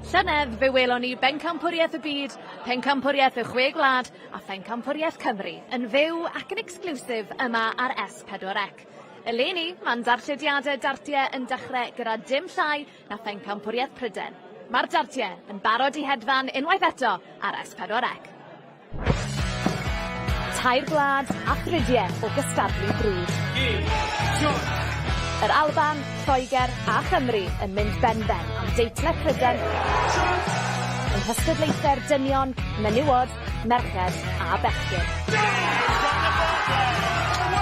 Llynedd fe welon ni Bencampwriaeth y Byd, Pencampwriaeth y Chwe Gwlad a Phencampwriaeth Cymru yn fyw ac yn exclusive yma ar S4C. Eleni, mae'n darllediadau dartiau yn dechrau gyda dim llai na Phencampwriaeth Prydain. Mae'r dartiau yn barod i hedfan unwaith eto ar S4C. Tair gwlad a thridie o gystadlu brwd. Yr Alban, Lloegr a Chymru yn mynd benben am deitle Prydain yng nghystadlaethau'r dynion, menywod, merched a bechgyn.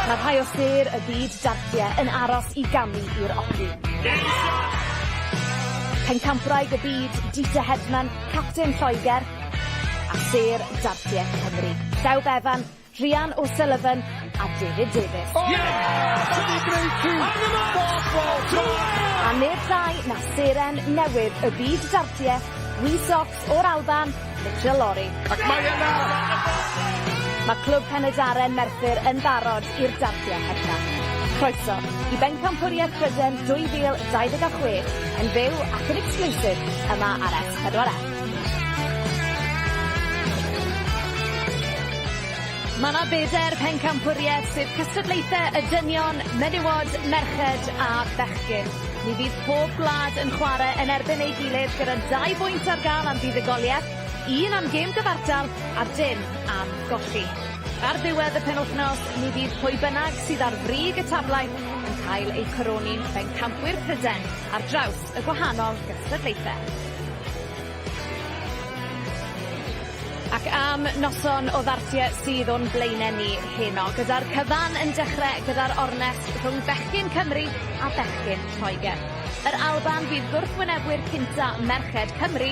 Mae rhai o sêr y byd dartiau yn aros i gamu i'r oci. Pencampwraig y byd, Dita Hedman, capten Lloegr, a sêr dartiau Cymru, Llew Bevan, Rhian O'Sullivan a David Davies. A neb llai na seren newydd y byd dartiau, Wee Socks o'r Alban, Mitchell Lawrie. Ac mae yna! Mae Clwb Penydarren Merthyr yn barod i'r dartiau hedfan. Croeso i Bencampwriaeth Prydain 2026 yn fyw ac yn exclusive yma ar S4C. Mae 'na bedair pencampwriaeth sef cystadlaethau y dynion, menywod, merched a bechgyn. Mi fydd pob gwlad yn chwarae yn erbyn ei gilydd gyda dau bwynt ar gael am fuddugoliaeth, un am gêm gyfartal a dim am golli. Ar ddiwedd y penwythnos, mi fydd pwy bynnag sydd ar frig y tablau yn cael eu coroni'n bencampwyr Prydain ar draws y gwahanol gystadlaethau. Ac am noson o ddartiau sydd o'n blaenau ni heno, gyda'r cyfan yn dechrau gyda'r ornest rhwng bechgyn Cymru a bechgyn Lloegr. Yr Alban fydd gwrthwynebwyr cynta merched Cymru,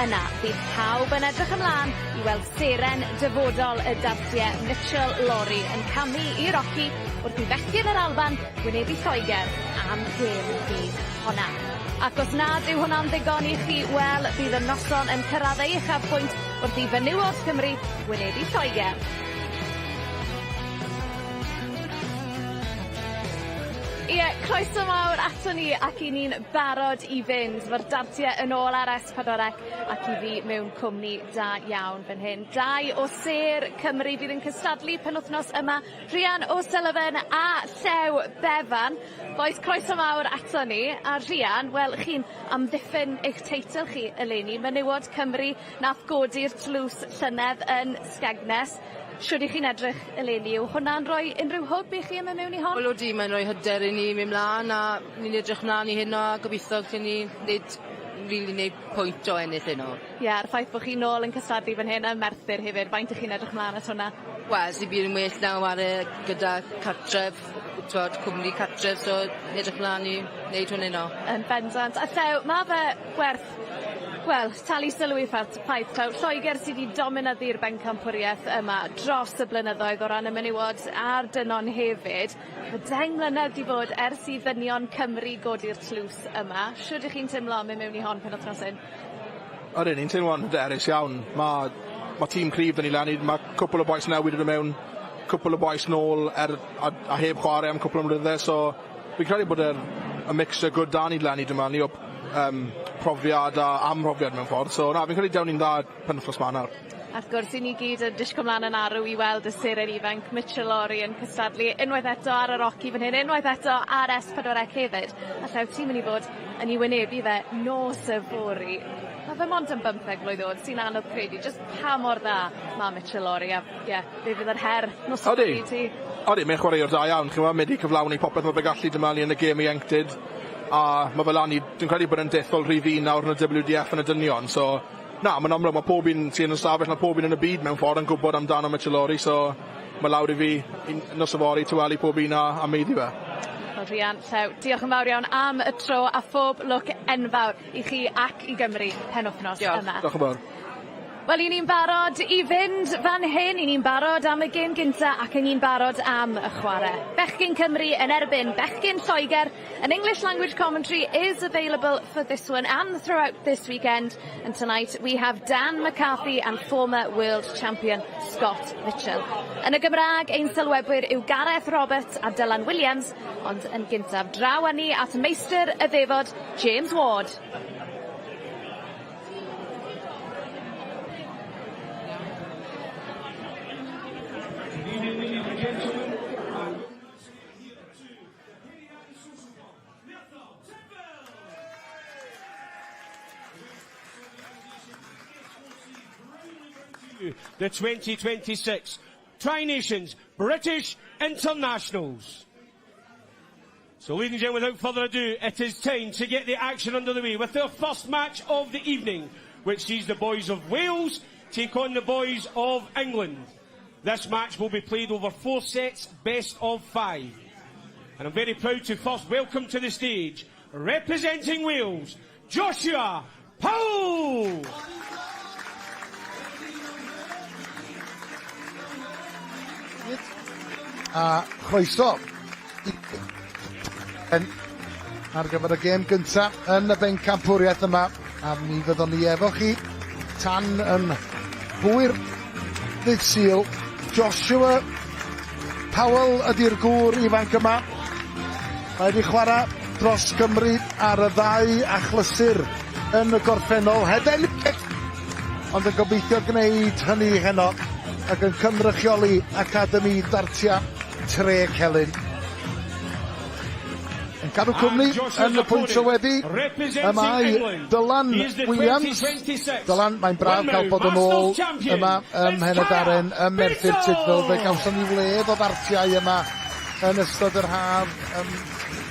yna fydd pawb yn edrych ymlaen i weld seren dyfodol y dartiau Mitchell Lawrie yn camu i'r oci wrth i fechgyn yr Alban wynebu Lloegr am gêm fydd honna. Ac os nad yw hwnna'n ddigon i chi, wel, bydd y noson yn cyrraedd ei uchafbwynt wrth i fenywod Cymru wynebu Lloegr. Ie, croeso mawr aton ni ac 'yn ni'n barod i fynd. Ma'r dartie yn ôl ar S4C ac i fi mewn cwmni da iawn fan hyn. Dau o sêr Cymru fydd yn cystadlu penwthnos yma, Rhian O'Sullivan a Llew Bevan. Bois, croeso mawr ato ni, a Rhian, wel, chi'n amddiffyn eich teitl chi eleni, Menywod Cymru nath godi'r tlws llynedd yn Skegness. Shwd 'ych chi'n edrych eleni? Yw hwnna'n rhoi unrhyw hwb i chi yn myn' mewn i hon? Wel odi, mae'n rhoi hyder i ni myn' mlan a ni'n edrych mlan i heno a gobitho allen ni neud rili neud pwynt o ennill heno. Ie, a'r ffaith bo' chi nôl yn cystadlu fan hyn ym Merthyr hefyd, faint 'ych chi'n edrych mlan at hwnna? Wel, sim byd yn well na ware gyda cartref t'wod cwmni cartref so edrych mlan i neud hwn 'eno. Yn bendant. A Llew, ma' fe werth wel, talu sylw i'r ffat- ffaith taw Lloeger sy 'di dominyddu'r bencampwrieth yma dros y blynyddoedd o ran y menywod a'r dynon hefyd. Ma' deng mlynedd 'di bod ers i ddynion Cymru godi'r tlws yma. Shwd 'ych chi'n timlo am myn' mewn i hon penwthnos hyn? Odyn, ni'n teimlo'n hyderus iawn. Ma' ma' tîm cryf 'da ni leni, ma' cwpwl o bois newydd 'di do' mewn, cwpwl o bois nôl er a a heb chware am cwpwl o mlynydde so fi'n credu bod yr y mixture good 'da ni leni dwi me'wl ni o yym profiad a amhrofiad mewn ffordd so na fi'n credu dewn ni'n dda penwthnos 'ma nawr. A wrth gwrs 'yn ni gyd yn disgwl mlan yn arw i weld y seren ifanc Mitchell Lawrie yn cystadlu unwaith eto ar yr oci fan hyn unwaith eto ar Es Pedwar Ec hefyd. A Llew ti'n myn' i fod yn 'i wynebu fe nos yfory. Ma' fe mond yn bymtheg mlwydd o'd sy'n anodd credu jyst pa mor dda ma' Mitchell Lawrie a ie fe fydd yr her nos fory i ti. Odi mae'n chwaraewr da iawn ch'mo' mae 'di cyflawni popeth ma' fe gallu dyma ni yn y gêm ieuenctid a ma' fe lan i dwi'n credu bod e'n dethol rhif un nawr yn y WDF yn y dynion so na ma'n amlwg ma' pob un sy yn y stafell ma' pob un yn y byd mewn ffordd yn gwbod amdano Mitchell Lawrie so ma' lawr i fi i nos yfory tawelu pob un a a maeddu fe. Wel Rhian, Llew, diolch yn fawr iawn am y tro a phob lwc enfawr i chi ac i Gymru penwthnos Diolch. yma. Diolch yn fawr. Wel 'yn ni'n barod i fynd fan hyn, 'yn ni'n barod am y gêm gynta ac 'yn ni'n barod am y chware. Bechgyn Cymru yn erbyn bechgyn Lloeger. An English language commentary is available for this one and throughout this weekend and tonight we have Dan McCarthy and former world champion Scott Mitchell. Yn y Gymraeg ein sylwebwyr yw Gareth Roberts a Dylan Williams ond yn gyntaf draw â ni at meistr y ddefod James Ward. and gentlemen, and the 2026 TriNations British Internationals. So, ladies and gentlemen, without further ado, it is time to get the action under the way with our first match of the evening, which sees the boys of Wales take on the boys of England. This match will be played over 4 sets, best of 5. And I'm very proud to first welcome to the stage, representing Wales, Joshua Powell! A chroeso ar gyfer y gêm gyntaf yn y bencampwriaeth yma, a mi fyddwn ni efo chi tan yn hwyr ddydd Sul. Joshua Powell ydy'r gŵr ifanc yma. Mae wedi chwarae dros Gymru ar y ddau achlysur yn y gorffennol, heb ennill, ond yn gobeithio gwneud hynny heno ac yn cynrychioli Academi Dartia Trecelyn. Yn cadw cwmni yn y pwynt sylwebu y mae Dylan Williams. Dylan, mae'n braf cael bod yn ôl yma ym Mhenydaren ym Merthyr Tudful. Fe gawson ni wledd o ddartiau yma yn ystod yr haf ym,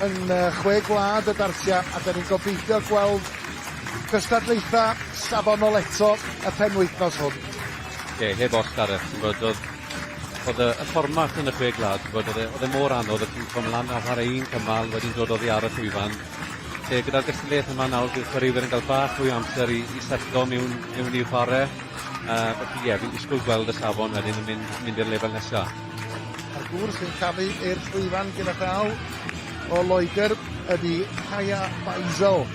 yn chwe gwlad y dartiau, a da ni'n gobeithio gweld cystadlaethau safonol eto y penwythnos hwn. Ie, heb os, Gareth, ti'n gwybod, oedd, oedd y, y fformat yn y chwe gwlad, ti'n gwybod, oedd e, oedd e mor anodd, oedd ti'n cael lan a chwarae un cymal, wedyn dod oddi ar y llwyfan. Lle gyda'r gystadleuaeth yma nawr, bydd chwaraewyr yn cael bach fwy o amser i, i setlo mewn, mewn i'w chwarae. Felly ie, fi'n disgwyl gweld y safon wedyn yn mynd, mynd i'r lefel nesaf. A'r gŵr sy'n camu i'r llwyfan gyda llaw o Loegr ydy Kaya Baisel.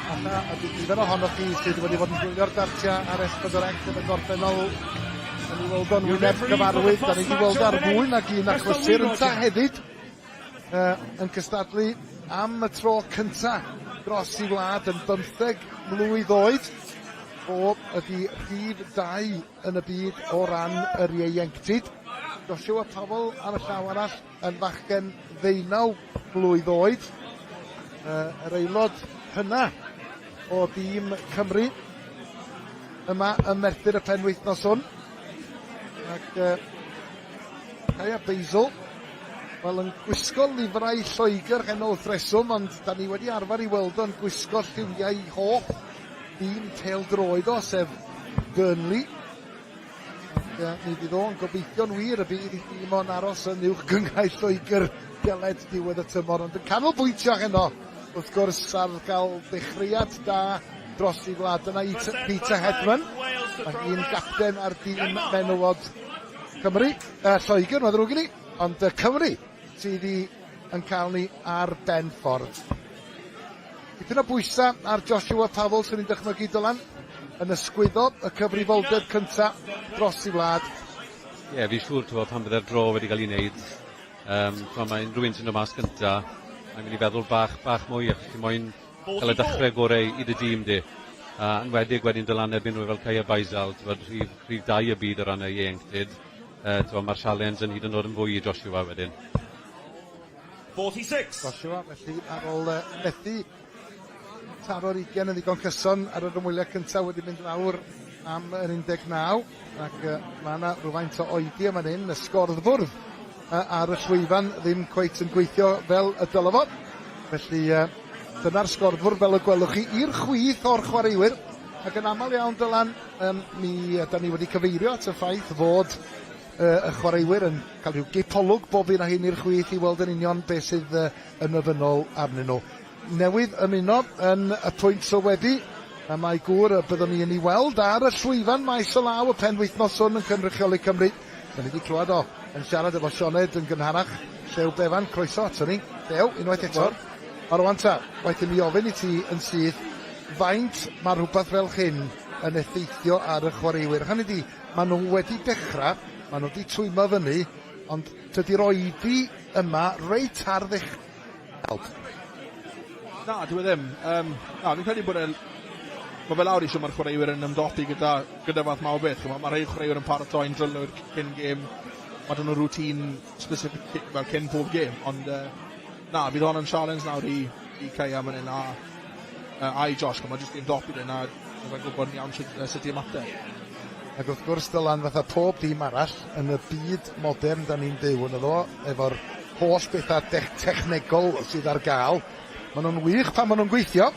Alla y bydd nifer ohonoch chi sydd wedi bod yn gwylio'r dartiau ar S4C yn y gorffennol yn ei weld o'n wyneb cyfarwydd. Da ni wedi weld ar fwy nag un achlysur ynta hefyd yn cystadlu am y tro cynta dros i wlad yn bymtheg mlwydd oed. Fo ydy rhif 2 yn y byd o ran yr ieuenctid. Joshua Powell ar y llaw arall yn fachgen ddeunaw mlwydd oed. Yr aelod hynna o dîm Cymru yma ym Merthyr y penwythnos hwn. Ac Kaya Basil, wel yn gwisgo lifrau Lloegr heno wrth reswm, ond da ni wedi arfer i weld o'n gwisgo lliwiau hoff dîm pêl-droed o, sef Burnley. Ac mi fydd o'n gobeithio'n wir y bydd ei dîm o'n aros yn uwch gynghrair Lloegr geled diwedd y tymor, ond yn canolbwyntio heno, wrth gwrs, ar gael dechreuad da dros ei wlad. Dyna Peter Hedman, mae hi'n gapten ar dîm menywod Cymru, Lloegr, mae'n ddrwg i ni, ond Cymru sydd i yn cael ni ar ben ffordd. Dipyn o bwysa ar Joshua Powell, swn i'n dychmygu, Dylan, yn ysgwyddo y cyfrifoldeb cynta dros ei wlad. Ie, yeah, fi'n siŵr, ti'n pan bydde'r dro wedi cael ei wneud, mae unrhyw un sy'n dod mas gynta, mae'n mynd i feddwl bach, bach mwy, achos ti'n moyn cael y dechrau gorau i dy dîm di. Yn wedig wedyn dod lan erbyn rhywun fel Kaya Baisal, ti'n gwbod, rhif, rhif 2 y byd o ran y ieuenctid. Ti'n mae'r sialens yn hyd yn oed yn fwy i Joshua wedyn. 46. Joshua, felly, ar ôl methu taro'r 20 yn ddigon cyson ar yr ymweliad cyntaf wedi mynd lawr am yr 19, ac mae yna rhywfaint o oedi yma hyn, y sgorddfwrdd ar y llwyfan ddim cweit yn gweithio fel y dylai fod. Felly dyna'r sgorddfwrdd fel y gwelwch chi i'r chwith o'r chwaraewyr, ac yn aml iawn, Dylan, mi ydan ni wedi cyfeirio at y ffaith fod y chwaraewyr yn cael rhyw gipolwg bob un a hyn i'r chwith i weld yn union beth sydd yn ofynnol arnyn nhw. Newydd ymuno yn y pwynt sylwebu, y mae gŵr y byddwn ni yn ei weld ar y llwyfan maes o law y penwythnos hwn yn cynrychioli Cymru. Da ni wedi clywed o yn siarad efo Sioned yn gynharach. Llew Bevan, croeso ato ni. Llew, unwaith eto. A rwan ta, waeth i mi ofyn i ti yn syth, faint mae rhywbeth fel hyn yn effeithio ar y chwaraewyr? Hynny di, maen nhw wedi dechrau, maen nhw wedi twymo fyny, ond tydi'r oedi yma reit ar ddechrau. Na, dyw e ddim. Na, fi'n credu bod e'n... Mae fe lawr i shwt mae'r chwaraewyr yn ymdopi gyda, gyda fath 'ma o beth. Chimod, mae rhai chwaraewyr yn paratoi'n drylwyr cyn gêm. ma' 'da nhw routine specific fel cyn pob gêm, ond yy na, bydd hon yn challenge nawr i i Kaya man 'yn a yy a i Josh, ch'mo' jyst i ymdopi 'da hyn a ma' fe'n gwbod yn iawn shwt yy sut i ymateb. Ac wrth gwrs Dylan, fatha pob dim arall yn y byd modern 'dan ni'n byw yno fo, efo'r holl betha dech- technegol sydd ar ga'l, ma' nhw'n wych pan ma' nhw'n gweithio.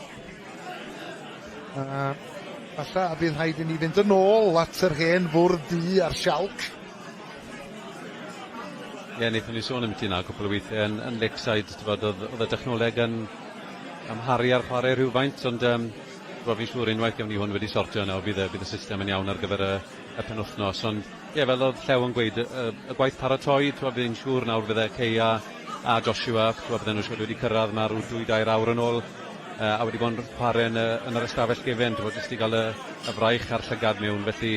A falla y bydd rhaid i ni fynd yn ôl at yr hen fwrdd du a'r sialc. Ie, wnaethon ni sôn ambiti 'na cwpl o weithiau yn, yn Lakeside, t'bod, oedd, oedd y dechnoleg yn amharu ar chwarae rhywfaint, ond um, t'bod, fi'n siŵr unwaith gawn ni hwn wedi sortio nawr, bydd y, bydd y system yn iawn ar gyfer y, y penwythnos. Ond ie, fel oedd Llew yn gweud, y, y, y gwaith paratoi, t'bod, fi'n siŵr nawr fydde Kay a, a Joshua, t'bod, bydden nhw'n siŵr wedi cyrraedd 'ma rhyw dwy, dair awr yn ôl, a wedi bod yn chwarae yn y, yn yr ystafell gefen, t'bod, jyst i gael y, y fraich a'r llygad mewn, felly,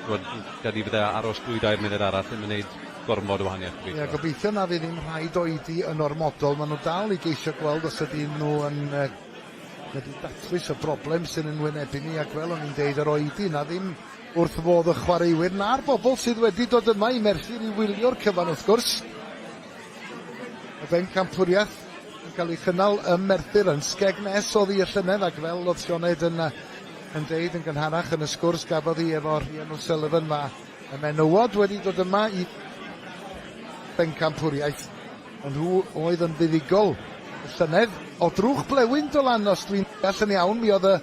t'bod, fi'n credu bydde aros dwy, dair munud arall ddim yn neud gormod o wahaniaeth, Ie, gobeithio. gobeithio na fydd ddim rhaid oedi yn ormodol. Maen nhw dal i geisio gweld os ydyn nhw yn uh, wedi datrys y broblem sy'n yn wynebu ni, ac fel o'n i'n deud, yr oedi na ddim wrth fodd y chwaraewyr na'r bobl sydd wedi dod yma i Merthyr i wylio'r cyfan wrth gwrs. Y bencampwriaeth yn cael ei chynnal ym Merthyr yn Skegness oedd hi y llynedd ac fel oedd Sioned yn, yn deud yn gynharach yn y sgwrs gafodd hi efo Rhian O'Sullivan mae y menywod wedi dod yma i bencampwriaeth y nhw oedd yn fuddugol y llynedd. O drwch blewyn Dylan, os dwi'n deall yn iawn, mi oedd y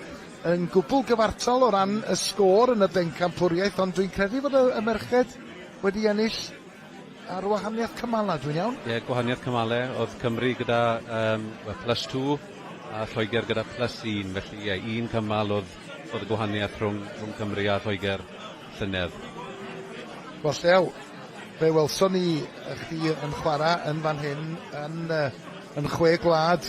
yn gwbl gyfartal o ran y sgôr yn y bencampwriaeth, ond dwi'n credu fod y, y merched wedi ennill ar wahaniaeth cymalau, dwi'n iawn? Ie, gwahaniaeth cymalau. Oedd Cymru gyda um, plus 2 a Lloegr gyda plus 1, felly ie, un cymal oedd, oedd y gwahaniaeth rhwng, rhwng Cymru a Lloegr llynedd. Wel, Llew, fe welson ni chdi yn chwarae yn fan hyn yn, yn chwe gwlad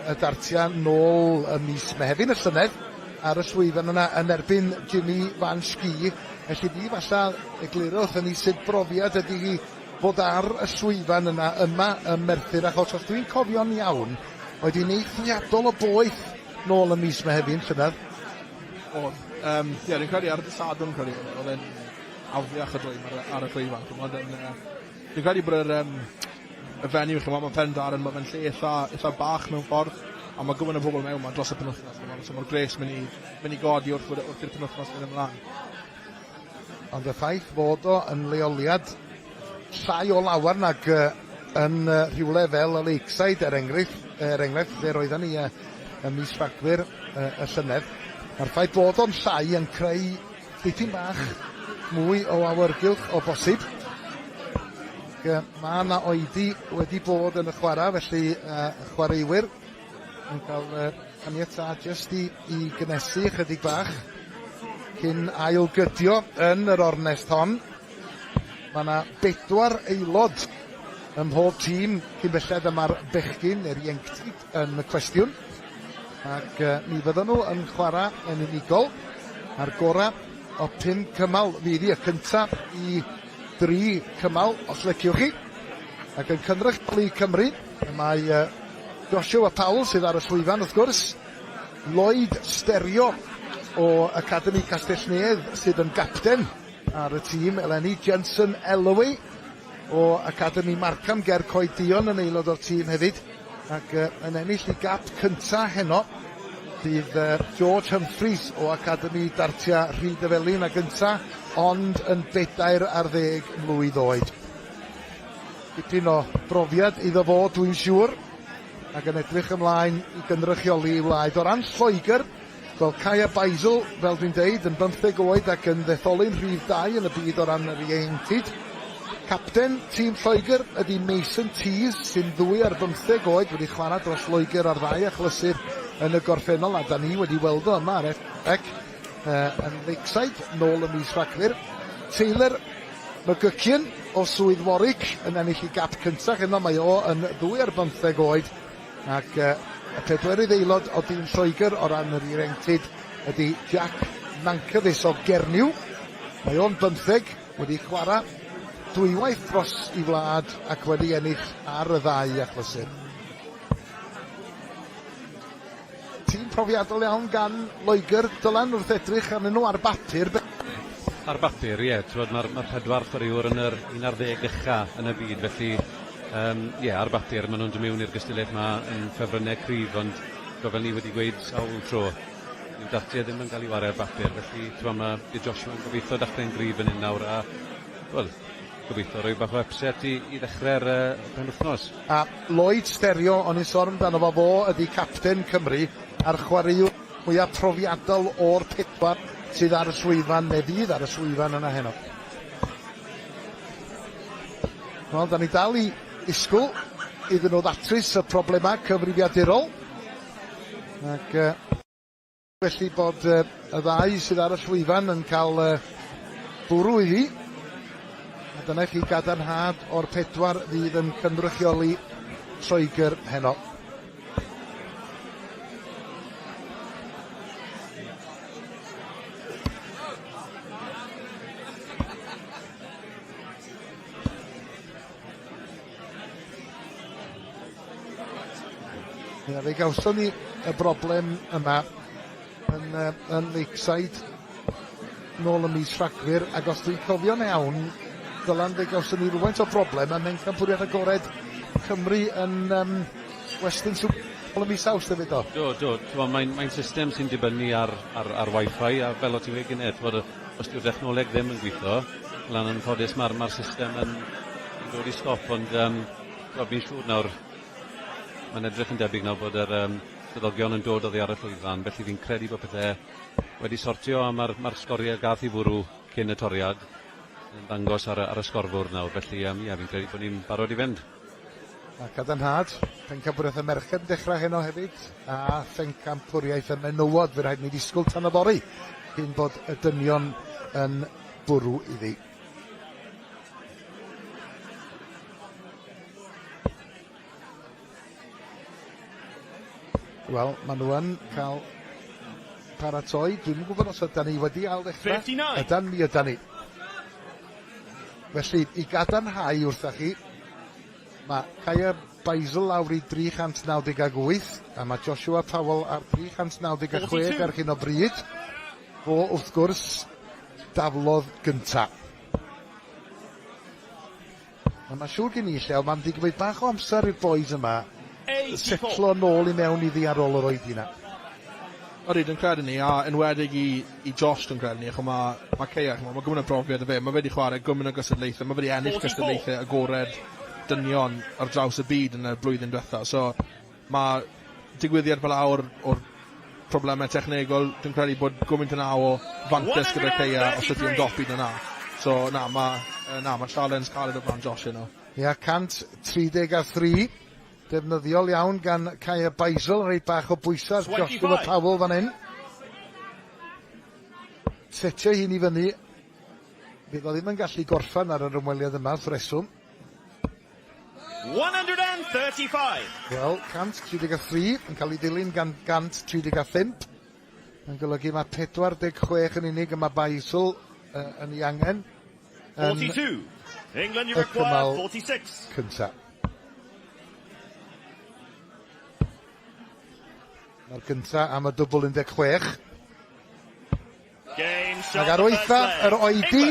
y dartiau nôl ym mis Mehefin y llynedd ar y llwyfan yna yn erbyn Jimmy Van Schie. Felly fi falla egluro wrthon ni sut brofiad ydy hi fod ar y llwyfan yna yma ym Merthyr achos os dwi'n cofio'n iawn oedd hi'n eithriadol o boeth nôl ym mis Mehefin llynedd. Oedd. Yym, ie, dwi'n credu ar y dydd Sadwrn, credu, oedd e'n afiach y dwym ar, ar y llwyfan. Ch'mod, yn, uh, dwi'n credu bod yr, um, y venue, ch'mod, mae Pendarren, mae fe'n lle eitha, eitha bach mewn ffordd, a mae gymaint o bobl mewn ma dros y penwythnos, ch'mod, so mae'r gres mynd i, mynd i godi wrth, wrth i'r penwythnos mynd ymlaen. Ond y ffaith fod o yn leoliad llai o lawer nag uh, yn uh, rhywle fel y Lakeside, er enghraifft, er enghraifft lle roedden ni uh, ym mis Rhagfyr uh, y llynedd. Mae'r ffaith bod o'n llai yn creu dipyn bach mwy o awyrgylch o bosib. Mae yna oedi wedi bod yn y chwarae, felly uh, chwaraewyr yn cael uh, caniatâd jyst i, i gynnesu ychydig bach cyn ailgydio yn yr ornest hon. Mae yna bedwar aelod ym mhob tîm cyn belled y mae'r bechgyn neu'r ieuenctid yn y cwestiwn. Ac uh, mi fyddan nhw yn chwarae yn unigol a'r gorau o pum cymal fydd hi y cyntaf i dri cymal os leciwch chi. Ac yn cynrychioli Cymru y mae uh, Joshua Powell sydd ar y llwyfan wrth gwrs, Lloyd Stereo o Academi Castell Nedd sydd yn gapten ar y tîm eleni, Jensen Elloway o Academi Markham ger Coed Duon yn aelod o'r tîm hefyd ac uh, yn ennill i gap cynta heno bydd uh, George Humphreys o Academi Dartia Rhyd y Felin a gynta ond yn 14 mlwydd oed. Dipyn o brofiad iddo fo dwi'n siŵr ac yn edrych ymlaen i gynrychioli ei wlaed. O ran Lloegr, wel Kaya Beisel, fel dwi'n deud, yn bymtheg oed ac yn ddetholyn rhif 2 yn y byd o ran yr ieuenctid. Capten tîm Lloegr ydy Mason Tees, sy'n ddwy ar bymtheg oed, wedi chwarae dros Loegr ar ddau achlysur yn y gorffennol, a da ni wedi weld o yma ar F uh, yn Lakeside, nôl ym mis Rhagfyr. Taylor McGuckian o Swydd Warwick yn ennill ei gap cyntaf heno, mae o yn ddwy ar bymtheg oed ac uh, y pedwerydd aelod o dîm Lloegr o ran yr ieuenctid ydy Jack Nankervis o Gernyw. Mae o'n bymtheg, wedi chwarae dwywaith dros i wlad ac wedi ennill ar y ddau achlysur. Tîm profiadol iawn gan Loegr, Dylan, wrth edrych arnyn nhw ar bapur. Ar bapur, ie, t'mod ma'r ma' pedwar chwaraewr yn yr 11 ucha yn y byd, felly yym ie, ar bapur ma' nhw'n dod mewn i'r gystadleuaeth 'ma yn ffefrynnau cryf, ond t'mod fel ni wedi gweud sawl tro, dyw dartiau ddim yn cael ei ware ar bapur, felly t'mod ma' bydd Joshua yn gobeithio dechrau'n gryf fan hyn nawr a wel, gobeithio rhoi bach o upset i i ddechrau'r yy penwythnos. A Lloyd Stereo, o'n i'n sôn amdano fo, fo ydi capten Cymru a'r chwaraewr mwyaf profiadol o'r pedwar sydd ar y llwyfan, neu fydd ar y llwyfan yna heno. Wel, da ni dal i ddisgwyl iddyn nhw ddatrys y problemau cyfrifiadurol. Ac felly bod y ddau sydd ar y llwyfan yn cael bwrw iddi. A dyna chi gadarnhad o'r pedwar fydd yn cynrychioli Lloegr heno. Ia, fe gawson ni y broblem yma yn, uh, yn Lakeside nôl ym mis Rhagfyr, ac os dwi'n cofio'n iawn, Dylan, fe gawson ni rhywfaint o broblem ym Mhencampwriaeth Agored Cymru yn um, Western Super ym mis Awst hefyd do? Do, do. Mae'n mae system sy'n dibynnu ar, ar, ar Wi-Fi, a fel o ti'n gweud gynnau, os dyw'r dechnoleg ddim yn gweithio, wel yn anffodus mae'r ma system yn, yn dod i stop, ond um, fi'n siŵr nawr, mae'n edrych yn debyg nawr bod yr um, swyddogion yn dod oddi ar y llwyfan, felly fi'n credu bod pethau wedi sortio a mae'r ma sgoriau gath i fwrw cyn y toriad yn dangos ar, ar y sgorfwrdd nawr, felly um, ie, fi'n credu bod ni'n barod i fynd. A cadarnhad, pencampwriaeth y merched yn dechrau heno hefyd, a phencampwriaeth y menywod, fe rhaid ni ddisgwyl tan yfory cyn bod y dynion yn bwrw iddi. Wel, maen nhw yn cael paratoi. Dwi'm yn gwybod os ydan ni wedi ail ddechrau. 39. Ydan, mi ydan ni. Felly, i gadarnhau wrtha chi, mae Kaya Beisel lawr i 398, a mae Joshua Powell ar 396 ar hyn o bryd. Fo, wrth gwrs, daflodd gynta. A mae'n siŵr gen i, Llew, mae'n mynd i gymryd bach o amser i'r boys yma setlo nôl i mewn iddi ar ôl yr oedi 'na. Odi, dwi'n credu 'ny, a enwedig i, i Josh dwi'n credu 'ny, achos mae, ma Ceia, ch'mo', ma' gymaint o brofiad 'da fe, ma' fe wedi chwarae gymaint o gystadlaethau, ma' fe wedi ennill cystadlaethau agored dynion ar draws y byd yn y blwyddyn diwetha, so ma' digwyddiad fel o'r, o'r problemau technegol, dwi'n credu bod gymaint yna o fantais gyda Ceia os ydy ymdopi 'da 'na. So na, ma' na, ma' sialens caled o flaen Josh heno. Ia, 133. Defnyddiol iawn gan Kaya Beisel, reit bach o bwysau ar Joshua Powell fan hyn. Setio hi'n i fyny. Fydd o ddim yn gallu gorffan ar yr ymweliad yma, wrth reswm. 135. Wel, 133 yn cael ei ddilyn gan 135. Mae'n golygu mae 46 yn unig y mae Beisel uh, yn ei angen. 42. England, you require 46. Cynta. Mae'r cynta am y dwbl 16. Ac ar waetha yr oedi,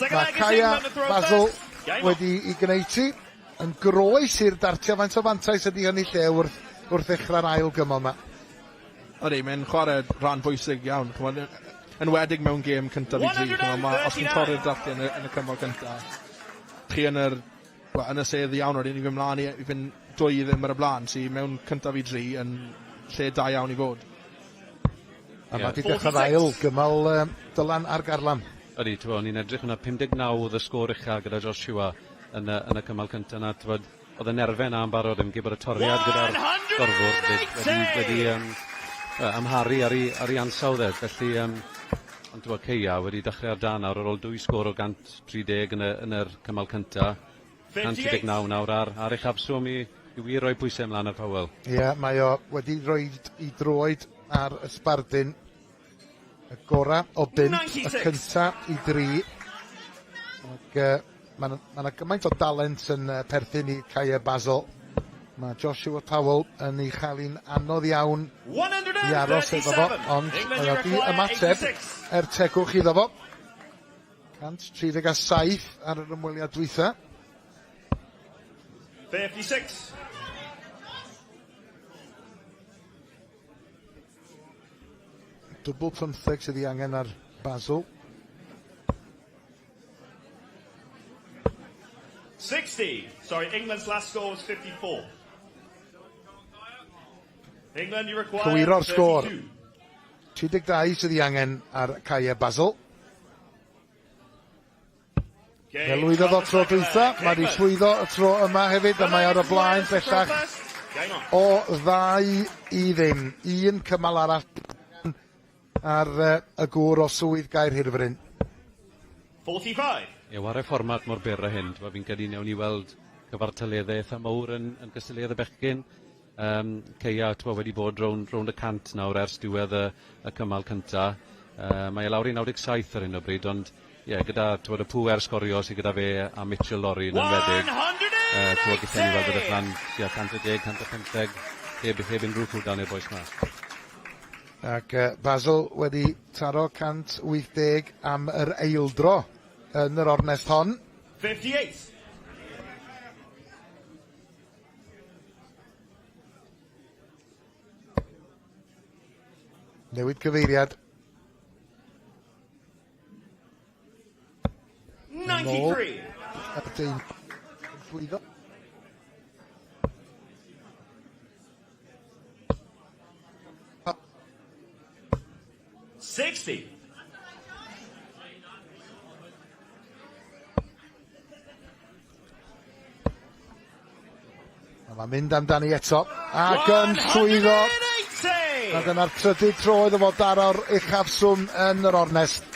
mae Kaya Basil wedi i gwneud ti yn groes i'r dartiau. Faint o fantais ydy hynny lle wrth, wrth ddechrau'r ail gymal yma? Ydy, mae'n chwarae rhan bwysig iawn. Ch'mod, enwedig mewn gêm cyntaf i dri. Ch'mod, ma' os chi'n torri'r dartiau yn y, yn y cymal cyntaf, chi yn yr, wel, yn y sedd iawn wedyn i fynd mlaen i, i fynd 2-0 ar y blaen, sydd mewn cyntaf i dri yn lle da iawn i fod. A mae 'di dechrau'r ail gymal Dylan ar garlam. Ydy, t'bo', o'n i'n edrych yna, 59 oedd y sgôr ucha gyda Joshua yn y, yn y cymal cyntaf 'na, t'bod, oedd y nerfau 'na yn barod, yn bod y toriad gyda'r gorfwr wedi, wedi um, amharu ar ei, ar ei ansawdd e, felly, um, ond t'bo', Ceia wedi dechrau ar dan nawr ar ôl dwy sgôr o 130 yn y, yn yr cymal cyntaf, 139 nawr ar, ar uchafswm i, i wir roi pwysau ymlaen ar Powell. Ie, yeah, mae o wedi rhoi i droed ar y sbardun. Y gorau o bump, y cynta i dri. Ac uh, mae yna ma gymaint o dalent yn perthyn i Caia Basel. Mae Joshua Powell yn ei chael hi'n anodd iawn i aros efo fo, ond mae o 'di ymateb er tegwch iddo fo. 137 ar yr ymweliad dwytha. 56. Dwbl pymtheg sydd ei angen ar Basil. 60. Sorry, England's last score was 54. England, you require Cywiro'r sgôr. 32. 32 sydd ei angen ar Caia Basil. Fe lwyddodd o tro dwytha, mae wedi llwyddo y tro yma hefyd, a mae ar y blaen bellach o 2-0. Un cymal arall ar y gŵr o Swydd Gaerhirfryn. 45. Ie, ware fformat mor byr â hyn, t'mod, fi'n credu newn ni weld cyfartaleddau eitha mowr yn, yn gystadleuaeth y bechgyn. Ceia, t'mod, wedi bod rownd, rownd y 100 nawr ers diwedd y, y cymal cynta. Mae e lawr i 97 ar hyn o bryd, ond ie, gyda t'mod, y pŵer sgorio sydd gyda fe a Mitchell Lorry yn enwedig, t'mod, gallen ni weld rhywbeth lan tua 110, 115, heb unrhyw cool down i'r bois 'ma. Ac Basil wedi taro 180 am yr eildro yn yr ornest hon. 58. Newid cyfeiriad. 93. Ar dyn llwyddo. 60. A mae'n mynd amdani eto. Ac yn llwyddo. 180. A dyna'r trydydd tro iddo fo daro'r uchafswm yn yr ornest.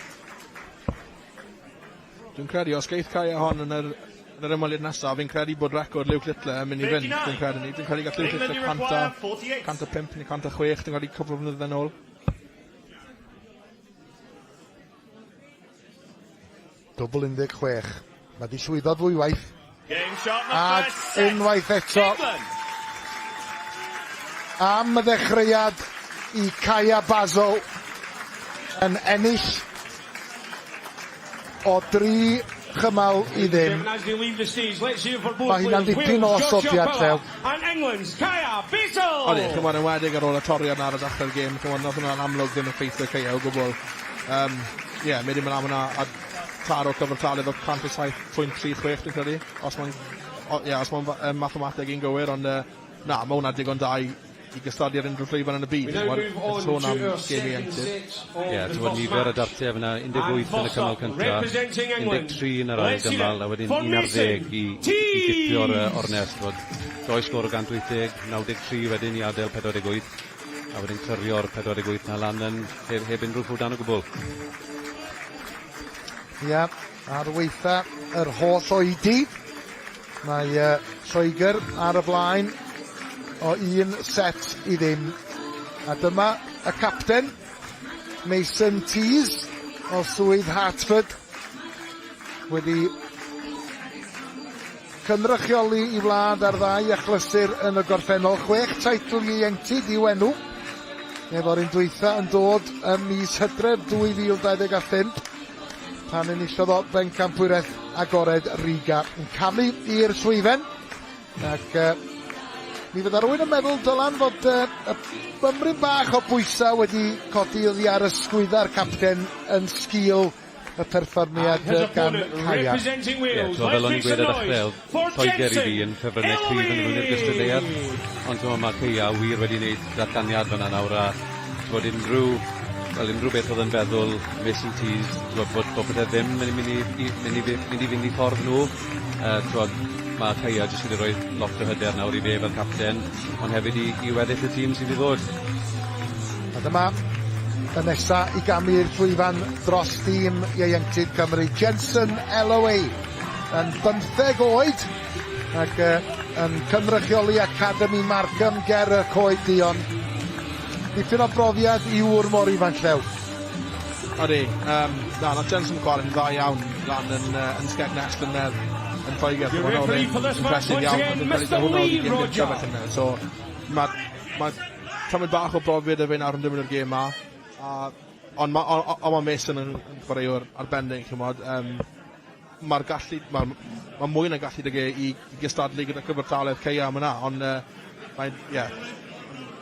Dwi'n credu, os geith Caia hon yn yr ymweliad nesaf, fi'n credu bod record Luke Littler yn mynd i fynd. 59. Dwi'n credu ni. Dwi'n credu gall Luke England, Littler you require 100 48. 105 neu 106, dwi'n credu cwpl o flynyddoedd yn ôl. Dwbl 16. Mae di llwyddo ddwywaith. Game shot in the Ac first set. unwaith eto England. am y ddechreuad i Caia Basil yn ennill o 3 chymal i ddim. As they leave the stage, let's hear for both Mae hynna'n players. dipyn o Wales, Joshua osodiad, Powell Llew. and England's Kaya Basil. Odi, chymod, enwedig ar ôl y toriad na ar y dechrau'r gêm, chymod, nath hwnna'n amlwg ddim effeithio Caia o gwbl. Yeah, mynd i mynd am hwnna a taro cyfartaledd o 107.36 dwi'n credu. Os mae'n, ie, os mae'n mathemateg i'n gywir, ond na, mae hwnna digon da i gystadlu ar unrhyw llwyfan yn y byd. We now move on Sôn am to our gêm second ieuenctid. set of Ie, the ti'n gwybod first nifer y match. dartiau fyna, 18 yn y cymal cynta, Representing England, 13 yn yr ail let's hear gymal, it a wedyn for 11 Mason i gipio'r ornest. Fod doi sgôr o 180, 93 wedyn i adael 48, a wedyn clirio'r 48 na lan yn heb unrhyw ffwdan o gwbl. Ia, ar weitha yr holl oedi. Mae Lloegr ar y blaen o 1 set i ddim. A dyma y capten, Mason Tees o Swydd Hertford, wedi cynrychioli i wlad ar ddau achlysur yn y gorffennol. Chwech teitl ieuenctid i'w enw. Efo'r un dwytha yn dod ym mis Hydref 2025 pan enillodd o bencampwriaeth agored Riga, yn camu i'r llwyfen ac mi fydda rhywun yn meddwl, Dylan, fod y bymryn bach o bwysau wedi codi oddi ar ysgwydda'r capten yn sgil y perfformiad gan Caia. Representing Ie, Wales, yeah, fel o'n i'n let's make gweud ar some dechrau, noise for Lloegr i fi Jensen yn ffefrynnau cryf yn ymwneud gystadleuaeth. Ond ti'n mae Ceia wir wedi gwneud datganiad fyna nawr a bod unrhyw, wel, unrhyw beth oedd yn feddwl Mason Tees, t'mod, bod pethau ddim yn mynd i fynd i ffordd nhw. T'mod, mae Ceia jyst wedi rhoi lot o hyder nawr i fe fel capten, ond hefyd i weddill y tîm sydd i ddod. A dyma y nesa i gamu'r llwyfan dros dîm ieuenctid Cymru, Jensen Elloway, yn 15 oed ac yn cynrychioli Academy Markham ger y Coed Duon. Dipyn o brofiad i ŵr mor ifanc, Llew. Odi, na, nath Jensen chwarae'n dda iawn lan yn Skegness llynedd. yn Lloegr. Your referee for this match once again, Mr Lee Rogers. So, mae ma tamed bach o brofiad y fe nawr yn dymor i'r gêm ma. A, ond mae on, on, ma Mason yn, yn chwaraewr arbennig, chymod. Um, mae'r gallu, mae ma mwy na gallu 'da ge i, i gystadlu gyda cyfartaledd Ceia am yna, ond uh, mae'n, ie, yeah,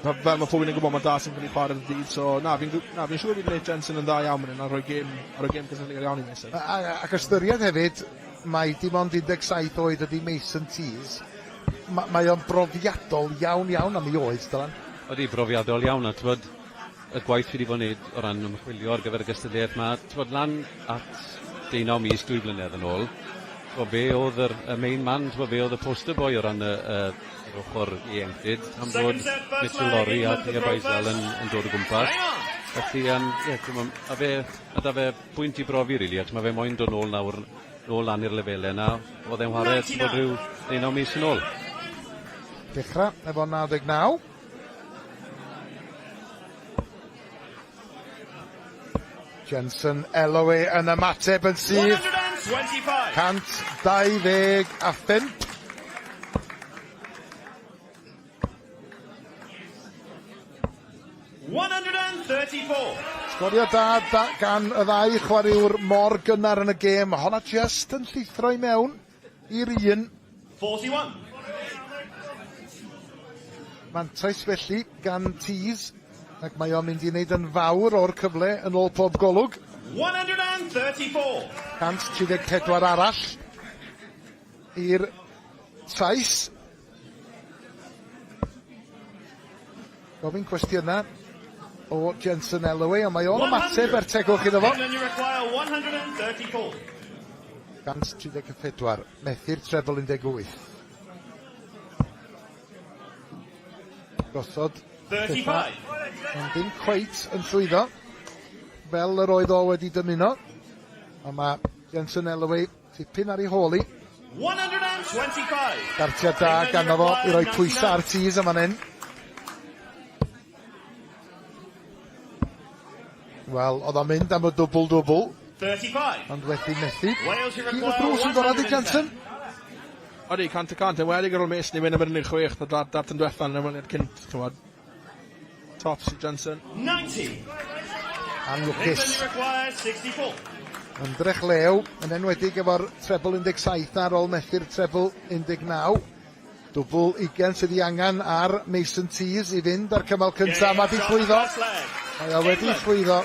fel mae pob un yn gwybod, mae Darcy yn cael ei chwarae ar y dydd, so na, fi'n na, fi siŵr bydd Nate Jensen yn dda iawn fan hyn, a rhoi gêm, a rhoi gêm cystadleuol iawn i Mason. Ac ystyried hefyd, mae dim ond 17 oed ydy Mason Tees, ma, mae o'n brofiadol iawn iawn am ei oed, Dylan. Ydy, brofiadol iawn, a t'mod, y gwaith fi wedi bod yn neud o ran ymchwilio ar gyfer y gystadleuaeth 'ma, t'mod lan at deunaw mis, dwy flynedd yn ôl, t'mo' fe o'dd yr y main man, t'mo' fe o'dd y poster boy o ran y y yr ochr ieuenctid, tan bod Mitchell Lawrie a Thea Baisal yn yn dod o gwmpas. Felly yym ie t'mo' ma' fe ma' 'da fe pwynt i brofi rili achos ma' fe moyn dod nôl nawr nôl lan i'r lefele 'na o'dd e'n whare t'mod ryw deunaw mis yn ôl. Dechra efo 99. Jensen Ellowy yn ymateb yn syth. 125. Sgorio da, da gan y ddau chwaraewr mor gynnar yn y gêm. Honna just yn llithro i mewn i'r un. 41. Mantais felly gan Tees, ac mae o'n mynd i wneud yn fawr o'r cyfle yn ôl pob golwg. 134. 134 arall i'r Sais. Gofyn cwestiynau o Jensen Elloway, ond mae o'n ymateb er tegwch iddo fo. 134, methu'r treble 18. Gosod pethau, ond ddim cweit yn llwyddo fel yr oedd o wedi dymuno. Ond mae Jensen Elloway Tipyn ar ei hôl hi. 125. Dartiad da ganddo fo i roi pwysau ar Tees yn fan hyn. Wel, oedd o'n mynd am y dwbl-dwbl. 35. Ond wedi methu. Wales you Hyd y require drws yn gorau di Jensen. Odi, 100%, enwedig ar ôl Mason i fynd am yr unig chwech, na dart, dart yn diwetha yn ymweliad cynt, t'mod. Tops i Jensen. 90. Anlwcus. England you require 64. Ymdrech lew, yn enwedig efo'r treble 17 ar ôl methu'r treble 19. Dwbl 20 sydd ei angen ar Mason Tees i fynd ar cymal cyntaf. Mae di llwyddo. Mae o wedi llwyddo.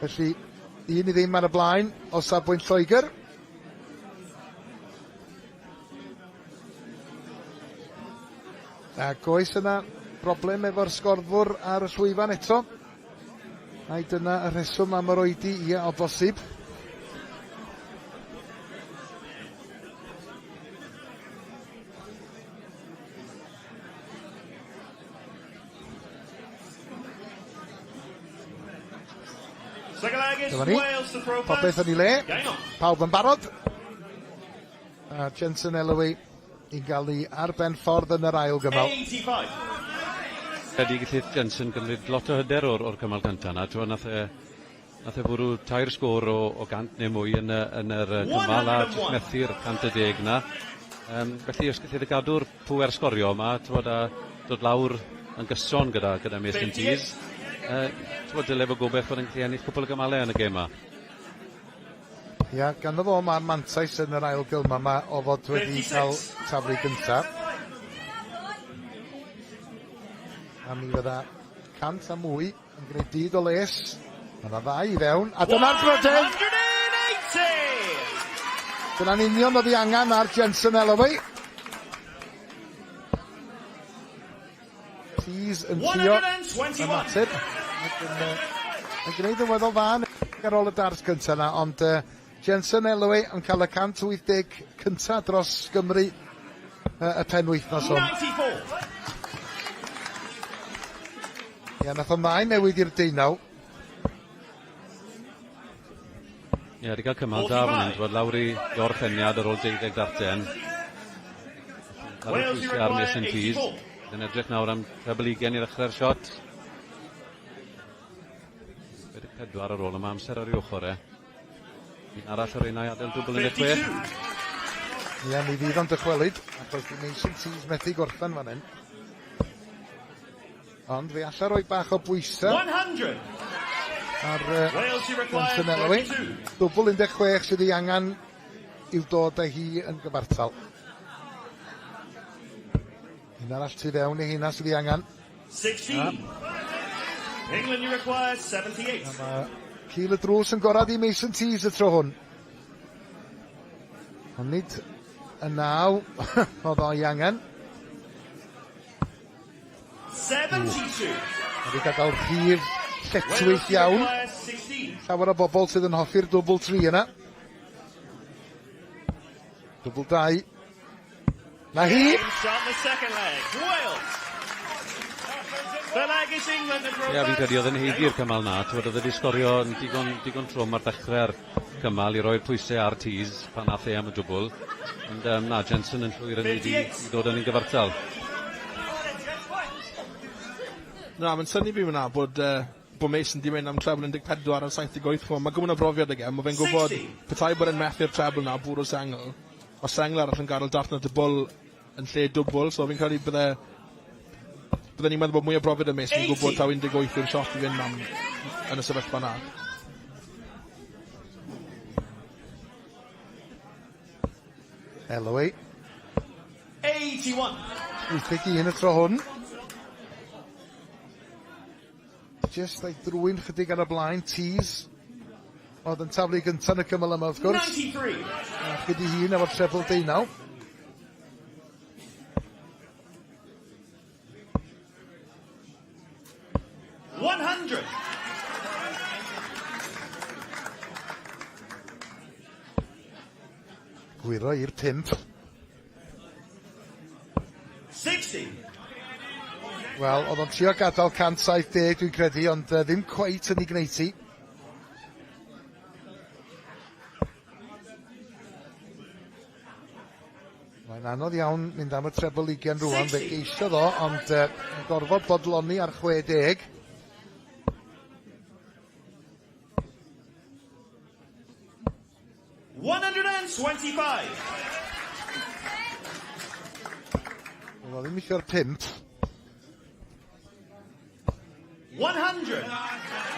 Felly, 1-0 ar y blaen o safbwynt Lloegr. Ac oes yna broblem efo'r sgorfwr ar y llwyfan eto? Ai dyna y rheswm am yr oedi? Ie, o bosib. Dyma ni. Popeth yn ei le. Pawb yn barod. A Jensen Ellery i'n gael ni ar ben ffordd yn yr ail gymal. 85. Credu gellith Jensen gymryd lot o hyder o'r, or cymal cyntaf yna. T'mo' nath e, nath e fwrw tair sgôr o, o gant neu mwy yn, y, yn yr cymal a jyst methu'r 110 na. Um, felly os gellith e gadw'r pŵer sgorio yma, t'mod, a dod lawr yn gyson gyda, gyda Mason Tees, uh, t'mod, dyle fo gobeith bod yn gallu ennill cwpl o gymalau yn y gêm yma. Ia, ganddo fo mae'r mantais yn yr ail gylma yma o fod wedi cael taflu gyntaf. A mi fydda 100 a mwy yn gwneud byd o les. Mae yna ddau i fewn, a dyna'r drydedd! 180! Dyna'n union oedd ei angen ar Jensen Elloway. Tees yn trio ymateb. Ac yn, yn gwneud yn weddol dda ar ôl y dart cyntaf yna, ond uh, Jensen Elloway yn cael y 180 cyntaf dros Gymru uh, y penwythnos hwn. 94. Ia, nath o'n ddau newid i'r deunaw. Ie, wedi cael cymal da fan hyn, dod lawr i orffeniad ar ôl 12 darten. Wales, you Ar require Mason Tees. 84. Yn edrych nawr am treble ugain i ddechrau'r siot. 14 ar ôl, a mae amser ar ei ochr e. Un arall o'r un adael dwbl 16. Ie, mi fydd o'n dychwelyd, achos di Mason Tees methu gorffen fan hyn. Ond fe alla roi bach o bwysau 100. ar Wales, you require Jensen Elloway. 32. Dwbl 16 sydd ei angen i'w dod â hi yn gyfartal. Un arall tu fewn i hynna sydd ei angen. 16. England, you require 78. Mae cil y drws yn gorad i Mason Tees y tro hwn. Ond nid y naw oedd o'i angen. 72. Wedi gadael rhif Wales, lletchwith you iawn. require 16. Llawer o bobl sydd yn hoffi'r dwbl tri yna. Dwbl 2. Na hi! Start the second leg. Wales. The leg is England and Ie, fi'n credu oedd yn haeddu'r cymal na. T'wod, oedd wedi sgorio yn digon trwm ar ddechrau'r cymal i roi'r pwysau ar Tees pan nath e am y dwbl. Ond na, Jensen yn llwyr yn haeddu i ddod yn un gyfartal. Na, mae'n synnu fi fyna bod Mason di mynd am treble 14 ar 78. Ch'mo', mae gymaint o brofiad ag e, mae fe'n gwybod 60. petai bod e'n methu'r treble na, bwrw sengl, mae sengl arall yn gadael darn o dwbl yn lle dwbl, so fi'n credu bydde ni'n meddwl bod mwy o brofiad y Mason yn gwybod taw 18 yw'r shot i fynd am yn y sefyllfa na. Elloway. 81. 81 y tro hwn. Just ei drwy'n chydig ar y blaen. Tees oedd yn taflu gyntaf yn y cymal yma, wrth gwrs. 93. A chydig hun efo'r treble 19. 100. Gwyro i'r 5. 60. Wel, oedd o'n trio gadael 170 dwi'n credu, ond ddim cweit yn ei gwneud hi. Mae'n anodd iawn mynd am y treble 20 rwan, fe 60. geisiodd o, ond gorfod bodloni ar 60. 125. Oedd o ddim eisiau'r 5. 100.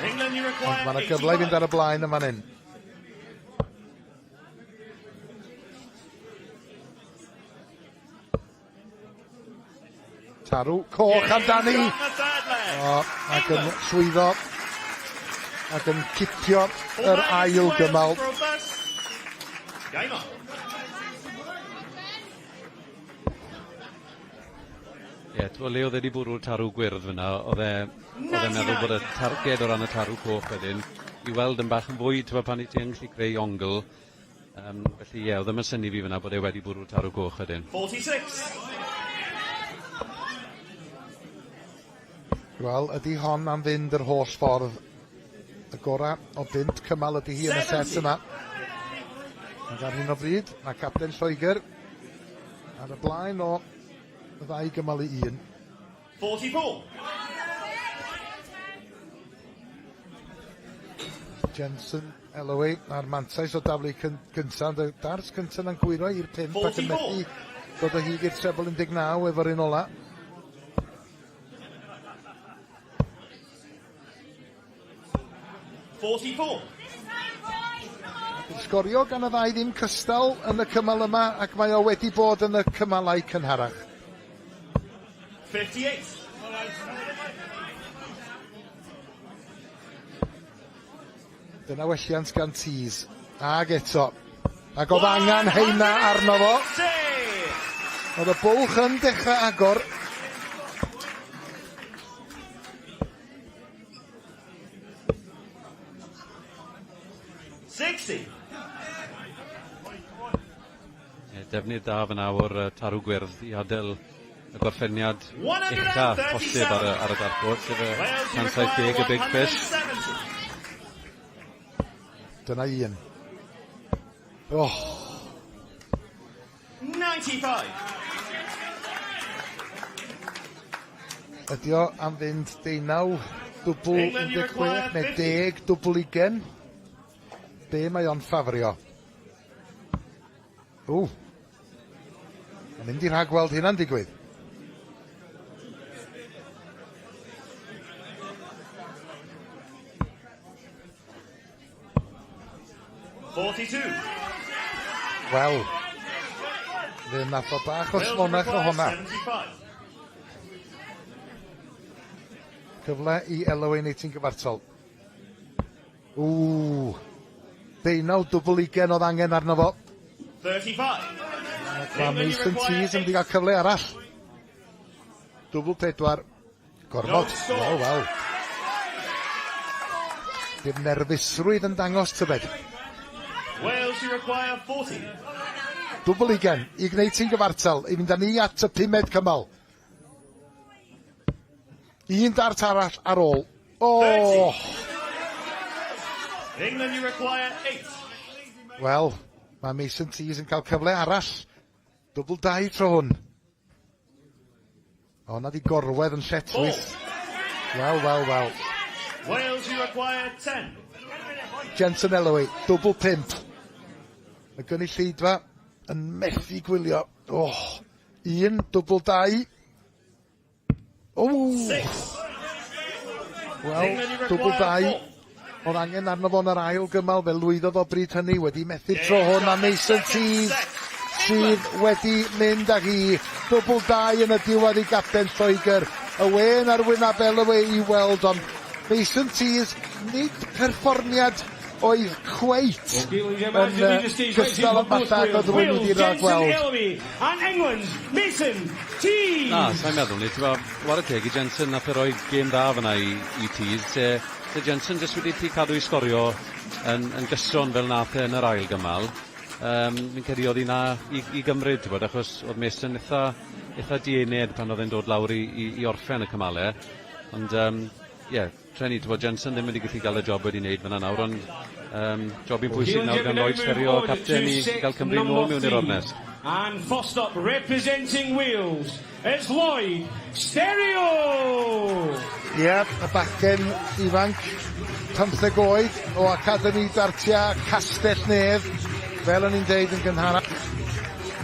England, you require Ond mae yna gyfle i fynd 85. ar y blaen yn fan hyn. Tarw coch amdani. The third leg. O, ac yn llwyddo ac yn cipio yr ail gymal. Game on. Ie, yeah, le oedd e wedi bwrw'r tarw gwyrdd fyna, oedd e'n meddwl bod y targed o ran y tarw coch wedyn i weld yn bach yn fwy, ti'n pan i ti yn gallu creu ongl. Felly ie, oedd ddim yn synnu fi fyna bod e wedi bwrw'r tarw coch wedyn. 46. Wel, ydy hon am fynd yr holl ffordd? Y gora o bump cymal ydy hi yn y set 70. yma. Ac ar hyn o bryd, mae capten Lloegr ar y blaen o 2 gymal i 1. 44. Jensen Elloway a'r mantais o daflu cyntaf. Ond y dart cyntaf yn gwyro i'r 5 ac yn 44. methu dod o hyd i'r treble 19 efo'r un ola. 44. Sgorio gan y ddau ddim cystal yn y cymal yma, ac mae o wedi bod yn y cymalau cynharach. 58. Dyna welliant gan Tees. Ag eto. Ac oedd angen heina arno fo. 106. Oedd y bwlch yn dechrau agor. 60. Ie, defnydd da fyna o'r tarw gwyrdd i adael y gorffeniad ucha posib ar y dartboard, sef y Wales, you 170, y big require fish. 170. Dyna un. Oh, 95. Ydy o am fynd 19 dwbl England, you require 16 neu 50. 10 dwbl 20. Be mae o'n ffafrio? Ww. Mae'n mynd i rhagweld hynna'n digwydd. Wel, fe nath o bach o smonach o honna. Cyfle i Elowy wneud ti'n gyfartal. Ww, deunaw dwbl ugen oedd angen arno fo. 35. Ac mae Mason Tees yn mynd i gael cyfle arall. Dwbl pedwar. Gorfod. Wel, wel. Dim nerfusrwydd yn dangos tybed. Wales, you require 40. Dwbl ugen i gwneud ti'n gyfartal, i fynd â ni at y pumed cymal. Un dart arall ar ôl. O! England, you require 8. Wel, mae Mason Tees yn cael cyfle arall. Dwbl dau tro hwn. O, na di gorwedd yn lletchwith. Wel, wel, wel. Wales, you require 10. Jensen Elwy, dwbl pump. Y gynulleidfa yn methu gwylio. Oh, un, dwbl dau. O! 6. Wel, England, you dwbl require dau. 4. Oedd angen arno fo yn yr ail gymal, fe lwyddodd o bryd hynny, wedi methu'r tro hwn, a Mason Tees sydd wedi mynd ag hi. Dwbl dau yn y diwedd i gapten Lloegr. Y wên ar wyneb Elwy i weld, ond Mason Tees, nid perfformiad oedd cweit yn gystal yn falle ag oedd rhywun wedi rhagweld. Elwy and England's Mason Tees. Na, sa'n meddwl ni. Ti'n whare teg i Jensen, nath e roi gêm dda fyna i Tees. Se Jensen jyst wedi gallu cadw i sgorio yn gyson fel nath e yn yr ail gymal. Fi'n credu oedd hi na i gymryd, ti'n bod, achos oedd Mason eitha diened pan oedd e'n dod lawr i orffen y cymalau. Ond, ie, yeah, treni, ti'n bod, Jensen ddim wedi gallu gael y job wedi wneud fyna nawr, ond job i'n pwysig nawr gan Lloyd Stereo, capten, i gael Cymru nôl mewn i'r ornest. And first up, representing Wales, is Lloyd Stereo! Ie, yeah, y bachgen ifanc, 15 oed, o Academi Dartia Castell Nedd, fel o'n i'n deud yn gynharach.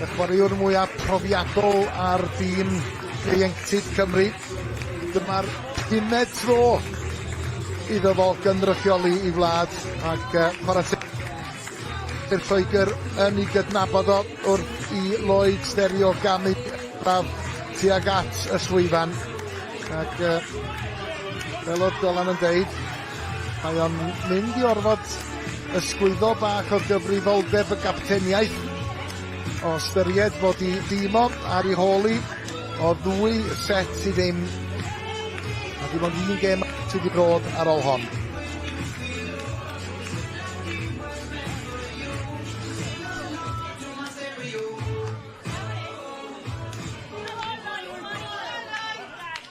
Y chwaraewr mwyaf profiadol ar dîm ieuenctid Cymru. Dyma'r pumed tro iddo fo gynrychioli i wlad ac chwarae teg i'r Lloegr yn ei gydnabod o wrth i Lloyd Stereo gamu tuag at y llwyfan. Ac fel oedd Dylan yn deud, mae o'n mynd i orfod ysgwyddo bach o gyfrifoldeb y gapteniaeth o ystyried fod i dîm o ar ei hôl i o ddwy set i ddim. A dim ond un gêm sydd wedi bod ar ôl hon.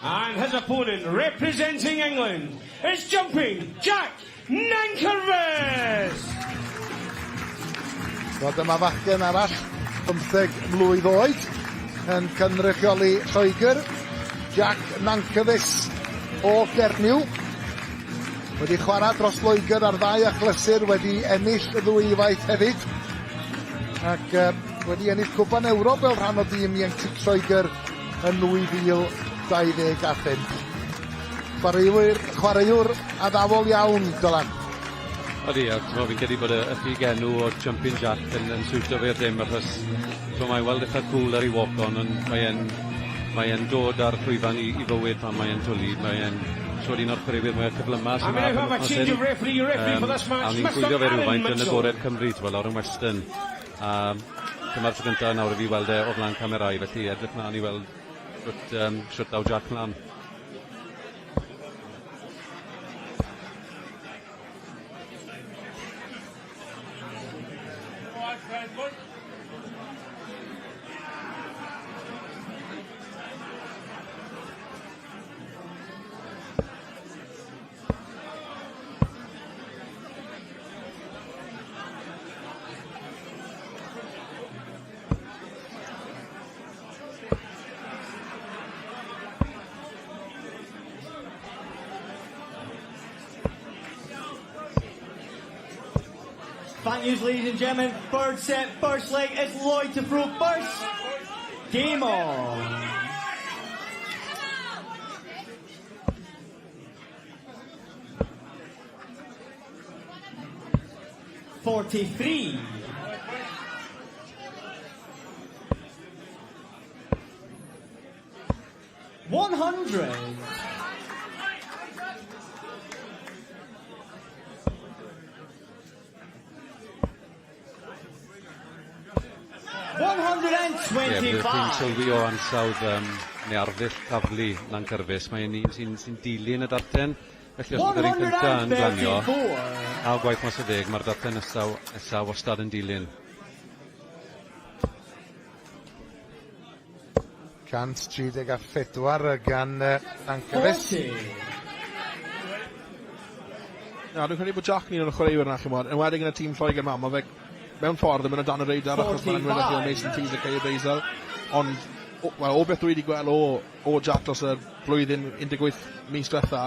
And his opponent, representing England, is Jumping Jack Nankervis! Wel, dyma fachgen arall, 15 mlwydd oed, yn cynrychioli Lloegr. Jack Nankervis o Gernyw. Wedi chwarae dros Loegr ar ddau achlysur, wedi ennill y ddwy waith hefyd. Ac wedi ennill Cwpan Ewrop fel rhan o dîm ieuenctid Lloegr yn 2025. Chwaraewr addawol iawn, Dylan. Odi, a t'mo' fi'n credu bod y ffug enw o Jumping Jack yn siwtio fe'r dim, achos t'mo' mae'n weld eitha cool ar ei walk-on, ond mae e'n dod ar llwyfan i fywyd pan mae e'n twlu. Mae e'n siŵr un o'r chwaraewyr mwyaf cyflyma sy'n And we now have a change of referee for this match, A ni'n Mr. gwylio fe Aaron rhywfaint yn y Mitchell. Gored Cymru, ti'n lawr yn Weston. A dyma'r tro gyntaf nawr i fi weld e o flaen camerau, felly edrych mlaen i weld shwt daw Jack mlaen. That news, ladies and gentlemen, third set, first leg, it's Lloyd to throw first. Game on. 43. 100. Ie, byddwch chi'n sylwi o ansawdd um, neu arddull taflu Nancarfus. Mae'n un sy'n sy dilyn y darten. Felly os bydd yr un cyntaf yn glanio, 9 gwaith mas o 10, mae'r darten nesaf nesa wastad yn dilyn. 134 gan Nancarfus. Na, dwi'n credu bod Jack yn un o'r chwaraewyr yna, chi'mod, enwedig yn y tîm Lloegr 'ma, ma' fe mewn ffordd yn mynd o dan y radar achos ma'n enwau fel Mason Tees a Kaya Basil, ond o, wel, o beth dwi wedi gweld o Jack dros y blwyddyn 18 mis diwetha,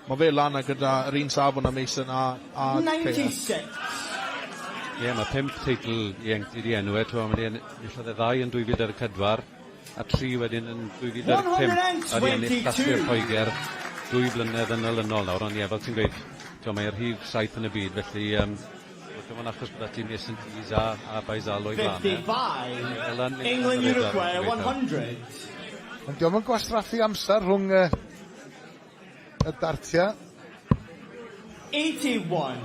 mae fe lan a gyda yr un safon â Mason a Kaya. 96. Ie, yeah, mae pump teitl ieuenctid i enw e, mae wedi enillodd e ddau yn 2024 a tri wedyn yn 2025 a wedi ennill Clasur Lloegr 2 flynedd yn olynol nawr, ond ie, fel ti'n gweud, mae'r rhif 7 yn y byd, felly dim ond achos bod ati Mason Tees a Baizalo o'i flaen. 55. England Uruguay 100. Ond diolch yn gwastraffu amser rhwng y dartiau. 81.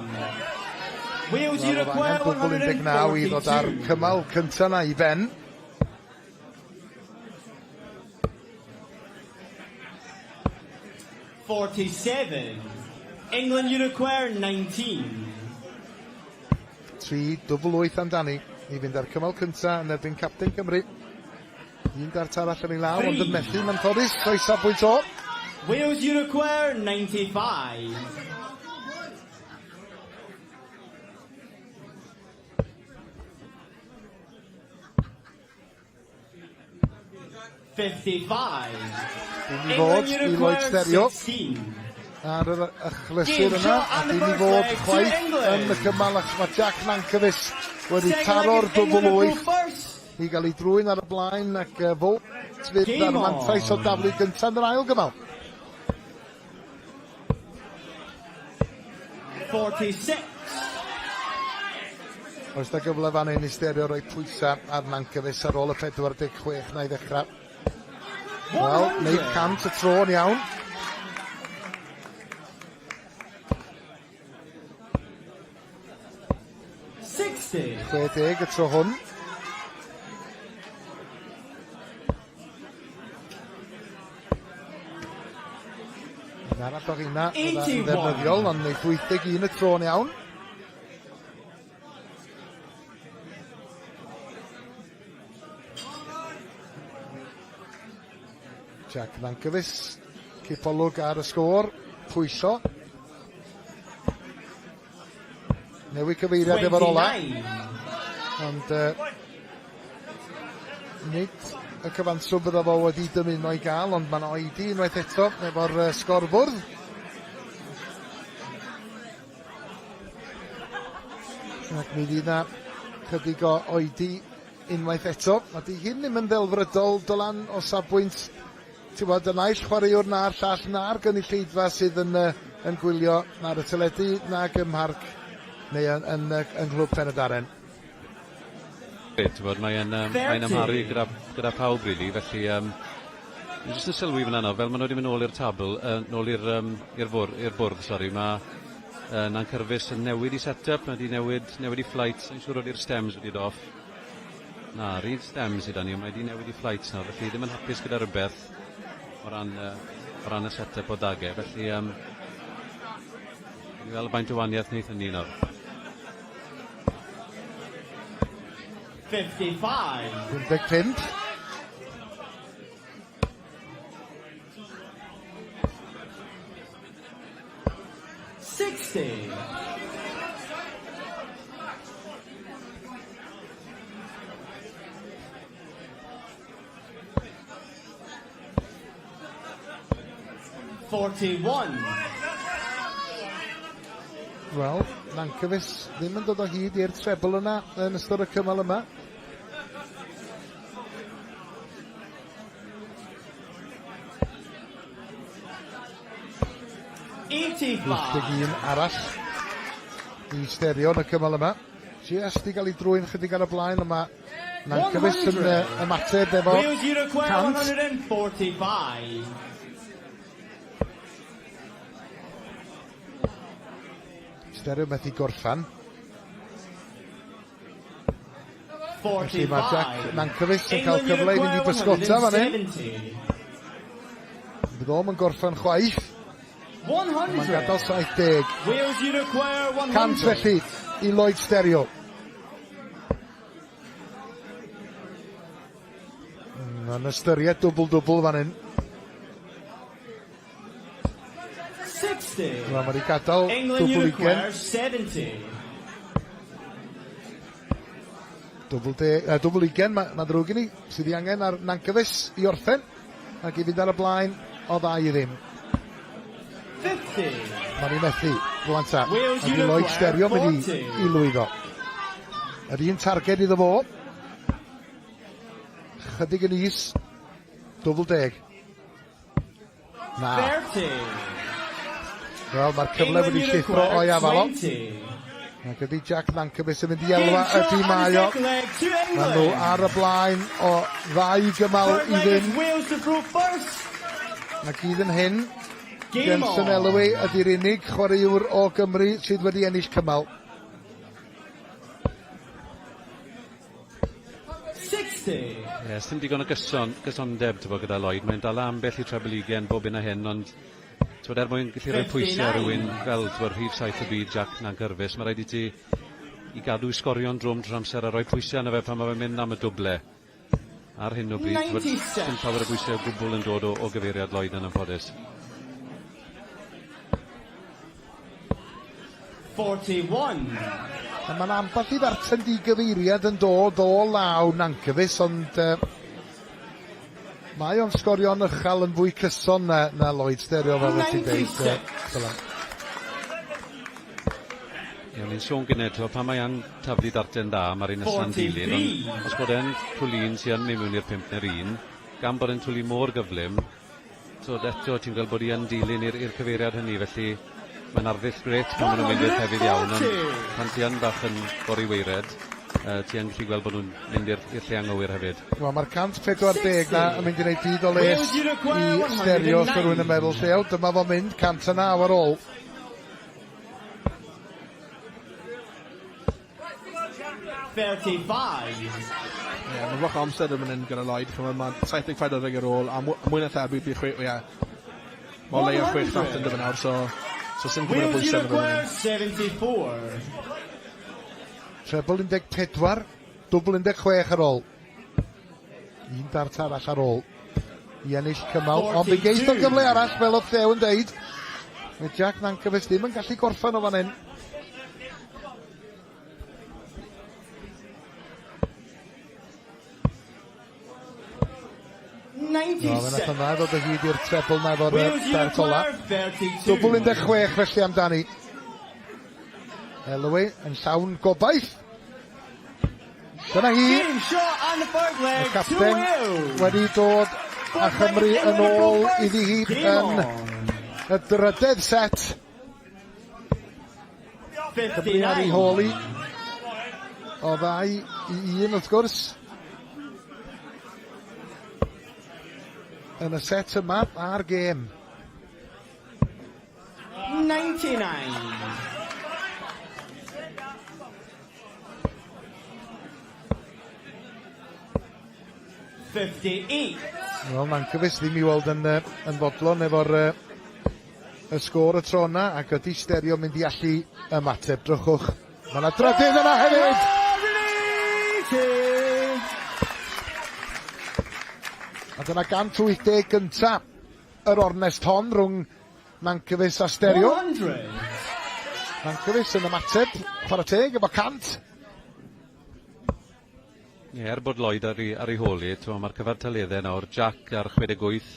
Wales Wel, oedd Uruguay angen dwbl 19 i ddod â'r 142. cymal cyntaf na i ben. 47. England Uruguay 19. 3 dwbl 8 amdani i fynd â'r cymal cyntaf yn erbyn capten Cymru. Un dart arall yn ei law, ond yn methu ma'n ffodus, o'i safbwynt o. Wales Uruguay 95. 55. Dim i fod i Lloyd Stereo ar yr achlysur yna, a dim i fod chwaith yn y cymal achos mae Jack Nankervis wedi taro'r dwbl 8 i gael ei drwyn ar y blaen ac fo fydd ar mantais o daflu gyntaf yn yr ail gymal. 46. Oes da gyfle fan hyn i Stereo roi pwysau ar Nankervis ar ôl y 46 na i ddechrau? Wel, wneud 100 y tro yn iawn. 60. 60 y tro hwn. Un arall o rheina yn ddefnyddiol, ond wneud 81 y tro yn iawn. Jack Nankervis, cipolwg ar y sgôr, pwyllo. Newid cyfeiriad efo'r ola. Ond nid y cyfanswm bydda fo wedi dymuno i gael, ond mae'n oedi unwaith eto efo'r sgorfwrdd. Ac mi fydd na chydig o oedi unwaith eto. A di hyn ddim yn ddelfrydol, Dylan, o safbwynt, ti'n bod, y naill chwaraewr na'r llall na'r gynulleidfa sydd yn gwylio ar y teledu nag ym mharc neu yn nghlwb Pen-y-Darren. Ti'n bod, mae'n mae amharu gyda pawb, really, felly Dwi'n jyst yn sylwi fyna nawr, fel maen nhw wedi mynd nôl i'r tabl, nôl i'r bwrdd, sori, mae Nankervis yn newid i set-up, mae wedi newid i flight, yn siŵr oedi'r stems wedi dod off. Na, yr un stems sydd ni, ond mae wedi newid i flights nawr, felly ddim yn hapus gyda rhywbeth o ran y set-up o dagau, felly ni weld faint o wahaniaeth wneith hynny nawr. 55. 55. 60. 41. Wel, Nankervis ddim yn dod o hyd i'r treble yna yn ystod y cymal yma. 85. un arall i Stereo yn y cymal yma. Just i gael ei drwy'n chydig ar y blaen, ond mae Nankervis yn ymateb efo Wales, you require 100. 145. Stereo methu gorffan. Felly mae Jack 45. Nankervis yn cael England, you cyfle i fynd i require bysgota fan hyn. 170. Bydd o'm yn gorffan chwaith. Mae'n 100. gadael 70. Wales, you require 100. 100 felly i Lloyd Stereo. Mae'n ystyried dwbl-dwbl fan hyn. 60. Wel, mae wedi gadael England, you dwbl ugen. require 70. Dwbl, de, dwbl ugen, mae ma ddrwg i ni, sydd ei angen ar Nankervis i orffen, ac i fynd ar y blaen o 2-0. 50. Mae'n ei methu, rwan ta. Wales, Ac you i Lloyd require Stereo mynd i, 40. i lwyddo. Yr un targed iddo fo. Chydig yn is. Dwbl deg. Na. 30. Wel, mae'r cyfle England, wedi you llithro require o'i afal o. 20. Ac ydy Jack Nankervis yn mynd i elwa Game shot ydy and the mae o. second leg to Maen nhw England. ar y blaen o ddau gymal Third i leg is ddim. Wales to throw first. Ac hyd yn hyn, Game Jensen on. Elwy ydy'r unig chwaraewr o Gymru sydd wedi ennill cymal. 60. Ie, yeah, dim digon o gysondeb t'bo, gyda Lloyd. Mae'n dala ambell i treble ugen bob hyn a hyn, ond t'bod, er mwyn gallu rhoi pwysau ar 59. rhywun fel t'bod, rhif 7 y byd, Jack Nankervis, mae rhaid i ti i gadw sgorio'n drwm trwy'r amser a rhoi pwysau arno fe pan mae fe'n mynd am y dwble. Ar hyn o bryd, t'bod, 97. dim llawer o bwysau o gwbl yn dod o gyfeiriad Lloyd yn anffodus. 41. A mae'n ambell i ddarten digyfeiriad yn dod o law Nankervis, ond mae o'n sgorio'n uchel yn fwy cyson na Lloyd Stereo, fel wyt ti'n deud. 96. Dylan. Ie, o'n i'n sôn gynnau, t'bo, pan mae yn taflu darten da, mae'r un nesa'n dilyn, ond 43. os bod e'n twlu un sy'n mynd mewn i'r 5 neu'r 1, gan bod e'n twlu mor gyflym, t'wod, eto ti'n gweld bod hi yn dilyn i'r cyfeiriad hynny, felly mae'n arddull grêt pan maen nhw'n mynd i'r llefydd iawn, ond pan ti yn bach yn gori-weired, ti yn gallu gweld bod nhw'n mynd i'r lle anghywir hefyd. Wel, mae'r 140 na yn mynd i wneud byd o les Wales, you require i Stereo, os rhywun yn meddwl llew. Dyma fo'n mynd, 109 ar ôl. 35. Ie, mae'n fach o amser yn mynd gyda Lloyd. Ch'mod, mae 74 ar ôl, a mwy na thebyg bydd chwe, ie. Mae o leia 6 dart yn dod nawr, so sy'n gwybod y Wales, you bwysau yn y require 74. Treble 14, dwbl 16 ar ôl. Un dart arall ar ôl i ennill cymal. Ond fe geith o gyfle arall, fel oedd Llew yn deud. Mae Jack Nankervis ddim yn gallu gorffen o fan hyn. No, fe nath 96. yna ddod o hyd i'r treble na efo'r Wales, you dart ola. require 32. Dwbl 16 felly amdani. Elwy yn llawn gobaith. Dyna hi. Game shot and the third Y leg to capten Wales. wedi dod â Chymru yn ôl iddi hi Game yn on. y drydedd set. Cymru ar ei 59. hôl hi. O 2-1 wrth gwrs. Yn y set yma a'r gêm. 99. 58. Wel, Nankervis ddim i weld yn fodlon efo'r y sgôr y tro yna, ac ydy Stereo mynd i allu ymateb. Drychwch. Mae yna drydydd yna hefyd! 82. A dyna 180 gynta yr ornest hon rhwng Nankervis a Stereo. 100. Nankervis yn ymateb, chwarae teg efo 100. Ie, er bod Lloyd ar ei hôl hi, t'mo, mae'r cyfartaleddau nawr, Jack ar 68,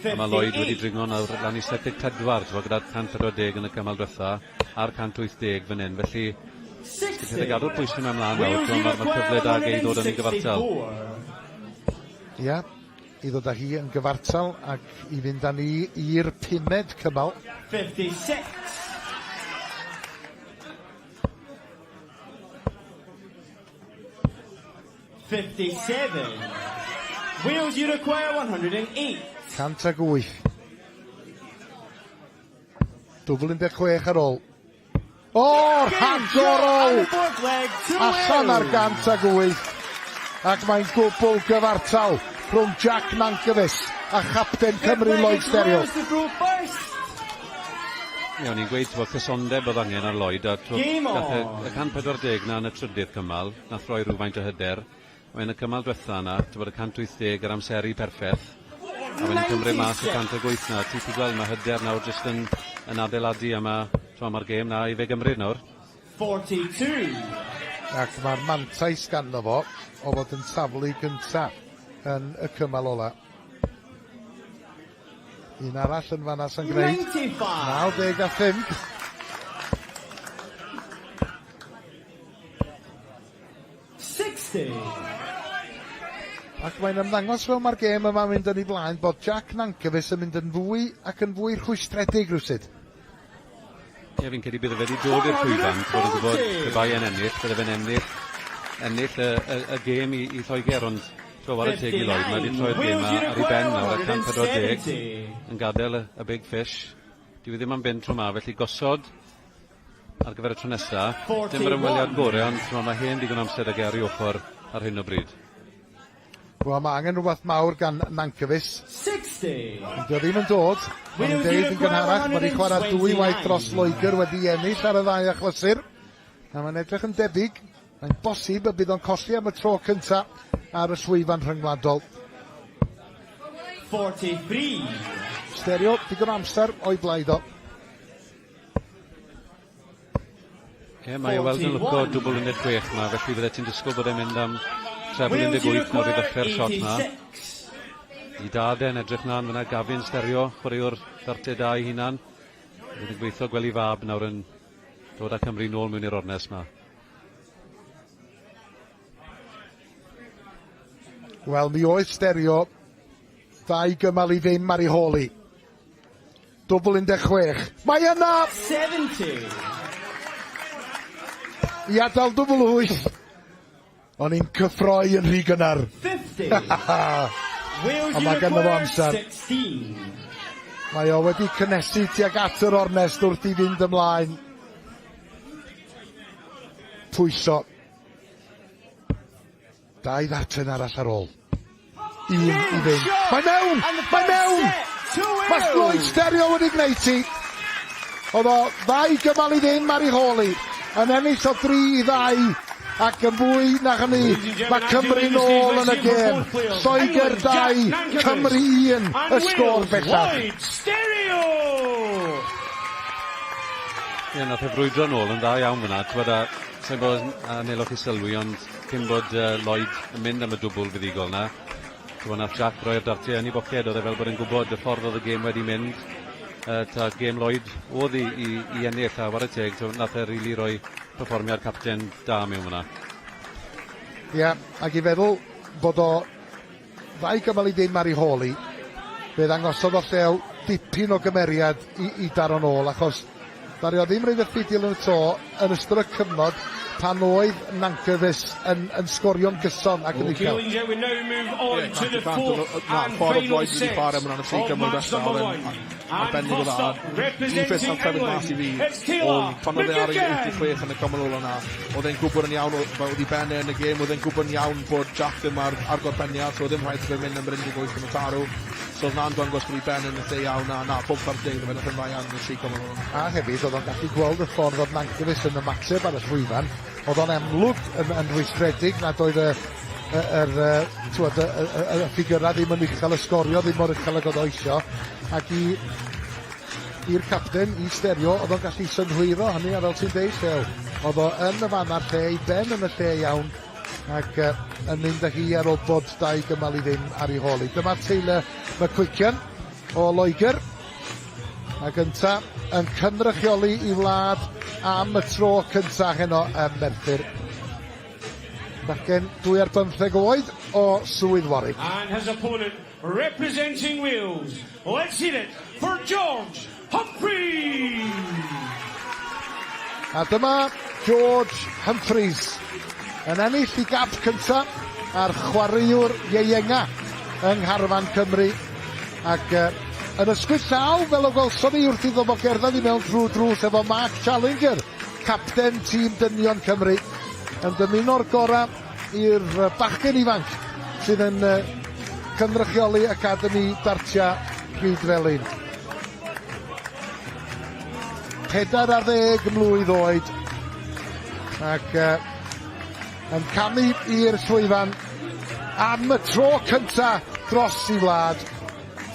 a mae Lloyd wedi dringo nawr lan i 74, t'mo, gyda'r 140 yn y cymal diwetha. ar 180 fan hyn, felly os gallu gadw'r pwysau yma ymlaen nawr, mae'r ma cyfle da gei ddod yn ei gyfartal. Ia, i ddod â hi yn gyfartal ac i fynd â ni i'r pumed cymal. 56. 57. Wales, you require 108. 108. Dwbl 16 ar ôl. O, rhagorol! Allan ar 108. Ac mae'n gwbl gyfartal rhwng Jack Nankervis a chapten Cymru Lloyd Stereo. Ie, o'n i'n gweud, t'mo' cysondeb o'dd angen ar Lloyd a t'mo' gath e y 140 'na yn y trydydd cymal, nath roi rhywfaint o hyder. Wedyn y cymal dwetha 'na, t'mod y 180 yr amseru perffeth, a wedyn cymryd mas y 108 'na, ti 'llu gweld ma' hyder nawr jyst yn yn adeiladu a ma' t'mo' ma'r gêm 'na i fe gymryd nawr. 42. Ac mae'r mantais ganddo fo o fod yn taflu gynta yn y cymal ola. Un arall yn fanna sy'n gwneud 95. 60. Ac mae'n ymddangos fel mae'r gêm yma'n mynd yn ei flaen bod Jack Nankervis yn mynd yn fwy ac yn fwy rhwystredig rhywsut. Ie, fi'n credu bydde fe wedi dod i'r llwyfan, bod yn gwybod pe bai e'n ennill, bydde fe'n ennill, ennill y, y, y gêm i, i Lloegr, ond tro whare teg i Lloyd, mae wedi troi'r gêm ar ei ben nawr, a 140 yn gadael y, y big fish. Dyw e ddim am fynd tro ma, felly gosod ar gyfer y tro nesa. Dim yr ymweliad gore, ond mae hen ddigon amser ag e ar ei ochr ar hyn o bryd. Wel, mae angen rhywbeth mawr gan Nankervis. 60. Ond dio ddim yn dod. Mae'n deud yn gynharach, mae wedi chwarae dwy waith dros Loegr wedi ennill ar y ddau achlysur. A mae'n edrych yn debyg, mae'n bosib y bydd o'n colli am y tro cyntaf ar y llwyfan rhyngwladol. 43. Stereo, digon amser o'i blaid o. Ie, mae o weld yn lwco dwbl 16 ma, felly fydde ti'n disgwyl bod e'n mynd am treble 18 nawr i ddechrau'r shot na. I dad e'n edrych mlaen fyna, Gavin Stereo, chwaraewr ddartiau da ei hunan. Fydd yn gweithio gweld ei fab nawr yn dod â Cymru nôl mewn i'r ornest ma. Wel, mi oedd Stereo ddau gymal i ddim ar ei hôl hi. Dwbl 16. Mae yna! 70. I adael dwbl 8. O'n i'n cyffroi yn rhy gynnar. 50. Wales Ond mae ganddo fo amser. 16. Mae o wedi cynnesu tuag at yr ornest wrth i fynd ymlaen. Pwyso. Dau ddarten arall ar ôl. Un i fynd. Mae mewn! Mae mewn! Mae Lloyd Stereo wedi gwneud ti. Oedd o ddau gymal i ddim ar ei hôl hi. Yn ennill o 3 i 2 ac yn fwy na hynny, mae Cymru nôl yn y gêm. Lloegr 2, Cymru 1, y sgôr bellach. Lloyd Stereo! Ie, nath e frwydro nôl yn dda iawn fyna. T'wod, a sai'n gwbod a wnelwch chi sylwi, ond cyn bod Lloyd yn mynd am y dwbl fuddugol 'na, t'mod nath Jack roi'r dartiau yn ei boced, oedd e fel bod e'n gwybod y ffordd oedd y gêm wedi mynd, ta gêm Lloyd oedd i, i, i ennill, a whare teg, t'mod nath e rili roi perfformiad capten da mewn fyna. Ie, yeah, ac i feddwl bod o ddau gymal i ddim ar ei hôl hi, fe ddangosodd o Llew dipyn o gymeriad i, i daro nôl, achos ddaru o ddim roid y ffidil yn y to yn ystod y cyfnod pan oedd Nankervis yn, yn sgorio'n gyson ac yn Okay, uchel. ladies and gentlemen, we now move on Ie, to the cant y cant. fourth Na, and ffordd o final Lloyd wedi set chwarae mewn y tri of cymal match diwetha, number oedd e'n one. And arbennig o first dda. up, Un peth representing nath sefyll mas i England, fi, it's Taylor oedd pan oedd e ar ei McGuigan. 86 yn y cymal ola 'na, oedd e'n gwybod yn iawn, oedd ei ben e yn y gêm, oedd e'n gwybod yn iawn bod Jack ddim ar, ar gorffeniad, so oedd ddim rhaid iddo fe mynd am yr 18 yn y tarw. So oedd 'na'n dangos bod ei ben yn y lle iawn, a na, pob chwarae teg iddo fe, nath e'n dda iawn yn y tri cymal ola. A hefyd, oedd o'n gallu gweld y ffordd oedd Nankervis yn ymateb ar y llwyfan. Oedd o'n amlwg yn, yn rhwystredig nad oedd y, y, yr, t'wod, y, y, y, y ffigyrau ddim yn uchel, y sgorio ddim mor uchel ag oedd o isio. Ac i i'r capten, i Stereo, oedd o'n gallu synhwyro hynny, a fel ti'n deud, Llew, oedd o yn y fan a'r lle, ei ben yn y lle iawn, ac yn mynd â hi ar ôl bod dau gymal i ddim ar ei hôl hi. Dyma Taylor McQuicken o Loegr, ac ynta yn cynrychioli i wlad am y tro cyntaf heno ym Merthyr. Bachgen 22 oed o Swydd Warwick. And his opponent representing Wales, let's hear it for George Humphreys! A dyma George Humphreys yn ennill ei gap cyntaf a'r chwaraewr ieuenga yng ngharfan Cymru ac uh, yn ysgwyd llaw fel y gwelson ni wrth iddo fo gerdded i mewn trwy drws efo Mark Challenger, capten tîm dynion Cymru, yn dymuno'r gorau i'r bachgen ifanc sydd yn uh, cynrychioli Academi Dartia Rhydfelin. 40 mlwydd oed ac uh, yn camu i'r llwyfan am y tro cynta dros i wlad.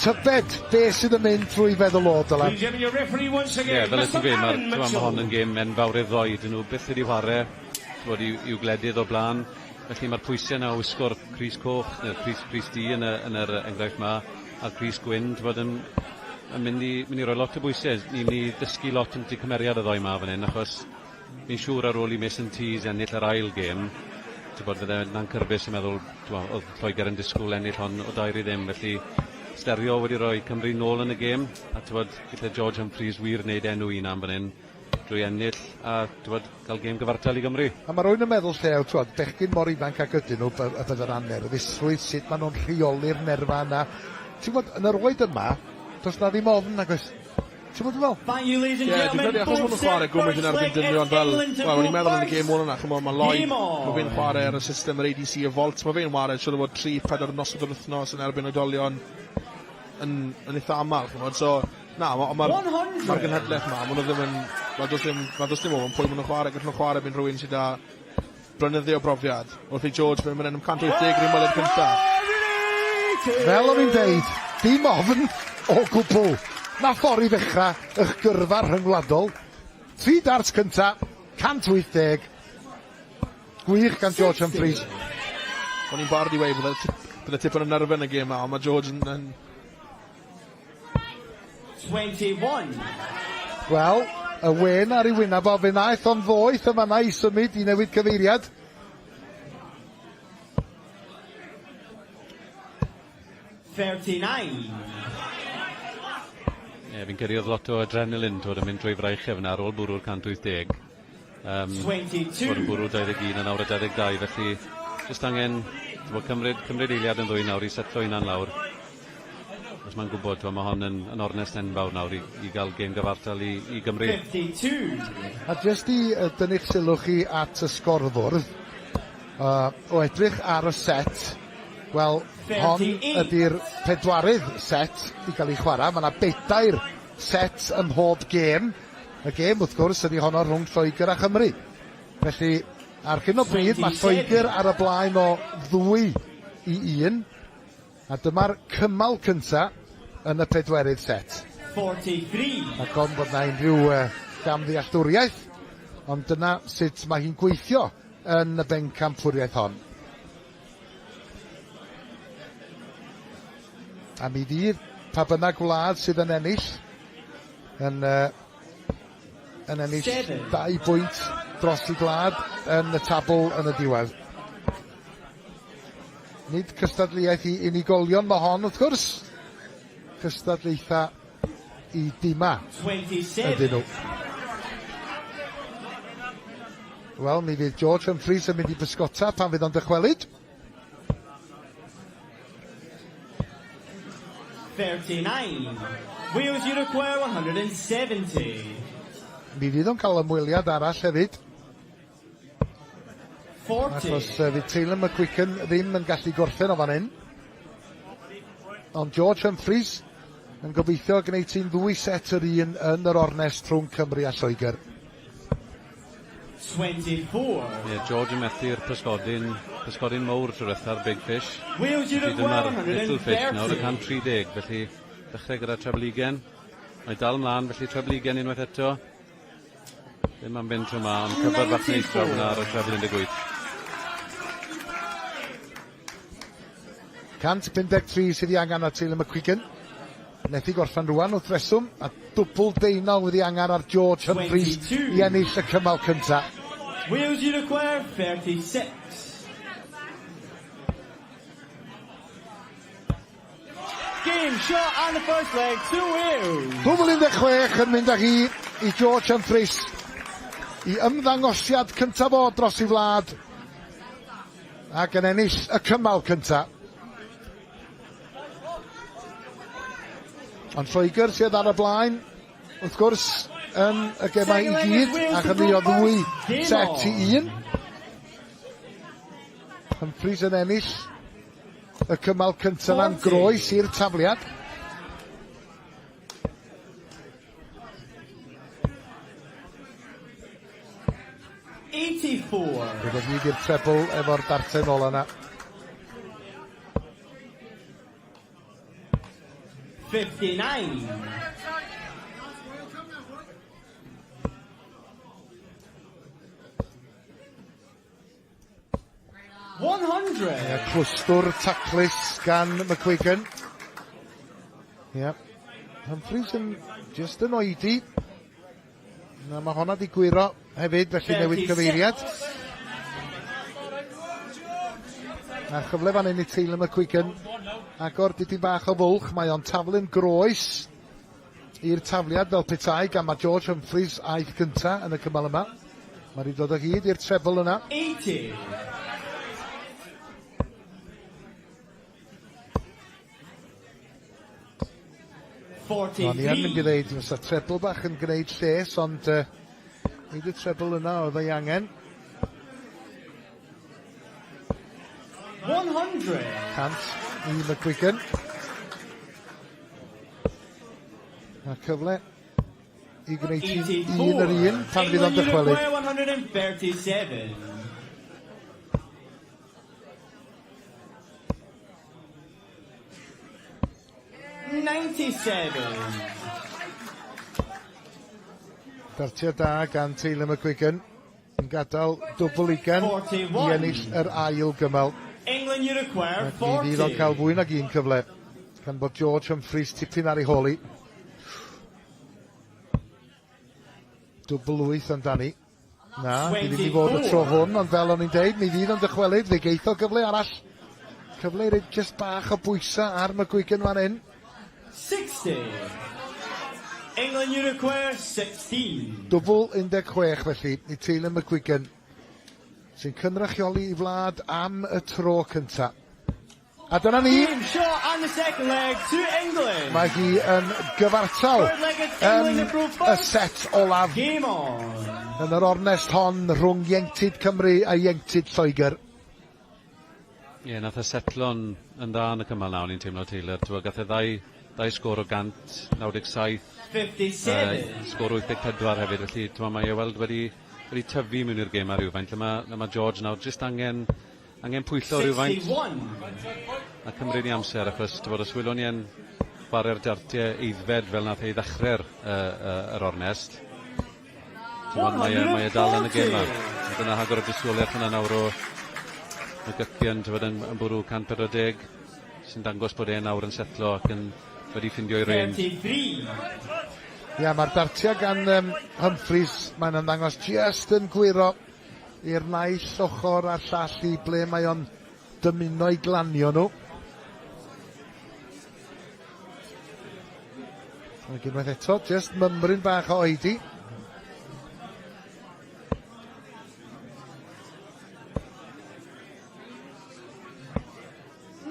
Tybed be sydd yn mynd trwy feddwl o, Dylan? Ie, yeah, fel y ti'n gweud, mae'r ma hon yn gêm enfawr i'r ddoi. Dyn nhw byth wedi chwarae bod i'w gwledydd o'r blaen. Felly mae'r pwysau yna o wisgo'r crys coch, neu'r crys, crys du yn, y, yn yr enghraifft yma, a'r crys gwyn, ti'n yn, yn mynd i, mynd i roi lot o bwysau. Ni'n mynd i ddysgu lot am cymeriad y ddoi yma fan hyn, achos fi'n siŵr ar ôl i Mason Tees ennill yr ail gêm, ti'n bod fydde Nankervis yn meddwl, ti'n oedd Lloegr yn disgwyl ennill hon o 2-0, felly Sterio wedi rhoi Cymru nôl yn y gêm, a ti'n bod, gyda George Humphreys wir wneud enw un am fan hyn, drwy ennill a ti'n bod, cael gêm gyfartal i Gymru. A mae rhywun yn meddwl lle, ti'n bod, bechgyn mor ifanc ag ydyn nhw, y bydd yr anerfusrwydd, sut maen nhw'n rheoli'r nerfa yna. Ti'n bod, yn yr oed yma, does na ddim ofn, nag oes? Ti'n bod fel? Thank you, ladies and Ie, dwi'n credu achos maen nhw'n chwarae gwmws yn erbyn dynion fel... Wel, o'n i'n meddwl yn y gêm ôl yna, chymod, mae Lloyd, mae fe'n chwarae ar y system yr ADC y Volt, mae fe'n chwarae siwr o fod 3-4 noswaith yr wythnos yn erbyn oedolion yn, yn eitha aml, chymod, so... Na, ond mae'r ma gynhadledd yma, maen nhw ddim yn... Wel, does dim, wel, does dim ofn pwy maen nhw'n chwarae, gallen nhw chwarae byn rhywun sydd â blynydde o brofiad. Wrth i George fynd yn 180 yr ymweliad cyntaf. Fel o'n i'n deud, dim ofn o gwbl. Na ffordd i ddechrau eich gyrfa rhyngwladol. Tri dart cynta, 180. Gwych gan George Humphreys. O'n i'n barod i weud bydde, bydde tipyn o nerfau yn y gêm ma, ond mae George yn, yn 21. Wel, y wên ar ei wyneb o, fe wnaeth o'n ddoeth yn fanna i symud i newid cyfeiriad. 39. Ie, fi'n credu oedd lot o adrenaline twyd yn mynd drwy fraich efna ar ôl bwrw'r 180. 22. Bod yn bwrw 21 a nawr y 22, felly jyst angen bod, cymryd, cymryd eiliad yn ddwy nawr i setlo hunan lawr. Os mae'n gwybod, twel, mae hon yn, yn ornest enfawr nawr i, i gael gêm gyfartal i, i Gymru. 52. A jyst i dynnu'ch sylw chi at y sgorfwrdd, o edrych ar y set, wel, hon ydy'r pedwarydd set i gael ei chwarae. Mae yna bedair set ym mhob gêm. Y gêm, wrth gwrs, ydy honno rhwng Lloegr a Chymru. Felly, ar hyn o bryd, mae Lloegr ar y blaen o 2-1. A dyma'r cymal cynta yn y pedwerydd set. 43. Ac ond bod na unrhyw uh, gamddealltwriaeth, ond dyna sut mae hi'n gweithio yn y bencampwriaeth hon. A mi fydd pa bynnag wlad sydd yn ennill yn, uh, yn ennill 2 bwynt dros i gwlad yn y tabl yn y diwedd. Nid cystadleuaeth i unigolion mae hon wrth gwrs. Cystadlaethau i dima ydyn nhw. Wel, mi fydd George Humphreys yn mynd i bysgota pan fydd o'n dychwelyd. 39. Wales, you require 170. Mi fydd o'n cael ymweliad arall hefyd. 40. Achos fydd Taylor McQuicken ddim yn gallu gorffen o fan hyn. Ond George Humphreys yn gobeithio gwneud ti'n ddwy set yr un yn yr ornest rhwng Cymru a Lloegr. 24. Ie, George yn methu'r pysgodyn, pysgodyn mowr tro diwetha'r big fish. Wales, you Felly require dyma'r little fish nawr, y 130. 130, felly dechrau gyda treble ugen. Mae dal mlaen, felly treble ugen unwaith eto. Ddim am fynd trwy ma, ond cyfer bach neis draw fyna ar y treble 18. 153 sydd ei angen ar Taylor McQuicken. Methu gorffen rwan wrth reswm, a dwbl deunaw wedi angen ar George Humphreys i ennill y cymal cynta. Wales you require 36. Game shot and the first leg to Wales. Dwbl 16 yn mynd â hi i George Humphreys i ymddangosiad cyntaf o dros i wlad ac yn ennill y cymal cyntaf. Ond Lloegr sydd ar y blaen, wrth gwrs, yn y gemau i gyd, a hynny o ddwy set i un. Humphreys yn ennill y cymal cyntaf yna'n groes i'r tafliad. Dod o hyd i'r trebl efo'r darten ola yna. 59. Ie, clwstwr taclus gan McQuiggan. Ie. Humphreys yn just yn oedi. Na, mae honna di gwyro hefyd, felly newid cyfeiriad. A chyfle fan hyn i Taylor McQuiggan. Agor dipyn bach o fwlch, mae o'n taflu'n groes i'r tafliad fel petai gan mae George Humphreys aeth gynta yn y cymal yma. Mae wedi dod o hyd i'r trebl yna. 80. O'n i yn mynd i ddeud, fysa trebl bach yn gwneud lles, ond nid y trebl yna oedd ei angen. 100. 100 i McQuiggan. A cyfle i gwneud hi'n un yr un pan fydd o'n dychwelyd. 137. 97. Dartiad da gan Taylor McQuiggan yn gadael dwbl ugain i ennill yr ail gymal. England you require 40. Ac mi fydd o'n cael fwy nag un cyfle gan bod George Humphreys tipyn ar ei hôl hi. Dwbl wyth amdani. Na, di ddim i fod y tro hwn, ond fel o'n i'n deud, mi fydd o'n dychwelyd, fe geith o gyfle arall. Cyfle i roid just bach o bwysa ar McGuigan fan hyn. 60. England you require 16. Dwbl 16 felly i Taylor McGuigan sy'n cynrychioli i wlad am y tro cynta. A dyna ni. Game shot and the second leg to England. Mae hi yn gyfartal yn y set olaf. Game on. Yn yr ornest hon rhwng ieuenctid Cymru a ieuenctid Lloegr. Ie, yeah, nath e setlo'n yn dda yn y cymal na, o'n i'n teimlo Taylor. T'wod, gath e ddau, ddau sgôr o 197. 57. Sgôr 84 hefyd, felly t'mo, mae e weld wedi tyfu mewn i'r gêm a rhywfaint. Lle mae George nawr jyst angen pwyllo rhywfaint 61. a cymryd i amser, achos t'wod, os wylwn ni yn chwarae'r dartiau aeddfed fel nath ei ddechrau'r yr ornest, t'mod, mae e dal yn y gêm 'ma. A dyna rhagor o dystiolaeth yna nawr o McGuckian, t'mod, yn bwrw 140, sy'n dangos bod e nawr yn setlo ac yn wedi ffindio'i range. 33. Ia, mae'r dartiau gan Humphreys, mae'n ymddangos just yn gwyro i'r naill ochr a'r llall i ble mae o'n dymuno i glanio nhw. Ac unwaith eto, just mymryn bach o oedi.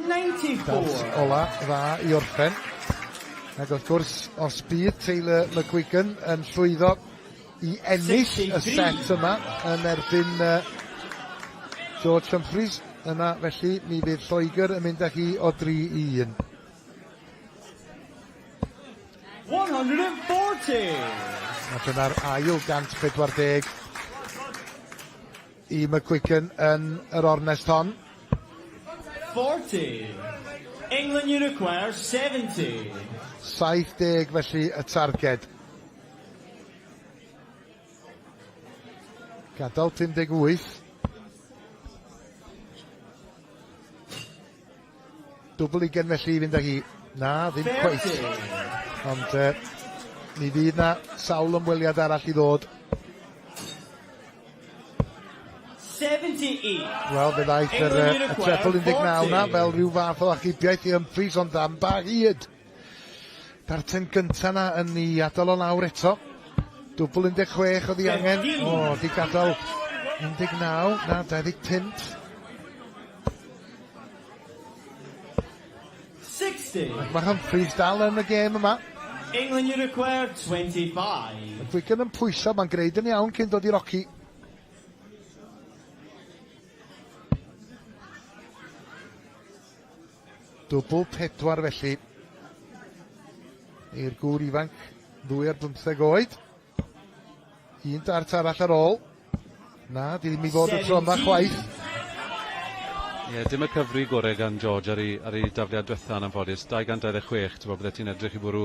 94. Dart ola dda i orffen. Ac wrth gwrs, os bydd Taylor McQuiggan yn llwyddo i ennill y set yma yn erbyn George Humphreys, yna felly mi fydd Lloegr yn mynd â hi o 3 i 1. 140. A dyna'r ail 140 i McQuiggan yn yr ornest hon. 40. England you require 70. 70 felly y targed. Gadael 58. Dwbl ugain felly i fynd â hi. Na, ddim cweit. Ond mi fydd na sawl ymweliad arall i ddod. 78. Wel, fe ddaeth yr, y treble 19 na fel rhyw fath o achubiaeth i Humphreys, ond am ba hyd. Darten gynta na yn ei adael o lawr eto. Dwbl 16 oedd ei angen. O, di gadael 19, na, 25. 60. Ac mae Humphreys dal yn y gêm yma. England, you require 25. Mae Gwigan yn pwyso, mae'n gwneud yn iawn cyn dod i Rocky. Dwbl pedwar felly i'r gŵr ifanc, 22 oed. Un dart arall ar ôl. Na, di ddim i fod y tro yma chwaith. Ie, yeah, dim y cyfri gorau gan George ar ei, ar ei dafliad diwetha yn anffodus. 226, ti'n bod, bydde ti'n edrych i bwrw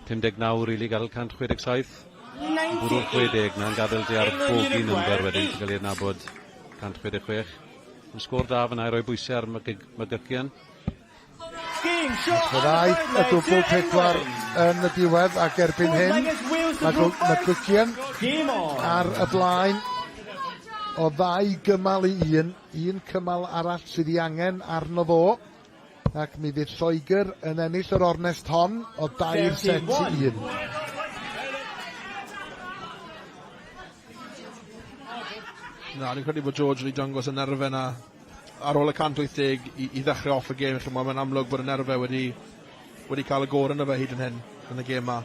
59, rili, gadael 167. Bwrw'r 60 na'n gadael di ar bogi number wedyn, ti'n cael ei adnabod 166. Yn sgôr da fyna i roi bwysau ar McGuckian. Fe ddaeth y dwbl pedwar yn y diwedd ac erbyn hyn mae McGuckian ar y blaen o ddau gymal i un. Un cymal arall sydd ei angen arno fo ac mi fydd Lloegr yn ennill yr ornest hon o dair set i un. Na, fi'n credu bod George wedi dangos y nerfe 'na ar ôl y 180 i, i ddechrau off y gêm, ch'mo' mae'n amlwg bod y nerfe wedi wedi cael y gore yno fe hyd yn hyn yn y gêm 'ma.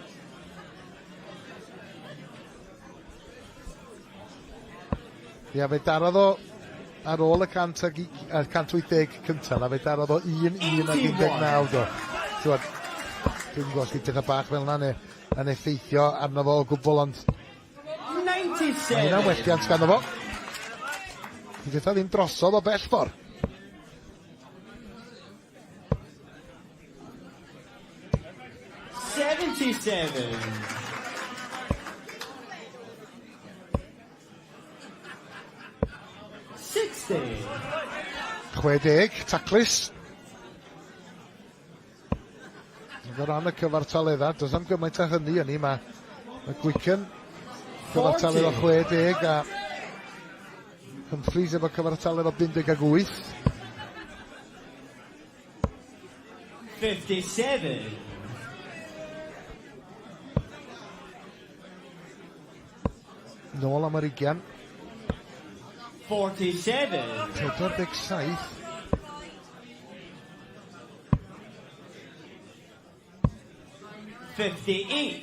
Ia, fe darodd o ar ôl y 100 ag, 180 cyntaf, na fe darodd o 1, 1 ag 19 do. T'wod, dwi'n gwybod os 'di pethau bach fel 'na neu yn effeithio arno fo o gwbl, ond Mae hynna'n welliant ganddo fo. Di pethau ddim drosodd o bell ffordd. 77. 60. 60, taclus. Ond o ran y cyfartaledda, does am gymaint â hynny yn ni. Mae, mae Gwicken cyfartaledd o 60 a Humphreys efo cyfartaledd o 58. 57. Nôl am yr ugian. 47. 47. 58.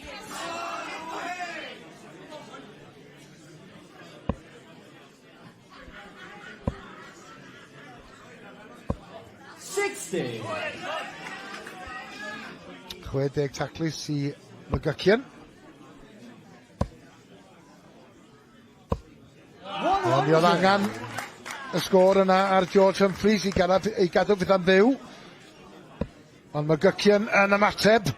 60. 60 taclus i McGuckian. Ond mi oedd angen y sgôr yna ar George Humphreys i gadw, i gadw pethau'n fyw. Ond mae Gycian yn ymateb.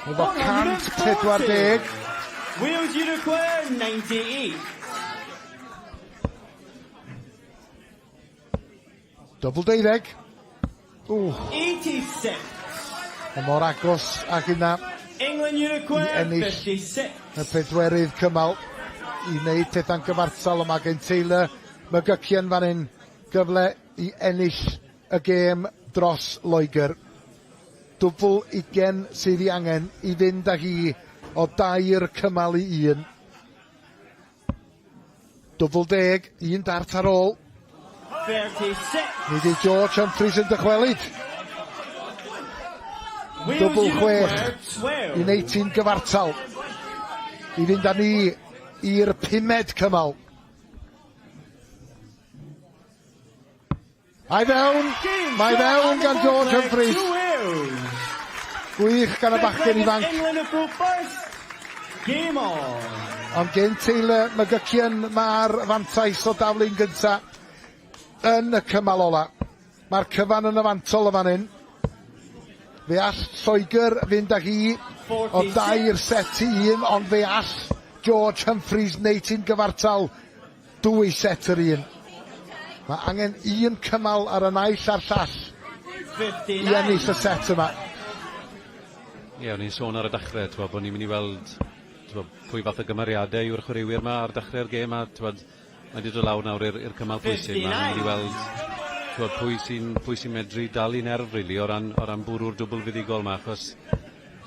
Efo 140. Wales you require 98. Dwbl deuddeg. Ww. 86. Y mor agos ag yna England you i require ennill 56. y pedwerydd cymal i wneud pethau'n gyfartal ond mae gen Taylor McGuckian fan hyn gyfle i ennill y gêm dros Loegr. Dwbl ugen sydd ei angen i fynd â hi o dair cymal i un. Dwbl deg, un dart ar ôl. 36. Mi fydd George Humphreys yn dychwelyd. Dwbl chwech i wneud ti'n gyfartal. I fynd â ni i'r pumed cymal. A'i fewn! Mae fewn gan George Humphreys. Gwych gan y bachgen ifanc. Ond gen Taylor McGuckian mae'r fantais o daflu'n gynta yn y cymal ola. Mae'r cyfan yn y fantol y fan hyn. Fe all Lloegr fynd â hi o dair set i un, ond fe all George Humphreys wneud hi'n gyfartal dwy set yr un. Mae angen un cymal ar y naill a'r llall i ennill y set yma. Ie, o'n i'n sôn ar y dechrau, t'mod, bod ni'n mynd i weld, t'mod, pwy fath o gymeriadau yw'r chwaraewyr 'ma ar dechrau'r gêm a, t'mod, mae 'di dod lawr nawr i'r i'r cymal pwysig 'ma. Ni'n mynd i weld, t'mod, pwy sy'n pwy sy'n medru dal 'i nerf rili o ran o ran bwrw'r dwbl fuddugol 'ma achos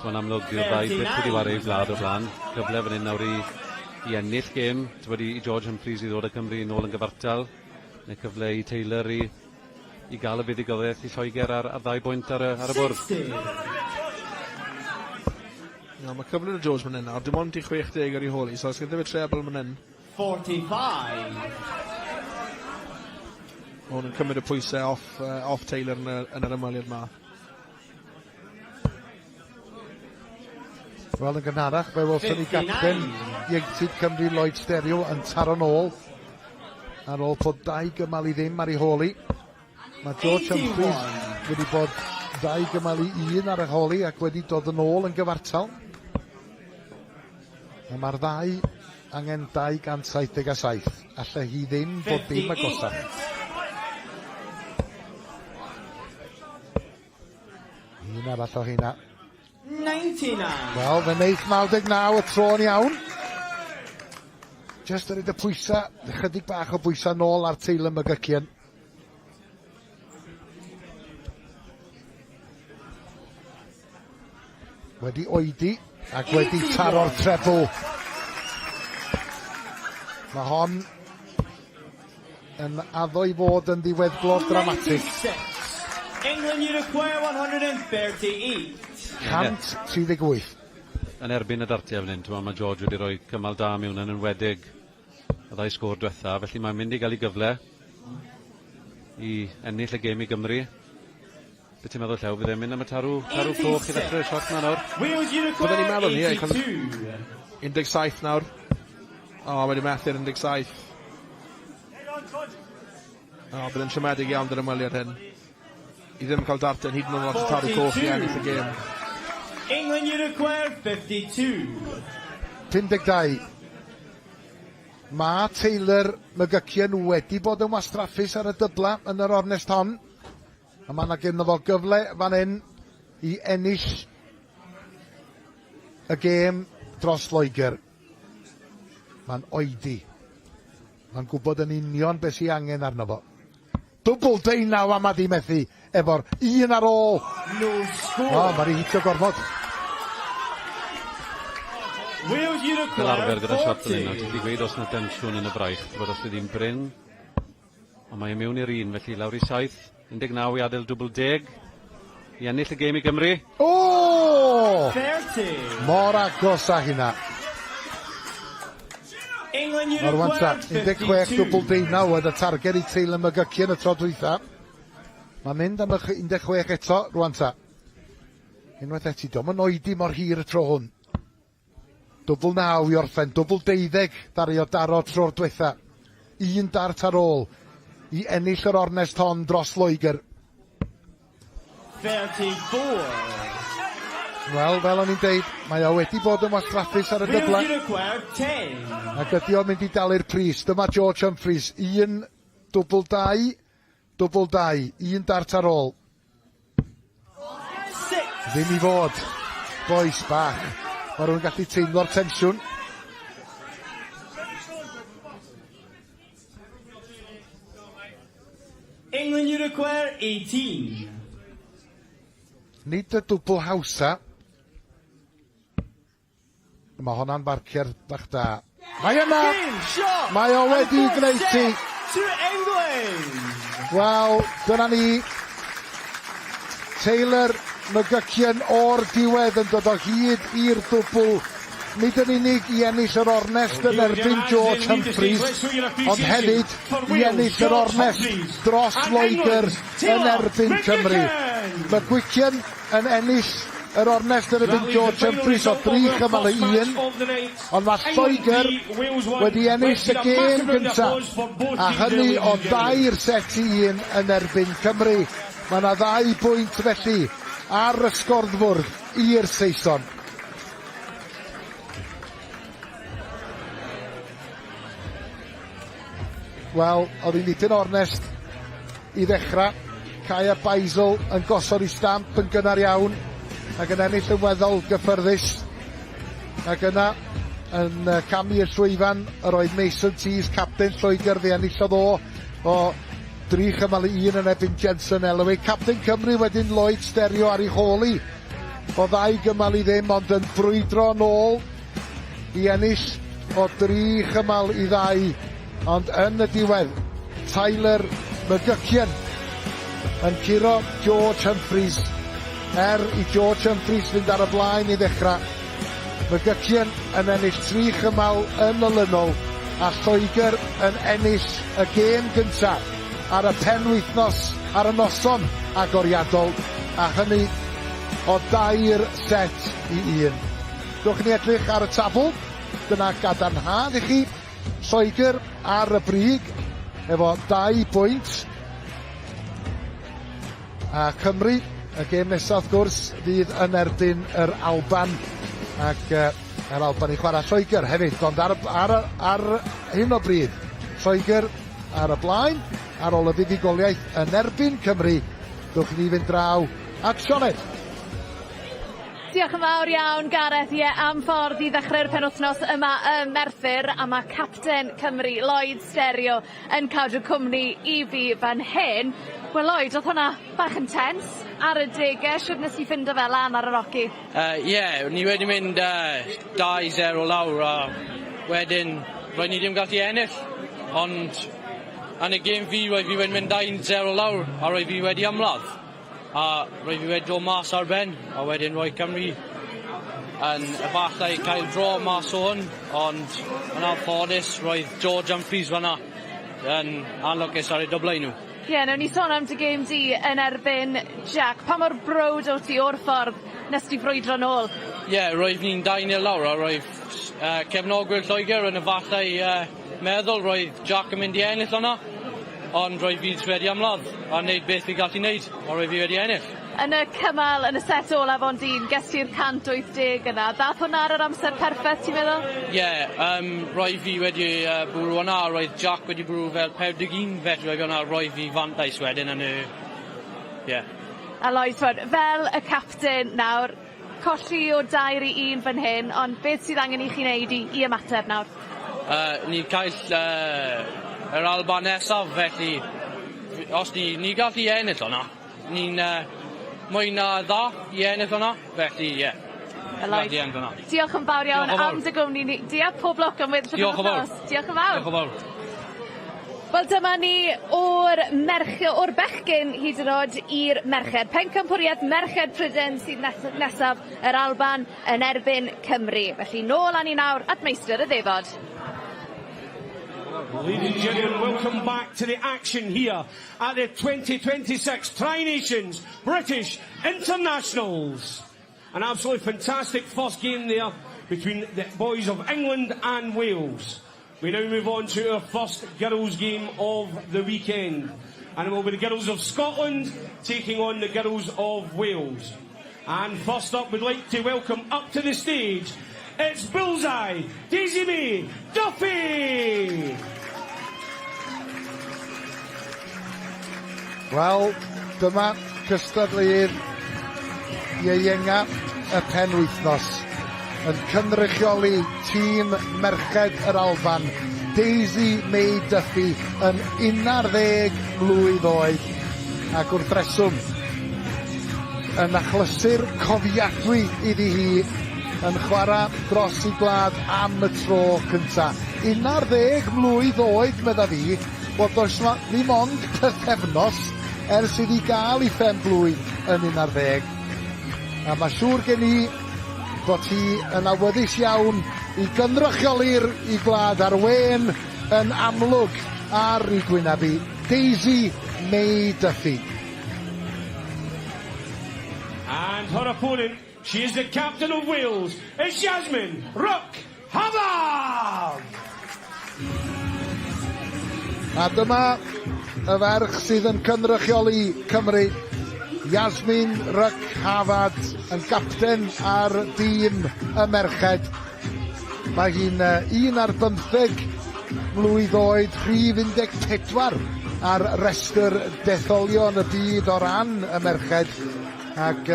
t'mod yn amlwg dyw'r ddau byth wedi ware eu gwlad o'r bla'n. Cyfle fan 'yn nawr i i ennill gêm, t'mod, i i George Humphreys i ddod â Cymru nôl yn gyfartal, neu cyfle i Taylor i i gael y fuddugoliaeth i Lloegr ar, ar ddau bwynt ar y, ar y bwrdd. No, mae cyfle i Jones fan hyn nawr. Dim ond i 60 ar ei hôl i, so os gyda fe treble fan hyn. 45. Mae hwn yn cymryd y pwysau off, off Taylor yn, y, yn yr ymweliad yma. Wel, yn gynharach, fe welson ni gapten ieuenctid Cymru Lloyd Stereo yn taro nôl ar ôl bod dau gymal i ddim ar ei hôl hi. Mae George Humphreys wedi bod ddau gymal i un ar ei hôl hi ac wedi dod yn ôl yn gyfartal. A mae'r ddau angen 277. Alle hi ddim bod dim agosach. Un arall o heina. 99. Wel, fe wneith 99 y tro yn iawn. Just yn rhaid y pwysa, chydig bach o bwysa nôl ar Taylor McGuckian. Wedi oedi ac wedi taro'r trebl. Mae hon yn addo i fod yn ddiweddglo dramatig. England, you require 138. 138. Yn erbyn y dartiau fan hyn, ti'n mae George wedi rhoi cymal da mewn yn enwedig y ddau sgôr diwetha, felly mae'n mynd i gael ei gyfle i ennill y gêm i Gymru. Be ti'n meddwl Llew, fydd e'n mynd am y tarw, tarw coch i ddechrau'r siot 'ma nawr? Byddwn ni'n meddwl ni, ie, 17 nawr. O, oh, wedi methu'r 17. O, oh, bydd yn siomedig iawn dy'r ymweliad hyn. I ddim cael darten hyd yn oed lot o tarw coch i ennill y gêm. England, you require 52. 52. Mae Taylor McGuckian wedi bod yn wastraffus ar y dybla yn yr ornest hon. A mae yna gynno fo gyfle fan hyn i ennill y gêm dros Loegr. Mae'n oedi. Mae'n gwybod yn union beth sy'n angen arno fo. Dwbl deunaw a mae di methu efo'r un ar ôl. No score. O, mae di hitio gormod. Wales, you Fel arfer require gyda siot fel hyn, 40. ti'n gallu gweud os yna densiwn yn y fraich, ti'n bod os fydd hi'n brin. Ond mae e mewn i'r un, felly lawr i 7, 19 i adael dwbl deg i ennill y gêm i Gymru. O! 30. Mor agos â hynna. England, you Nawr wan ta, require 16 52. dwbl deunaw oedd y targed i Taylor McGuckian y tro dwytha. Mae'n mynd am y 16 eto, rwan ta. Unwaith eto, diolch yn oedi mor hir y tro hwn. Dwbl naw i orffen, dwbl deuddeg ddaru o daro tro'r dwetha. Un dart ar ôl i ennill yr ornest hon dros Loegr. 34. Wel, fel o'n i'n deud, mae o wedi bod yn wastraffus ar y Wales, dybla. you require 10. Ac ydi o'n mynd i dalu'r pris. Dyma George Humphreys, un dwbl dau, dwbl dau, un dart ar ôl. 6. Ddim i fod. Bois bach. Mae rhywun gallu teimlo'r tensiwn. England, you require 18. Nid y dwbl hawsa. Mae honna'n farciad bach da. Mae yna! Game shot. Mae o wedi And gwneud first ti. set To England. Wel, dyna ni. Taylor McGuckian o'r diwedd yn dod o hyd i'r dwbl. Nid yn unig i ennill yr ornest yn erbyn George Humphreys, ond hefyd i ennill yr ornest dros Loegr yn erbyn Cymru. McGuckian yn ennill yr ornest yn erbyn George Humphreys o dri chymal i un, ond mae Lloegr wedi ennill y gêm gyntaf, a hynny o dair set i un yn erbyn Cymru. Mae yna ddau bwynt felly ar y sgorddfwrdd i'r Saeson. Wel, oedd hi'n dipyn o ornest i ddechrau. Kaya Beisel yn gosod ei stamp yn gynnar iawn. ac yn ennill yn weddol gyffyrddus. Ac yna, yn camu i'r llwyfan, yr oedd Mason Tees, capten Lloegr, fe enillodd o o dri chymal i un yn erbyn Jensen Elloway. Capten Cymru wedyn Lloyd Stereo ar ei hôl hi o ddau gymal i ddim, ond yn brwydro yn ôl i ennill o dri chymal i ddau, ond yn y diwedd, Tyler McGuckian yn curo George Humphreys, er i George Humphreys fynd ar y blaen i ddechrau. McGuckian yn ennill tri chymal yn olynol, a Lloegr yn ennill y gêm gyntaf ar y penwythnos ar y noson agoriadol, a hynny o dair set i un. Dewch i ni edrych ar y tabl. Dyna gadarnhad i chi. Lloegr ar y brig efo 2 bwynt. A Cymru, y gêm nesaf wrth gwrs, fydd yn erbyn yr Alban. Ac yr Alban i chwarae Lloegr hefyd, ond ar, ar, ar hyn o bryd, Lloegr ar y blaen, ar ôl y fuddugoliaeth yn erbyn Cymru. Dewch i ni fynd draw at Sioned. Diolch yn fawr iawn Gareth, ie am ffordd i ddechrau'r penwythnos yma ym Merthyr a ma' capten Cymru Lloyd Stereo yn cadw cwmni i fi fan hyn. Wel Lloyd o'dd hwnna bach yn tense ar y dege, shwd nes ti ffindo fe lan ar yr oci? Yy ie, ni wedi mynd 2-0 lawr a wedyn roedd ni ddim gallu ennill ond yn y gêm fi roedd fi wedi mynd 2-0 lawr a roedd fi wedi ymladd. A roedd fi wedi dod mas ar ben, a wedyn roedd Cymru yn efallai cael draw mas o hwn, ond yn anffodus roedd George Humphreys fan'na yn anlwcus ar eu dyblau nhw. Ie, newn ni sôn am dy gêm di yn erbyn Jack. Pa mor browd o' ti o'r ffordd nes di frwydro nôl? Ie, roedd ni'n 2-0 lawr a roedd cefnogwyr Lloegr yn efallai meddwl roedd Jack yn mynd i ennill hwnna, ond roedd fi jyst wedi ymladd a neud beth fi gallu neud, a roedd fi wedi ennill. Yn y cymal, yn y set olaf ond un, ges ti'r 180 yna. Ddath hwnna ar yr amser perffeth, ti'n meddwl? Ie, yeah, roedd fi wedi bwrw hwnna, a roedd Jack wedi bwrw fel 41, felly roedd hwnna roi fi fantais wedyn yn y... Ie. Yeah. A Lloyd, t'mod, fel y capten nawr, Colli o dair i un fan hyn, ond beth sydd angen i chi wneud i, i ymateb nawr? Ni'n cael yr Alban nesaf, felly os ni, ni gallu ennill hwnna, ni'n mwy na dda i ennill hwnna, felly ie. Yeah. Diolch yn fawr iawn am dy gwmni ni. Diolch, pob lwc am weddill y penwythnos. Diolch yn fawr. Diolch yn fawr. Wel dyma ni o'r merch- o'r bechgyn hyd yn o'd i'r merched. Pencampwriaeth Merched Pryden sydd nesaf yr Alban yn erbyn Cymru. Felly nôl â ni nawr at meistr y ddefod. Ladies and gentlemen, welcome back to the action here at the 2026 Tri-Nations British Internationals. An absolutely fantastic first game there between the boys of England and Wales. We now move on to our first girls game of the weekend. And it will be the girls of Scotland taking on the girls of Wales. And first up, we'd like to welcome up to the stage, it's Bullseye, Daisy May, Duffy! Wel, dyma cystadleuydd ieuenga y penwythnos yn cynrychioli tîm Merched yr Alban, Daisy May Duffy yn 11 mlwydd oed ac wrth reswm yn achlysur cofiadwy iddi hi yn chwarae dros ei gwlad am y tro cynta. 11 mlwydd oed medda fi, wel does 'na ddim ond pythefnos ers iddi gael ei phen-blwydd yn 11. A mae siŵr gen i bod hi yn awyddus iawn i gynrychioli'r i gwlad ar wên yn amlwg ar ei gwyneb hi, Daisy May Duffy. And her opponent, she is the captain of Wales, it's Yasmin Rook Havard! A dyma y ferch sydd yn cynrychioli Cymru, Yasmin Ruck Havard, yn gapten ar dîm y merched. Mae hi'n un ar bymtheg mlwydd oed, rhif 14 ar restr detholion y byd o ran y merched, ac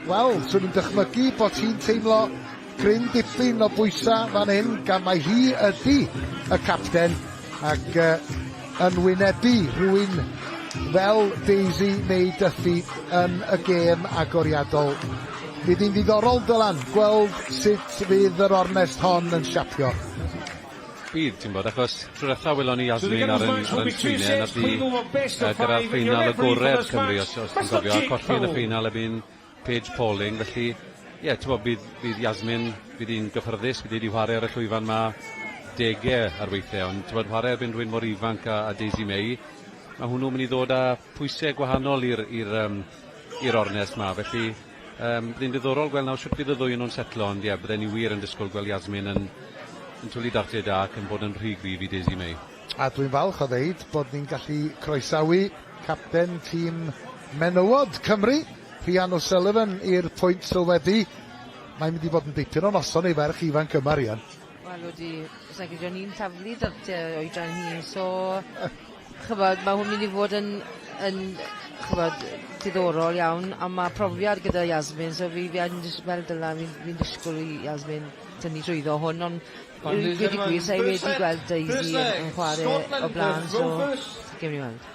Wel, swn i'n dychmygu bod hi'n teimlo cryn dipyn o bwysa fan hyn, gan mai hi ydy y capten ac uh, yn wynebu rhywun fel Daisy May Duffy yn y gêm agoriadol. Fydd hi'n ddiddorol, Dylan, gweld sut fydd yr ornest hon yn siapio. Bydd, ti'n bod, achos tro diwetha welon ni Yasmin ar yn, ar yn sgrinau, nath hi gyrraedd ffeinal agored Cymru, os, os ti'n cofio, a colli yn y ffeinal erbyn Paige Pauling, felly, ie, yeah, ti'n bod, bydd, bydd Yasmin, bydd hi'n gyffyrddus, bydd hi wedi chwarae ar y llwyfan ma degau ar weithiau, ond ti'n bod, chwarae erbyn rhywun mor ifanc a, a Daisy May, mae hwnnw'n mynd i ddod â pwysau gwahanol i'r i'r um, i'r ornest ma, felly um, bydd hi'n diddorol gweld nawr sut bydd y ddwy nhw'n setlo, ond ie, yeah, bydden ni wir yn disgwyl gweld Yasmin yn, yn twlu dartiau da ac yn bod yn rhy gryf i Daisy May. A dwi'n falch o ddeud bod ni'n gallu croesawu capten tîm menywod Cymru, Rhian O'Sullivan, i'r pwynt sylwebu. Mae'n mynd i fod yn dipyn o noson ei ferch ifanc yma, Rhian. Wel, wedi, os nag ydy ni'n taflu dartiau oedran hi, so ch'mod ma' hwn mynd i fod yn yn ch'mod diddorol iawn a ma' profiad gyda Yasmin so fi fi yn jys fel Dylan fi'n fi'n disgwl i Yasmin tynnu trwyddo hwn on' i gweud y gwir sai wedi gweld Daisy yn yn chware o bla'n so gewn ni weld.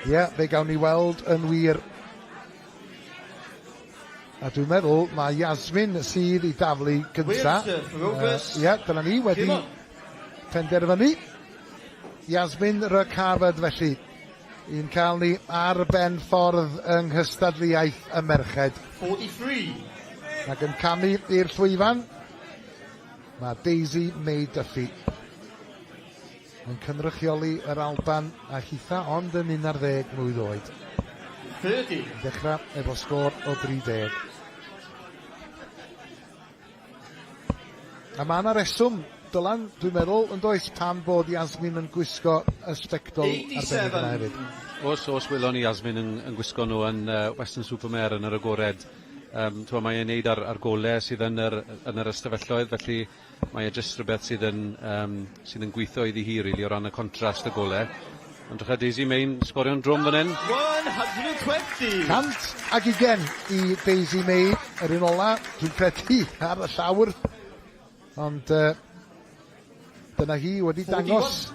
Ie, fe gawn ni weld yn wir. A dwi'n meddwl mae Yasmin sydd i daflu gynta. Ie, dyna ni wedi penderfynu. Yasmin Rykavard felly, i'n cael ni ar ben ffordd yng nghystadleuaeth y merched. 43. Ac yn camu i'r llwyfan, mae Daisy May Duffy yn cynrychioli yr Alban a hitha ond yn 11 mlwydd oed. 30. Yn dechrau efo sgôr o 30. A mae yna reswm, Dylan, dwi'n meddwl, yn does, pam bod Yasmin yn gwisgo y sbectol arbennig yna hefyd. Oes, oes, welon ni Yasmin yn, yn gwisgo nhw yn uh, Weston-super-Mare yn yr agored. Um, Mae e'n neud ar, ar golau sydd yn yr, yn yr ystafelloedd, felly mae e jyst rhywbeth sydd yn, um, sydd yn gweithio iddi hi, really, o ran y contrast y golau. Ond drycha Daisy May'n sgorio'n drwm fan hyn. 120! 120 i Daisy May, yr un ola, dwi'n credu, ar y llawr. Ond uh, dyna hi wedi dangos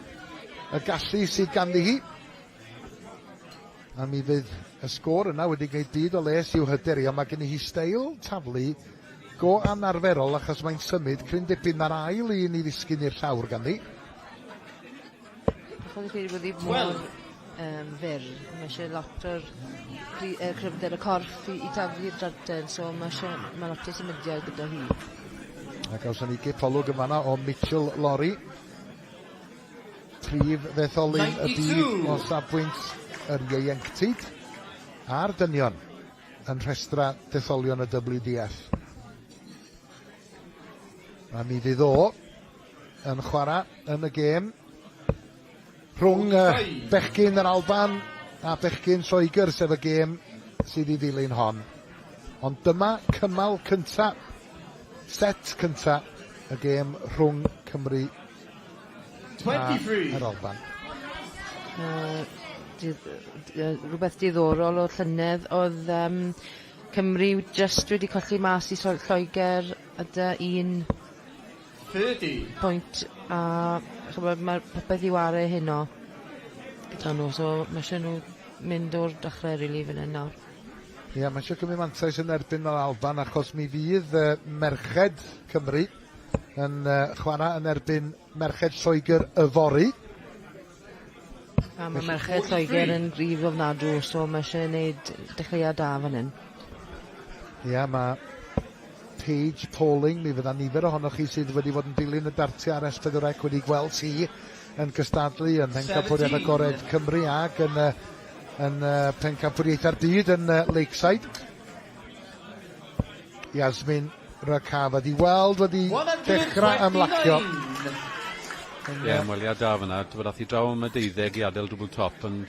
y gallu sydd ganddi hi. A mi fydd y sgôr yna wedi gwneud byd o les i'w hyder hi, ond mae gen i hi steil taflu go anarferol achos mae'n symud cryn dipyn. Mae'r ail un i ddisgyn i'r llawr ganddi. Achos fi credu bod hi mor um, fyr, mae eisiau lot o'r cry, uh, cryfder y corff i, i taflu'r darten, so mae, eisiau, mae lot o symudiad gyda hi. A gawson ni gipolwg yn fanna o Mitchell Lorry, prif ddetholyn y byd o safbwynt yr ieuenctid a'r dynion yn rhestra detholion y WDF. A mi fydd o yn chwarae yn y gêm rhwng bechgyn yr Alban a bechgyn Lloegr, sef y gêm sydd i ddilyn hon. Ond dyma cymal cynta, set cynta y gêm rhwng Cymru a yr Alban. Rhywbeth diddorol o'r llynedd oedd um, Cymru jyst wedi colli mas i Lloegr yda un 30. pwynt a ch'mod ma' popeth i ware heno gyda nhw so ma' isie nhw mynd o'r dechrau rili fan 'yn nawr. Ie, mae eisiau cymryd mantais yn erbyn yr Alban achos mi fydd uh, merched Cymru yn uh, chwarae yn erbyn merched Lloegr yfory. A mae merched Lloegr yn gryf ofnadw, so mae eisiau gwneud dechreuad da fan hyn. Ia, mae Paige Pauling, mi fydda nifer ohonoch chi sydd wedi bod yn dilyn y dartiau ar S4C wedi gweld hi yn cystadlu ym Mhencampwriaeth Agored Cymru ac yn, yn Pencampwriaethau'r Byd yn Lakeside. Yasmin Rakava di weld wedi dechrau ymlacio. Ie, yeah, ymweliad da fyna. Ti'n bod, ath i draw am y deuddeg i adael dwbl top, ond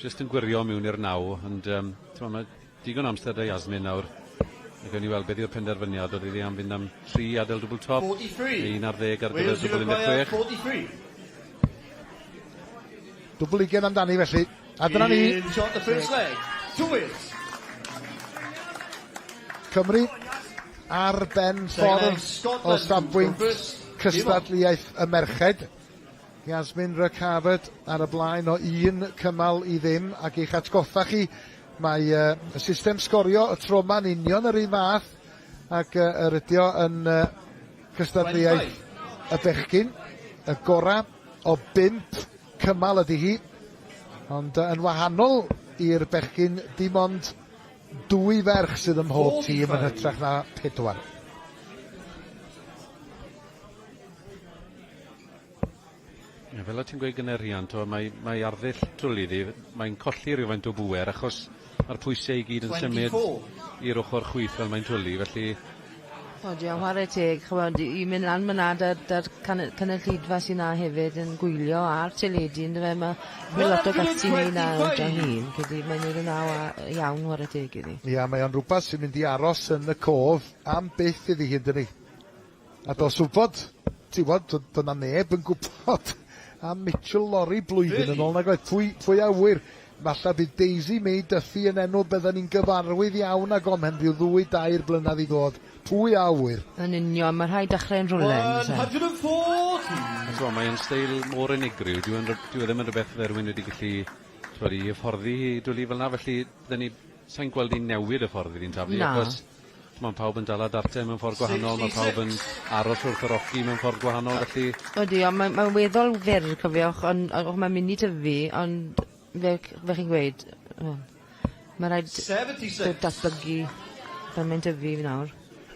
jyst yn gwirio mewn i'r naw, ond um, ti'n mae digon amser da Yasmin nawr. A gawn ni weld beth yw'r penderfyniad. Oedd iddi am fynd am 3 adael dwbl top, 43. neu 11 ar gyfer Wales dwbl require 16. 43. Dwbl ugen amdani felly. A dyna ni. In shot the first leg. To Wales. Cymru ar ben ffordd o safbwynt cystadleuaeth y merched. Yasmin Rykavert ar y blaen o un cymal i ddim, ac i'ch atgoffa chi, mae y system sgorio y tro 'ma'n union yr un fath ac yr ydi o yn cystadleuaeth y bechgyn. Y gorau o bump cymal ydy hi, ond yn wahanol i'r bechgyn, dim ond dwy ferch sydd ym mhob tîm yn hytrach na pedwar. Ie, fel o' ti'n gweud gynne Rhian, t'mo' mae mae arddull twli ddi, mae'n colli rhywfaint o bŵer achos ma'r pwyse i gyd yn symud i'r ochr chwith fel mae'n twli, felly... Odi, a whare teg, ch'mod, i mynd lan myna 'da'r 'da'r cynulleidfa sy 'na hefyd yn gwylio a'r teledu yndyfe, ma' ma' lot o guts i neud 'na oedran hi, fi'n credu mae'n neud yn dda iawn whare teg iddi. Ia, mae o'n rwbath sy'n mynd i aros yn y cof am byth iddi hi, yndydi? A dos wybod, ti'n gwybod, doedd 'na neb yn gwybod am Mitchell Lawrie blwyddyn yn ôl nag oedd? Pwy, pwy a ŵyr? Falle bydd Daisy May Duffy yn enw bydden ni'n gyfarwydd iawn ag o mhen rhyw ddwy, dair blynedd i ddod. Pwy a ŵyr? Yn union, mae rhaid dechrau yn rhywle, yn does e? 140. A t'mo' mae e'n steil mor unigryw, dyw e'n dyw e ddim yn rhywbeth fydde rhywun wedi gallu t'mod i hyfforddi hi i dwli fel 'na, felly bydden ni, sai'n gweld hi'n newid y ffordd fydd hi'n taflu, Na. achos mae pawb yn dala dartau mewn ffordd gwahanol, mae pawb yn aros wrth yr oci mewn ffordd gwahanol, felly... Odi, ond mae'n mae weddol fyr, cofiwch, ond ond mae'n mynd i tyfu, ond fe, fe chi'n gweud, o, mae rhaid datblygu fel mae'n tyfu nawr.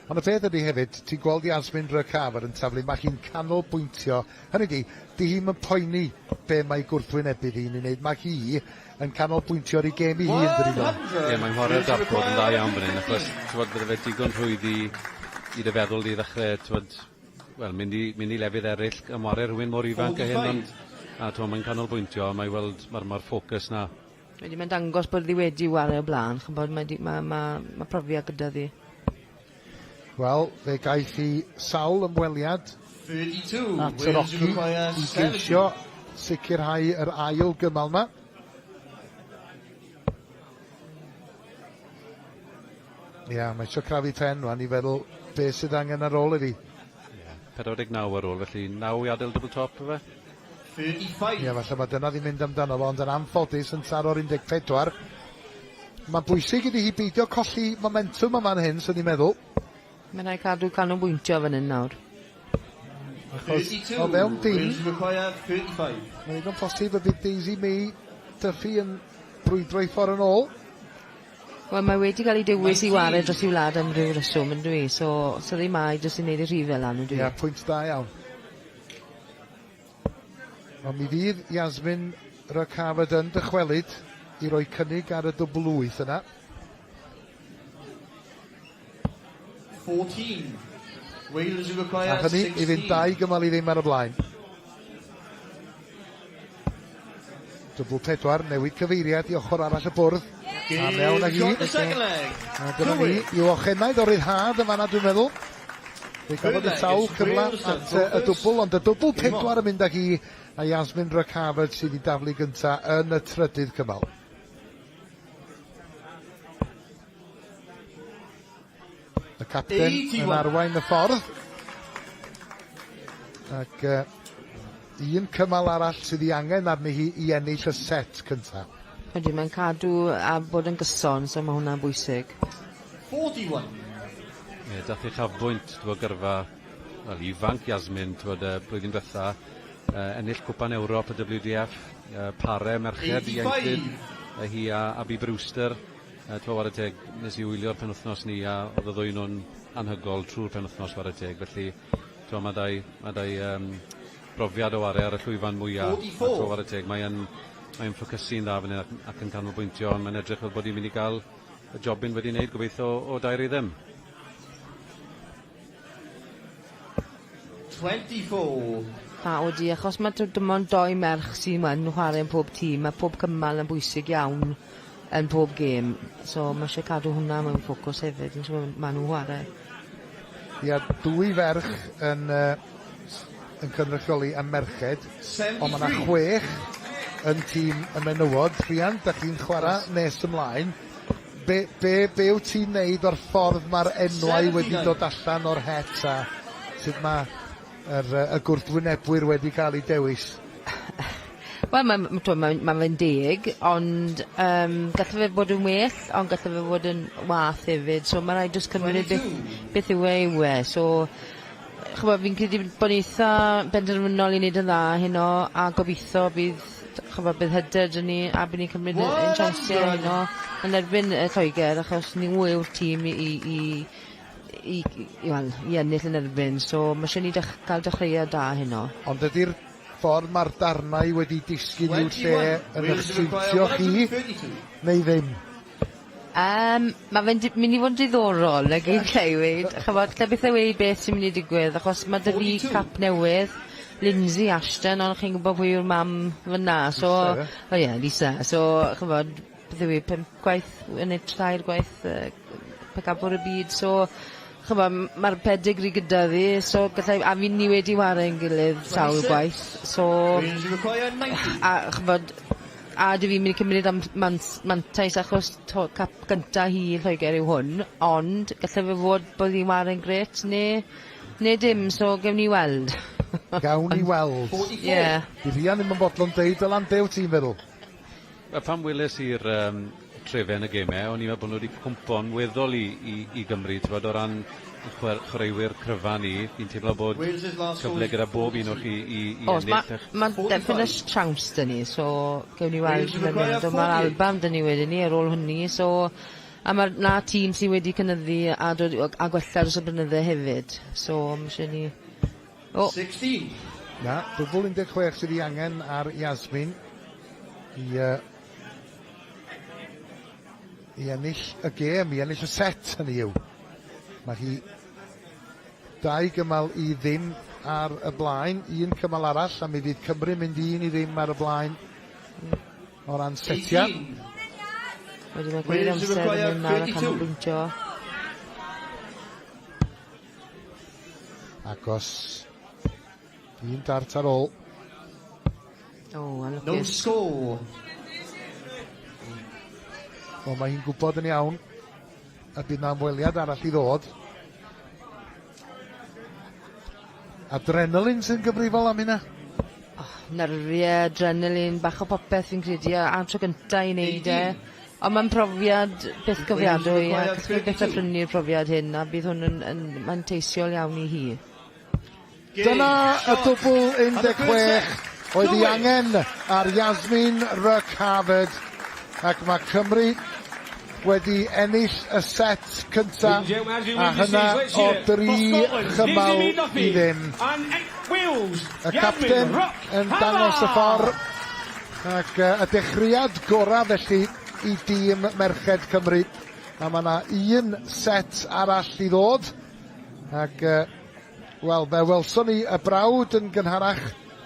Ond y peth ydy hefyd, ti'n gweld Yasmin Rykavert yn taflu, mae hi'n canolbwyntio. Hynny ydi, di hi'm yn poeni be mae gwrthwynebydd hi'n ei wneud, mae hi yn canolbwyntio ar ei gêm ei hun, dydi Don? Ie, mae'n chwarae'r dartboard yn dda iawn fan hyn, achos t'mod bydde fe digon rhwydd i i dy feddwl di ddechrau, t'mod, wel, mynd i lefydd eraill am ware rhywun mor ifanc â hyn, ond a t'mod, mae'n canolbwyntio, a mae weld, mae'r ma ffocws 'na. Wedi mae'n dangos bod ddi wedi ware o blaen, ch'mbod, mae, di, ma, ma, ma profiad gyda ddi. Wel, fe gaeth hi sawl ymweliad 32. at yr Wales oci require i 70. geisio sicrhau yr ail gymal 'ma. Ia, mae eisiau crafu pen rwan i feddwl beth sydd angen ar ôl iddi. Ie, 49 ar ôl, felly 9 i adael double top, ife? 35. Ia, falle mae dyna ddim mynd amdano fo, ond yn anffodus yn taro'r 14. Mae'n bwysig iddi hi beidio colli momentum yma'n hyn, swn i'n meddwl. Mae'n rhaid cadw canolbwyntio fan hyn nawr. Achos 32. o fewn dim, Wales require 35. mae'n ddigon posib y bydd Daisy May Duffy yn brwydro i ffordd yn ôl. Wel, mae wedi cael ei dewis i ware dros i wlad am ryw reswm, yn dwi? So, so ddim mai jyst i wneud y rhifau lan, yn dwi? Ia, pwynt da iawn. Ond mi fydd Yasmin Rykavert yn dychwelyd i roi cynnig ar y dwbl wyth yna. 14. Wales require A hynny i fynd 16. 2 gymal i ddim ar y blaen. Dwbl pedwar, newid cyfeiriad i ochr arall y bwrdd. A mewn ag hi. Shot the second leg. A dyna ni, i'w ochenaid o ryddhad yn fanna dwi'n meddwl. Fe gafodd y sawl cyfle at y dwbl, ond y dwbl pedwar yn mynd ag hi a Yasmin Rykavert sydd i daflu gynta yn y trydydd cymal. Y capten yn 81. arwain y ffordd. Ac un cymal arall sydd ei angen arni hi i ennill y set cyntaf. Ydy, mae'n cadw a bod yn gyson, so mae hwnna'n bwysig. 41. Ie, dath ei chafbwynt, t'bo' gyrfa, wel, ifanc Yasmin, t'bod, blwyddyn diwetha, ennill Cwpan Ewrop y WDF, pare merched i 85. ieuenctid, hi a Abby Brewster, t'bo' whare teg, nes i wylio'r penwythnos ni a oedd y ddwy nhw'n anhygoel trwy'r penwythnos whare teg, felly t'bo' ma' dau brofiad o ware ar y llwyfan mwyaf. 44. A t'bo' whare teg, mae'n ffocysu'n dda fan hyn ac yn canolbwyntio, ond mae'n edrych fel bod hi'n mynd i gael y jobyn wedi wneud gobeithio o 2 i ddim. 24. A odi, achos mae dim ond doi merch sy'n yn chwarae yn pob tîm, mae pob cymal yn bwysig iawn yn pob gêm. So mae eisiau cadw hwnna mewn ffocws hefyd, yn siŵr maen nhw'n chwarae. Ia, dwy ferch yn cynrychioli am merched, ond mae yna 73. chwech yn tîm y menywod. Rhian, da chi'n chwarae nes ymlaen. Be, be, be wyt ti'n neud o'r ffordd mae'r enwau wedi dod allan o'r het a sut mae yr, y gwrthwynebwyr wedi cael eu dewis? Wel, mae'n ma, ma, ma fe'n deg, ond um, gallai fe fod yn well, ond gallai fe fod yn wath hefyd. So mae rhaid jyst cymryd beth, beth yw e yw e. So, ch'mod, fi'n credu bod ni eitha benderfynol i wneud yn dda heno, a gobeithio bydd, ch'mod, bydd hyder 'da ni a bydd ni'n cymryd ein chansiau heno yn erbyn Lloegr, achos nhw yw'r tîm i, i, i i, i, wel, i ennill yn erbyn, so ma' isie ni dech- cael dechreuad da heno. Ond ydy'r ffordd mae'r darnau wedi disgyn i'w lle yn eich siwtio chi, neu ddim? Um, mae fe'n mynd i fod yn diddorol, na gyd lle i weud. Chymod, lle beth yw ei beth sy'n mynd i digwydd, achos mae dy fi cap newydd, Lindsay Ashton, ond chi'n gwybod pwy yw'r mam fyna, so... Lisa, o ie, Lisa. So, chymod, beth yw i, pump gwaith, neu tair gwaith uh, pecabwr y byd, so chymod, mae'r pedigree gyda fi, so gallai, a fi ni wedi ware'n gilydd sawl gwaith, so... A chymod, a dwi fi'n mynd i cymryd am mant- mantais achos to, cap gynta hi i Lloegr yw hwn, ond gallai fe fod bod hi'n ware'n grêt neu, neu dim, so gewn ni weld. Gawn ni weld. Ie. Yeah. Di Rhian ddim yn bodlon deud Dylan, be wyt ti'n feddwl? Wel, pan weles i'r um, trefen y gemau, o'n i'n meddwl bod nhw wedi cwmpo'n weddol i, i, i Gymru, ti'n bod, o ran y chwaraewyr cryfa ni, fi'n teimlo bod cyfle gyda bob un o'r chi i, i Oes, ennill. Mae ma definite chance dyn ni, so gewn ni weld mae'n mynd. Ond mae'r Alban dyn ni wedyn ni ar ôl hynny, so... A mae'r na tîm sydd wedi cynyddu a, dod, a gwella dros y blynydde hefyd, so mae eisiau ni... O. 16. Na, dwbl 16 sydd ei angen ar Yasmin i, uh, i ennill y gêm, i ennill y set hynny yw. Mae hi dau gymal i ddim ar y blaen, un cymal arall, a mi fydd Cymru mynd 1-0 ar y blaen o ran setiau. Wedyn mae gwir amser yn mynd nawr a canolbwyntio. Agos un dart ar ôl. O, oh, anlwcus. No score. Wel, mae hi'n gwybod yn iawn y bydd na ymweliad arall i ddod. Adrenalin sy'n gyfrifol am hynna? Oh, nerfiau, adrenalin, bach o popeth fi'n credu, a am tro gynta i wneud e. Ond mae'n profiad byth gofiadwy, a chi byth a prynu'r profiad hyn, a bydd hwn yn, yn manteisiol iawn i hi. Dyna y dwbl 16 oedd ei angen ar Yasmin Rukaved ac mae Cymru wedi ennill y set cynta a hynna o dri chymal i ddim. Y capten yn dangos y ffordd ac y dechreuad gorau felly i dîm Merched Cymru a mae yna un set arall i ddod ac Wel, fe welson ni y brawd yn gynharach.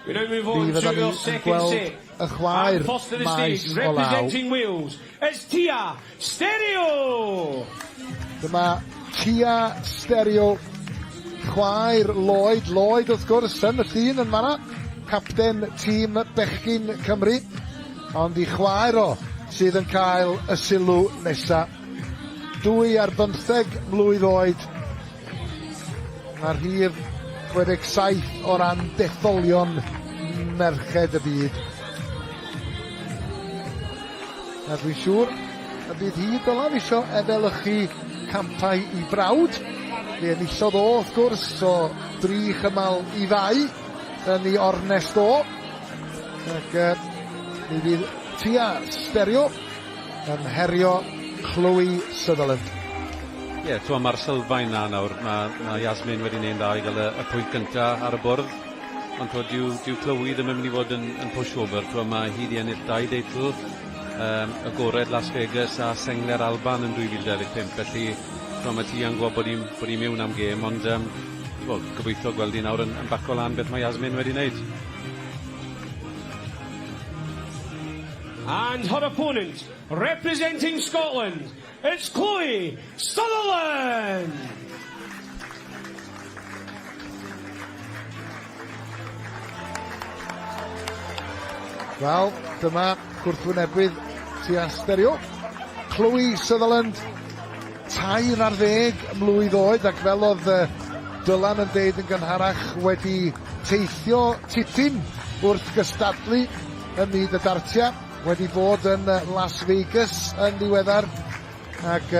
We now move on Mi to fyddan ni our yn second gweld set. y chwaer And first to the maes stage, o law. representing Wales, it's Tia Stereo! Dyma Tia Stereo, chwaer Lloyd. Lloyd, wrth gwrs, yn y llun yn fanna, capten tîm bechgyn Cymru. Ond i chwaer o sydd yn cael y sylw nesa. 22 mlwydd oed. Mae'r rhif 67 o ran detholion merched y byd. A dwi'n siŵr y bydd hi dylan isio efelychu campau i brawd. Fe enillodd o, wrth gwrs, o dri chymal i ddau yn ei ornest o. Ac uh, mi fydd Tia Stereo yn herio Chloe Sutherland. Ie, yeah, mae'r sylfaen na nawr. Mae, ma Yasmin wedi gwneud yn dda i gael y, y pwynt gynta ar y bwrdd. Ond twod, dyw, dyw Chloe ddim yn mynd i fod yn, yn pushover. Twod, mae hi wedi ennill dau deitl, um, agored Las Vegas a Sengler Alban yn 2025. Felly, twod, mae ti yn gwybod bod hi'n bod hi mewn am gêm, ond um, well, gobeithio gweld hi nawr yn, yn baco lan beth mae Yasmin wedi wneud. And her opponent, representing Scotland, it's Chloe Sutherland! Wel, dyma gwrthwynebydd Tia Stereo. Chloe Sutherland, 13 mlwydd oed, ac fel oedd Dylan yn deud yn gynharach, wedi teithio tipyn wrth gystadlu ym myd y dartiau, wedi bod yn Las Vegas yn ddiweddar, ac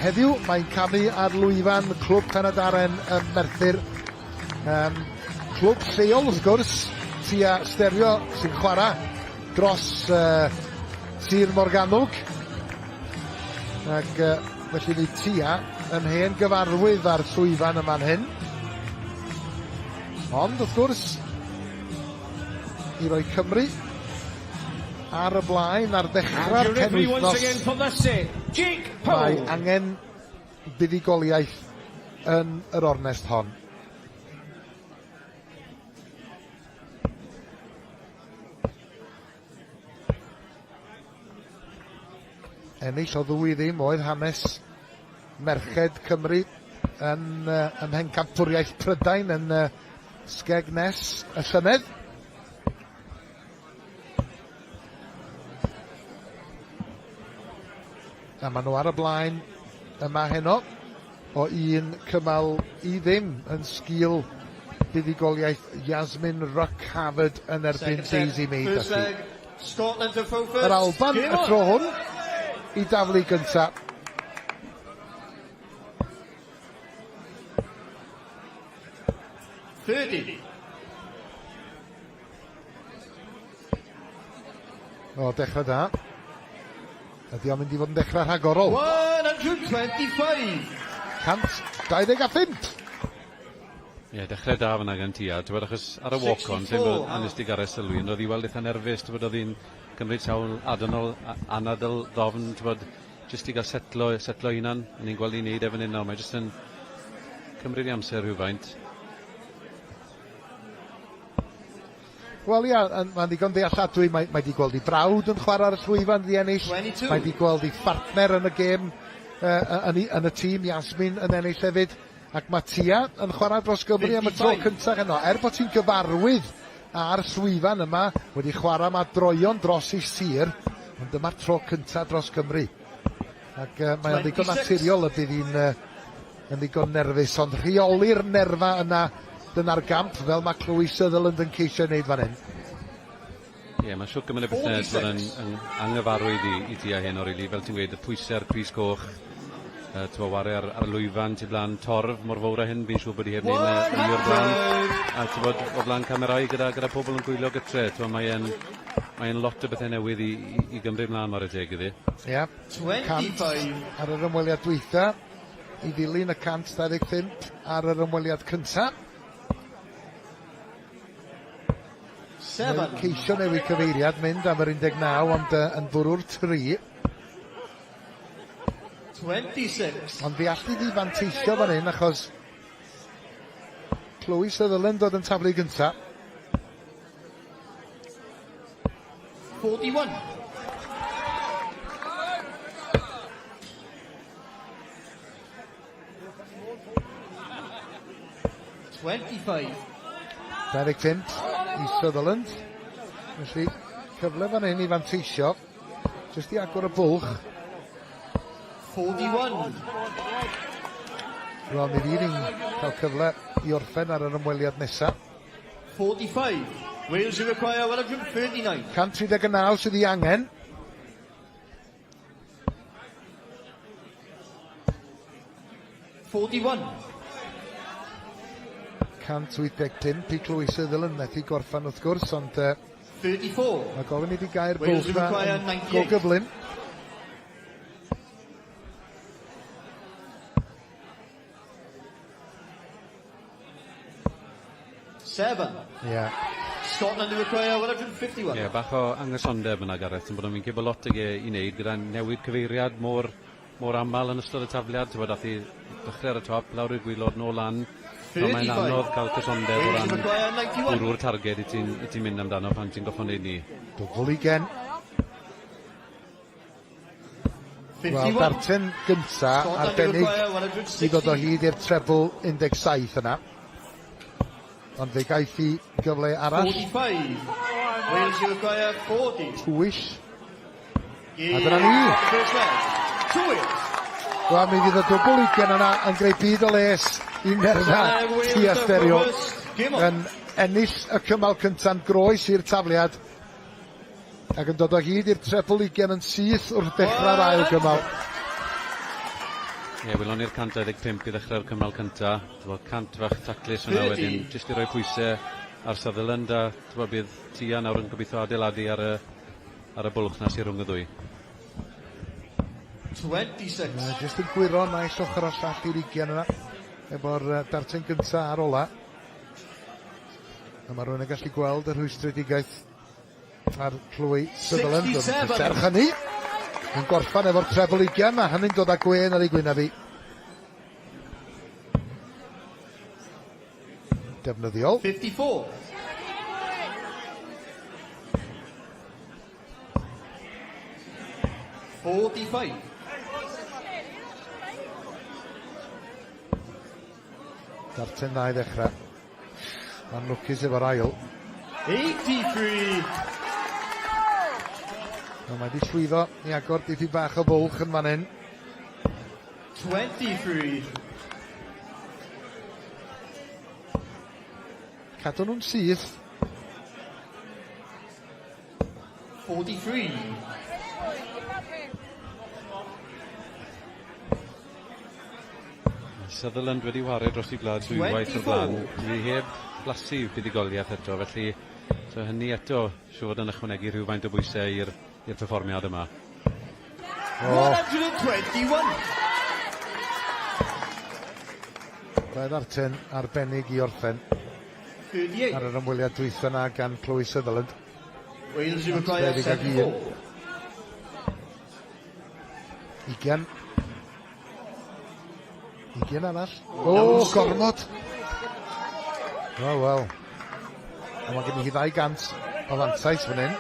heddiw mae'n camu ar lwyfan Clwb Penydarren ym Merthyr. Clwb lleol wrth gwrs, Tia Stereo sy'n chwarae dros Sir Morgannwg. Ac felly fydd Tia yn hen gyfarwydd â'r llwyfan yma'n hyn. Ond wrth gwrs, i roi Cymru ar y blaen ar ddechrau'r penwythnos, mae angen buddugoliaeth yn yr ornest hon. Ennill o ddwy ddim oedd hanes merched Cymru yn ym Mhencampwriaeth Prydain yn Skegness y llynedd. A maen nhw ar y blaen yma heno o un cymal i ddim yn sgil buddugoliaeth Yasmin Ruck Harvard yn erbyn Daisy May Duffy. Yr Alban y tro hwn i daflu gynta. O, dechrau da. Ydy o'n mynd i fod yn dechrau rhagorol? 125! 125! Ie, yeah, dechrau da fyna gan Tia. Ti'n bod, achos ar y walk-on, ti'n bod, a nes di Gareth sylwi, ond oedd hi weld eitha nerfus, ti'n bod, oedd hi'n cymryd sawl adanol, anadl ddofn, ti'n bod, jyst i gael setlo, setlo hunan, a ni'n gweld hi'n neud e fan hyn nawr, mae jyst yn cymryd i amser rhywfaint. Wel ia, mae'n ddigon dealladwy, mae, mae di gweld ei brawd yn chwarae ar y llwyfan di ennill, mae di gweld ei phartner yn y gêm, yn, yn y tîm, Yasmin, yn ennill hefyd, ac mae Tia yn chwarae dros Gymru am y tro cyntaf heno, er bod ti'n gyfarwydd ar llwyfan yma, wedi chwarae yma droion dros ei sir, ond dyma'r tro cyntaf dros Gymru. Ac mae o'n ddigon naturiol y bydd hi'n yn ddigon nerfus, ond rheoli'r nerfa yna, dyna'r gamp, fel mae Chloe Sutherland yn ceisio ei wneud fan hyn. Ie, yeah, mae'n siwt gymaint o bethau sydd yn, yn anghyfarwydd i, i ti a heno, really. Fel ti'n gweud, y pwysau a'r crys coch, ti'n ware ar, ar lwyfan tu blaen torf mor fawr â hyn, fi'n siŵr bod hi heb wneud e o'r blaen. A ti'n bod o flaen camerâu gyda, gyda pobl yn gwylio gytre, ti'n mae'n mae lot o bethau newydd i, i, i gymryd mlaen ware teg iddi. Ie, yeah, 100 ar yr ymweliad dwytha i ddilyn y 125 ar yr ymweliad cynta. Mae'n ceisio newid cyfeiriad, mynd am yr 19, ond yn bwrw'r 3. 26. Ond fe allu di fanteisio fan hyn, achos Chloe Sutherland dod yn taflu gynta. 41. 25. 25 i Sutherland. Felly, cyfle fan hyn i fanteisio. Jyst i agor y bwlch. 41. Wel, mi fydd hi'n cael cyfle i orffen ar yr ymweliad nesaf. 45. Wales require 139. 139 sydd ei angen. 41. 185 i Chloe Sutherland, methu gorffan wrth gwrs, ond 34. Mae gofyn iddi gau'r bwlch 'na yn go gyflym. 7. Ie. Scotland require 151. Ie, bach o anghysondeb yna, Gareth, ti'n bod yn fi'n bod lot ag e i wneud gyda newid cyfeiriad mor, mor aml yn ystod y tafliad, ti'n bod, ath i dechrau ar y top, lawr i'r gwylod, nôl lan. So mae'n anodd cael cysondeb o ran bwrw'r targed i ti'n i ti mynd amdano pan ti'n goffo wneud ni. Dwbl ugen. Wel, darten gynta arbennig i ddod o hyd i'r treble 17 yna. Ond fe gaiff hi gyfle arall. 45. Wales require 40. Pwyll. A dyna ni. To Wales. Wel, mi fydd y dwbl ugen yna yn greu byd o les i nerfa Tia Stereo yn ennill y cymal cynta'n groes i'r tafliad ac yn dod o hyd i'r trebl ugen yn syth wrth dechrau'r ail gymal. Ie, yeah, welon ni'r 125 i ddechrau'r cymal cynta. T'bo, 100 fach taclus yna wedyn, jyst i roi pwysau ar Sutherland a t'bo, bydd Tia nawr yn gobeithio adeiladu ar y, ar y bwlch na sy'n rhwng y ddwy. 26. Mae jyst yn gwyro naill ochr o'r llall i'r ugen yna, efo'r darten gynta ar ola. A mae rhywun yn gallu gweld y rhwystredigaeth ar Chloe Sutherland. Ond serch hynny, yn gorffan efo'r trebl ugen, a hynny'n dod â gwên ar ei gwyneb hi. Defnyddiol. 54. 45. Darten dda i ddechrau. Mae'n lwcus efo'r ail. 83. Wel, mae wedi llwyddo i agor dipyn bach o fwlch yn fan hyn. 23. Cadw nhw'n syth. 43. Sutherland wedi whare dros i gwlad dwywaith o'r blaen. Dwi heb blasu buddugoliaeth eto, felly so hynny eto siŵr fod yn ychwanegu rhywfaint o bwysau i'r perfformiad yma. Oh. 121. Dau ddarten arbennig i orffen 38. ar yr ymweliad dwytha yna gan Chloe Sutherland. Wales you require 21. 74. Ugen. Ugen arall. O, gormod! Wel, wel. A mae gen i hi 200 o fantais fan hyn.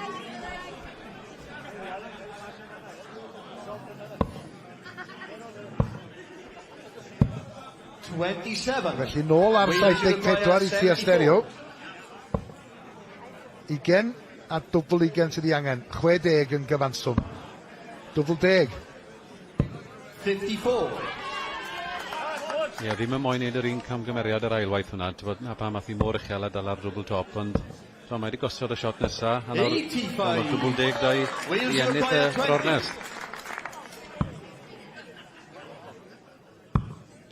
27. Felly nôl ar Wales 74 i Tia 74. Stereo. Ugen a dwbl ugen sydd ei angen. 60 yn gyfanswm. Dwbl deg. 54. Ie, yeah, ddim yn moyn neud yr un camgymeriad yr ailwaith hwnna, ti'n na pam ath hi mor uchel a dal ar dwbl top, ond so, mae wedi gosod y shot nesa, a nawr 85. mae'r dwbl deg da i, Wales i ennill require y 20. ornest.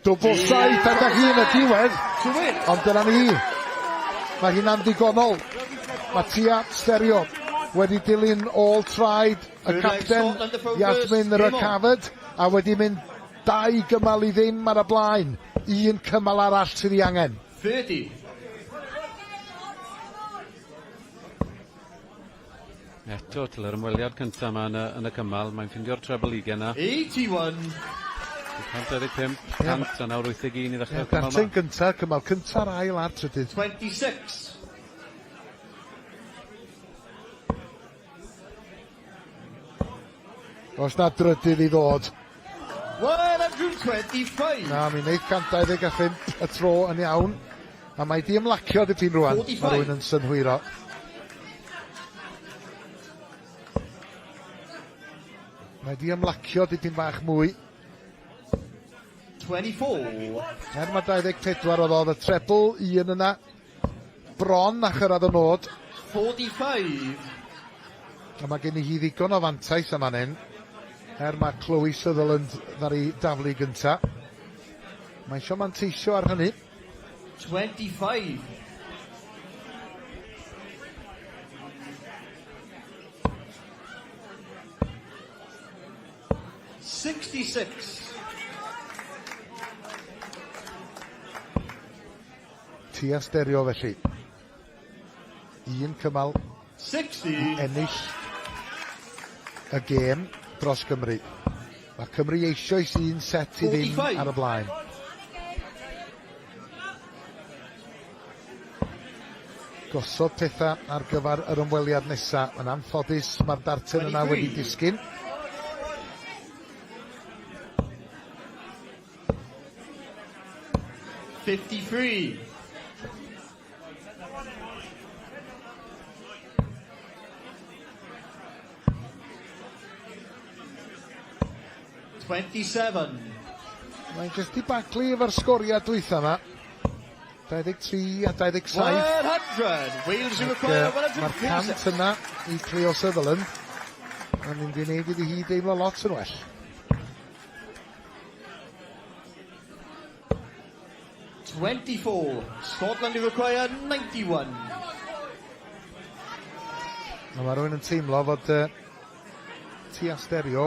Dwbl saith ac â hi yn y diwedd. To Wales. Ond dyna ni. Mae hi'n ddigonol. Mae Tia Stereo wedi dilyn ôl traed y Third leg, capten Scotland to throw Yasmin first. Game on. Rykaved a wedi mynd dau gymal i ddim ar y blaen. Un cymal arall sydd ei angen. 30. Eto, tyle'r ymweliad cyntaf yma yn y cymal, mae'n ffindio'r treble ugen na. 81. 125, 100 a nawr 81 i ddechrau'r cymal Darten yma. gyntaf, cymal cynta'r ail a'r trydydd. 26. Os na drydydd i ddod. 125. Na, mi wneud 125 y tro yn iawn. A mae di ymlacio dipyn rwan. 45. Mae rhywun yn synhwyro. Mae di ymlacio dipyn bach mwy. 24. Er mae 24 oedd oedd y trebl un yna. Bron a chyrraedd y nod. 45. A mae gen i hi ddigon o fantais am fan hyn. Er mae Chloe Sutherland ddaru daflu gynta. Mae eisiau manteisio ar hynny. 25. 66. Tia Stereo felly. Un cymal 60. ennill y gêm dros Gymru. Mae Cymru eisoes un set i ddim 45. ar y blaen. Gosod pethau ar gyfer yr ymweliad nesaf. Yn anffodus, mae'r darten yna wedi 23. disgyn. 53. 27. Mae'n jyst i baglu efo'r sgoriau dwytha yma. 23 a 27. 100. Wales you require Mae'r cant yna i Cleo Sutherland yn mynd i wneud iddi hi deimlo lot yn well. 24. Scotland you require 91. A mae rhywun yn teimlo fod Tia Stereo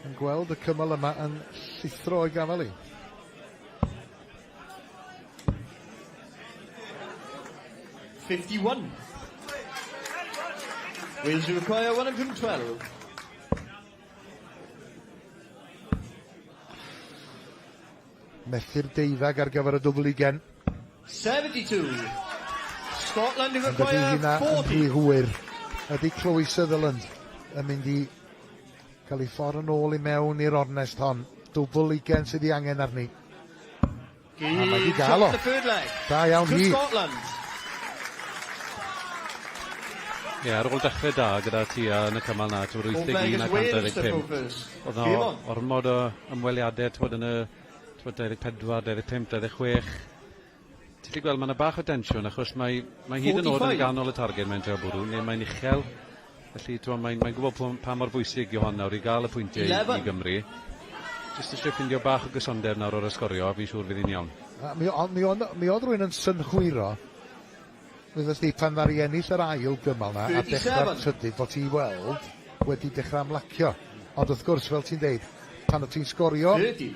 yn gweld y cymal yma yn llithro o'i gafael hi. 51. Wales require 112. Methu'r deuddag ar gyfer y dwbl ugen. 72. Scotland Ond ydy require hynna yn 40. rhy hwyr? Ydy Chloe Sutherland yn mynd i cael ei ffordd yn ôl i mewn i'r ornest hon? Dwbl ugen sydd ei angen arni. A mae 'di gael o. The third leg. Da iawn To hi. Scotland. Ie, ar ôl dechrau da gyda Tia yn y cymal 'na, t'wod Fourth leg 81 is a Wales to throw 125. first. O'dd Game 'na on. ormod o ymweliade t'wod yn y t'wod 24, 25, 26. Ti'n gallu gweld ma' 'na bach o densiwn achos mae mae hyd yn o'd yn 45. ganol y targed mae'n trio bwrw neu mae'n uchel. Felly t'mo' mae'n mae'n gwbod pa mor bwysig yw hon nawr i ga'l y pwyntie i 11. Gymru. Jyst isie ffindio bach o gysondeb nawr o'r ysgorio a fi'n siŵr fydd hi'n iawn. A mi, o- mi, o'n- mi oedd rhywun yn synhwyro, wyddost di, pan ddaru ennill yr ail gymal na, a dechrau'r 37. trydydd, bod ti weld wedi dechrau ymlacio. Ond wrth gwrs, fel ti'n deud, pan o ti'n sgorio 30.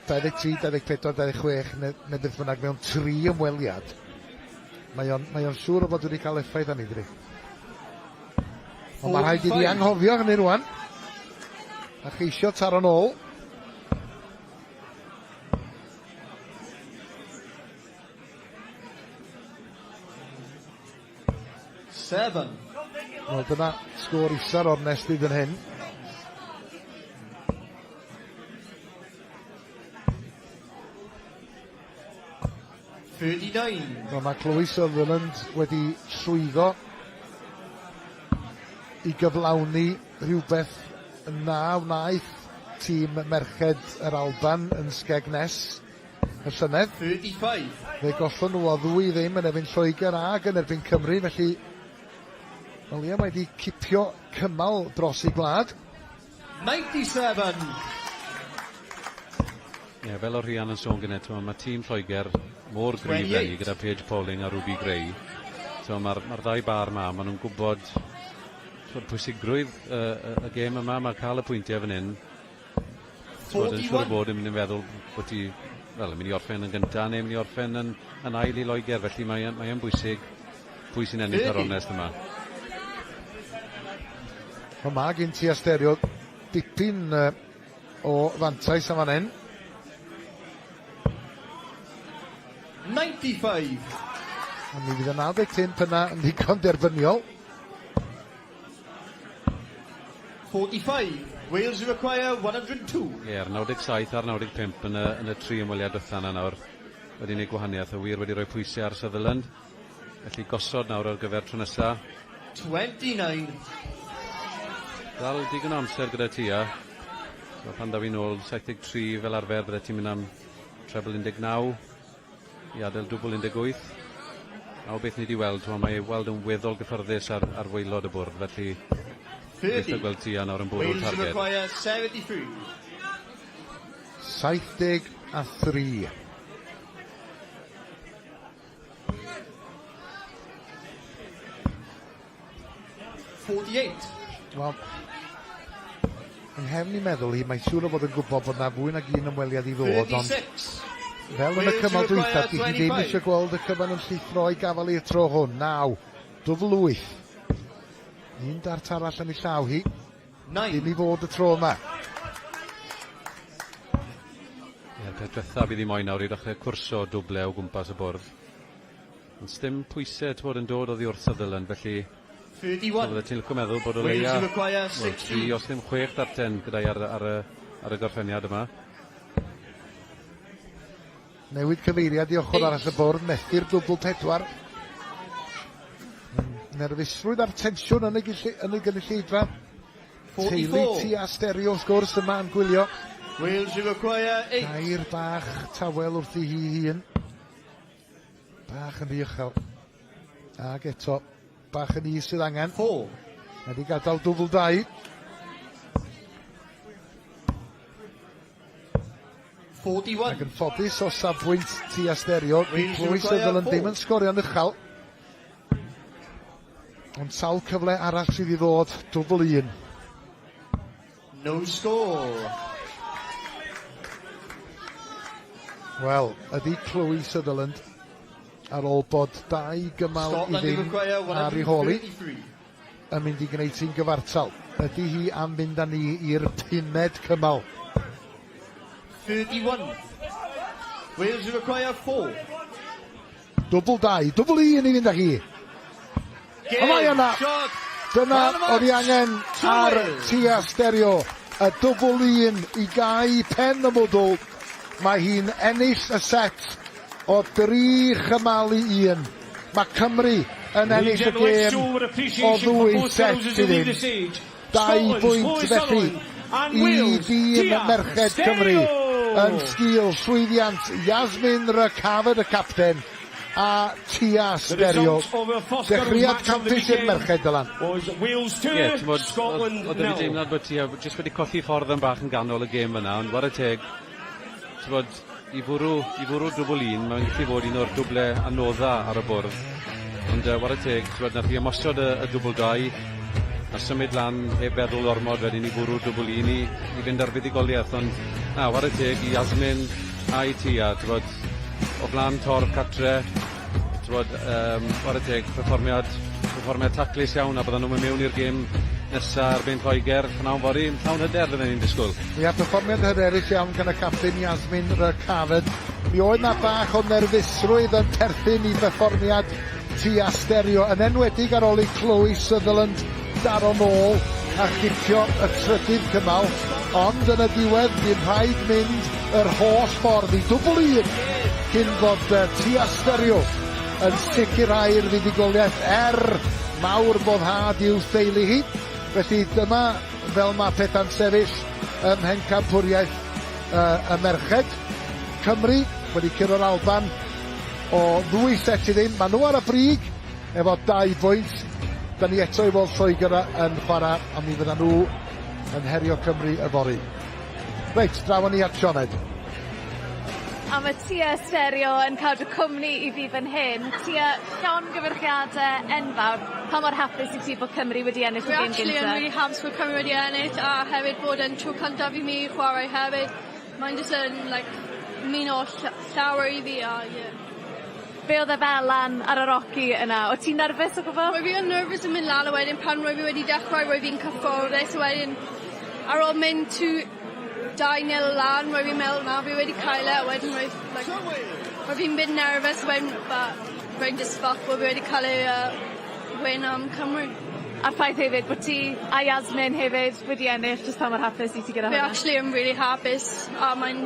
23, 24, 26, neu beth bynnag mewn tri ymweliad, mae o'n siŵr o fod wedi cael effaith arni, dydi? Ond mae rhaid iddi 45. anghofio hynny rwan, a cheisio taro'n ôl. 7. Wel, dyna sgôr isa'r ornest hyd yn hyn. 39. Wel, mae Chloe Sutherland wedi llwyddo i gyflawni rhywbeth na wnaeth tîm merched yr Alban yn Skegness y llynedd. 35. Fe gollon nhw o 2-0 yn erbyn Lloegr ag yn erbyn Cymru, felly o leia mae wedi cipio cymal dros ei gwlad. 97. Ie, fel o Rhian yn sôn gyda, t'mo, mae tîm Lloegr mor gryf 28. leni gyda Paige Pauling a Ruby Gray. T'mo, mae'r ddau bar ma, maen nhw'n gwybod t'mod, pwysigrwydd y gêm yma, mae cael y pwyntiau fan hyn. T'mod, yn siŵr o 41. fod yn mynd i feddwl bod ti, wel, yn mynd i orffen yn gynta neu yn mynd i orffen yn ail i Loegr, felly mae yn bwysig pwy sy'n ennill yr 30. ornest yma. Wel, mae gen ti Asterio dipyn o fantais am fan hyn. 95. A mi fydd y 95 yna yn ddigon derbyniol. 45. Wales require 102. Ie, ar 97 a'r 95 yn y tri ymweliad dwytha yna nawr wedi gwneud gwahaniaeth, a wir wedi rhoi pwysau ar Sutherland. Felly gosod nawr ar gyfer tro nesa. 29. Dal digon o amser gyda Tia. So pan daw hi nôl 73 fel arfer bydde ti'n mynd am treble 19 i adael dwbl 18. A o beth ni wedi weld, t'mo, mae weld yn weddol gyffyrddus ar waelod y bwrdd, felly gobeithio 30. gweld Tia nawr yn bwrw'r Wales targed. require 73. 73. 48. Wel, yng nghefn i meddwl hi, mae'n siŵr o fod yn gwybod bod na fwy nag un ymweliad i ddod, ond 36. fel yn y Wales cymal require dwytha, di hi ddim 25. eisiau gweld y cyfan yn llithro o'i gafel i'r tro hwn. 9, dwbl 8. Un dart arall yn ei llaw hi. 9. Dim i fod y tro yma. Ie, peth diwetha bydd hi moyn nawr i ddechrau cwrso dwble o gwmpas y bwrdd. Ond sdim pwysau t'wod yn dod oddi wrth Sutherland, felly 31. bydde ti'n licio meddwl bod o Wales leia require wel, 60. tri os ddim chwech darten gyda'i ar y gorffeniad yma. Newid cyfeiriad i ochr arall y bwrdd, methu'r dwbl 4. Nerfusrwydd a'r tensiwn yn y gynulleidfa. Teulu Tia Stereo wrth gwrs yma yn gwylio. Wales require 8. Gair bach tawel wrthi hi hun. Bach yn rhy uchel. Ag eto, bach yn is sydd angen. 4. Mae wedi gadael dwbl 2. 41. Ac yn ffodus o safbwynt Tia Stereo, di Chloe Sutherland ddim yn sgorio'n uchel. Ond sawl cyfle arall sydd i ddod, dwbl 1. No score. Wel, ydy Chloe Sutherland ar ôl bod dau gymal i ddim ar ei hôl hi yn mynd i gwneud hi'n gyfartal. Ydy hi am fynd â ni i'r pumed cymal? 31. Wales require 4. Dwbl 2, dwbl 1 i fynd â hi. A mae yna! Dyna oedd ei angen ar Tia Stereo. Y dwbl 1 i gau pen y mwdwl. Mae hi'n ennill y set o 3 chymal i 1. Mae Cymru yn ennill y gêm o ddwy set i ddim. Dau bwynt felly i dîm Merched Cymru yn sgil llwyddiant Yasmin Rakavet y capten a Tia Stereo. Dechreuad campus i'r merched, Dylan. Ie, ti'n bod, oedd fi deimlad bod Tia jyst wedi colli ffordd yn bach yn ganol y gêm yna, ond whare teg, ti'n bod, i fwrw dwbl 1, mae'n gallu fod un o'r dwble anodda ar y bwrdd. Ond whare teg, ti'n bod, nath hi ymosod y dwbl 2, a symud lan heb feddwl ormod wedyn i fwrw dwbl 1 i fynd ar fuddugoliaeth. Ond na, whare teg i Yasmin a i Tia, ti'n bod, o flaen torf catre, ti'n bod, whare teg, perfformiad taclus iawn a byddan nhw'n mynd mewn i'r gêm nesa erbyn Lloegr pnawn fory, llawn hyder fydden ni'n disgwyl. Ia, perfformiad hyderus iawn gan y capten Yasmin Rakavet. Mi oedd na bach o nerfusrwydd yn perthyn i berfformiad Tia Stereo, yn enwedig ar ôl i Chloe Sutherland daro nôl a chicio y trydydd cymal, ond yn y diwedd bu'n rhaid mynd yr holl ffordd i dwbl 1 cyn fod Tia Stereo yn sicrhau'r fuddugoliaeth er mawr boddhad i'w theulu hi. Felly dyma fel mae pethau'n sefyll ym mhencampwriaeth y merched. Cymru wedi curo'r Alban o ddwy set i ddim. Maen nhw ar y brig efo 2 bwynt. Da ni eto i weld Lloegr yn chwarae a mi fyddan nhw yn herio Cymru yfory. Reit, draw ni at Sioned. A mae Tia Stereo yn cadw cwmni i fi fan hyn. Tia, llongyfarchiadau enfawr. Pa mor hapus i ti bod Cymru wedi ennill y We're gêm actually yn gynta? really hapus bod Cymru wedi ennill a hefyd bod yn tro cyntaf i mi chwarae hefyd. Mae'n just yn like, mean o llawer i fi a yeah. Be oedd e fel lan ar yr oci yna? O ti'n nerfus o gwbl? Roedd fi yn nervous yn mynd lan a wedyn pan roedd fi wedi dechrau roedd fi'n cyfforddus a wedyn ar ôl mynd 2-0 lan roedd fi'n meddwl na fi wedi cael e a wedyn roedd like, roedd fi'n bit nervous wedyn but roedd just falch bod fi wedi cael ei win am Cymru. A'r ffaith hefyd bod ti a Yasmin hefyd wedi ennill, jyst pa mor hapus i ti gyda Fi hwnna? actually yn really hapus a mae'n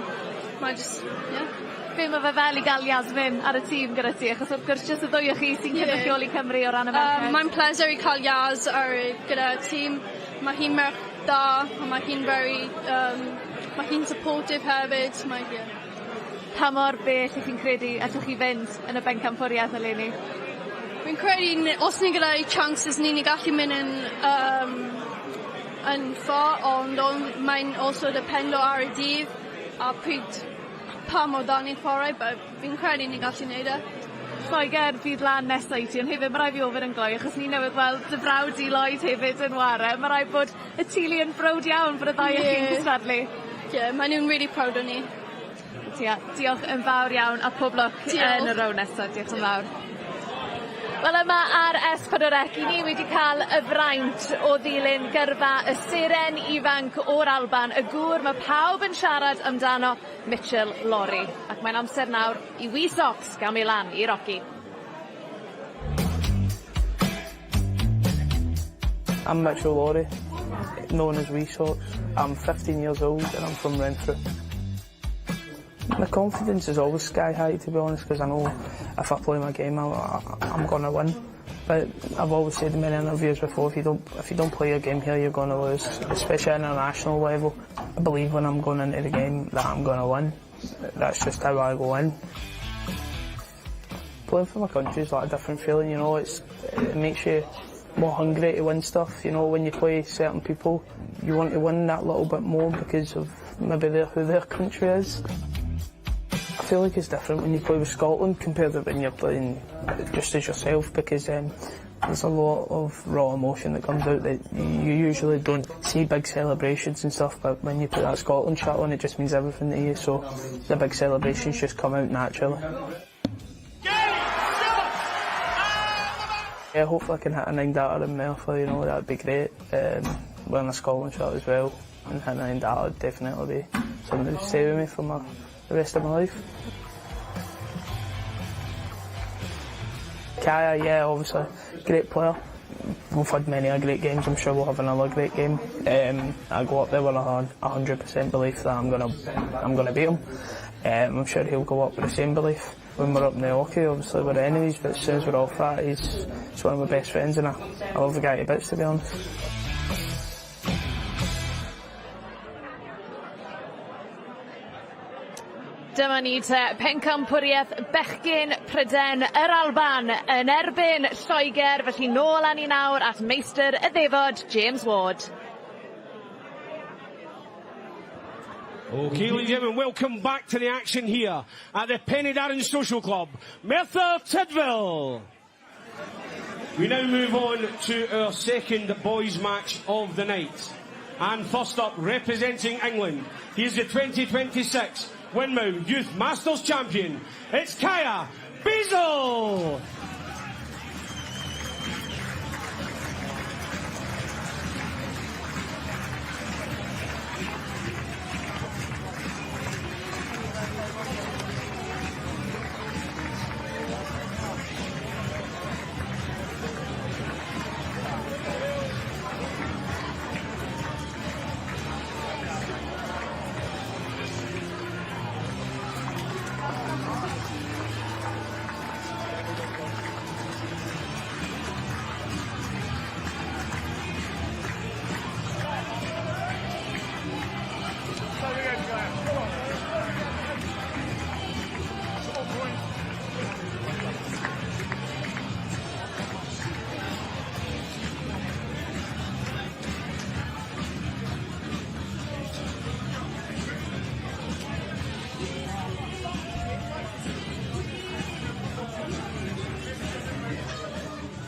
just, yeah. Be mae fe fel i gael Yasmin ar y tîm gyda ti? Achos wrth gwrs jyst y ddwy o chi sy'n cynrychioli Cymru o ran y merched. Mae'n pleasure i cael Yaz ar gyda tîm. Mae hi'n merch da, a mae hi'n very, mae hi'n supportive hefyd. Mae, yeah. Pa mor bell ych chi'n credu allwch chi fynd yn y bencampwriaeth eleni? Fi'n credu os ni gyda chances ni gallu mynd yn far, ond mae'n also dependo ar y dydd a pryd pa mor dda ni'n chwarae, but fi'n credu ni gallu neud e. Lloegr fydd lan nesa i ti, ond hefyd mae rhaid fi ofyn yn gloi, achos ni newydd weld dy frawd di Lloyd hefyd yn ware. Mae rhaid bod y teulu yn browd iawn bod y ddau o chi'n cystadlu. Yeah, maen nhw'n really proud o ni. Tia, diolch yn fawr iawn a pob lwc Diolch. yn y rownd nesaf. Diolch yn fawr. Wel yma ar S4C, i ni wedi cael y fraint o ddilyn gyrfa y seren ifanc o'r Alban, y gŵr mae pawb yn siarad amdano, Mitchell Lawrie. Ac mae'n amser nawr i Wee Socks gamu lan i'r oci. I'm Mitchell Lawrie, known as Wee Socks. I'm 15 years old and I'm from Renfrew. My confidence is always sky high, to be honest, because I know if I play my game, I'm going to win. But I've always said in many interviews before, if you don't if you don't play your game here, you're going to lose, especially at international level. I believe when I'm going into the game that I'm going to win. That's just how I go in. Playing for my country is like a different feeling, you know. It's it makes you more hungry to win stuff. You know, when you play certain people, you want to win that little bit more because of maybe their, who their country is. I feel like it's different when you play with Scotland compared to when you're playing just as yourself because there's a lot of raw emotion that comes out that you usually don't see big celebrations and stuff, but when you put that Scotland shirt on, it just means everything to you, so the big celebrations just come out naturally. Yeah, hopefully I can hit a nine darter in Merthyr, you know, that'd be great. Wearing a Scotland shirt as well and hitting a nine darter would definitely be something that would stay with me for my, the rest of my life. Kaya, yeah, obviously, great player. We've had many a great games. I'm sure we'll have another great game. I go up there with a 100% belief that I'm gonna, I'm gonna beat him. I'm sure he'll go up with the same belief. When we're up in the hockey, obviously we're enemies, but as soon as we're off that, he's, he's one of my best friends, and I, I love the guy to bits, to be honest. Dyma ni te, pencampwriaeth bechgyn Pryden yr Alban yn erbyn Lloegr, felly nôl â ni nawr at meistr y ddefod, James Ward. Okay, ladies and gentlemen, welcome back to the action here at the Penydarren Social Club, Merthyr Tydfil. We now move on to our second boys match of the night. And first up, representing England, he is the 2026 Winmau Youth Masters Champion. It's Kaya Basil!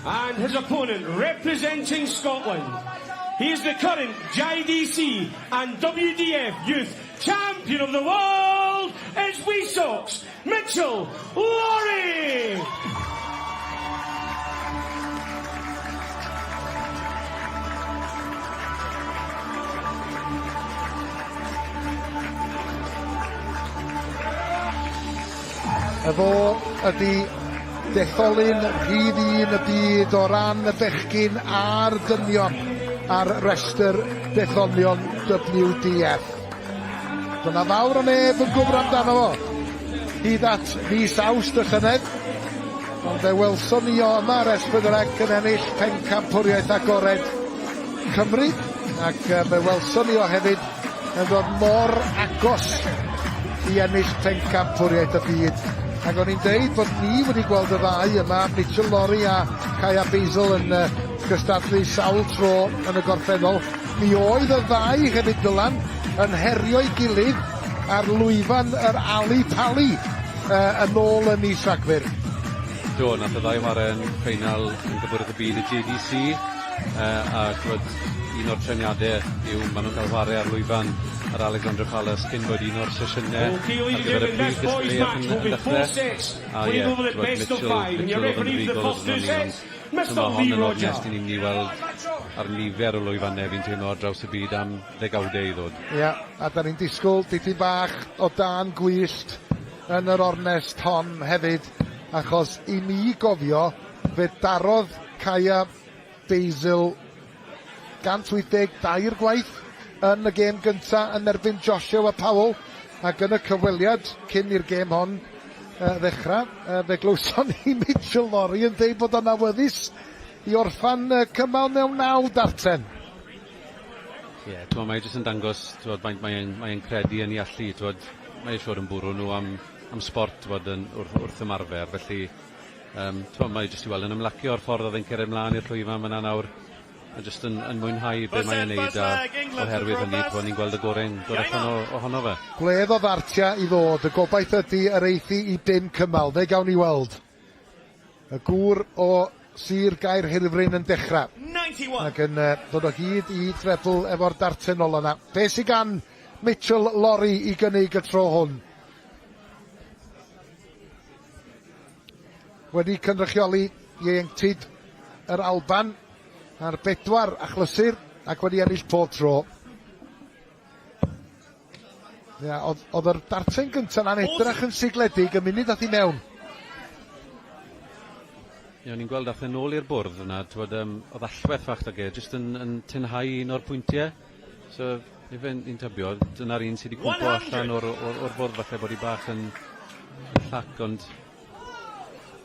And his opponent, representing Scotland, he is the current JDC and WDF Youth Champion of the World, it's WeSocks, Mitchell Laurie! Y fo ydy detholyn rhif un y byd o ran y bechgyn a'r dynion ar restr detholion WDF. Dyna fawr o neb yn gwybod amdano fo. Hyd at fis Awst y llynedd. Ond fe welson ni o yma ar S4C yn ennill pencampwriaeth agored Cymru. Ac fe welson ni o hefyd yn dod mor agos i ennill pencampwriaeth y byd. Ac o'n i'n deud bod ni wedi gweld y ddau yma, Mitchell Lawrie a Kaya Basil yn cystadlu sawl tro yn y gorffennol. Mi oedd y ddau hefyd Dylan yn herio'i gilydd ar lwyfan yr Ali Pali yn ôl ym mis Rhagfyr. Do, nath y ddau ware yn ffeinal yn Gyfwrdd y Byd y JDC a t'mod un o'r trefniade yw ma' nhw'n cael ware ar lwyfan yr Alexandra Palace cyn bod un o'r sesiynau ar gyfer y prif gystadleuaeth yn yn dechre. A ie, t'mod Mitchell, Mitchell oedd yn fuddugol wrth ni ond so ma' hon yn ornest i ni'n mynd i weld ar nifer o lwyfannau fi'n teimlo ar draws y byd am ddegawdau i ddod. Ie, a da ni'n disgwyl dipyn bach o dân gwyllt yn yr ornest hon hefyd, achos i mi gofio, fe darodd Kaya Basil 182 gwaith yn y gêm gynta yn erbyn Joshua Powell, ac yn y cyfweliad cyn i'r gêm hon ddechrau, fe glywson ni Mitchell Lorry yn dweud bod o'n awyddus i orffan cymal mewn naw darten. Ie, yeah, t'mo' mae e jyst yn dangos t'mod faint mae e'n mae e'n credu yn 'i allu t'mod mae e siŵr yn bwrw nhw am am sbort t'mod yn wrth wrth ymarfer felly yym t'mod mae e jyst i weld yn ymlacio o'r ffordd o'dd e'n cered mlan i'r llwyfan fyna nawr a jyst yn yn mwynhau be' mae e'n neud a oherwydd hynny t'mod ni'n gweld y gore'n dod allan o ohono fe. Gwledd o ddartia i ddod, y gobaith ydi yr eithi i bum cymal, fe gawn ni weld. Y gŵr o Sir Gaerhirfryn yn dechrau. Ac yn dod o hyd i trebl efo'r darten ola 'na. Be sy gan Mitchell Lorry i gynnig y tro hwn? Wedi cynrychioli ieuenctid yr Alban ar bedwar achlysur ac wedi ennill pob tro. Ia, oedd, oedd yr darten gyntaf na'n edrych yn sigledig y munud ath i mewn. Ie, o'n i'n gweld ath e nôl i'r bwrdd yna, t'wod, um, oedd allwedd fach 'da ge, jyst yn, yn tynhau un o'r pwyntiau. So, ife ni'n tybio, dyna'r un sydd wedi cwmpo allan o'r, or, or bwrdd falle bod hi bach yn, yn llac, ond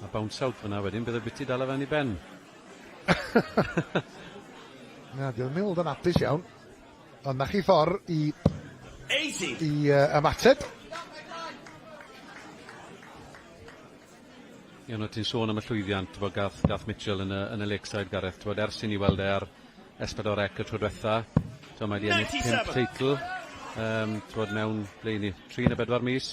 a bounce out fyna wedyn, bydd y biti dal e fewn i ben. Na, di o'n mynd yn hapus iawn. Ond 'na chi ffordd i i ymateb. Ie, no, ti'n sôn am y llwyddiant t'bo' gath gath Mitchell yn y yn y Lakeside Gareth, t'bod ers i ni weld e ar S4C y tro dwetha, t'bo' mae 'di ennill pump teitl yym t'bod mewn ble 'yn ni, tri ne' bedwar mis.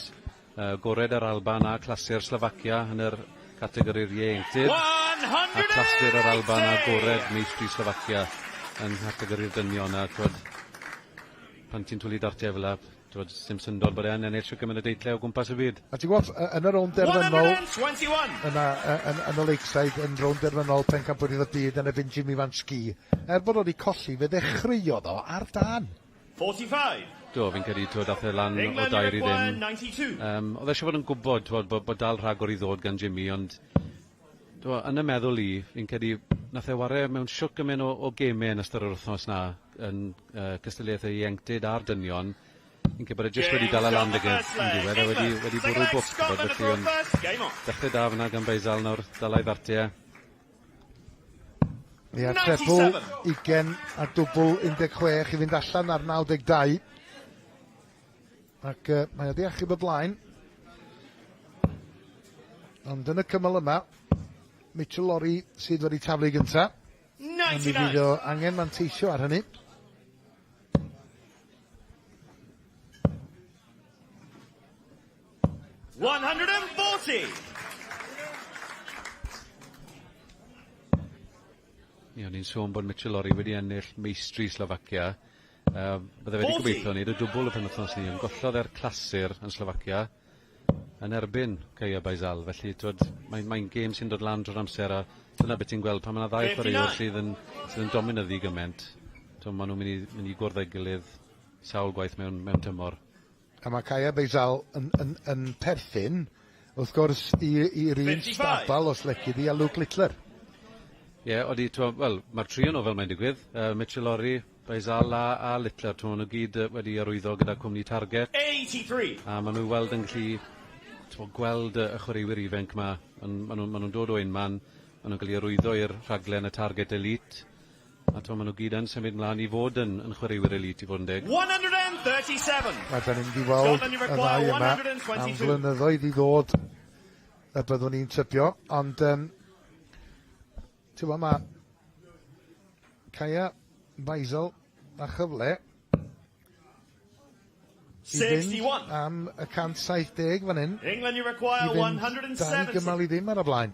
Gored yr Alban a clasur Slofacia yn yr categori'r ieuenctid, a clasur yr Alban a gored meistri Slofacia yn nghategori'r dynion, a t'wod, pan ti'n twlu dartiau fel 'a, t'wod, sim syndod bod e yn ennill shwt gymaint o deitlau o gwmpas y byd. A ti'n gwybod, yn y rownd derfynol, yna, yn, yn y Lakeside, yn rownd derfynol Pencampwriaeth y Byd yn erbyn Jimmy Van Schie, er bod o wedi colli, fe ddechreuodd o ar dân. 45. Do, fi'n credu, t'wod, ath e lan o dair i ddim. Yym, o'dd e siŵr fod yn gwbod, t'wod, bo' bod dal rhagor i ddod gan Jimmy, ond t'wo', yn y meddwl i, fi'n credu nath e ware mewn shwt gymaint o o geme yn ystod yr wythnos 'na yn yy cystadleuaeth y ieuenctid a'r dynion. Fi'n credu bod e jyst wedi dala lan 'dag e yn diwedd a wedi wedi bwrw bwc, t'bod, felly ond dechre da fyn 'na gan Baizal nawr, dala ei ddartie. Ia, trebl 20 a dwbl 16 i fynd allan ar 92. Ac mae o di achub y blaen. Ond yn y cymal yma, Mitchell Lorry sydd wedi taflu gynta. Ond mi fydd o angen manteisio ar hynny. 140! Ie, o'n i'n sôn bod Mitchell Lorry wedi ennill meistri Slofacia. Bydde fe wedi gobeithio wneud y dwbl y penwythnos ni, ond gollodd e'r clasur yn Slofacia yn erbyn Kaya Baizal. Felly, twod, mae'n mae gêm sy'n dod lan drwy'r amser a dyna beth ti'n gweld pan mae yna ddau chwaraewr sydd yn, sydd yn dominyddu gymaint. Twod, maen nhw'n mynd i, mynd i gwrdd â'i gilydd sawl gwaith mewn, mewn tymor. A mae Kaya Baizal yn, yn, yn perthyn, wrth gwrs, i'r un stabal, os leci di, a Luke Littler. Ie, yeah, odi, wel, mae'r tri o'n fel mae'n digwydd. Mitchell Lorry, Baizal a, a Littler, t'mo, maen nhw gyd wedi arwyddo gyda cwmni Target. 83. A maen nhw weld yn gallu t'mo, gweld y, y chwaraewyr ifanc ma. Maen ma nhw'n ma nhw dod o unman, maen nhw'n cael eu arwyddo i'r rhaglen y Target Elite. A t'mo' ma' nw gyd yn symud mlan i fod yn yn chwaraewyr elite i fod yn deg. 137. A 'dan ni'n mynd i weld y ddau yma am flynyddoedd i ddod y byddwn ni'n tybio, ond um, ti'n gwybod, mae Kaya Baisel a chyfle i fynd am y 170 fan hyn. England, you require I fynd dau gymal i ddim ar y blaen.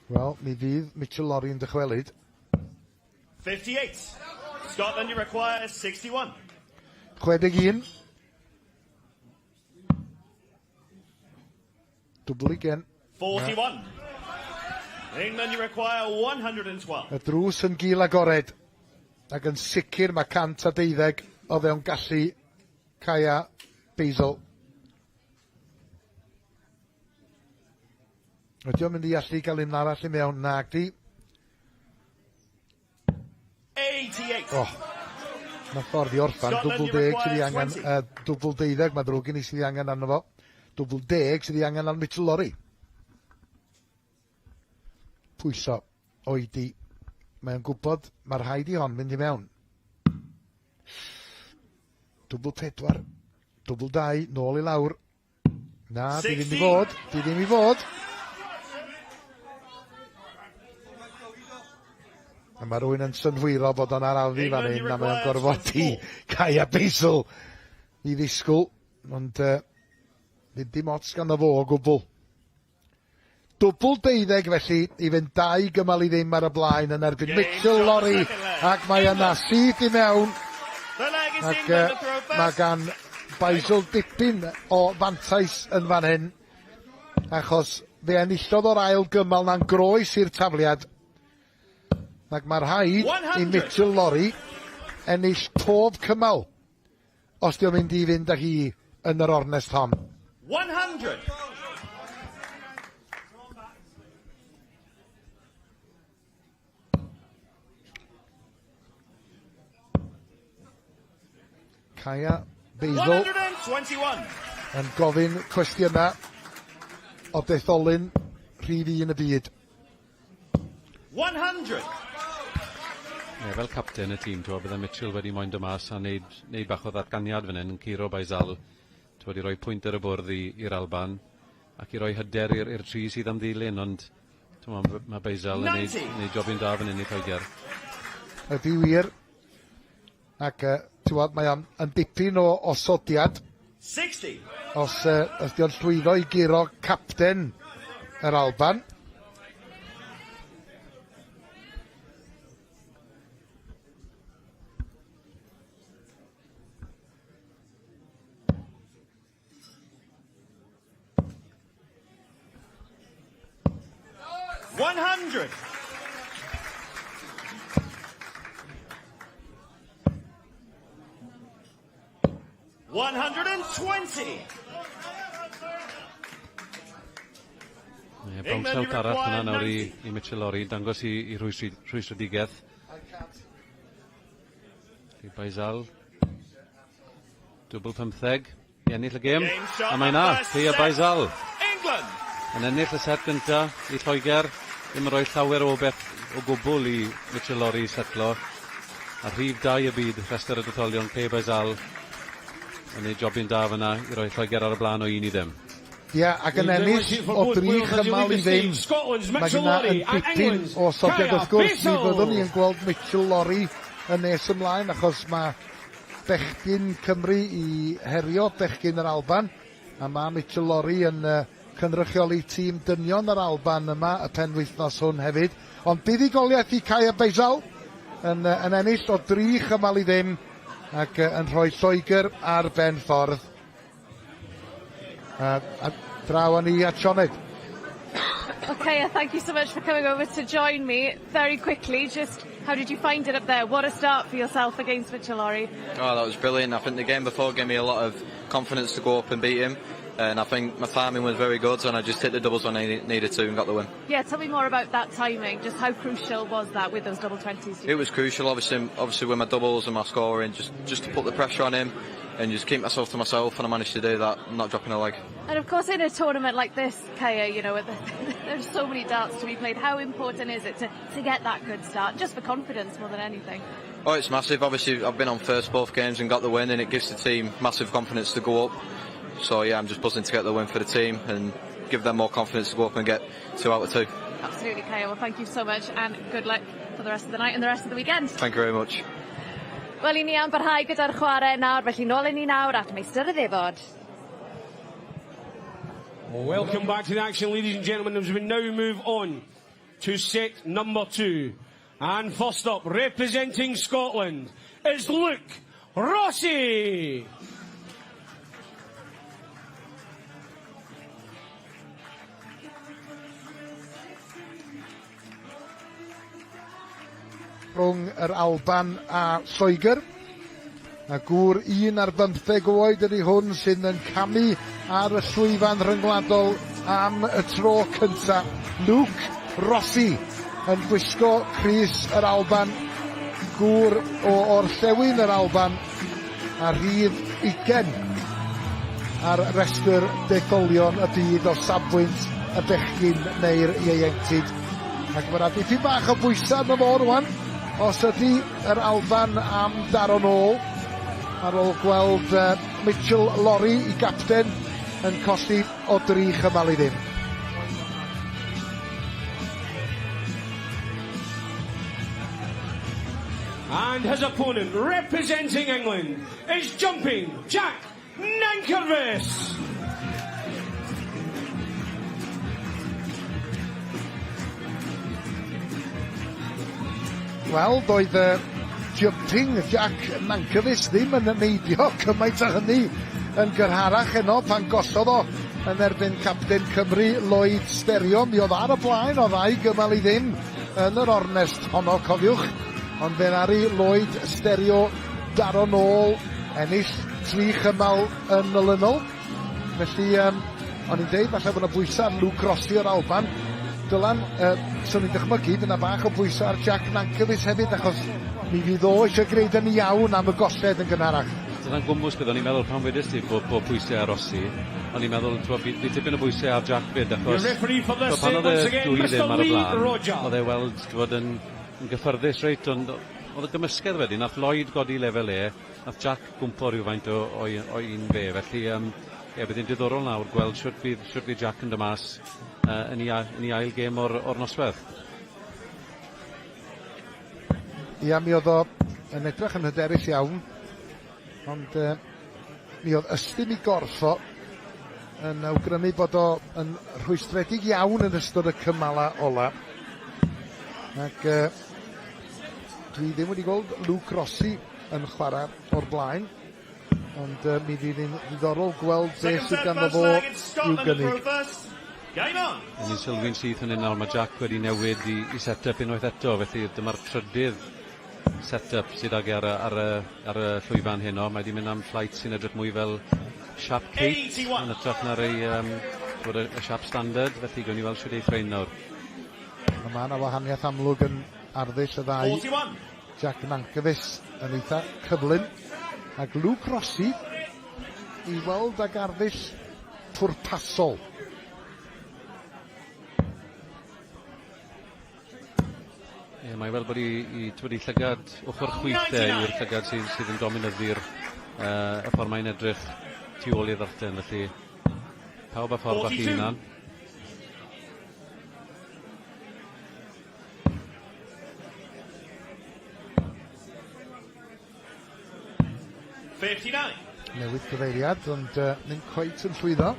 Wel, mi fydd Mitchell Lorry yn dychwelyd. 58. Scotland, you require 61. 61. Dwbl ugen. 41. England, you require 112. Y drws yn gul agored. Ac yn sicr mae 112 o fewn gallu Kaya Basil. Ydy o'n mynd i allu gael un arall i mewn? Nag di. 88. Oh. Mae ffordd i orffan, dwbl deg sydd ei angen, dwbl deuddeg, mae ddrwg gen i sydd ei angen arno fo. Dwbl deg sydd ei angen ar Mitchell Lorry. Pwyso, oedi. Mae'n gwybod, mae rhaid i hon fynd i mewn. Dwbl pedwar, dwbl dau, nôl i lawr. Na, di ddim i fod, di ddim i fod. A mae rhywun yn synhwyro bod o'n arafu fan hyn a mae o'n gorfodi Kaya Basil i ddisgwyl, ond ddim dim ots ganddo fo o gwbl. Dwbl deuddeg felly i fynd dau gymal i ddim ar y blaen yn erbyn Mitchell Lorry ac mae yna syth i mewn ac mae gan Basil dipyn o fantais yn fan hyn achos fe enillodd o'r ail gymal na'n groes i'r tafliad ac mae rhaid i Mitchell Lorry ennill pob cymal os 'di o'n mynd i fynd â hi yn yr ornest hon. 100. Kaya Basil 121. yn gofyn cwestiynau o detholyn rhif un y byd. 100. Ie, fel capten y tîm, t'mo' bydde Mitchell wedi moyn dod mas a neud, neud bach o ddatganiad fan hyn yn curo Baizal, t'mod i roi pwynt ar y bwrdd i i'r Alban ac i roi hyder i'r i'r tri sydd am ddilyn, ond t'mo' ma' Baizal yn neud, neud jobyn da fan hyn i Lloegr. Ydy wir. Ac uh, ti'n mae o'n yn dipyn o osodiad. 60. Os, os di o'n llwyddo i guro capten yr Alban. 100. 120. Ie, bounce out arall yna nawr i, i Mitchell Lorry, dangos i, i rhwystredigaeth. I Baizal. Dwbl pymtheg i ennill y gêm. A mae na, Thea Baizal. Yn ennill y set gynta i Lloegr. Ddim yn rhoi llawer o beth o gwbl i Mitchell Lorry setlo. A rhif dau y byd, rhestr y detholion, Thea Baizal yn ei jobyn da fyna i roi Lloegr ar y blaen o 1-0. Ie, ac yn ennill o dri chymal i ddim. Mae hynna yn dipyn o osodiad wrth gwrs. Mi fyddwn ni yn gweld Mitchell Lorry yn nes ymlaen achos mae bechgyn Cymru i herio bechgyn yr Alban a mae Mitchell Lorry yn cynrychioli tîm dynion yr Alban yma y penwythnos hwn hefyd. Ond buddugoliaeth i Kaya Baizal yn, yn ennill o dri chymal i ddim ac yn rhoi Lloegr ar ben ffordd. A draw â ni at Sioned. Okay, thank you so much for coming over to join me. Very quickly, just how did you find it up there? What a start for yourself against Mitchell Lorry. Oh, that was brilliant. I think the game before gave me a lot of confidence to go up and beat him. And I think my timing was very good, and I just hit the doubles when I needed to and got the win. Yeah, tell me more about that timing. Just how crucial was that with those double 20s? It was crucial, obviously, obviously with my doubles and my scoring, just to put the pressure on him and just keep myself to myself, and I managed to do that, not dropping a leg. And of course, in a tournament like this, Kaya, you know, there's so many darts to be played. How important is it to get that good start, just for confidence more than anything? Oh, it's massive. Obviously, I've been on first both games and got the win, and it gives the team massive confidence to go up. So yeah, I'm just buzzing to get the win for the team and give them more confidence to go up and get 2 out of 2. Absolutely, Kaya. Well, thank you so much, and good luck for the rest of the night and the rest of the weekend. Thank you very much. Wel, i ni am barhau gyda'r chwarae nawr, felly nôl i ni nawr at Meistr y Ddefod. Welcome back to the action, ladies and gentlemen, as we now move on to set number 2. And first up, representing Scotland, is Luke Rossi. Rhwng yr Alban a Lloegr. A gŵr 11 oed ydy hwn sydd yn camu ar y llwyfan rhyngwladol am y tro cynta. Luke Rossi yn gwisgo crys yr Alban. Gŵr o orllewin yr Alban a rhif 20 ar restr detholion y byd o safbwynt y bechgyn neu'r ieuenctid. Ac mae yna dipyn bach o bwysau arno fo rwan, os ydy yr Alban am daro nôl ar ôl gweld Mitchell Lorry i gapten yn colli o dri chymal i ddim. And his opponent, representing England, is Jumping Jack Nankervis. Wel, doedd y Jumping Jack Nankervis ddim yn neidio cymaint â hynny yn gynharach heno pan gollodd o yn erbyn capten Cymru Lloyd Stereo. Mi oedd ar y blaen o ddau gymal i ddim yn yr ornest honno, cofiwch. Ond fe ddaru Lloyd Stereo daro nôl, ennill tri chymal yn olynol. Felly, o'n i'n deud falle bod yna bwysau ar Luke Rossi o'r Alban. Dylan, swn i'n dychmygu fydd yna bach o bwysau ar Jack Nankervis hefyd, achos mi fydd o eisiau gwneud yn iawn am y golled yn gynharach. Dyna'n gwmws beth o'n i'n meddwl pan wedes ti bod, bod pwysau ar Rossi. O'n i'n meddwl, t'mo', bydd, bydd tipyn o bwysau ar Jack 'fyd, achos t'mo' pan oedd e dwy ddim ar y blaen, oedd e weld, t'mod, yn, yn gyffyrddus reit, ond oedd y gymysgedd wedyn, nath Lloyd godi lefel e, Nath Jack gwmpo rhywfaint o o'i o'i un fe, felly yym ie bydd hi'n diddorol nawr gweld shwt fydd shwt fydd Jack yn dod mas yy yn 'i a- yn 'i ail gêm o'r o'r nosweth. Ia mi o'dd o yn edrych yn hyderus iawn, ond yy mi o'dd ystym 'i gorff o yn awgrymu bod o yn rhwystredig iawn yn ystod y cymala ola. Ac yy dwi ddim wedi gweld Luke Rossi yn chwarae o'r blaen, ond uh, mi fydd hi'n ddiddorol gweld beth sydd ganddo fo i'w gynnig. Yn ni'n sylwi'n syth yn hyn nawr, mae Jack wedi newid i, i set-up unwaith eto, felly dyma'r trydydd set-up sydd ag e ar y, ar y, ar y llwyfan heno. Mae wedi mynd am flight sy'n edrych mwy fel siap Kate yn hytrach na'r ei, um, y, y siap standard, felly gawn ni weld sut eith rhain nawr. Mae yna wahaniaeth amlwg yn arddull y ddau. 41. Jack Nankervis yn eitha cyflym. Ac Luke Rossi i weld ag arddull pwrpasol. Ie, mae weld bod i, i, twyd, i llygad ochr chwith e yw'r llygad sydd, sydd yn dominyddu'r uh, y ffordd mae'n edrych tu ôl i'r ddarllen, felly pawb a ffordd bach i hunan. Newid cyfeiriad, ond uh, ddim cweit yn llwyddo.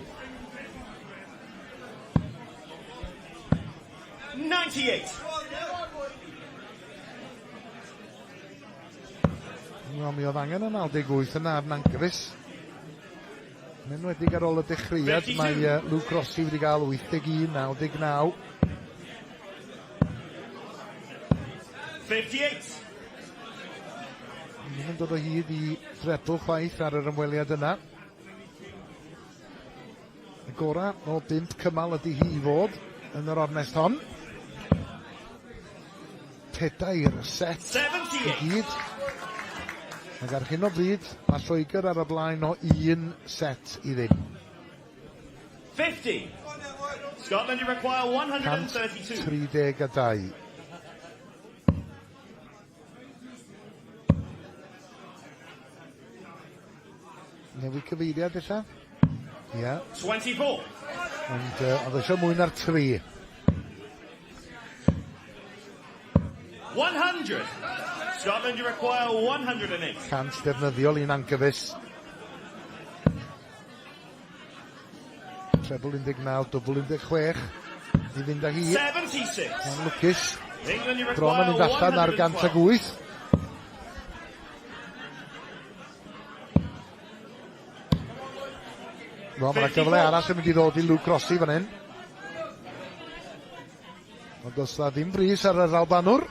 98. Wel, mi oedd angen y 98 yna ar Nankervis. Yn enwedig ar ôl y dechreuad, mae uh, Luke Rossi wedi cael 81, 99. 58. Ddim yn dod o hyd i drebl chwaith ar yr ymweliad yna. Y gorau o bump cymal ydy hi i fod yn yr ornest hon. Pedair set i gyd. Ac ar hyn o bryd, mae Lloegr ar y blaen o un set i ddim. 50. Scotland, you require 132. 132. Newid cyfeiriad ella? Ie. Yeah. 24. Ond oedd eisiau mwy na'r tri. 100. Scotland, you require 108. Cant defnyddiol i'n angyfus. Treble 19, dwbl 16. I fynd â hi. 76. Mae'n lwcus. England, you Bron yn require mynd allan ar 112. 108. Wel, mae 'na gyfle arall yn mynd i ddod i Luke Rossi fan hyn. Ond does na ddim brys ar yr Albanwr.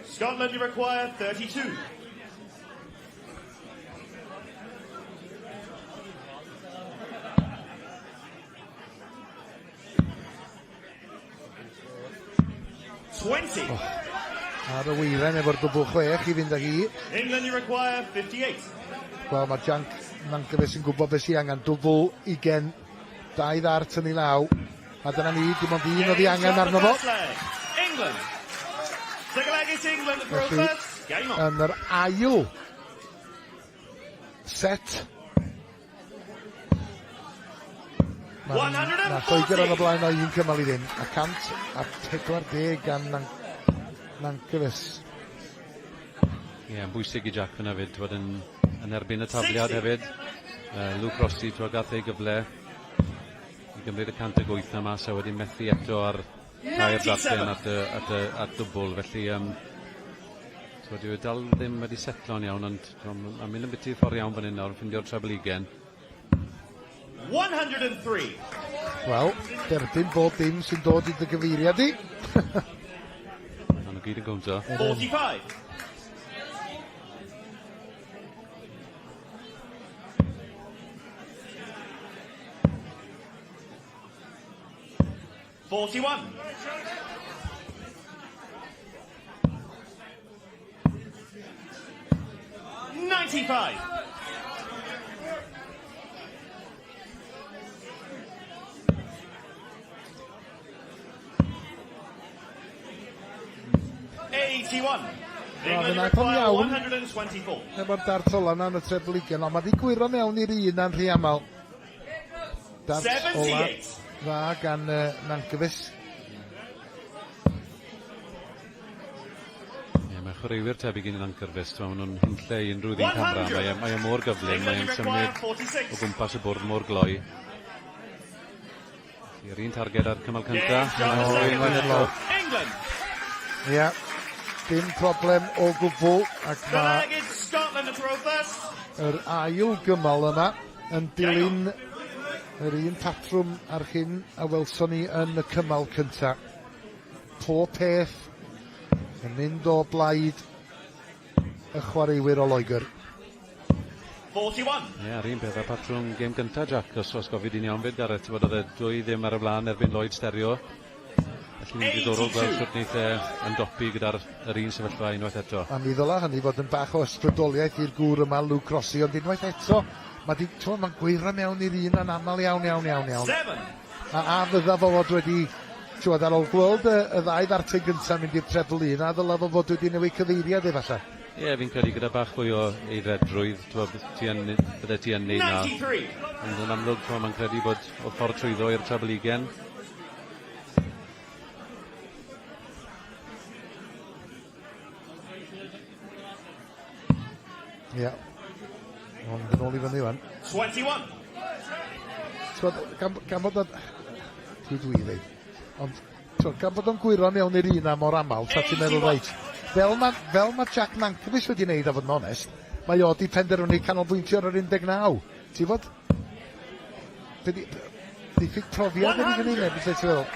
Scotland, you require 32. 20. Oh, Ar y weiren efo'r dwbl chwech i fynd â hi. England, you require 58. Wel, mae Jack Nankervis yn gwybod beth sy'n angen. Dwbl ugen, dau ddart yn ei law. A dyna ni, dim ond un oedd ei angen arno fo. England. Second leg is England to throw Felly, first. Game on. yn yr ail set, mae ma Lloegr ar y blaen o un cymal i ddim, a 140 gan Nankervis. Ie, yeah, yn bwysig i Jack fyna fyd, twod, yn, yn erbyn y tafliad hefyd. Luke Rossi, twod, gath ei gyfle i gymryd y 108 na mas a wedyn methu eto ar tair ddarllen at, y, at, y, at dwbl. Felly, twod, dyw e dal ddim wedi setlo'n iawn, ond mae'n mynd yn biti ffordd iawn fan hyn nawr, ffindio'r treble ugen. 103. Wel, derbyn bob dim sy'n dod i dy gyfeiriad di. Maen nhw gyd yn gownto. 45. 41. 95. 81. Wel, England fe wnaeth o'n require iawn. 124. Efo'r dart ola 'na yn y treble ugen, ond mae 'di gwyro mewn i'r un a'n rhy aml. Dart ola 78. dda gan Nankervis. Ie, mae chwaraewyr tebyg i Nankervis, t'mo' ma' nhw'n hunlle i unrhyw ddyn camera. Mae e mor gyflym, mae e'n symud o gwmpas y bwrdd mor gloi. Yr un targed ar cymal cynta. England. Ie, dim problem o gwbl, ac mae yr ail gymal yma yn dilyn yr un patrwm ar hyn a welson ni yn y cymal cynta. Pob peth yn mynd o blaid y chwaraewyr o Loegr. 41. Ie, a'r un peth â patrwm gêm gynta, Jack, os gofio di'n iawn fyd, Gareth, ti'n bod oedd e dwy ddim ar y blaen erbyn Lloyd Stereo. Felly ni'n diddorol gweld sut wneith e ymdopi gyda'r yr un sefyllfa unwaith eto. A mi ddyla hynny fod yn bach o ysbrydoliaeth i'r gŵr yma, Luke Rossi, ond unwaith eto, mae di, t'mo', mae'n gwyro mewn i'r un yn aml iawn, iawn, iawn, iawn. 7. A fydda fo fod wedi, t'wod, ar ôl gweld y ddau ddartyn gyntaf mynd i'r treble un, a ddyla fo fod wedi newid cyfeiriad efallai. Ie, yeah, fi'n credu gyda bach fwy o aeddfedrwydd, t'mo', ti yn, bydde ti yn neud 'na. 93. Ond yn amlwg, t'mo', mae'n credu bod o ffordd trwyddo i'r treble ugen. Ie. Yeah. Ond yn ôl i fyny wan. 21. T'wod, gan fod o'n... Dwi ddeud. Ond, t'wod, gan fod o'n gwyro mewn i'r un am mor aml, ta ti'n meddwl, reit, fel ma Jack Nankervis wedi wneud, a fod yn onest, mae o di penderfynu canolbwyntio ar yr 19. Ti'n fod? Diffyg profiad yn ei fyny, neu beth ti'n feddwl?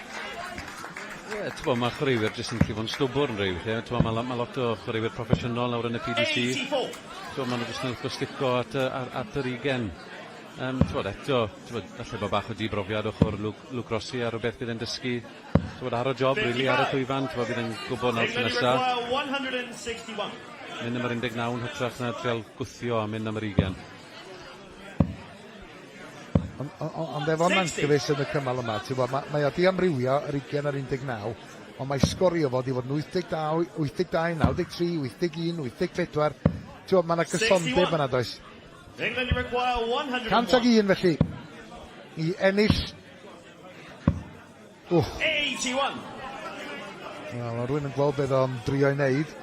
Ie, yeah, ti'n bod, mae chwaraewyr jyst yn gallu fod yn stwbwrn rei weithiau. Ti'n bod, mae lot o chwaraewyr proffesiynol nawr yn y PDC. 84. Ti'n bod, maen nhw jyst yn licio stico at yr ugen. Ti'n bod, eto, ti'n bod, falle bod bach o dibrofiad ochr Luke Rossi ar rhywbeth bydd e'n dysgu. Ti'n bod, ar y job, really, ar y llwyfan. Ti'n bod, bydd e'n gwybod nawr tro England nesa. require 161. Mynd am yr 19 yn hytrach na trial gwthio a mynd am yr 20. Ond efo 60. Nankervis yn y cymal yma, ti'n bod, mae o di amrywio yr 20 a'r 19, ond mae sgorio fo di fod yn 82, 82, 93, 81, 84. Ti'n bod, mae yna gysondeb 61. yna, does? England require 101. 101 felly, i ennill. Wff, 81. wel, mae rhywun yn gweld beth o'n drio i wneud.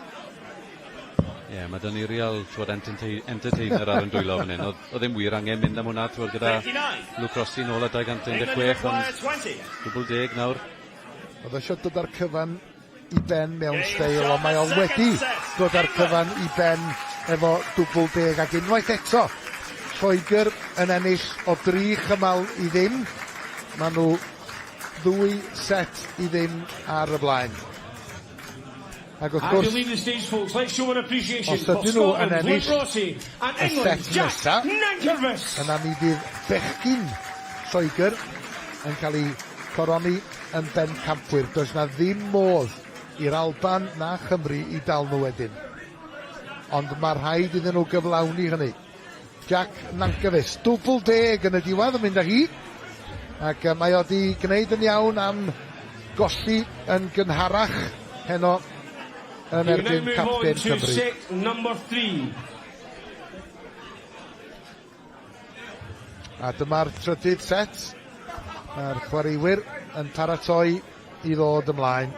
Ie, yeah, mae dyn ni real t'wod, entertainer ar yn dwylo fan hyn. Oedd ddim wir angen mynd am hwnna, t'wod, gyda 59. Luke Rossi nôl at England 216, ond require 20. dwbl deg nawr. Oedd eisiau dod â'r cyfan i ben mewn steil, ond mae o wedi dod â'r cyfan i ben efo dwbl deg, ac unwaith eto, Lloegr yn ennill o dri chymal i ddim. Maen nhw 2 set i ddim ar y blaen. Ac wrth As you gwrs, leave the stage, folks, let's show our appreciation os for ydyn nhw yn Scotland's ennill Luke Rossi and y England's set Jack nesa, Nankervis. yna mi fydd bechgyn Lloegr yn cael ei coroni yn bencampwyr. Does na ddim modd i'r Alban na Chymru i dal nhw wedyn. Ond mae rhaid iddyn nhw gyflawni hynny. Jack Nankervis, dwbl deg yn y diwedd yn mynd â hi. Ac mae o di gwneud yn iawn am golli yn gynharach heno yn erbyn capten Cymru. Set number three. A dyma'r trydydd set. Mae'r chwaraewyr yn paratoi i ddod ymlaen.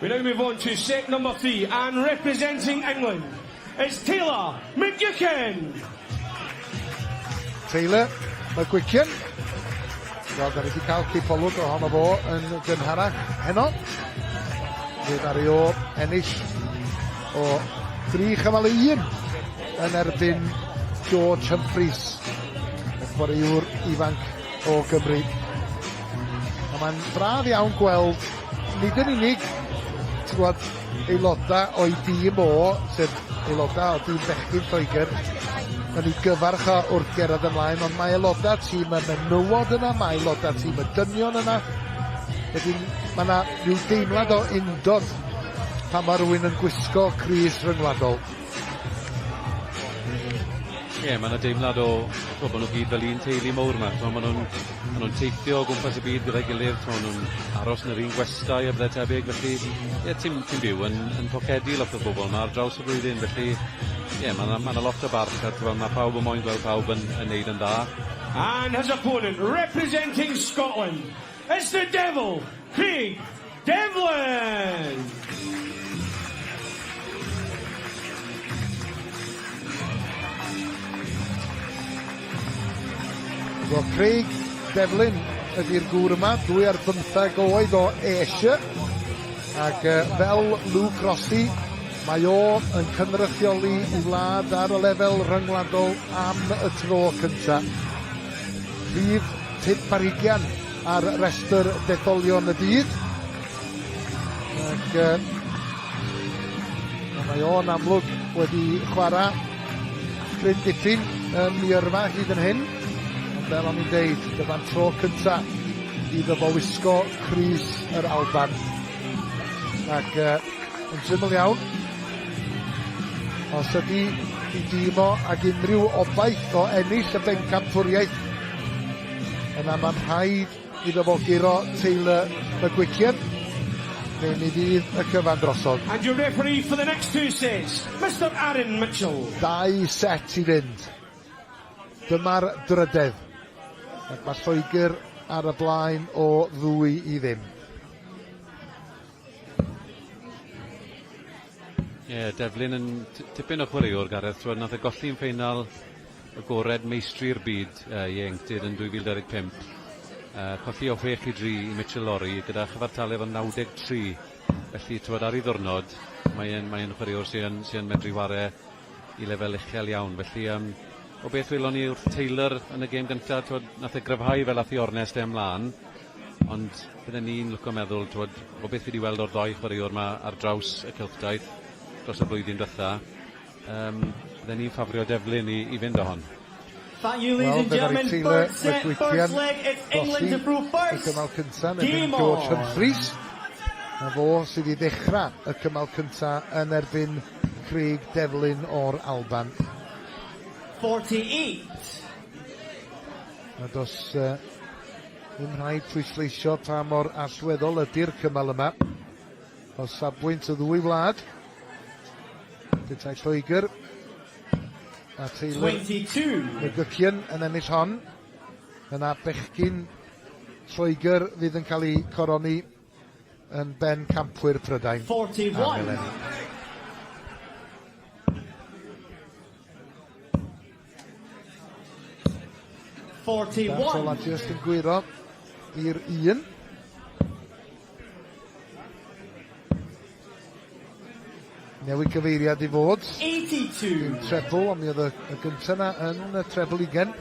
We now move on to set number three and representing England is Taylor McGuicken. Taylor McGuicken. Wel, da ni wedi cael cipolwg ohono fo yn gynharach heno. Fe ddaru o ennill o 3 chymal i 1 yn erbyn George Humphreys, y chwaraewr ifanc o Gymru. A mae'n braf iawn gweld, nid yn unig, ti'n gwybod, aelodau o'i dîm o, sef aelodau o dîm bechgyn Lloegr, yn ei gyfarch o wrth gerdded ymlaen, ond mae aelodau tîm y menywod yna, mae aelodau tîm y dynion yna. Wedyn, mae yna rhyw deimlad o undod pan mae rhywun yn gwisgo crys rhyngwladol. Ie, yeah, mae yna deimlad o, t'mo, bod nhw gyd fel un teulu mowr yma. T'mo, maen nhw'n ma nhw teithio o gwmpas y byd gyda'i gilydd, t'mo, maen nhw'n aros yn yr un gwestai a bydde tebyg, felly ie, ti'n ti byw yn, yn pocedi lot o bobl yma ar draws y flwyddyn, felly ie, yeah, mae yna ma lot o barch a t'mo, mae pawb yn moyn gweld pawb yn, yn neud yn dda. And his opponent, representing Scotland, it's the Devil, Craig Devlin! Wel, Craig Devlin ydy'r gŵr yma, 22 oed o Asia. Ac fel Luke Rossi, mae o yn cynrychioli i wlad ar y lefel rhyngwladol am y tro cyntaf. Rhif 5 ar hugian ar restr detholion y byd. Ac mae o'n amlwg wedi chwarae cryn dipyn yn ei yrfa hyd yn hyn. Ond fel o'n i'n deud, dyma'r tro cynta iddo fo wisgo crys yr Alban. Ac yn syml iawn, os ydy i dîm o ag unrhyw obaith o ennill y bencampwriaeth, yna mae'n rhaid iddo fo guro Taylor McGuicken, neu mi fydd y cyfan drosodd. And your referee for the next two sets, Mr Aaron Mitchell. Dau set i fynd. Dyma'r drydedd. Ac mae Lloegr ar y blaen o 2-0. Ie, yeah, Devlin yn tipyn o chwaraewr, Gareth. Twyd, nath e golli'n ffeinal agored meistri'r byd ieuenctid yn 2025. Colli o 6-3 i Mitchell Lorry gyda chyfartaledd o 93. Felly, twyd, ar ei ddwrnod, mae'n mae chwaraewr sy'n sy medru ware i lefel uchel iawn. Felly, o beth welon ni wrth Taylor yn y gêm gyntaf, twyd, nath e gryfhau fel ath i ornest e ymlaen. Ond bydden ni'n lwco meddwl, twod, o beth fi wedi weld o'r ddoi chwaraewr yma ar draws y cylchdaith dros y blwyddyn diwetha, bydden ni'n ffafrio Devlin i fynd o hon. Thank you, ladies and gentlemen. First set, first leg, it's England to throw first. Y cymal cyntaf yn erbyn George Humphreys. A fo sydd i ddechrau y cymal cyntaf yn erbyn Craig Devlin o'r Alban. 48. A dos ddim rhaid pwysleisio pa mor allweddol ydy'r cymal yma o safbwynt y ddwy wlad. Petai Lloegr a Taylor McGuckian yn ennill hon. Yna bechgyn Lloegr fydd yn cael ei coroni yn ben campwyr Prydain. 41. 41. Ola just yn gwyro i'r un. Newid cyfeiriad i fod. 82. Dim treble, ond mi oedd y, y gyntaf yna yn y treble ugen.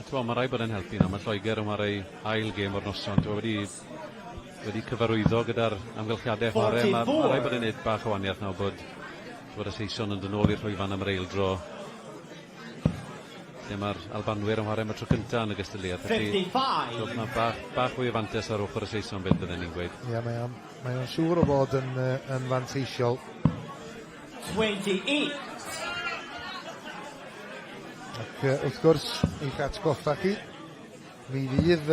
T'mo, mae rhaid bod yn helpu nawr. Mae Lloegr yn chwarae ail gêm o'r noson. T'mo, wedi cyfarwyddo gyda'r amgylchiadau chwarae. Mae rhaid bod yn neud bach o wahaniaeth nawr bod y Saeson yn dod nôl i'r llwyfan am yr eildro. Lle mae'r Albanwyr yn chwarae am y tro cynta yn y gystadleuaeth. Felly, 55. so, mae bach, bach fwy o fantes ar ochr y Saeson beth bydden ni'n gweud. Ie, mae o'n, mae o'n siŵr o fod yn, yn fanteisiol. 28. Ac wrth gwrs, eich atgoffa chi, mi fydd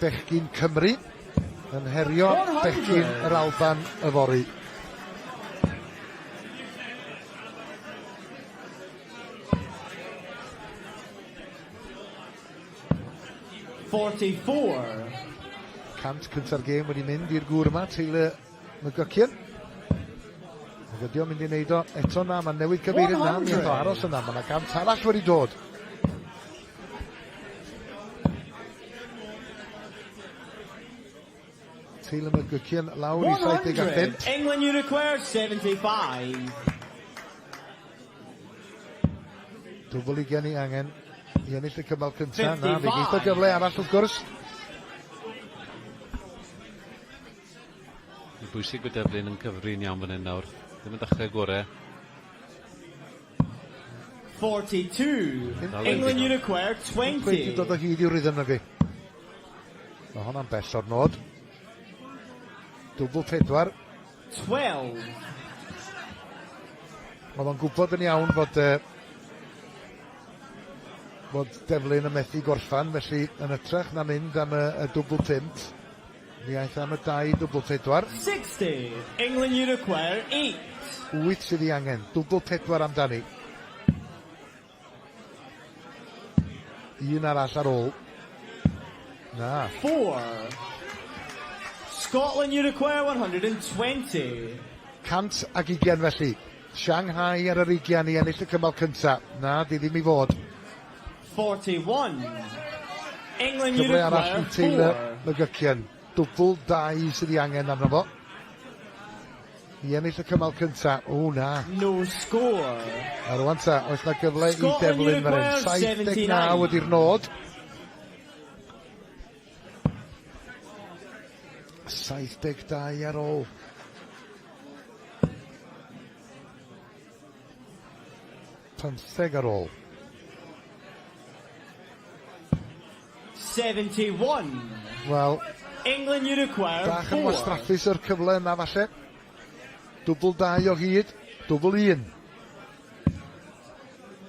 bechgyn Cymru yn herio bechgyn yr Alban yfory. 44. Cant cynta'r gêm wedi mynd i'r gŵr yma, Taylor McGuckian. Ac ydi o'n mynd i wneud o eto na, mae'n newid cyfeiriad na, mi o aros yna, mae yna gant arall wedi dod. Taylor McGuckian lawr i 75. England you require 75. Dwbl ugain i angen i ennill y cymal cyntaf. Na, fe geith o gyfle arall wrth gwrs. Mae'n bwysig bod Devlin yn cyfri'n iawn fan hyn nawr. Ddim yn dechrau gorau. 42. England you require 20. Wedi dod o hyd i'w rhythm na fi. Mae hwnna'n bell o'r nod. Dwbl pedwar. 12. Oedd o'n gwybod yn iawn fod fod Devlin yn methu gorffan, felly yn hytrach na mynd am y dwbl pump, mi aeth am y dau dwbl pedwar. 60. England you require 8. Wyth sydd ei angen, dwbl pedwar amdani. Un arall ar ôl. Na. 4. Scotland you require 120. 120 felly. Shanghai ar yr ugian i ennill y cymal cynta. Na, di ddim i fod. 41. England you Cyfle arall require i Taylor 4. McGuckian. Dwbl dau sydd ei angen arno fo. I ennill y cymal cynta. O, na. No score. A rwan ta, oes na gyfle i Scotland Devlin fan hyn. require 79 79. ydy'r nod. 72 ar ôl. 15 ar ôl. 71. Wel, England you require bach yn 4. wastraffus o'r cyfle yna falle. Dwbl dau o hyd, dwbl un.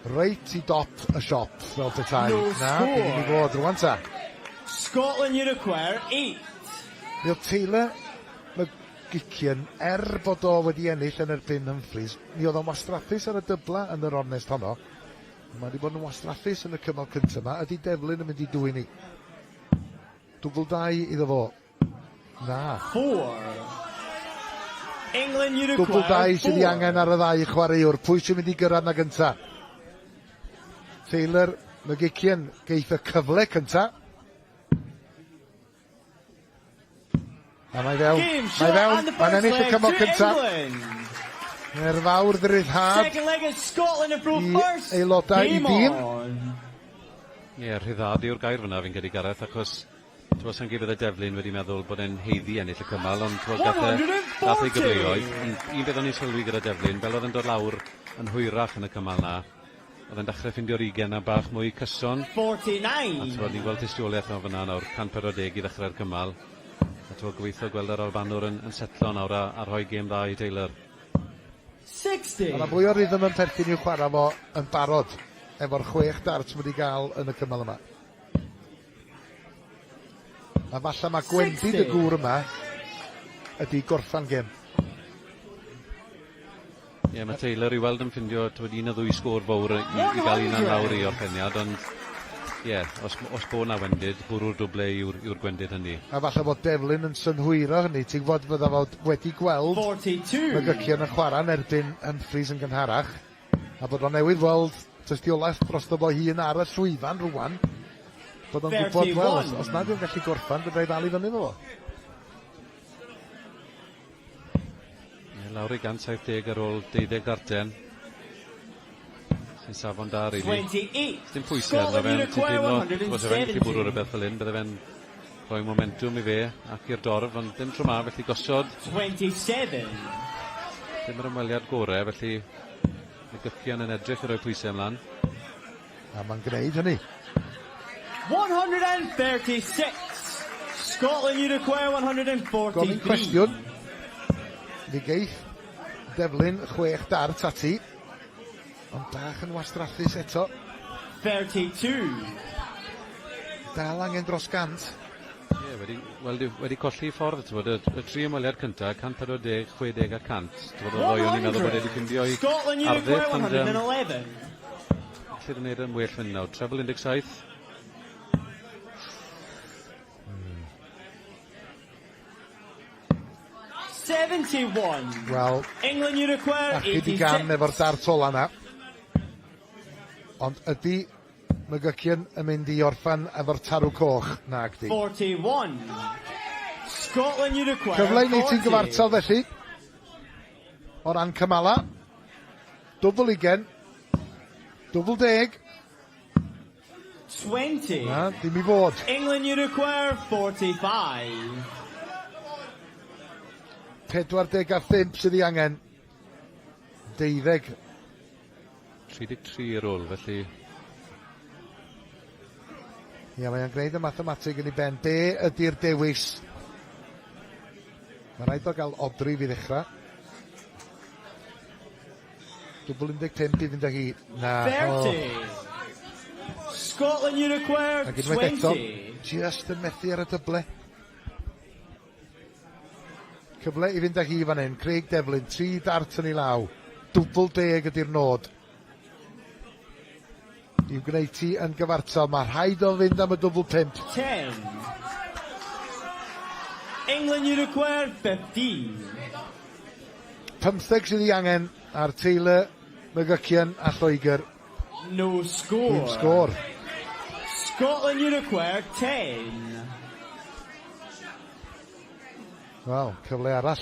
Reit i dop y siop, fel petai. No Na, di ddim i score. fod rwan ta. Scotland you require 8. Mi oedd Taylor McGuckian, er bod o wedi ennill yn erbyn Humphries, mi oedd o'n wastraffus ar y dybla yn yr ornest honno. Mae wedi bod yn wastraffus yn y cymal cyntaf yma. Ydy Devlin yn mynd i dwyn i? Dwbl dau iddo fo. Na. 4. England you Dwbl require dau sydd ei 4. angen ar y ddau chwaraewr. Pwy sy'n mynd i gyrraedd na gynta? Taylor McGuckian geith y cyfle cynta. A mae fewn. Game Mae shot fewn. and the Mae'n first ennill y leg cymal to cynta. England. Er fawr ddryddhad Second leg is Scotland have broke i first. aelodau i Game dîm. on. Ie, rhyddhad yw'r gair fyna fi'n credu Gareth, achos t'mo' sa'n credu bydde Devlin wedi meddwl bod e'n haeddu ennill y cymal, ond t'mo' gath e, gath ei 140. gyfleoedd. Ond un beth o'n i'n sylwi gyda Devlin, fel oedd e'n dod lawr yn hwyrach yn y cymal na, oedd e'n dechrau ffindio'r ugen na bach mwy cyson. A 49. t'mo' ni'n gweld tystiolaeth o fyna nawr, 140 i ddechrau'r cymal. A t'mo' gobeithio gweld yr Albanwr yn setlo nawr a rhoi gêm dda i Taylor. 60. Mae yna fwy o rhythm yn perthyn i'w chwarae fo yn barod efo'r chwech dart wedi gael yn y cymal yma. A falle mae gwendid y 60. gŵr yma ydy gorffan gêm. Ie, mae Taylor i weld yn ffindio t'mod un o ddwy sgôr fawr i gael un yn lawr i orffeniad, ond ie, os bo 'na wendid, bwrw'r dwble yw'r gwendid hynny. A falle bod Devlin yn synhwyro hynny, ti'n gwybod fydda fod wedi gweld 42. McGuckian yn chwarae yn erbyn Humphries yn gynharach, a bod o'n newydd weld tystiolaeth drosto fo hun ar y llwyfan rwan, bod o'n gwybod, wel, os nad yw'n gallu gorffan, fydda i ddal i fyny efo fo. Ie, lawr i 170 ar ôl 12 darten. Sy'n safon da, really. 28. Dim pwysau arno Scotland fe, you ond ti'n require teimlo, os fe'n gallu bwrw 170. rhywbeth fel hyn, bydde fe'n rhoi momentum i fe ac i'r dorf, ond dim tro ma, felly gosod 27. dim yr ymweliad gore, felly McGuckian yn edrych i roi pwysau ymlaen. A mae'n gwneud hynny. 136. Scotland, you require 143. Gofyn cwestiwn. Mi geith Devlin chwech dart ati. Ond bach yn wastraffus eto. 32. Dal angen dros gant. Ie, wedi, wel, wedi colli ffordd, ti'n bod, y, y tri ymweliad cynta, 140, 60 a 100. Ti'n bod, oedd o'n i'n meddwl bod wedi ffindio i arddull, ond... Um, Allir wneud yn well fan nawr. Treble 17. Hmm. 71. Wel, England you require 86. i gan efo'r dart ola na. Ond ydy McGuckian yn mynd i orffan efo'r tarw coch? Nag di. 41. Scotland you require Cyfle i wneud ti'n gyfartal felly. O ran cymala. Dwbl ugen. Dwbl deg. 20. Na, dim i fod. England you require 45. 45 sydd ei angen. Deuddeg. 33 ar ôl, felly... Ie, mae o'n gwneud y mathemateg yn ei ben. Be ydy'r dewis? Mae rhaid o gael odri fi ddechrau. Dwbl 15 i fynd â hi. Na. 30. Oh. Scotland you require Ac unwaith eto, 20. just yn methu ar y dyble. Cyfle i fynd â hi fan hyn. Craig Devlin, tri dart yn ei law. Dwbl deg ydy'r nod. I'w gwneud ti yn gyfartal. Mae rhaid o fynd am y dwbl pump. 10. England you require 15. 15 sydd ei angen ar Taylor, McGuckian a Lloegr. No score. Dim sgôr. Scotland you require 10. Wel, cyfle arall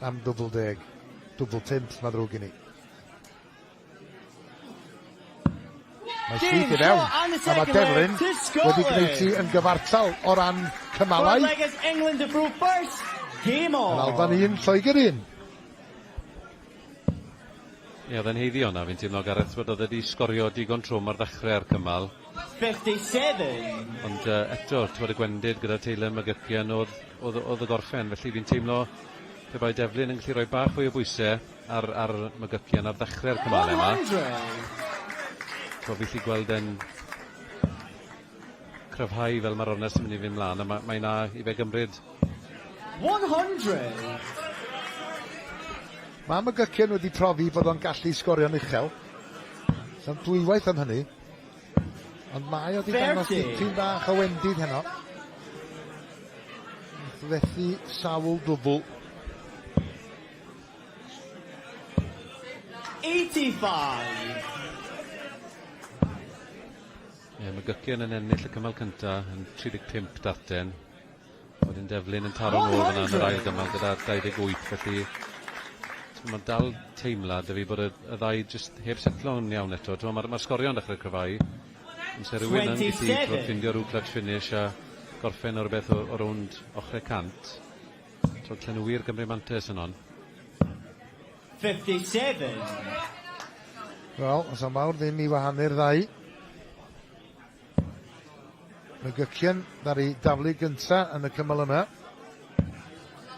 am dwbl deg. Dwbl pump, mae ddrwg i ni. Mae syth i fewn, a mae Devlin wedi gwneud ti yn gyfartal o ran cymalau. Game on. Yr Alban un, Lloegr un. Ie, oedd e'n haeddu hwnna, fi'n teimlo, Gareth, bod oedd e wedi sgorio digon trwm ar ddechrau'r cymal. 57. Ond uh, eto, ti'n bod y gwendid gyda Taylor McGuckian oedd, oedd, oedd y gorffen, felly fi'n teimlo pe bai Devlin yn gallu rhoi bach fwy o bwysau ar, ar McGuckian ar ddechrau'r cymalau yma. So fi gallu gweld e'n cryfhau fel mae'r ornest yn mynd i fynd mlaen, a mae, mae na i fe gymryd. 100. Mae McGuckian wedi profi bod o'n gallu sgorio'n uchel. Sa'n dwywaith am hynny. Ond mae o wedi dangos dipyn bach o wendid heno. Fethu sawl dwbl. 85. Ie, mae Gycian yn ennill y cymal cynta yn 35 darten. Wedyn Devlin yn taro nôl fyna yn yr ail gymal gyda 28, felly mae'n dal teimlad 'da fi bod y, y ddau jyst heb setlo'n iawn eto. Mae'r ma sgorio'n dechrau cryfhau. Ond se rhywun yn gallu ffindio rhyw clutch finish a gorffen o rhywbeth o, o rownd ochrau cant, t'wod, allan nhw wir gymryd mantais yn hon. 57. Wel, os am mawr ddim i wahanu'r ddau. McGuckian ddaru daflu gynta yn y cymal yma.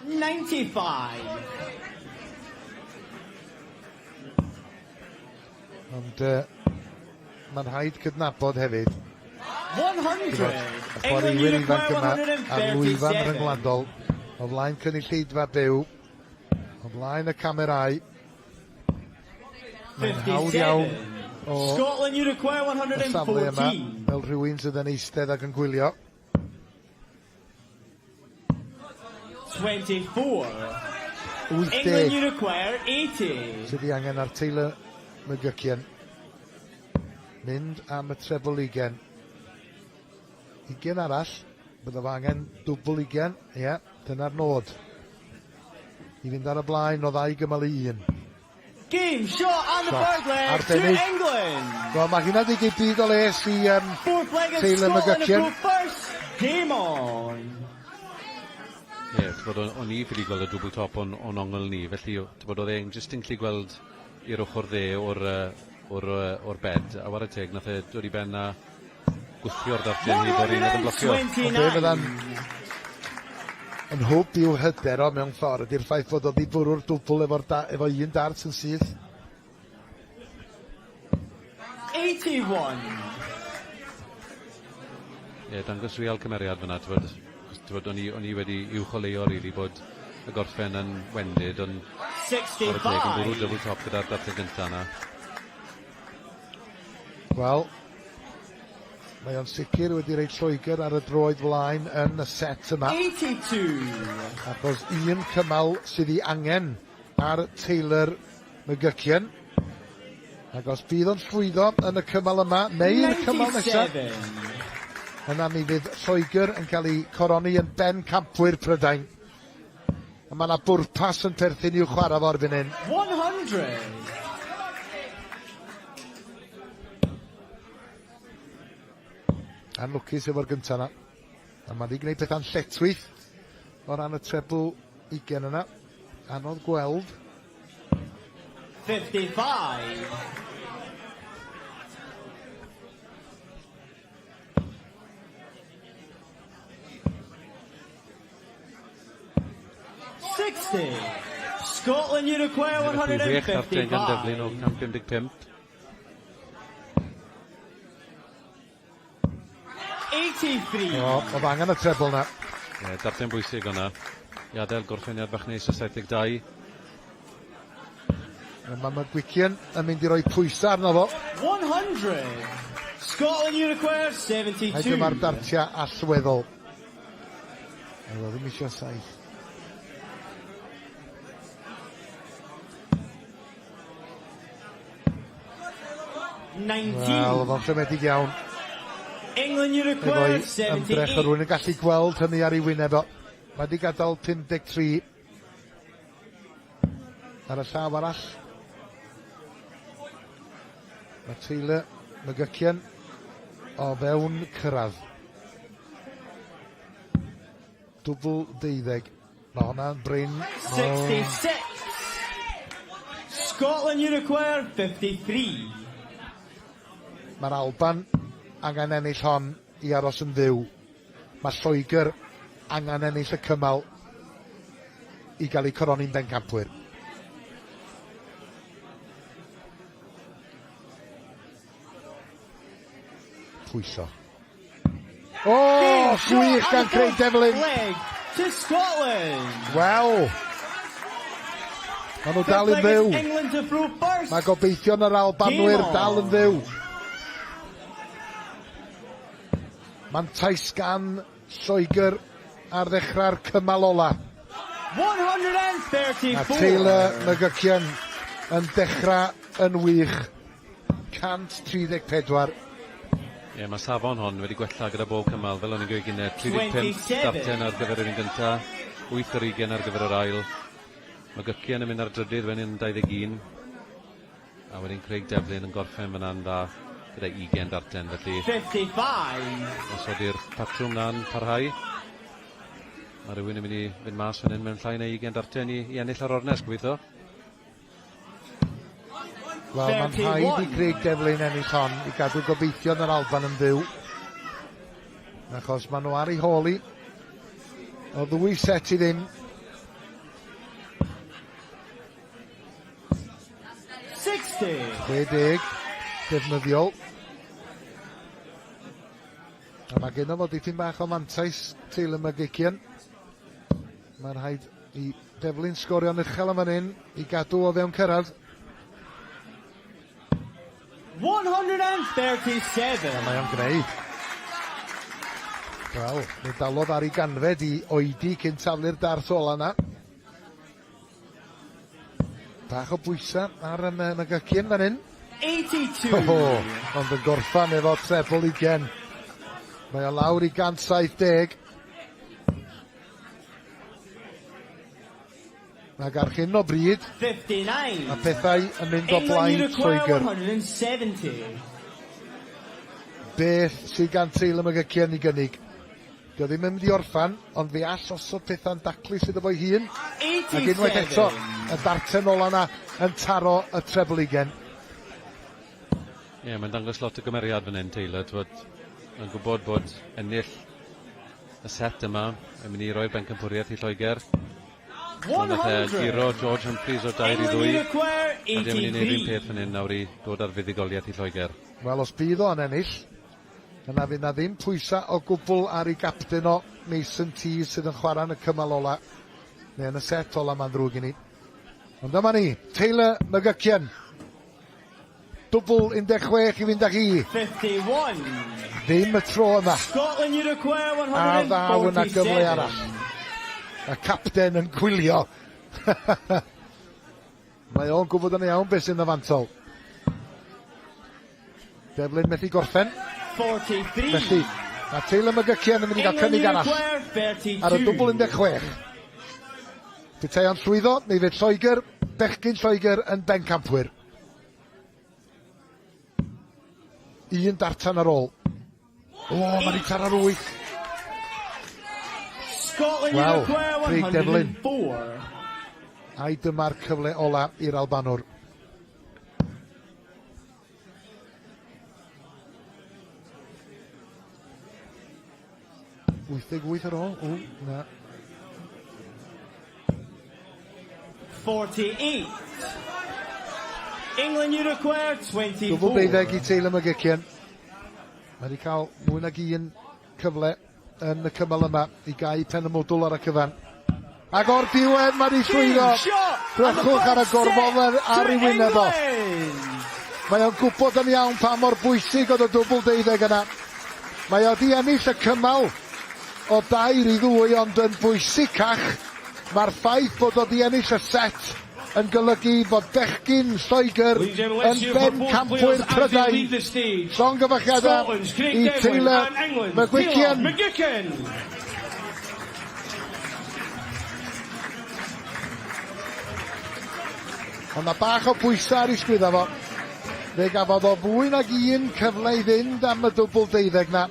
95. Ond uh, mae'n rhaid cydnabod hefyd. 100. Y chwaraewyr ifanc yma ar lwyfan rhyngwladol o flaen cynulleidfa byw, o flaen y camerâu. Mae'n hawdd iawn o Scotland, you require y safle yma 114. fel rhywun sydd yn eistedd ac yn gwylio. 24. England, 80 you require 80. sydd ei angen ar Taylor McGuckian. Mynd am y treble ugen. Ugen arall, bydda fo angen dwbl ugen, ie, dyna'r nod. I fynd ar y blaen o ddau gymal i un. Game shot and the Shot. third leg to Arbennig. England. Wel, mae hynna wedi gwneud byd o les i um, Fourth leg is Taylor Scotland McGuckian. to go first. Game on. Ie, yeah, bod o'n i ffili gweld y dwbl top o'n, on ongl ni, felly ti'n bod oedd e'n jyst yn gallu gweld i'r ochr dde o'r uh, o'r, or bed, a whare teg, nath e dod i ben a gwthio'r dartien hyd o'r un oedd yn blocio. Ond be fydda'n yn hwb i'w hyder o mewn ffordd ydy'r ffaith bod o 'di bwrw'r dwbl efo'r da, efo un dart yn syth. 81. Ie, dangos real cymeriad fyna, t'wod, t'wod, o'n i, o'n i wedi uwcholeuo rili bod y gorffen yn wendid, ond chwarae teg yn bwrw double top gyda'r darten gynta yna. Wel, mae o'n sicr wedi rhoi Lloegr ar y droed flaen yn y set yma. 82. Achos un cymal sydd ei angen ar Taylor McGuckian. Ac os bydd o'n llwyddo yn y cymal yma, neu'r cymal nesaf, yna mi fydd Lloegr yn cael ei coroni yn bencampwyr Prydain. A mae yna bwrpas yn perthyn i'w chwarae fo erbyn hyn. 100. Anlwcus efo'r gyntaf yna. A mae wedi gwneud pethau'n lletchwith o ran y trebl ugen yna. Anodd gweld. 55. 60. Scotland, you require Felly chwech darten gan Devlin o 155. 155. 83. O, oedd angen y trebl na. Ie, darten bwysig o'na. I adael gorffeniad bach neis o 72. Mae McGuckian yn mynd i roi pwysau arno fo. 100. Scotland, you require Ai 72. dyma'r dartia allweddol. Oedd o ddim eisiau saith. 19. Wel, oedd o'n siomedig iawn. England, you require Efo'i ymdrech, 78. oedd rhywun yn gallu gweld hynny ar ei wyneb o. Mae wedi gadael 53 ar y llaw arall. Mae Taylor McGuckian o fewn cyrraedd. Dwbl deuddeg. Mae hwnna'n brin. O, 66. Scotland, you require 53. Mae'r Alban angen ennill hon i aros yn fyw. Mae Lloegr angen ennill y cymal i gael eu coroni'n bencampwyr. Pwyso. O, gwych gan Craig Devlin. Leg to Scotland. Wel, maen nhw dal yn Fifth leg fyw. is England to throw first. Mae gobeithion yr Albanwyr Game on. dal yn fyw. Mantais gan Lloegr ar ddechrau'r cymal ola. 134. A Taylor McGuckian yn dechrau yn wych. 134. Ie, mae safon hon wedi gwella gyda bob cymal, fel o'n i'n gweud gynnau, 35 27. darten ar gyfer yr un gynta, 8 ar 20 ar gyfer yr ail. McGuckian yn mynd ar drydydd wedyn yn 21. A wedyn Craig Devlin yn gorffen fyna'n dda gyda 20 darten, felly 55. os ydy'r patrwm na'n parhau, mae rhywun yn mynd i fynd mas fan hyn mewn llai neu 20 darten i ennill ar ornest, gobeithio. Wel, mae'n rhaid i 31. Craig Devlin ennill hon i gadw gobeithion yr Alban yn fyw. Achos maen nhw ar ei hôl hi. O ddwy set i ddim. 60. 60, defnyddiol. A mae genno fo dipyn bach o mantais Taylor McGuckian. Mae'n rhaid i Devlin sgorio'n uchel am fan hyn i gadw o fewn cyrraedd. 137. A mae o'n gwneud. Wel, mi dalodd ar ei ganfed i oedi cyn taflu'r dart ola na. Bach o bwysa ar y McGuckian fan hyn. 82. Ho, ond yn gorffan efo trebl ugen. Mae o lawr i 170. Ac ar hyn o bryd, 59. mae pethau yn mynd o England, you blaen require Lloegr. 170. Beth sydd gan Taylor McGuckian i gynnig? Dio ddim yn mynd i orffan, ond fe all osod pethau'n daclus iddo fo'i hun. Ac unwaith eto, 87. y darten ola na yn taro y trebl ugen. Ie, yeah, mae'n dangos lot o gymeriad fan hyn, Taylor. Twod, mae'n gwybod bod ennill y set yma yn mynd i roi'r bencampwriaeth i Lloegr. Nath e guro George Humphreys o 2 i 2. A ddim yn mynd i wneud un peth fan hyn nawr i dod ar fuddugoliaeth i Lloegr. Wel, os bydd o'n ennill, yna fydd na ddim pwysau o gwbl ar ei gapten o, Mason Tees, sydd yn chwarae yn y cymal ola, neu yn y set ola, mae'n ddrwg i ni. Ond dyma ni, Taylor McGuckian. Dwbl 16 i fynd â hi. 51. Ddim y tro yma. Scotland, you require A ddaw yna gyfle 147. arall. Y capten yn gwylio. Mae o'n gwybod yn iawn beth sy'n y fantol. Devlin methu gorffen. 43. Felly, mae Taylor McGuckian yn mynd i gael England, cynnig you arall require ar y dwbl 32. 16. Petai o'n llwyddo, mi fydd Lloegr, bechgyn Lloegr yn bencampwyr. Un dartan ar ôl. O, mae wedi taro'r wyth. Scotland, you Wel, require Craig Devlin. 104. Ai dyma'r cyfle ola i'r Albanwr. 88 ar ôl. O, na. 48. England, you require 24. Dwbl 12 i Taylor McGuckian. Mae wedi cael mwy nag un cyfle yn y cymal yma i gau pen y mwdwl ar y cyfan. Ac o'r diwedd mae wedi llwyddo. Drychwch ar y gorfoledd ar ei wyneb o. Mae o'n gwybod yn iawn pa mor bwysig oedd y dwbl 12 yna. Mae o di ennill y cymal o 3-2, ond yn bwysicach mae'r ffaith bod o di ennill y set yn golygu fod bechgyn Lloegr yn bencampwyr Prydain. Llongyfarchiadau i Taylor McGuckian. McGuckian. Ond na bach o bwysau ar ei sgwydda fo. Fe gafodd o fwy nag un cyfle i fynd am y dwbl 12 na,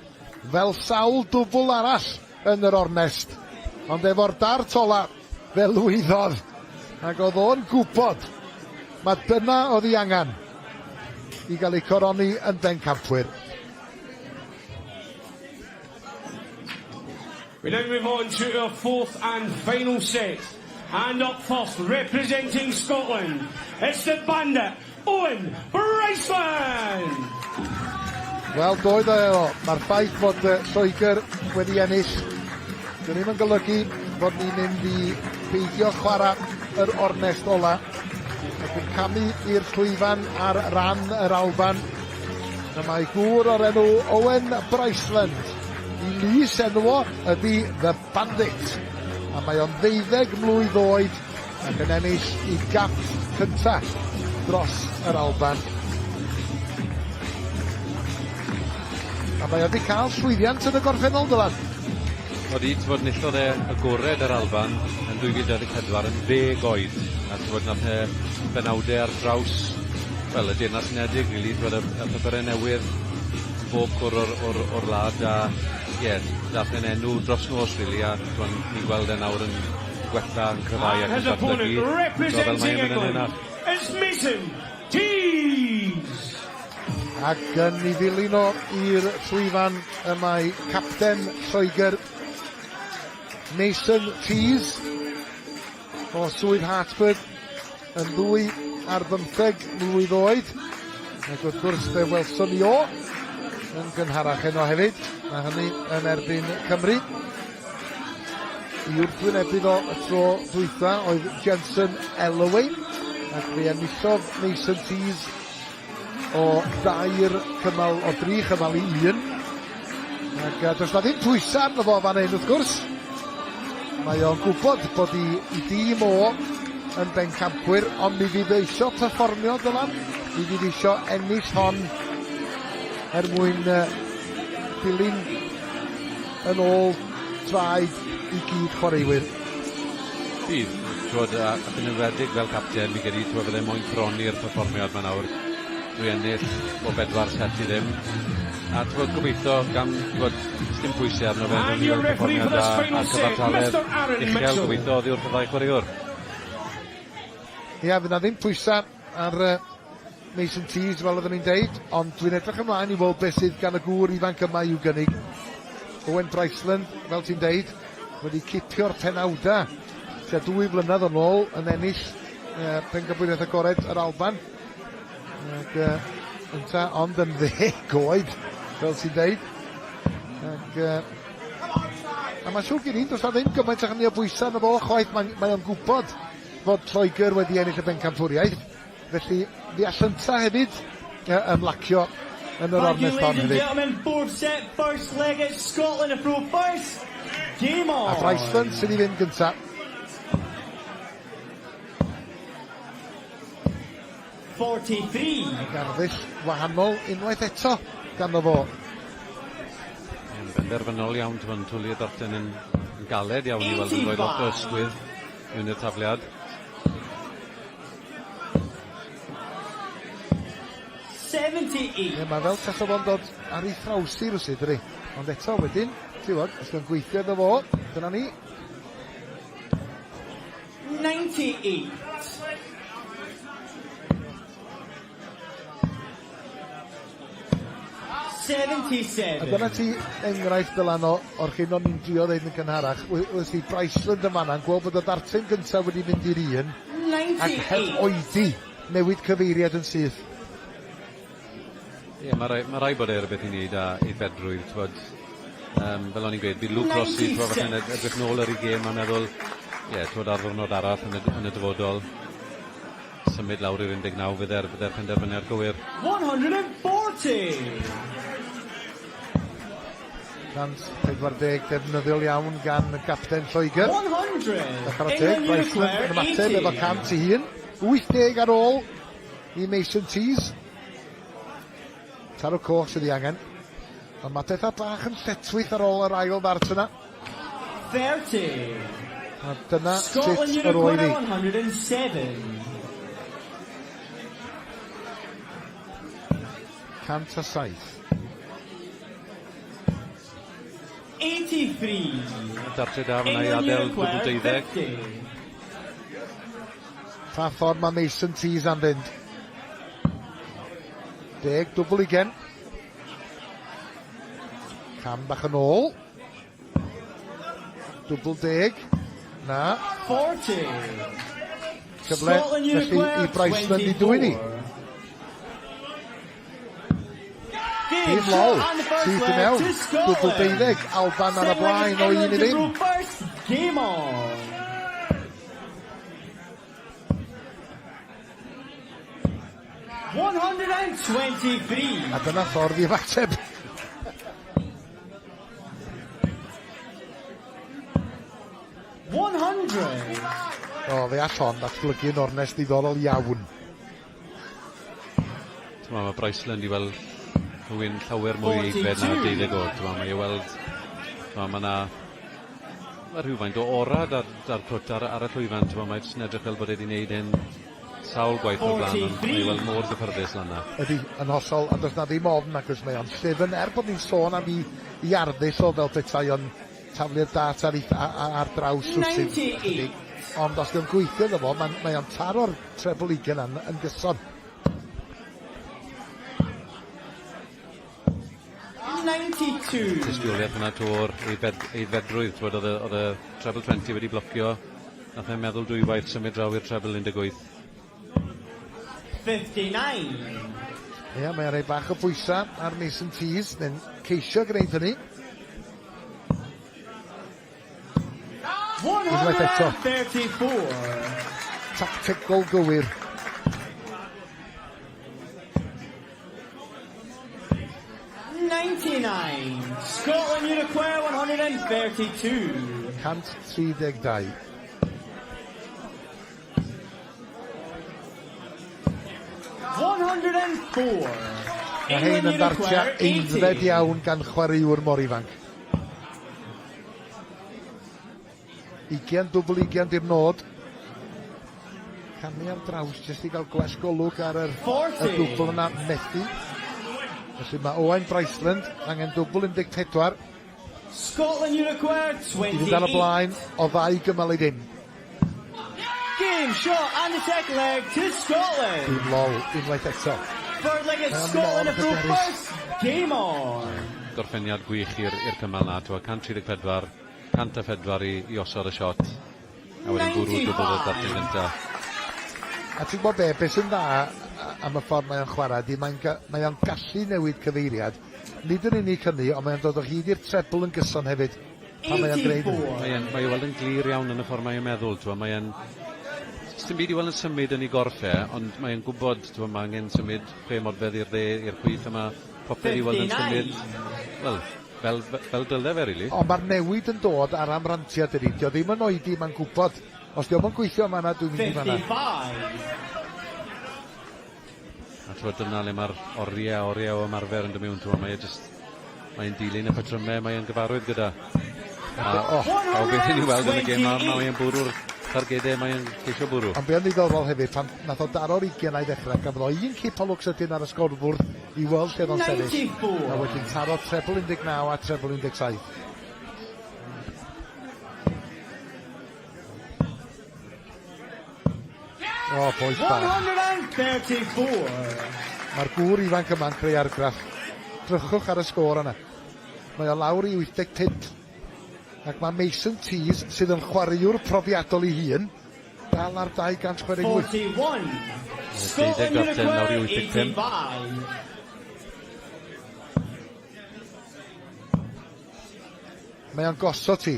fel sawl dwbl arall yn yr ornest. Ond efo'r dart ola, fe lwyddodd. Ac oedd o'n gwybod, mae dyna oedd ei angen i gael ei coroni yn bencampwyr. We now move on to our fourth and final set. And up first, representing Scotland, it's the Bandit, Owen Bryceland! Wel, doedd o. Mae'r ffaith fod Lloegr wedi ennill, dyn ni'n golygu fod ni'n mynd i beidio chwarae yr ornest ola. Ac yn camu i'r llwyfan ar ran yr Alban. A mae gŵr o'r enw Owen Bryceland. Ei lysenw o ydy The Bandit. A mae o'n 12 mlwydd oed ac yn ennill ei gap cynta dros yr Alban. A mae o wedi cael llwyddiant yn y gorffennol, Dylan. Odi, ti'n fod enillodd e agored yr Alban yn 2024 yn 10 oed. A ti'n fod nath e benawdau ar draws, wel, y Deyrnas Unedig, really, ti'n fod y papurau newydd bob cwr o'r wlad a ie, yeah, dath e'n enw dros nos, really, a ti'n ni'n gweld e nawr yn gwella, yn cryfhau ac yn datblygu. Representing England is Mason Tees! Ac yn ei ddilyn o i'r llwyfan y mae capten Lloegr, Mason Tees o Swydd Hertford, yn 22 mlwydd oed. Ac wrth gwrs fe welson ni o yn gynharach heno hefyd, a hynny yn erbyn Cymru. Ei wrthwynebydd o y tro dwytha oedd Jensen Elloway, ac fe enillodd Mason Tees o dair cymal, o 3 cymal i 1. Ac does na ddim pwysau arno fo fan hyn wrth gwrs. Mae o'n gwybod bod ei dîm o yn bencampwyr, ond mi fydd eisio perfformio, Dylan. Mi fydd eisio ennill hon er mwyn dilyn yn ôl traed ei gyd chwaraewyr. Bydd, twod, ac yn enwedig fel capten, mi gedi, twod, fydde moyn croni'r perfformiad ma nawr drwy ennill o 4 set i 0. A twod, gobeithio gan, twod, dim pwysau arno fe, And your referee for this final set, Mr Aaron uchel Mitchell. Gobeithio oddi wrth y ddau chwaraewr. Ia, fydd na ddim pwysau ar Mason Tees, fel oeddwn i'n deud, ond dwi'n edrych ymlaen i weld beth sydd gan y gŵr ifanc yma i'w gynnig. Owen Bryceland, fel ti'n deud, wedi cipio'r penawda tua 2 flynedd yn ôl yn ennill Pencampwriaeth Agored yr Alban. Ac ynta ond yn 10 oed, fel ti'n deud. Ac, a mae'n siŵr gen i, does na ddim gymaint o hynny o bwysau yn y fo chwaith, mae, mae o'n gwybod fod Lloegr wedi ennill y bencampwriaeth. Felly, fe all ynta hefyd ymlacio yn yr ornest hon hefyd. Gentlemen, fourth set, first leg, it's Scotland to throw first. Game on! A Bryceland sydd i fynd gynta. 43. Ac arddull wahanol unwaith eto ganddo fo. Yn benderfynol iawn, ti'n bod, twlu y darllen yn, yn galed iawn i weld yn rhoi lot o ysgwydd mewn i'r tafliad. 78. Ie, mae fel tasa fo'n dod ar ei thraws hi rywsut, dydi? Ond eto wedyn, ti'n gwybod, os dwi'n gweithio iddo fo, dyna ni. 98. A dyna ti enghraifft Dylan o, o'r hyn o'n i'n drio ddeud yn gynharach. Wnes i Bryceland yn fanna yn gweld bod y ddartyn gyntaf wedi mynd i'r un ac heb oedi newid cyfeiriad yn syth. Ie, mae rai, ma rai bod e rhywbeth i wneud â aeddfedrwydd, t'wod. Fel o'n i'n gweud, bydd Luke Rossi, t'wod, falle'n edrych nôl ar ei gêm a meddwl, ie, t'wod, ar ddiwrnod arall yn y, yn y dyfodol, symud lawr i'r 19 fydde'r fydde penderfyniad gywir. 140. 140 defnyddiol iawn gan gapten Lloegr. 100. A chwarae teg, Bryceland yn ymateb efo 100 i hun. 80 ar ôl i Mason Tees. Taro coch sydd ei angen. Ond mae pethau bach yn lletchwith ar ôl yr ail ddart yna. 30. A dyna Scotland sut yr oedd hi. 107. 107. 83. Dartiau da fyna i adael dwbl deuddeg. Pa ffordd mae Mason Tees am fynd? 10, dwbl ugen. Cam bach yn ôl. Dwbl deg. Na. 40. Cyfle felly i Bryceland i dwyn i. Dim lol. Syth i mewn. Dwbl deuddeg. Alban ar y blaen o 1 i ddim. Game on. 123. A dyna ffordd i ymateb. 100. O, fe all hon ddatblygu'n ornest ddiddorol iawn. T'mo' ma' Bryceland i weld rhywun llawer mwy aeddfed na deuddeg o'd t'mo' mae i weld t'mo' ma' 'na ma' rhywfaint o aura 'da'r 'da'r cwt ar ar y llwyfan t'mo' mae jyst yn edrych fel bod e 'di neud hyn sawl gwaith o'r bla'n ond mae i weld mor gyffyrddus lan 'na. Ydi, yn hollol, a does 'na ddim ofn achos mae o'n llyfn, er bod ni'n sôn am 'i 'i arddull o fel petai o'n taflu'r dart ar 'i ar draws rywsut chydig, ond os 'di o'n gweithio iddo fo, mae'n mae o'n taro'r treble ugain yna'n yn gyson. 92. Tystiolaeth yna 'to o'r aeddfedrwydd, t'mod o'dd y o'dd y treble 20 wedi blocio, nath e meddwl dwywaith symud draw i'r treble 18. 59. Ie, mae o'n rhoi bach o bwysa ar Mason Tees, neu'n ceisio gwneud hynny. Unwaith eto. 134. Tactegol gywir. 99. Scotland, you require 132. 132. 104. Mae hein yn ddartiau aeddfed iawn gan chwaraewr mor ifanc. Ugian, dwbl ugian di'r nod. Camu ar draws jyst i gael gwell golwg ar yr, y dwbl yna, methu. Felly mae Owain Bryceland angen dwbl 14. Scotland, you require 28. I fynd ar y blaen o ddau gymal i ddim. Game, shot and the second leg to Scotland. Dim lol, unwaith eto. Third leg is Mae o'n Scotland mor to throw hyderus. first. Game on. Gorffeniad gwych i'r cymal na, 134, 104 i osod y shot. A wedyn bwrw dwbl o'r dartyn gynta. A ti'n gwybod be sy'n dda am y ffordd mae o'n chwarae, di mae'n mae o'n gallu newid cyfeiriad. Nid yn unig hynny, ond mae o'n dod o hyd i'r treble yn gyson hefyd. Pan mae o'n gwneud hynny. Mae o'n weld yn glir iawn yn y ffordd mae o'n meddwl, t'wo, mae o'n... Sdim byd i weld yn symud yn ei gorff e, ond mae o'n gwybod, t'wo, mae angen symud 6 modfedd i'r dde, i'r chwith, a mae popeth i weld yn symud. Wel, fel dyle fe, really. Ond mae'r newid yn dod ar amrantiad ydi. Dio ddim yn oedi, mae'n gwybod. Os dio'm yn gweithio yma, na, dwi'n mynd i fanna. 55. A t'wo, dyna le mae'r oriau a oriau o ymarfer yn dod mewn, t'wo, mae e just, mae'n dilyn y patrymau, mae'n gyfarwydd gyda. A, oh, a beth i ni weld yn y gêm ma, mae'n bwrw'r targedau, mae'n ceisio bwrw. Ond be o'n ddiddorol hefyd, pan nath o daro'r 20 i ddechrau, gafodd o un cipolwg sydyn ar y sgorfwrdd i weld lle oedd o'n sefyll. 94. A wedyn taro treble 19 a treble 17. O, boes bach. 134. Mae'r gŵr ifanc yma'n creu argraff. Drychwch ar y sgôr yna. Mae o lawr i 85. Ac mae Mason Tees, sydd yn chwaraewr profiadol ei hun, dal ar 268. 41. Scotland Deuddeg darten lawr i require 85. 85. Mae o'n gosod ti.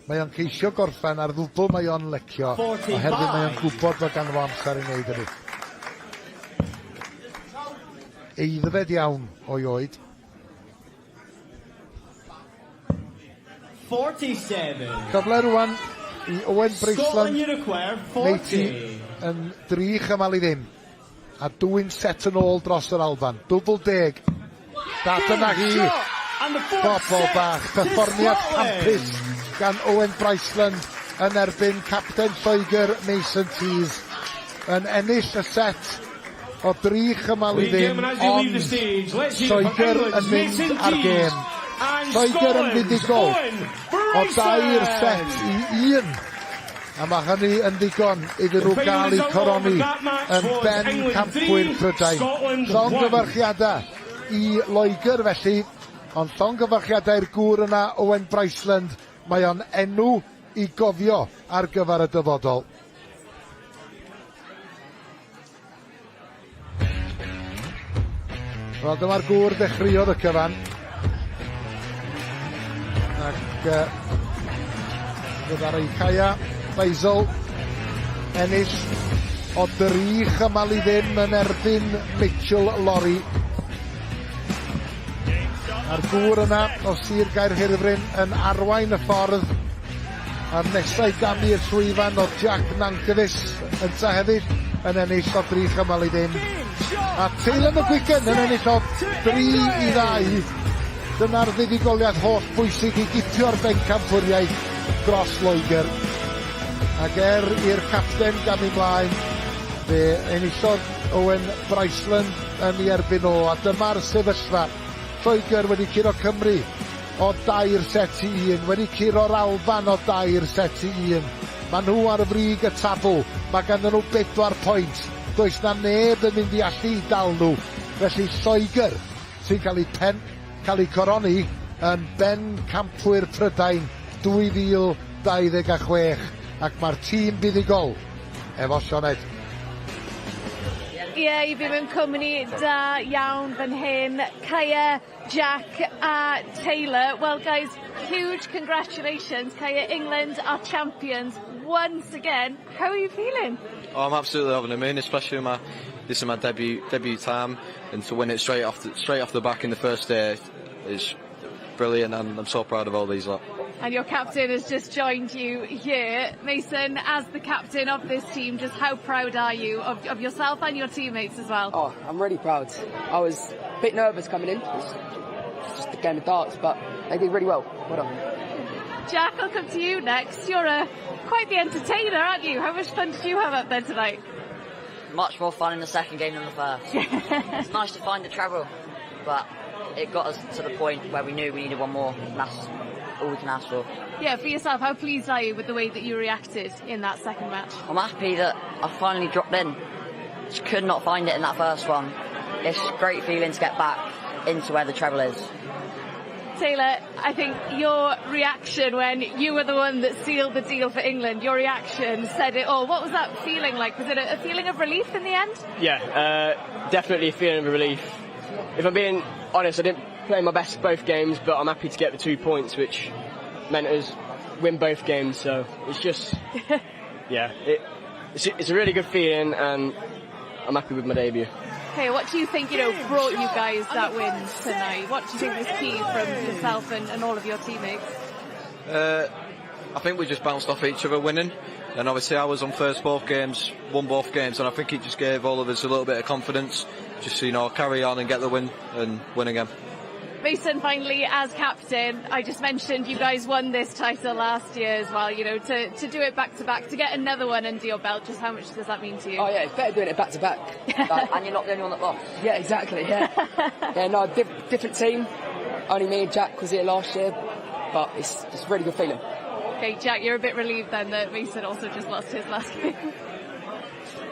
Mae o'n ceisio gorffen ar ddwbl mae o'n lecio, oherwydd mae o'n gwybod fod ganddo fo amser i wneud hynny. Aeddfed iawn o'i oed. 47. Cyfle rwan i Owen Scotland Bryceland you require wneud ti 40. yn 3-0. A dwyn set yn ôl dros yr Alban. Dwbl deg. Da, dyna hi. Bobl bach. Perfformiad campus gan Owen Bryceland yn erbyn capten Lloegr Mason Tees. Yn ennill y set o 3-0, ond Lloegr yn mynd ar gêm. Lloegr yn fuddugol o 3-1. A mae hynny yn ddigon iddyn nhw gael eu coroni yn ben campwyr Prydain. Llongyfarchiadau i Loegr felly, ond llongyfarchiadau i'r gŵr yna Owen Bryceland. Mae o'n enw i gofio ar gyfer y dyfodol. Wel, dyma'r gŵr ddechreuodd y cyfan. Ac fydda'r Caia Faisal ennill o 3-0 yn erbyn Mitchell Lorry. A'r gŵr yna o Sir Gaerhirfryn yn arwain y ffordd. A'r nesau gamu i'r llwyfan o Jack Nankervis ynta hefyd yn ennill o 3-0. A Taylor McGuigan yn ennill o 3-2. Dyna'r fuddugoliaeth holl bwysig i gipio'r bencampwriaeth dros Loegr. Ac er i'r capten gamu mlaen, fe enillodd Owen Bryceland yn ei erbyn o, a dyma'r sefyllfa. Lloegr wedi curo Cymru o 3-1, wedi curo'r Alban o 3-1. Maen nhw ar y frig y tabl, mae ganddyn nhw 4 pwynt. Does na neb yn mynd i allu i dal nhw. Felly Lloegr sy'n cael ei coroni yn ben campwyr Prydain 2026, ac mae'r tîm buddugol efo Sioned. Ie, i fi mewn cwmni da iawn fan hyn. Kaya, Jack a Taylor. Well, guys, huge congratulations. Kaya, England are champions once again. How are you feeling? Oh, I'm absolutely over the moon, especially this is my debut time, and to win it straight off the back in the first day is brilliant, and I'm so proud of all these lot. And your captain has just joined you here. Mason, as the captain of this team, just how proud are you of yourself and your teammates as well? Oh, I'm really proud. I was a bit nervous coming in. It's just a game of darts, but they did really well. Well done. Jack, I'll come to you next. You're quite the entertainer, aren't you? How much fun did you have up there tonight? Much more fun in the second game than the first. It's nice to find the treble, but it got us to the point where we knew we needed one more. And that's all we can ask for. Yeah, for yourself, how pleased are you with the way that you reacted in that second match? I'm happy that I finally dropped in. Just could not find it in that first one. It's a great feeling to get back into where the treble is. Taylor, I think your reaction when you were the one that sealed the deal for England, your reaction said it all. What was that feeling like? Was it a feeling of relief in the end? Yeah, definitely a feeling of relief. If I'm being honest, I didn't play my best both games, but I'm happy to get the 2 points, which meant us win both games. So it's just, yeah, it's a really good feeling, and I'm happy with my debut. Okay, what do you think brought you guys that win tonight? What do you think was key from yourself and all of your teammates? I think we just bounced off each other winning. And obviously I was on first both games, won both games, and I think it just gave all of us a little bit of confidence, just to carry on and get the win and win again. Mason, finally, as captain, I just mentioned you guys won this title last year as well, to do it back to back, to get another one under your belt, just how much does that mean to you? Oh yeah, it's better doing it back to back. And you're not the only one that lost. Yeah, exactly, yeah. Yeah, no, different team. Only me and Jack was here last year, but it's a really good feeling. Okay, Jack, you're a bit relieved then that Mason also just lost his last game.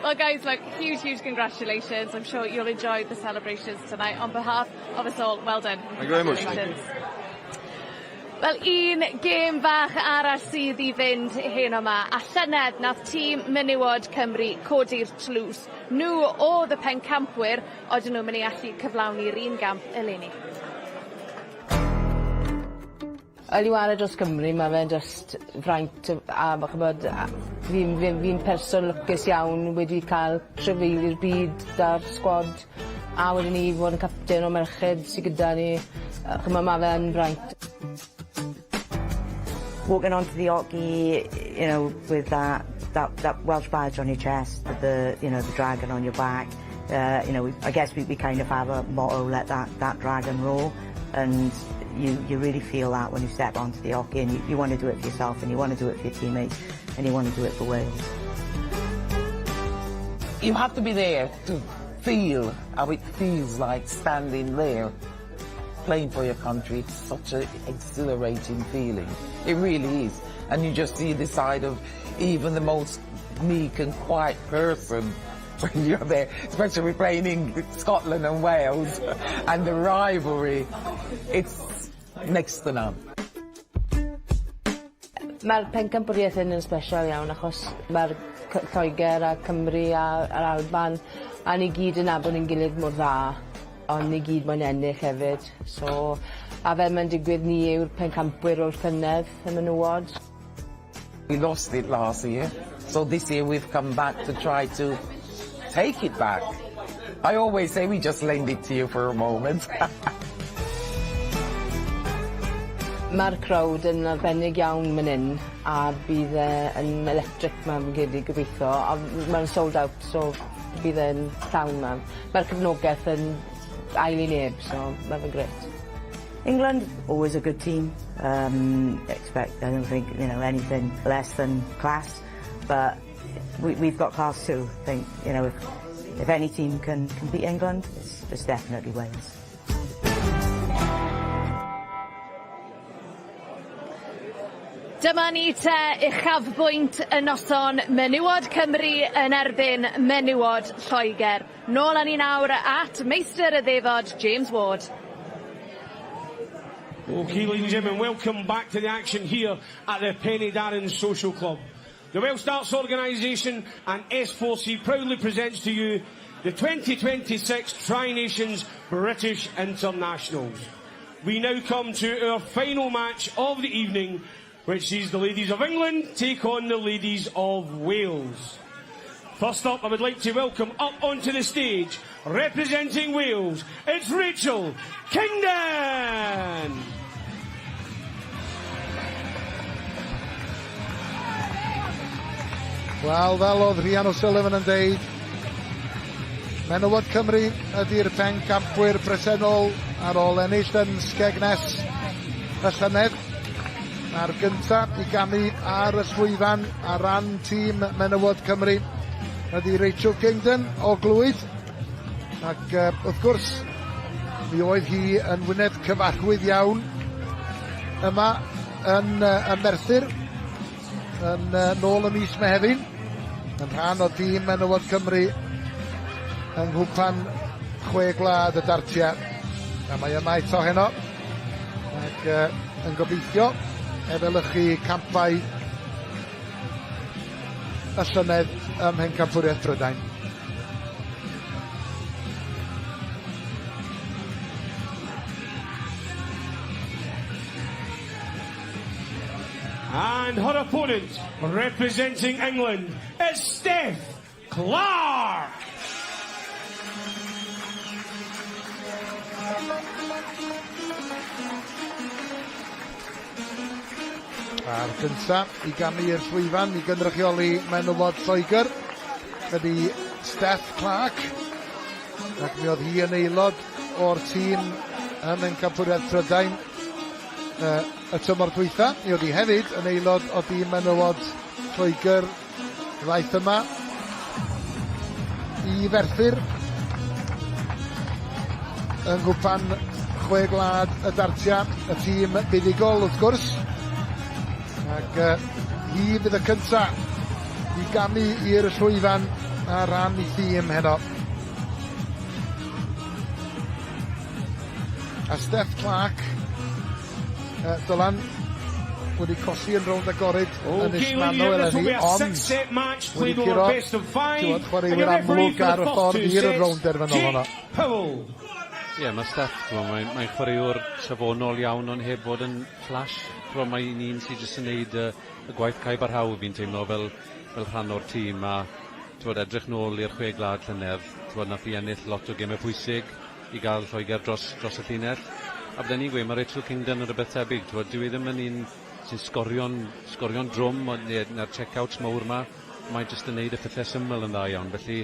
Well, guys, look, huge, huge congratulations. I'm sure you'll enjoy the celebrations tonight. On behalf of us all, well done. Thank you very much. Wel, un gêm fach arall sydd i fynd heno yma. A llynedd nath tîm menywod Cymru codi'r tlws. Nhw oedd y pencampwyr, oedden nhw'n mynd i allu cyflawni'r un gamp eleni? Wel i ware dros Cymru ma' fe'n just fraint a ma' ch'mod a fi'n person lwcus iawn wedi ca'l trafeilio'r byd 'da'r sgwad a wedyn 'ny fod yn capten o merched sy gyda ni ch'mo' ma' fe yn fraint. Walking onto the oche, with that Welsh badge on your chest, the dragon on your back. I guess we kind of have a motto, "Let that dragon roar," and you really feel that when you step onto the oche, and you want to do it for yourself, and you want to do it for your teammates, and you want to do it for Wales. You have to be there to feel how it feels like standing there playing for your country. It's such an exhilarating feeling. It really is. And you just see the side of even the most meek and quiet person when you're there, especially we're playing in Scotland and Wales and the rivalry. It's next to none. Ma'r pencampwriaeth hyn yn special iawn achos ma'r Lloegr a Cymru a'r Alban a ni gyd yn nabod ein gilydd mor dda ond ni gyd moyn ennill hefyd so a fel ma'n digwydd ni yw'r pencampwyr o'r llynedd y menywod. We lost it last year, so this year we've come back to try to take it back. I always say we just lend it to you for a moment. Ma'r crowd yn arbennig iawn man 'yn a bydd e yn electric 'ma fi'n credu gobeitho a ma'n sold out so bydd e'n llawn 'ma. Ma'r cefnogeth yn ail i neb so ma' fe'n grêt. England, always a good team. Expect, I don't think anything less than class, but we've got class too. I think if any team can beat England, it's definitely Wales. Dyma ni te uchafbwynt y noson menywod Cymru yn erbyn menywod Lloegr. Nôl â ni nawr at meistr y ddefod James Ward. Okay, ladies and gentlemen, welcome back to the action here at the Penydarren Social Club. The Welsh Darts Organisation and S4C proudly presents to you the 2026 Tri-Nations British Internationals. We now come to our final match of the evening, which sees the ladies of England take on the ladies of Wales. First up, I would like to welcome up onto the stage, representing Wales, it's Rachel Kingdon! Wel, fel oedd Rhian O'Sullivan yn deud, Menywod Cymru ydy'r pencampwyr presennol ar ôl ennill yn Skegness y llynedd. A'r gyntaf i gamu ar y llwyfan ar ran tîm Menywod Cymru ydy Rachel Kingdon o Glwyd. Ac wrth gwrs, mi oedd hi yn wyneb cyfarwydd iawn yma yn uh, yn Merthyr yn uh, nôl y mis Mehefin, yn rhan o dîm menywod Cymru yng Nghwpan Chwe Gwlad y Dartiau. A mae yma eto heno, ac uh, yn gobeithio efelychu campau y llynedd ym Mhencampwriaeth Prydain. And her opponent, representing England, is Steph Clark. A'r gyntaf i gamu i'r llwyfan i gynrychioli menywod Lloegr ydy Steph Clark. Ac mi oedd hi yn aelod o'r tîm ym Mhencampwriaeth Prydain y tymor dwytha. Mi oedd hi hefyd yn aelod o dîm menywod Lloegr ddaeth yma i Ferthyr yng Nghwpan Chwe Gwlad y Dartia, y tîm buddugol wrth gwrs. Ac uh, hi fydd y cynta i gamu i'r llwyfan ar ran ei thîm heno. A Steph Clark, uh, Dylan, wedi colli yn rownd agored yn Ismano eleni, ond wedi curo tywod, chwaraewyr amlwg ar y ffordd i'r rownd derfynol honno. Ie, yeah, mae Steph, mae'n mae chwaraewr safonol iawn ond heb fod yn flash. Mae'n un sydd jyst yn neud y, y gwaith caib ar haw fi'n teimlo fel, fel rhan o'r tîm a t'wod, edrych nôl i'r chwe gwlad llynedd, t'wod, nath hi ennill lot o gemau pwysig i gael Lloegr dros, dros y llinell. A bydden ni'n gweud, mae Rachel Kingdon yn rhywbeth tebyg, t'wod, dyw e ddim yn un sy'n sgorio'n, sgorio'n drwm neu, na'r check-outs mawr ma. Mae jyst yn neud y pethau syml yn dda iawn. Felly,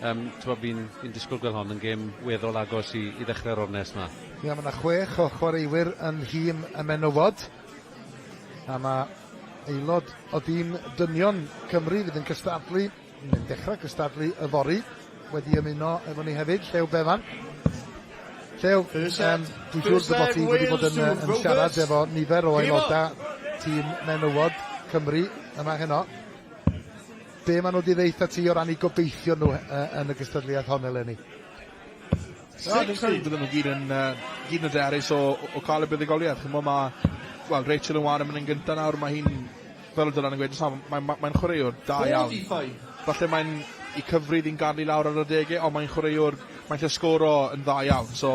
um, t'wod, fi'n fi disgwyl gweld hon yn gêm weddol agos i, i ddechrau'r ornest ma. Ia, mae yna chwech o chwaraewyr yn nhîm y menywod. A mae aelod o dîm dynion Cymru fydd yn cystadlu, neu'n dechrau cystadlu yfory, wedi ymuno efo ni hefyd, Llew Bevan. Llew, um, dwi'n siŵr dy bod ti wedi bod yn, yn siarad efo nifer o aelodau tîm menywod Cymru yma heno. Be maen nhw wedi ddeutha ti o ran eu gobeithio nhw yn y gystadleuaeth hon eleni? Na, dwi'n credu bydden nhw gyd yn, uh, gyd yn hyderus o, o cael y buddugoliaeth. Chymod, mae, wel, Rachel yn wario mynd yn gyntaf nawr, mae hi'n, fel oedd Dylan yn gweud, mae'n mae, mae chwaraewr da iawn. Falle mae'n i cyfri ddi'n gadw lawr ar adegau, ond mae'n chwaraewr, mae'n lle sgoro yn dda iawn. So,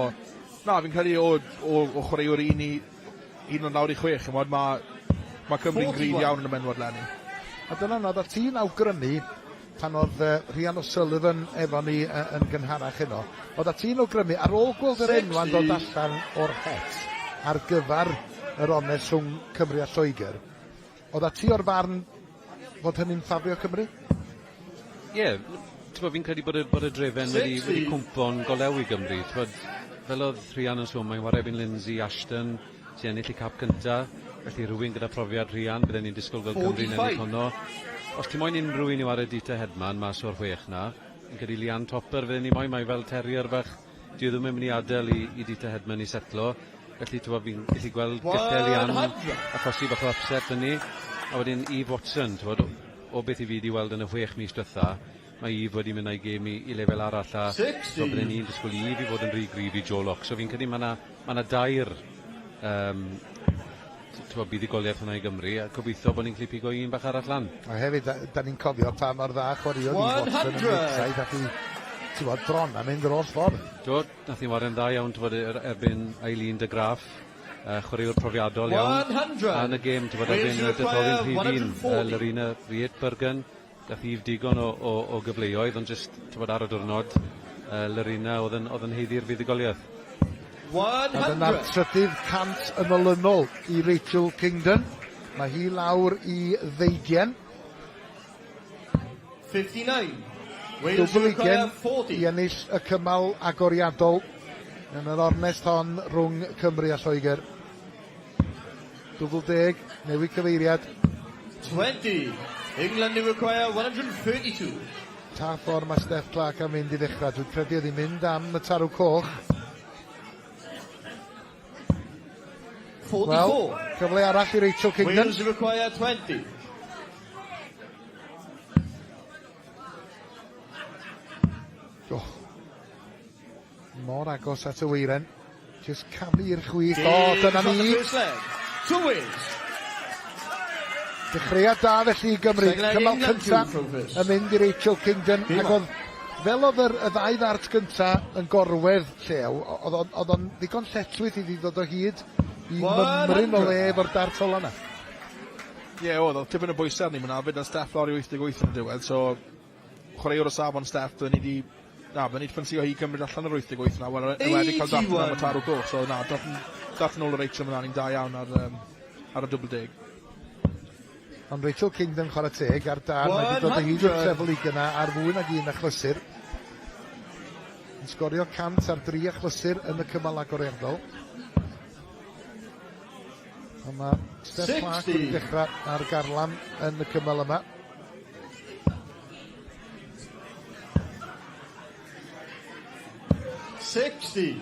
na, fi'n credu o, o, o chwaraewr un i un o'n lawr i chwech, chymod, mae, mae Cymru'n gryf iawn yn y menwod leni. A dyna nod, a ti'n awgrymu pan oedd uh, Rhian O'Sullivan efo ni uh, yn gynharach heno, oedd a ti'n awgrymu, ar ôl gweld yr enwa'n dod allan o'r het ar gyfer yr onest rhwng Cymru a Lloegr, oedd a ti o'r farn fod hynny'n ffafrio Cymru? Ie, yeah, fi'n credu bod y, bod y drefen wedi, wedi cwmpo'n golew i Gymru. T'bod, fel oedd Rhian yn sôn, mae'n whare erbyn Lindsay Ashton, sy'n ennill ei cap cynta, felly rhywun gyda profiad Rhian, bydden ni'n disgwyl gweld Cymru'n ennill honno. Os ti moyn unrhyw un i whare Dita Hedman mas o'r chwech na, fi'n credu Leanne Topper fydden ni moyn, mae fel terrier fach, dyw e ddim yn mynd i adael i, i Dita Hedman i setlo. Felly t'wod fi'n gallu gweld gallai Leanne achosi bach o upset 'da ni. A wedyn Eve Watson, t'wod, o beth i fi 'di weld yn y chwech mis dwetha, mae Eve wedi mynd â'i gêm i, i lefel arall a so bydden ni'n disgwyl i Eve i fod yn rhy gryf i Joe Locke. So fi'n credu mae 'na ma' 'na dair um, t'wod, buddugoliaeth hwnna i Gymru a gobeithio bod ni'n gallu pigo un bach arall lan. A hefyd, da, da ni'n cofio pa mor dda chwaraeodd Eve Watson yn Lakeside, ac i, ti'n bron a mynd yr holl ffordd. Do, nath hi ware'n dda iawn, t'wod, erbyn Aileen de Graaf, uh, chwaraewr profiadol iawn. 100. A yn y gêm, t'wod, erbyn y detholyn rhif un, uh, Lorena Rietbergen, gath Eve digon o, o, o gyfleoedd, ond jyst, t'wod, ar y diwrnod, uh, Lorena oedd yn, oedd yn haeddu'r fuddugoliaeth. A dyna'r trydydd cant yn olynol i Rachel Kingdon. Mae hi lawr i ddeugian. 59. Wales Dwbl require ugen 40. i ennill y cymal agoriadol yn yr ornest hon rhwng Cymru a Lloegr. Dwbl deg, newid cyfeiriad. 20. England new require 132. Pa ffordd mae Steph Clark am fynd i ddechrau? Dwi'n credu oedd hi'n mynd am y tarw coch. 144. Wel, cyfle arall i Rachel Kingdon. Wales require 20. Oh. Mor agos at y weiren. Just camu i'r chwith. O, dyna ni. To Wales. Dechreuad da felly i Gymru. Cymal cyntaf yn mynd i Rachel Kingdon. Ac oedd, fel oedd y ddau ddart gynta yn gorwedd Llew, oedd o'n ddigon lletchwith iddi ddod o hyd i mymryn o le efo'r dart ola 'na. Ie, yeah, oedd tipyn o bwysau arni myna, fyd na Steff lawr i 88 yn y diwedd, so chwaraewr o safon Steff, byddwn ni di, na, byddwn ni wedi ffansio hi cymryd allan yr 88 na, wel, yn wedi cael dart am y tarw goch, so na, dart yn ôl o Rachel myna, ni'n da iawn ar y dwbl deg. Ond Rachel Kingdon chwarae teg ar dan, mae wedi dod o hyd i'r treble ugain 'na ar fwy nag un achlysur. Yn sgorio 100 ar dri achlysur yn y cymal agoriadol. Ond mae Steph Clark wedi dechrau ar garlam yn y cymal yma. 60.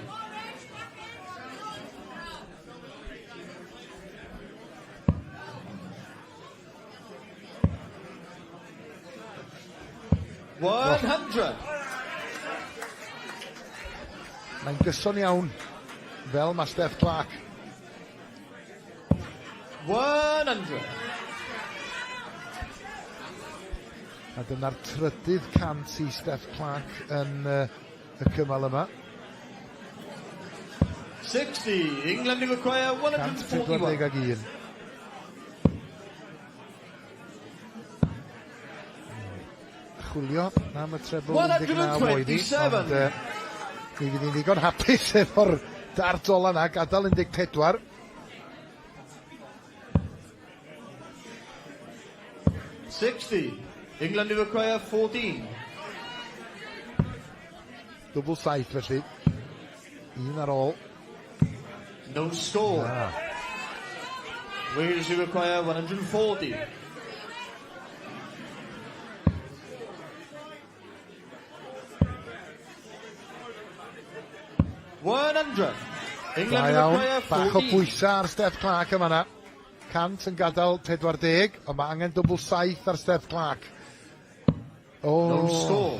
100. Mae'n gyson iawn, fel mae Steph Clark. 100. A dyna'r trydydd 100 i Steph Clark yn y cymal yma. 60. England require 141. 141. Chwilio am y treble 19 oedd hi, ond mi fydd hi'n ddigon hapus efo'r dart ola 'na, gadael 14. 60. England require 14. Dwbl saith felly. Un ar ôl. No score. Na. Wales require 140. 100. England Da iawn. require Bach o 14. bwysau ar Steph Clark yma na. 100 yn gadael 40, ond mae angen dwbl saith ar Steph Clark. Oh. No score.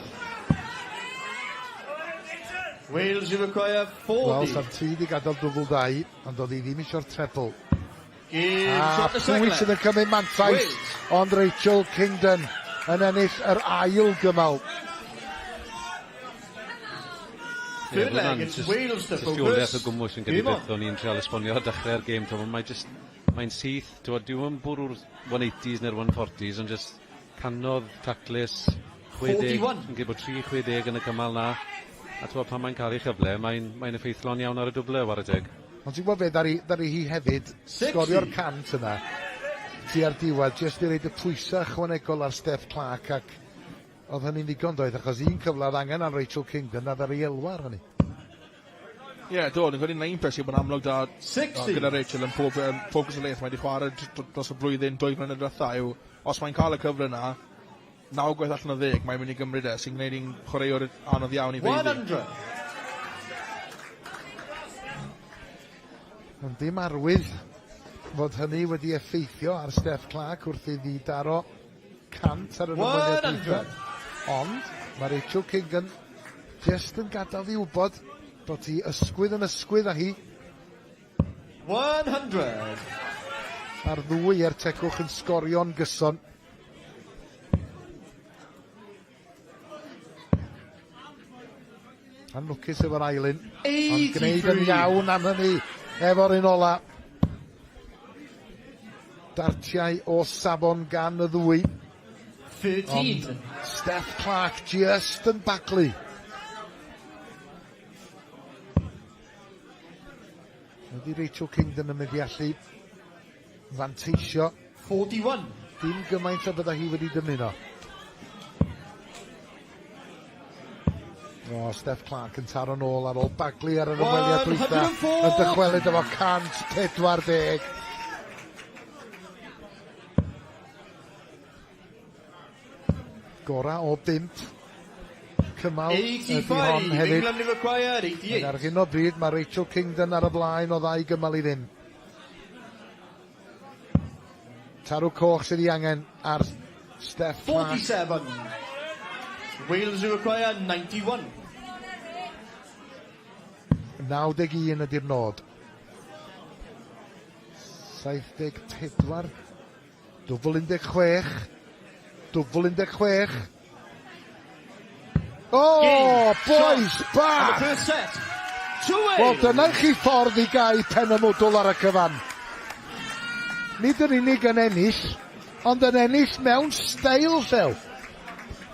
Wales require 40. Wel, sa'r tri di gadael dwbl dau, ond oedd hi ddim eisiau'r treble. Game A shot the pwy second sydd leg. yn cymryd mantais, Wales. ond Rachel Kingdon yn ennill yr ail gymal. Third leg, it's Wales to Tystiolaeth focus. o gwmwys yn gyda Game on. beth o'n i'n trial esbonio ar dechrau'r gêm. Mae just, mae'n syth, dyw e'n bwrw'r 180s neu'r 140s, ond just canodd taclus, 60, 41. yn gwybod bod 3, 60 yn y cymal na. A t'wod, pan mae'n cael ei chyfle, mae'n effeithlon iawn ar y dwble, whare teg. Ond ti'n gwybod be, ddaru hi hefyd 60. sgorio'r 100 yna tua'r diwedd, jyst i roid y pwysau ychwanegol ar Steph Clark, ac oedd hynny'n ddigon doedd, achos un cyfle oedd angen ar Rachel Kingdon a ddaru elwa ar hynny. Ie, yeah, do, ni'n credu na un peth sy'n bod yn amlwg da 60. gyda Rachel yn pob cystadleuaeth mae wedi chwarae dros y blwyddyn, 2 flynedd diwetha yw, os mae'n cael y cyfle yna, 9 gwaith allan o 10, mae'n mynd i gymryd e, sy'n gwneud hi'n chwaraewr anodd iawn i feiddi. 100. Ond dim arwydd fod hynny wedi effeithio ar Steph Clark wrth iddi daro 100 ar yr ymweliad 100. dwytha. Ond mae Rachel Kingdon just yn gadael i wybod bod hi ysgwydd yn ysgwydd â hi 100. A'r ddwy er tegwch yn sgorio'n gyson. Anlwcus efo'r ail un. Ond gwneud yn 83. iawn am hynny efo'r un ola. Dartiau o safon gan y ddwy. 13. Ond Steph Clark just yn baglu. Ydy Rachel Kingdon yn mynd i allu fanteisio? 41. Dim gymaint o bydda hi wedi dymuno. O, Steph Clark yn taro nôl ar ôl baglu ar yr ymweliad dwytha. 140. Yn dychwelyd efo 140. Gora o bump. Cymal ydy hon 85. hefyd. England require Ac 88. ar hyn o bryd mae Rachel Kingdon ar y blaen o ddau gymal i ddim. Tarw coch sydd ei angen ar Steph Clark. 47. Wales require 91. 91 ydy'r nod. 74. Dwbl 16. Dwbl 16. O, boys bach! Wel, dyna i chi ffordd i gau pen y mwdwl ar y cyfan. Nid yn unig yn ennill, ond yn ennill mewn steil, Llew.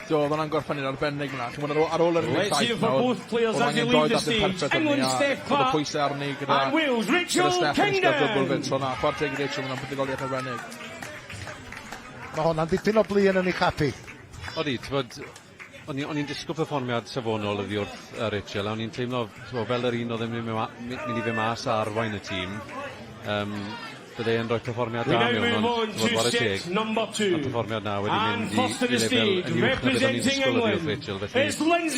Do, oedd hwnna'n gorffen i'n arbennig fyna. Chi'n ar, ar ôl yr 17 nawr, oedd angen doi ddartyn perffaith arni, a oedd y pwysau arni gyda, gyda Steph yn ysgol dwbl fyd. So na, chwarae teg i Rachel, hwnna'n buddugoliaeth arbennig. Mae hwnna'n dipyn o bluen yn ei chap hi. Odi, t'mod, o'n i o'n i'n disgwl perfformiad safonol oddi wrth Rachel a o'n i'n teimlo t'mo' fel yr un o'dd yn myn' mynd i fyn' mas a arwain y tîm yym bydde e'n rhoi perfformiad da mewn ond t'mod ware teg ma'r perfformiad 'na wedi mynd i i lefel yn uwch na beth o'n i'n disgwl oddi wrth Rachel felly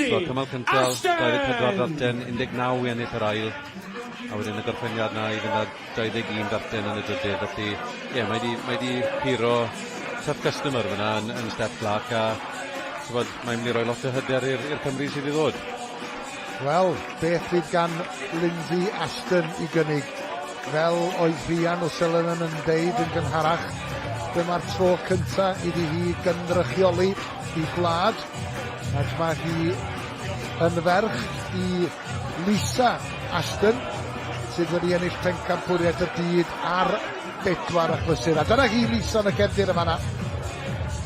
t'mo' cymal cyntaf 24 darten 19 i ennill yr ail a wedyn y gorffeniad 'na i fynd â 21 darten yn y drydydd felly ie mae 'di mae 'di curo tough customer fyna yn yn Steph Clarke a t'mod mae'n mynd i roi lot o hyder i'r i'r Cymry sydd i ddod. Wel, beth fydd gan Lindsay Ashton i gynnig? Fel oedd Rhian O'Sullivan yn deud yn gynharach, dyma'r tro cynta iddi hi gynrychioli i gwlad, ac mae hi yn ferch i Lisa Ashton, sydd wedi ennill pencampwriaeth y byd ar bedwar achlysur. A dyna hi, Lisa, yn y cefndir yn fanna,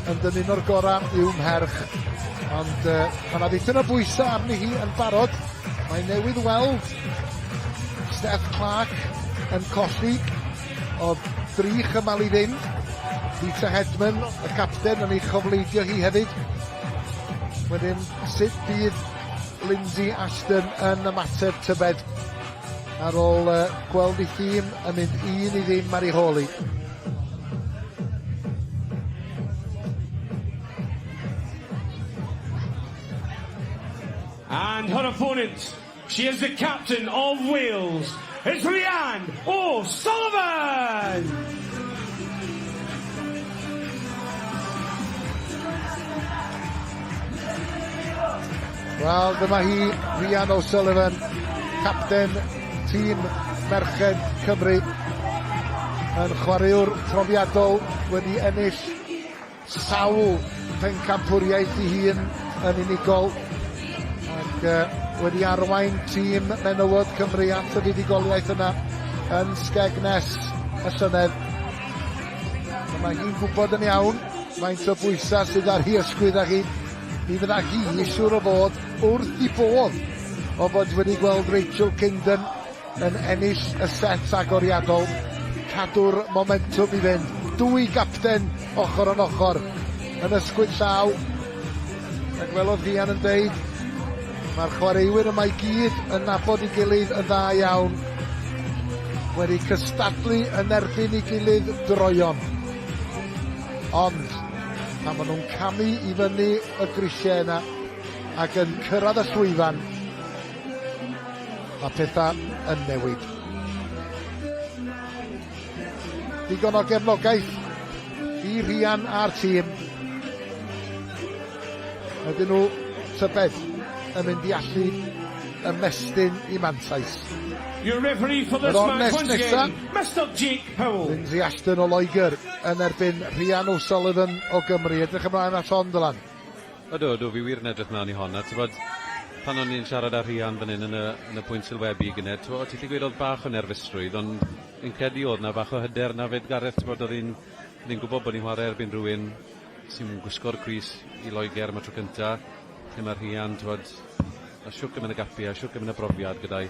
yn dymuno'r gorau i'w mherch. Ond mae yna ddipyn o bwysau arni hi yn barod. Mae newydd weld Steph Clarke yn colli o dri chymal i ddim. Peter Hedman, y capten, yn ei chofleidio hi hefyd. Wedyn, sut bydd Lindsay Ashton yn ymateb tybed ar ôl uh, gweld ei thîm yn mynd 1-0 ar ei hôl hi. And her opponent, she is the captain of Wales, it's Rhian O'Sullivan! Wel, dyma hi, Rhian O'Sullivan, capten tîm Merched Cymru, yn chwaraewr profiadol wedi ennill sawl pencampwriaeth ei hun yn unigol ac uh, wedi arwain tîm menywod Cymru at y fuddugoliaeth yna yn Skegness y llynedd. Mae hi'n gwybod yn iawn faint o bwysau sydd ar hi ysgwydd â hi. Mi fydda hi siŵr o fod wrth i bodd o fod wedi gweld Rachel Kingdon yn ennill y set agoriadol, cadw'r momentwm i fynd. Dwy gapten ochr yn ochr yn ysgwyd llaw. Ac fel oedd Rhian yn deud, mae'r chwaraewyr yma i gyd yn nabod ei gilydd yn dda iawn. Wedi cystadlu yn erbyn ei gilydd droeon. Ond, pan maen nhw'n camu i fyny y grisiau yna ac yn cyrraedd y llwyfan, Mae pethau yn newid. Digon o gefnogaeth i Rhian a'r tîm. Ydyn nhw, tybed, yn mynd i allu ymestyn i mantais. Your referee for this match once again, Mr Jake Powell. Lindsay Ashton o Loegr yn erbyn Rhian O'Sullivan o Gymru. Edrych ymlaen at hon, Dylan. Ydw, ydw, fi wir yn edrych mlaen i hon, a t'bod, pan o'n i'n siarad â Rhian fan hyn yn y yn y pwynt sylwebu gynne, t'bo' ti'n gallu gweud o'dd bach o nerfusrwydd, ond fi'n credu o'dd 'na bach o hyder 'na 'fyd Gareth, t'bod o'dd 'i'n o'dd 'i'n gwbod bod ni'n chware erbyn rhywun sy'n gwisgo'r crys i Loegr am y tro cynta, lle ma' Rhian, t'bod, a shwt gymaint o gapie, a shwt gymaint o brofiad gyda'i,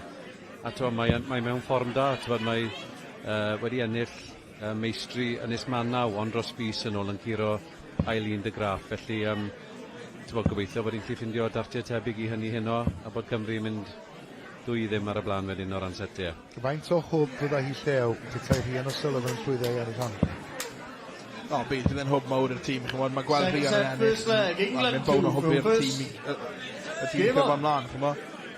a t'bo' mae yn mae mewn fform da, t'bod mae yy wedi ennill yy meistri Ynys Manaw ond dros fis yn ôl yn curo Eileen de Graaf, felly yym t'mod gobeithio bod ni'n gallu ffindio dartiau tebyg i hynny heno a bod Cymru yn mynd 2-0 ar y blaen wedyn o ran setiau. Faint o hwb fydda hi Llew petai Rhian O'Sullivan yn llwyddo i ennill hon? O, bydd, bydd e'n hwb mawr i'r tîm, ch'mod, ma' gweld Rhian yn ennill yn, wel, mynd bown o hwb i'r tîm i y y tîm cyfan mlan, ch'mo'.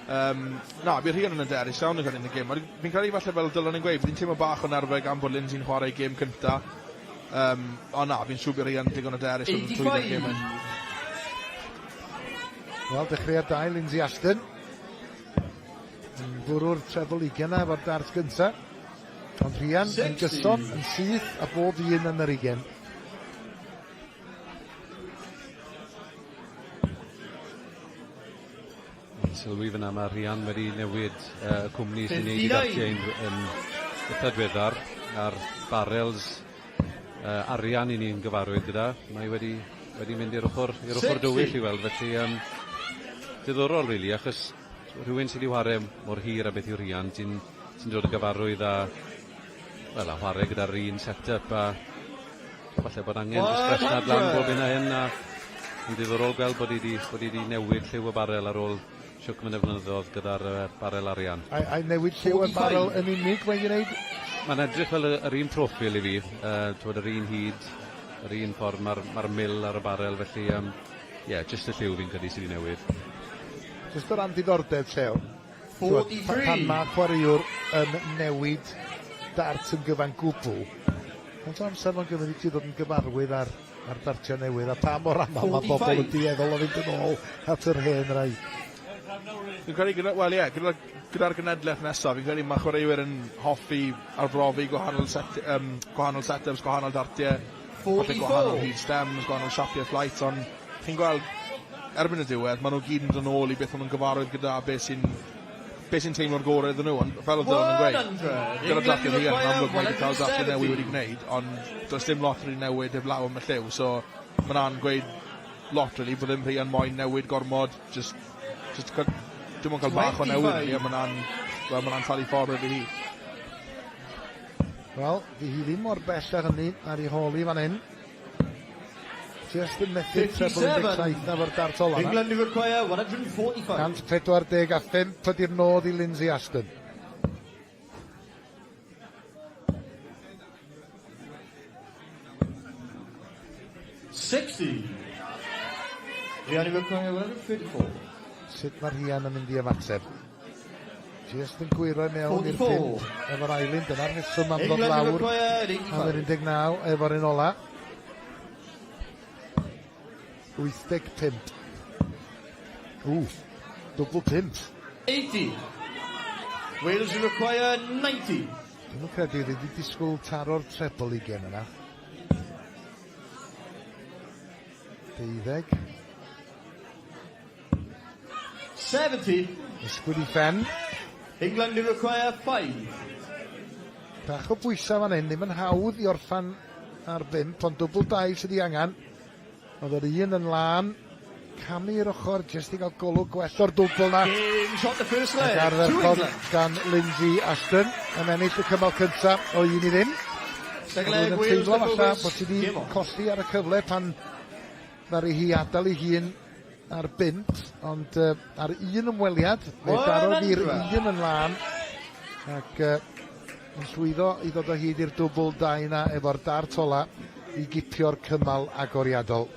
Yym, na, bydd Rhian yn hyderus iawn yn cael yn y gêm. Fi'n credu falle fel Dylan yn gweud, bydd hi'n teimlo bach o nerfau gan bod Lindsay'n chwarae ei gêm cynta. Ond na, fi'n siŵr bod Rhian digon hyderus yn llwyddo'r gêm hyn. Wel, dechreuad da i Lindsay Ashton. Yn bwrw'r treble ugain na efo'r dart gynta. Ond Rhian yn gyson, yn syth, a bob un yn yr ugain. Sylwi fyna mae Rhian wedi newid y cwmni sy'n neud i ddartiau yn eitha diweddar a'r barrels arian i ni'n gyfarwydd gyda. Mae wedi, wedi mynd i'r ochr, i'r ochr dywyll i weld, felly diddorol really, achos rhywun sydd wedi whare mor hir a beth yw Rhian, ti'n ti dod yn gyfarwydd â, wel, a whare gyda'r un set-up a falle bod angen jyst freshnad lan bob hyn a hyn a yn diddorol gweld bod hi 'di bod hi 'di newid lliw y barel ar ôl shwt gymaint o flynyddoedd gyda'r barel arian. Ai, ai newid lliw y barel yn unig mae'n gwneud? Mae'n edrych fel yr un proffil i fi, t'mod yr un hyd, yr un ffordd ma'r ma'r mil ar y barel felly yym ie jyst y lliw fi'n credu sydd 'di newid. Jyst o ran diddordeb Llew, t'mod pan ma' chwaraewr yn newid dart yn gyfan gwbl, faint o amser mae'n gymryd i ti ddod yn gyfarwydd â'r â'r dartiau newydd a pa mor aml mae bobl yn dueddol o fynd yn ôl at yr hen rai? Fi'n credu gyda, wel ie, gyda, gyda'r genedlaeth nesaf, fi'n credu mae chwaraewyr yn hoffi arbrofi gwahanol, set, gwahanol setups, gwahanol dartiau, falle gwahanol hyd stems, gwahanol siapiau flight, ond chi'n gweld, erbyn y diwedd, maen nhw gyd yn dod yn ôl i beth maen nhw'n gyfarwydd gyda a beth sy'n beth sy'n teimlo'r gorau iddyn nhw, ond fel oedd Dylan yn gweud, gyda drafftio Rhian, yn amlwg mae wedi cael drafftio newydd wedi gwneud, ond does dim lot wedi newid heblaw am y lliw, so mae hwnna'n gweud lot really, bod ddim Rhian moyn newid gormod, just, just dim ond cael bach o newid really, a mae hwnna'n, well, mae hwnna'n talu ffordd iddi hi. Wel, di hi ddim mor bell â hynny ar ei hôl hi fan hyn. Just yn methu treble 17 na fo'r dart ola 'na. England require 145. 145 ydy'r nod i Lindsay Ashton. Sixty. Rhian require 134. Sut mae Rhian yn mynd i ymateb? Just yn gwyro i mewn i'r 5 efo'r ail un. Dyna'r rheswm am ddod lawr am yr 19 efo'r un ola. 85. Ww, dwbl 5. 80. Wales require 90. Dwi'm yn credu iddi wedi disgwyl taro'r treble ugain yna. 12. 70. Ysgwyd i phen. England require 5. Bach o bwysau fan hyn, ddim yn hawdd i orffan ar bump, ond dwbl dau sydd 'i angen. Oedd yr un yn lân, camu i'r ochr jyst i gael golwg gwell o'r dwbl na. Game shot the first leg. Ac ardderchog gan Lindsay Ashton yn ennill y cymal cyntaf o 1-0. Second Oedd leg, yn Wales teimlo to falla focus. bod ti wedi Game on. colli ar y cyfle pan ddaru hi adael ei hun ar bump, ond ar un ymweliad, fe darodd hi'r un yn lân ac yn llwyddo i ddod o hyd i'r dwbl dau na efo'r dart ola i gipio'r cymal agoriadol.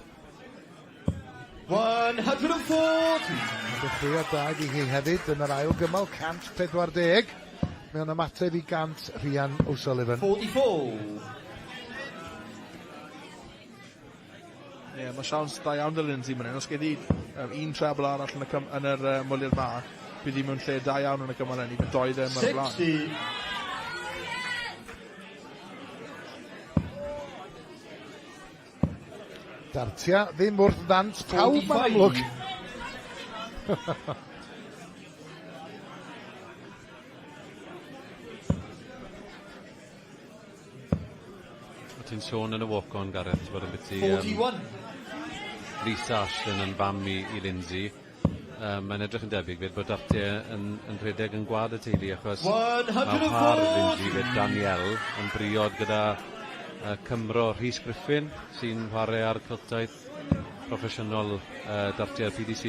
140. Dechreuad da iddi hi hefyd yn yr ail gymal, 140 mewn ymateb i 100 Rhian O'Sullivan. 44. Ie, yeah, mae siawns da iawn 'da Lindsay man hyn. Os gei di un treble arall yn y, cym, yn yr ymweliad ma, bydd hi mewn lle da iawn yn y gymal hyn, i fynd doi ddim ar y blaen. 60. Dartia ddim wrth ddant pawb mae'n amlwg. 45. O' ti'n sôn yn y walk-on Gareth t'bod ambiti 41. Lisa Ashton yn fam i Lindsay. Mae'n edrych yn debyg fyd bod dartie yn rhedeg yn gwad y teulu achos mae mhar Lindsay fyd Danielle yn briod gyda Cymro Rhys Griffin sy'n chwarae ar Celtaith proffesiynol dartiau'r PDC.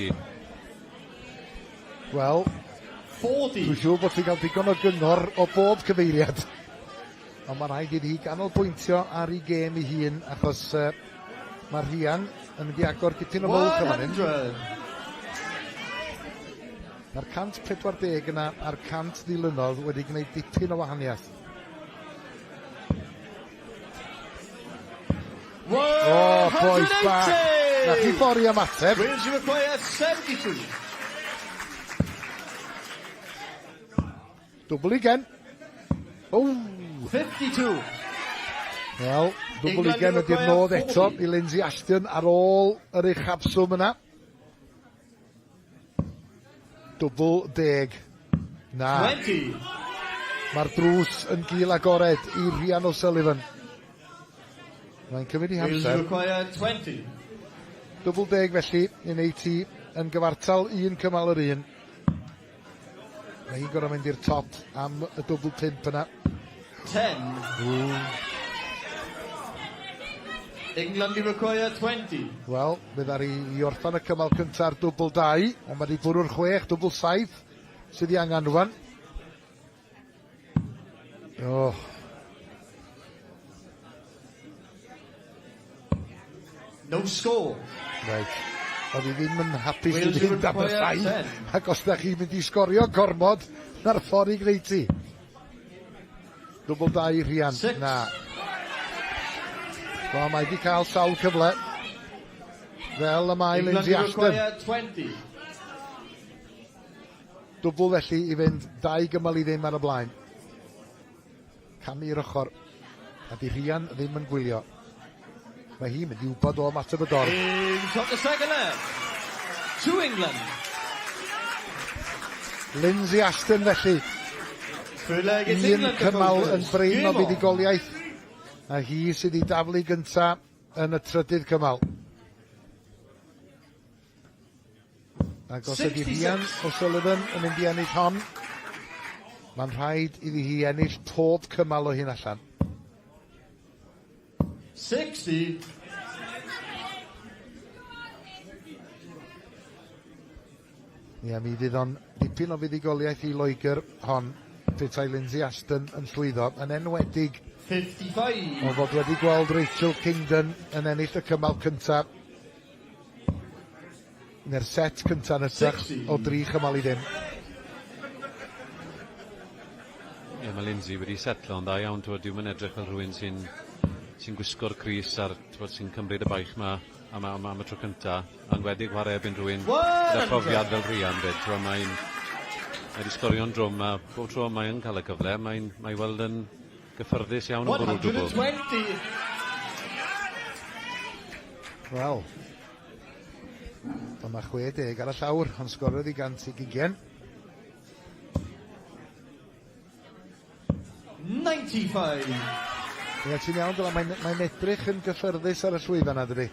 Wel, 40. Dwi'n siŵr bod ti'n cael digon o gyngor o bob cyfeiriad. Ond mae'n rhaid iddi hi ganolbwyntio ar ei gêm ei hun achos mae Rhian yn mynd i agor dipyn o fwlch yn fan hyn. 100. Mae'r 140 yna a'r 100 ddilynodd wedi gwneud dipyn o wahaniaeth. O, bois bach. Na chi ffordd i ymateb. Wales require 72. Dwbl ugen. O! 52. Wel, dwbl ugen ydy'r nod eto i Lindsay Ashton ar ôl yr uchafswm yna. Dwbl deg. Na. 20. Mae'r drws yn gul agored i Rhian O'Sullivan. Mae'n cymryd ei Wales hamser. require 20. Dwbl deg felly i wneud ti yn gyfartal un cymal yr un. Mae hi'n gorfod mynd i'r top am y dwbl pump yna. 10. England require 20. Wel, mi ddaru i orffan y cymal cyntaf ar dwbl 2, ond mae wedi bwrw'r 6, dwbl 7 sydd 'i angen rwan. Oh. No score. Reit. Oedd hi ddim yn hapus i Wales fynd am y require saith, 10. ac os da chi'n mynd i sgorio gormod, na'r ffordd i gwneud ti. Dwbl 2 Rhian. Six. Na. Wel, mae wedi cael sawl cyfle. Fel y mae England Lindsay Ashton. require 20. Dwbl felly i fynd 2 gymal i ddim ar y blaen. Camu i'r ochr. A di Rhian ddim yn gwylio. Mae hi'n mynd i wybod o ymateb y dorf. In top the second leg. To England. Lindsay Ashton felly. Third leg, it's Un England to cymal go yn first. brin o Game on. fuddugoliaeth. A hi sydd i daflu gynta yn y trydydd cymal. Ac os ydy 66. Rhian O'Sullivan yn mynd i ennill hon, mae'n rhaid iddi hi ennill pob cymal o hyn allan. 60. Ie, mi fydd o'n dipyn o fuddugoliaeth i Loegr hon, petai Lindsay Ashton yn llwyddo, yn enwedig 55. o fod wedi gweld Rachel Kingdon yn ennill y cymal cyntaf neu'r set cyntaf yn hytrach 60. o 3 cymal i ddim. Ie, mae Lindsay wedi setlo yn dda iawn, t'wod, dyw yn edrych fel rhywun sy'n gwisgo'r crys a'r t'wod, sy'n cymryd y baich ma am y tro cynta, yn wedi chwarae erbyn rhywun gyda profiad fel Rhian fyd, t'wod, mae wedi sgorio'n drwm a bob tro mae'n cael y cyfle, mae weld yn gyffyrddus iawn yn bwrw dwbl. 120. Wel, ond mae 60 ar y llawr, ond sgoriodd i 120. 95. Ie, ti'n iawn, dyla, mae'n edrych yn gyffyrddus ar y llwyfan na, dydi?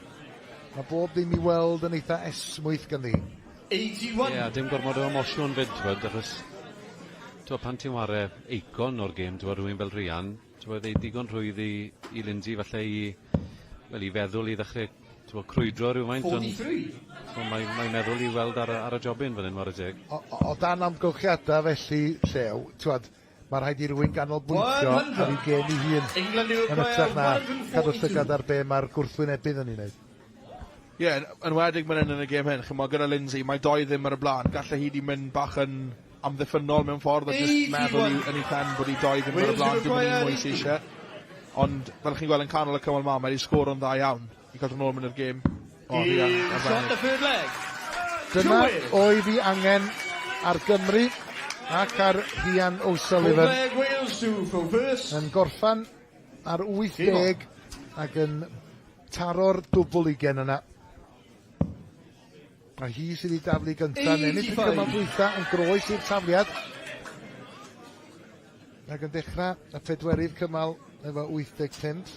Mae bob ddim i weld yn eitha esmwyth ganddi. 81. Ie, dim gormod o emosiwn fyd, t'wod, achos t'wod, pan ti'n ware eicon o'r gêm, t'wod, rhywun fel Rhian, t'wod, ei digon rhwydd i Lindsay falle i, wel, i feddwl i ddechrau t'wod, crwydro rhywfaint, ond 43. so mae meddwl i weld ar y jobyn fel hyn, whare teg. O dan amgylchiadau felly, Llew, t'wod, mae rhaid i rywun ganolbwyntio 100. ar ei gêm ei hun. England Yn hytrach na cadw 142. llygad ar be mae'r gwrthwynebydd yn ei wneud. Ie, yeah, yn enwedig mynd yn y gêm hyn, chymod, gyda Lindsay, mae 2-0 ar y blaen, gallai hi di mynd bach yn amddiffynnol mewn ffordd, a just meddwl yn ei phen bod hi 2-0 ar y blaen, dim ond un mwy sydd eisiau. Ond, fel chi'n gweld yn canol y cymal ma, mae wedi sgoro'n dda iawn i cael dod nôl mewn i'r gêm. O, Rhian, Shot the third leg. Dyna oedd hi angen ar Gymru ac ar Rhian O'Sullivan. Leg Wales to throw first. Yn gorffan ar 80 ac yn taro'r dwbl ugen yna. A hi sydd wedi daflu gyntaf. Yn ennill y cymal dwytha yn groes i'r tafliad. Ac yn dechrau y pedwerydd cymal efo 85.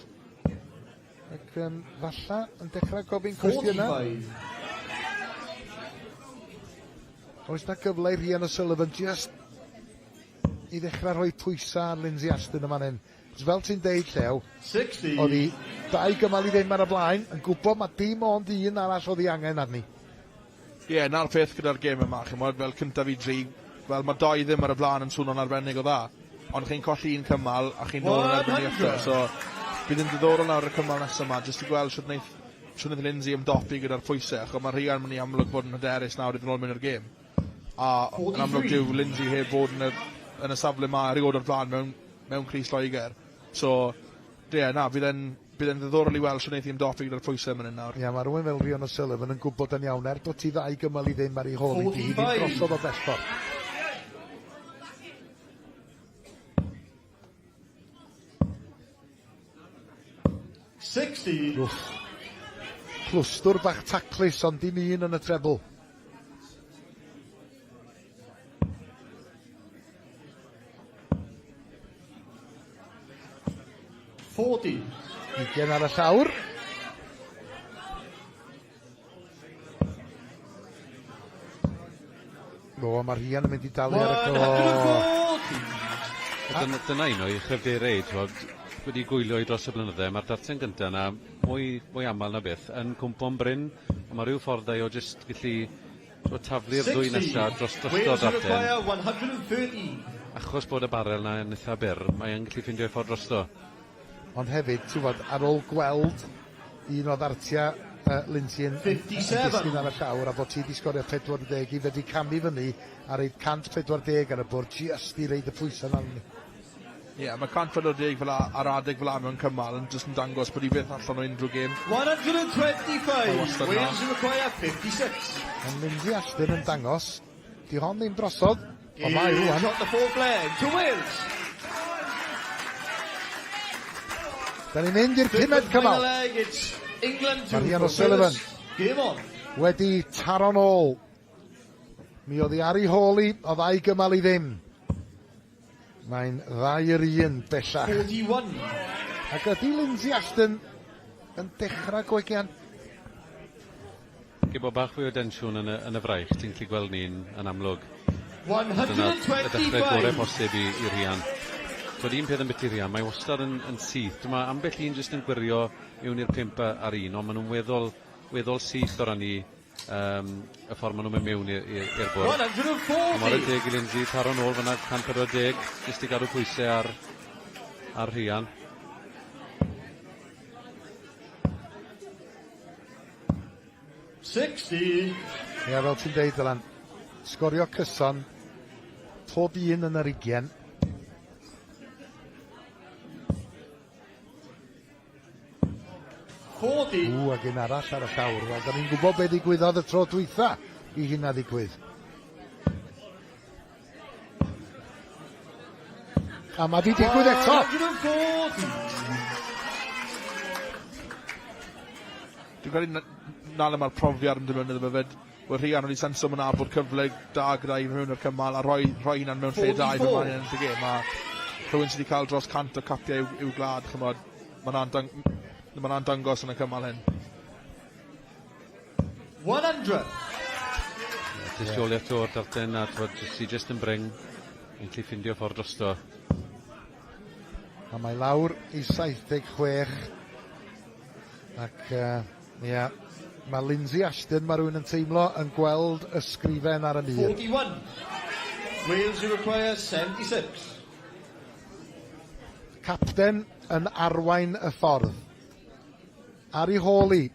Ac falla yn dechrau gofyn cwestiynau. 45. Oes na gyfle i Rhian O'Sullivan just i ddechrau rhoi pwysau ar Lindsay Ashton yma hyn. Fel ti'n deud, Llew, 60. oedd hi 2 gymal i ddim ar y blaen, yn gwybod mae dim ond un arall oedd hi angen arni. Ie, yeah, na'r peth gyda'r gêm yma, chymod, fel cyntaf i dri, fel mae 2-0 ar y blaen yn swnio'n arbennig o dda. Ond chi'n colli un cymal a chi'n nôl yn erbyn i eto. So, bydd yn diddorol nawr y cymal nesaf yma, jyst i gweld sut wneith Lindsay ymdopi gyda'r pwysau, achos mae Rhian mynd i amlwg bod yn hyderus nawr i ddod nôl mewn i'r gêm. A yn amlwg dyw Lindsay heb fod yn y safle yma erioed o'r blaen mewn crys Lloegr. So, Ie, na, fydd e'n bydd e'n ddiddorol i weld shwt neith hi ymdopi gyda'r pwyse man 'yn nawr. Ie, ma' rywun fel Rhian O'Sullivan yn gwybod yn iawn, er bod ti ddau gymal i ddim ar ei hôl hi, 'di hi ddim drosodd o bell ffordd. 60. Wff. Clwstwr bach taclus, ond dim un yn y trebl. 40. 20 ar y llawr. O, mae Rhian yn mynd i dalu ar y clo. Dyna, dyna un o'i chryfderau, t'wod, wedi gwylio i dros y blynydde, mae'r darten gyntaf yna mwy, mwy aml na beth yn cwmpo'n brin, a mae rhyw ffordd o jyst gallu t'wod, taflu'r ddwy nesaf dros drosto'r darten. Achos bod y barel na yn eitha byr, mae e'n gallu ffeindio ei ffordd drosto. Ond hefyd, ti'n gwbod, ar ôl gweld un o ddartiau Lindsay yn, yn, yn disgyn ar y llawr a bod ti wedi sgorio 40 i fedru camu fyny a reid 140 ar y bwrdd jyst i reid y pwysau 'na arni. Ie, yeah, mae 140 fel ar adeg fel mewn cymal yn jyst yn dangos bod i fyth allan o unrhyw gêm. 125, Wales require 56. Ond Lindsay Ashton yn dangos, di hon ddim drosodd, ond mae rwan. Shot the fourth leg to Wales. Da ni'n mynd i'r pumed cymal. Mae Rhian O'Sullivan wedi taro'n ôl. Mi oedd hi ar ei hôl hi, o ddau gymal i ddim. Mae'n ddau yr un bellach. 41. Ac ydy Lindsay Ashton yn dechrau gwegian? Gyd bod bach fwy o densiwn yn y, yn y fraich, ti'n gallu gweld ni'n yn amlwg. 125. Dyna y dechrau gorau posib i, i Rhian. Twyd un peth yn byti Rhian, mae wastad yn, yn syth. Dyma ambell un jyst yn gwirio mewn i'r pump ar un, ond maen nhw'n weddol, weddol syth o ran i um, y ffordd maen nhw'n mynd mewn i'r bwrdd. 140. Mor y deg i Lindsay, taro nôl fyna 140, jyst i gadw pwysau ar, ar Rhian. 60. Ie, fel ti'n deud, Dylan, sgorio cyson, pob un yn yr ugian. 40. Ww, ac un arall ar y llawr. Wel, da ni'n gwybod beth ddigwyddodd y tro dwytha i hynna ddigwydd. A mae di digwydd eto. 140. Dwi'n credu na le mae'r profiad yn dod mewn iddo fe 'fyd. Wel Rhian wedi senso ma' 'na bod cyfle da gyda hi mewn i'r cymal a rhoi rhoi hunan mewn lle da i fod mlaen i ennill y gêm a rhywun sydd wedi cael dros 100 o capiau i'w i'w gwlad ch'mod ma' 'na'n dang- ma' 'na'n dangos yn y cymal hyn. 100. Tystiolaeth o'r darllen a t'mod sy jyst yn brin yn gallu ffindio ffordd drosto. A mae lawr i 76 ac uh, ia, mae Lindsay Ashton, mae rhywun yn teimlo, yn gweld ysgrifen ar y mur. 41. Wales you require 76. Capten yn arwain y ffordd. Ar ei hôl hi,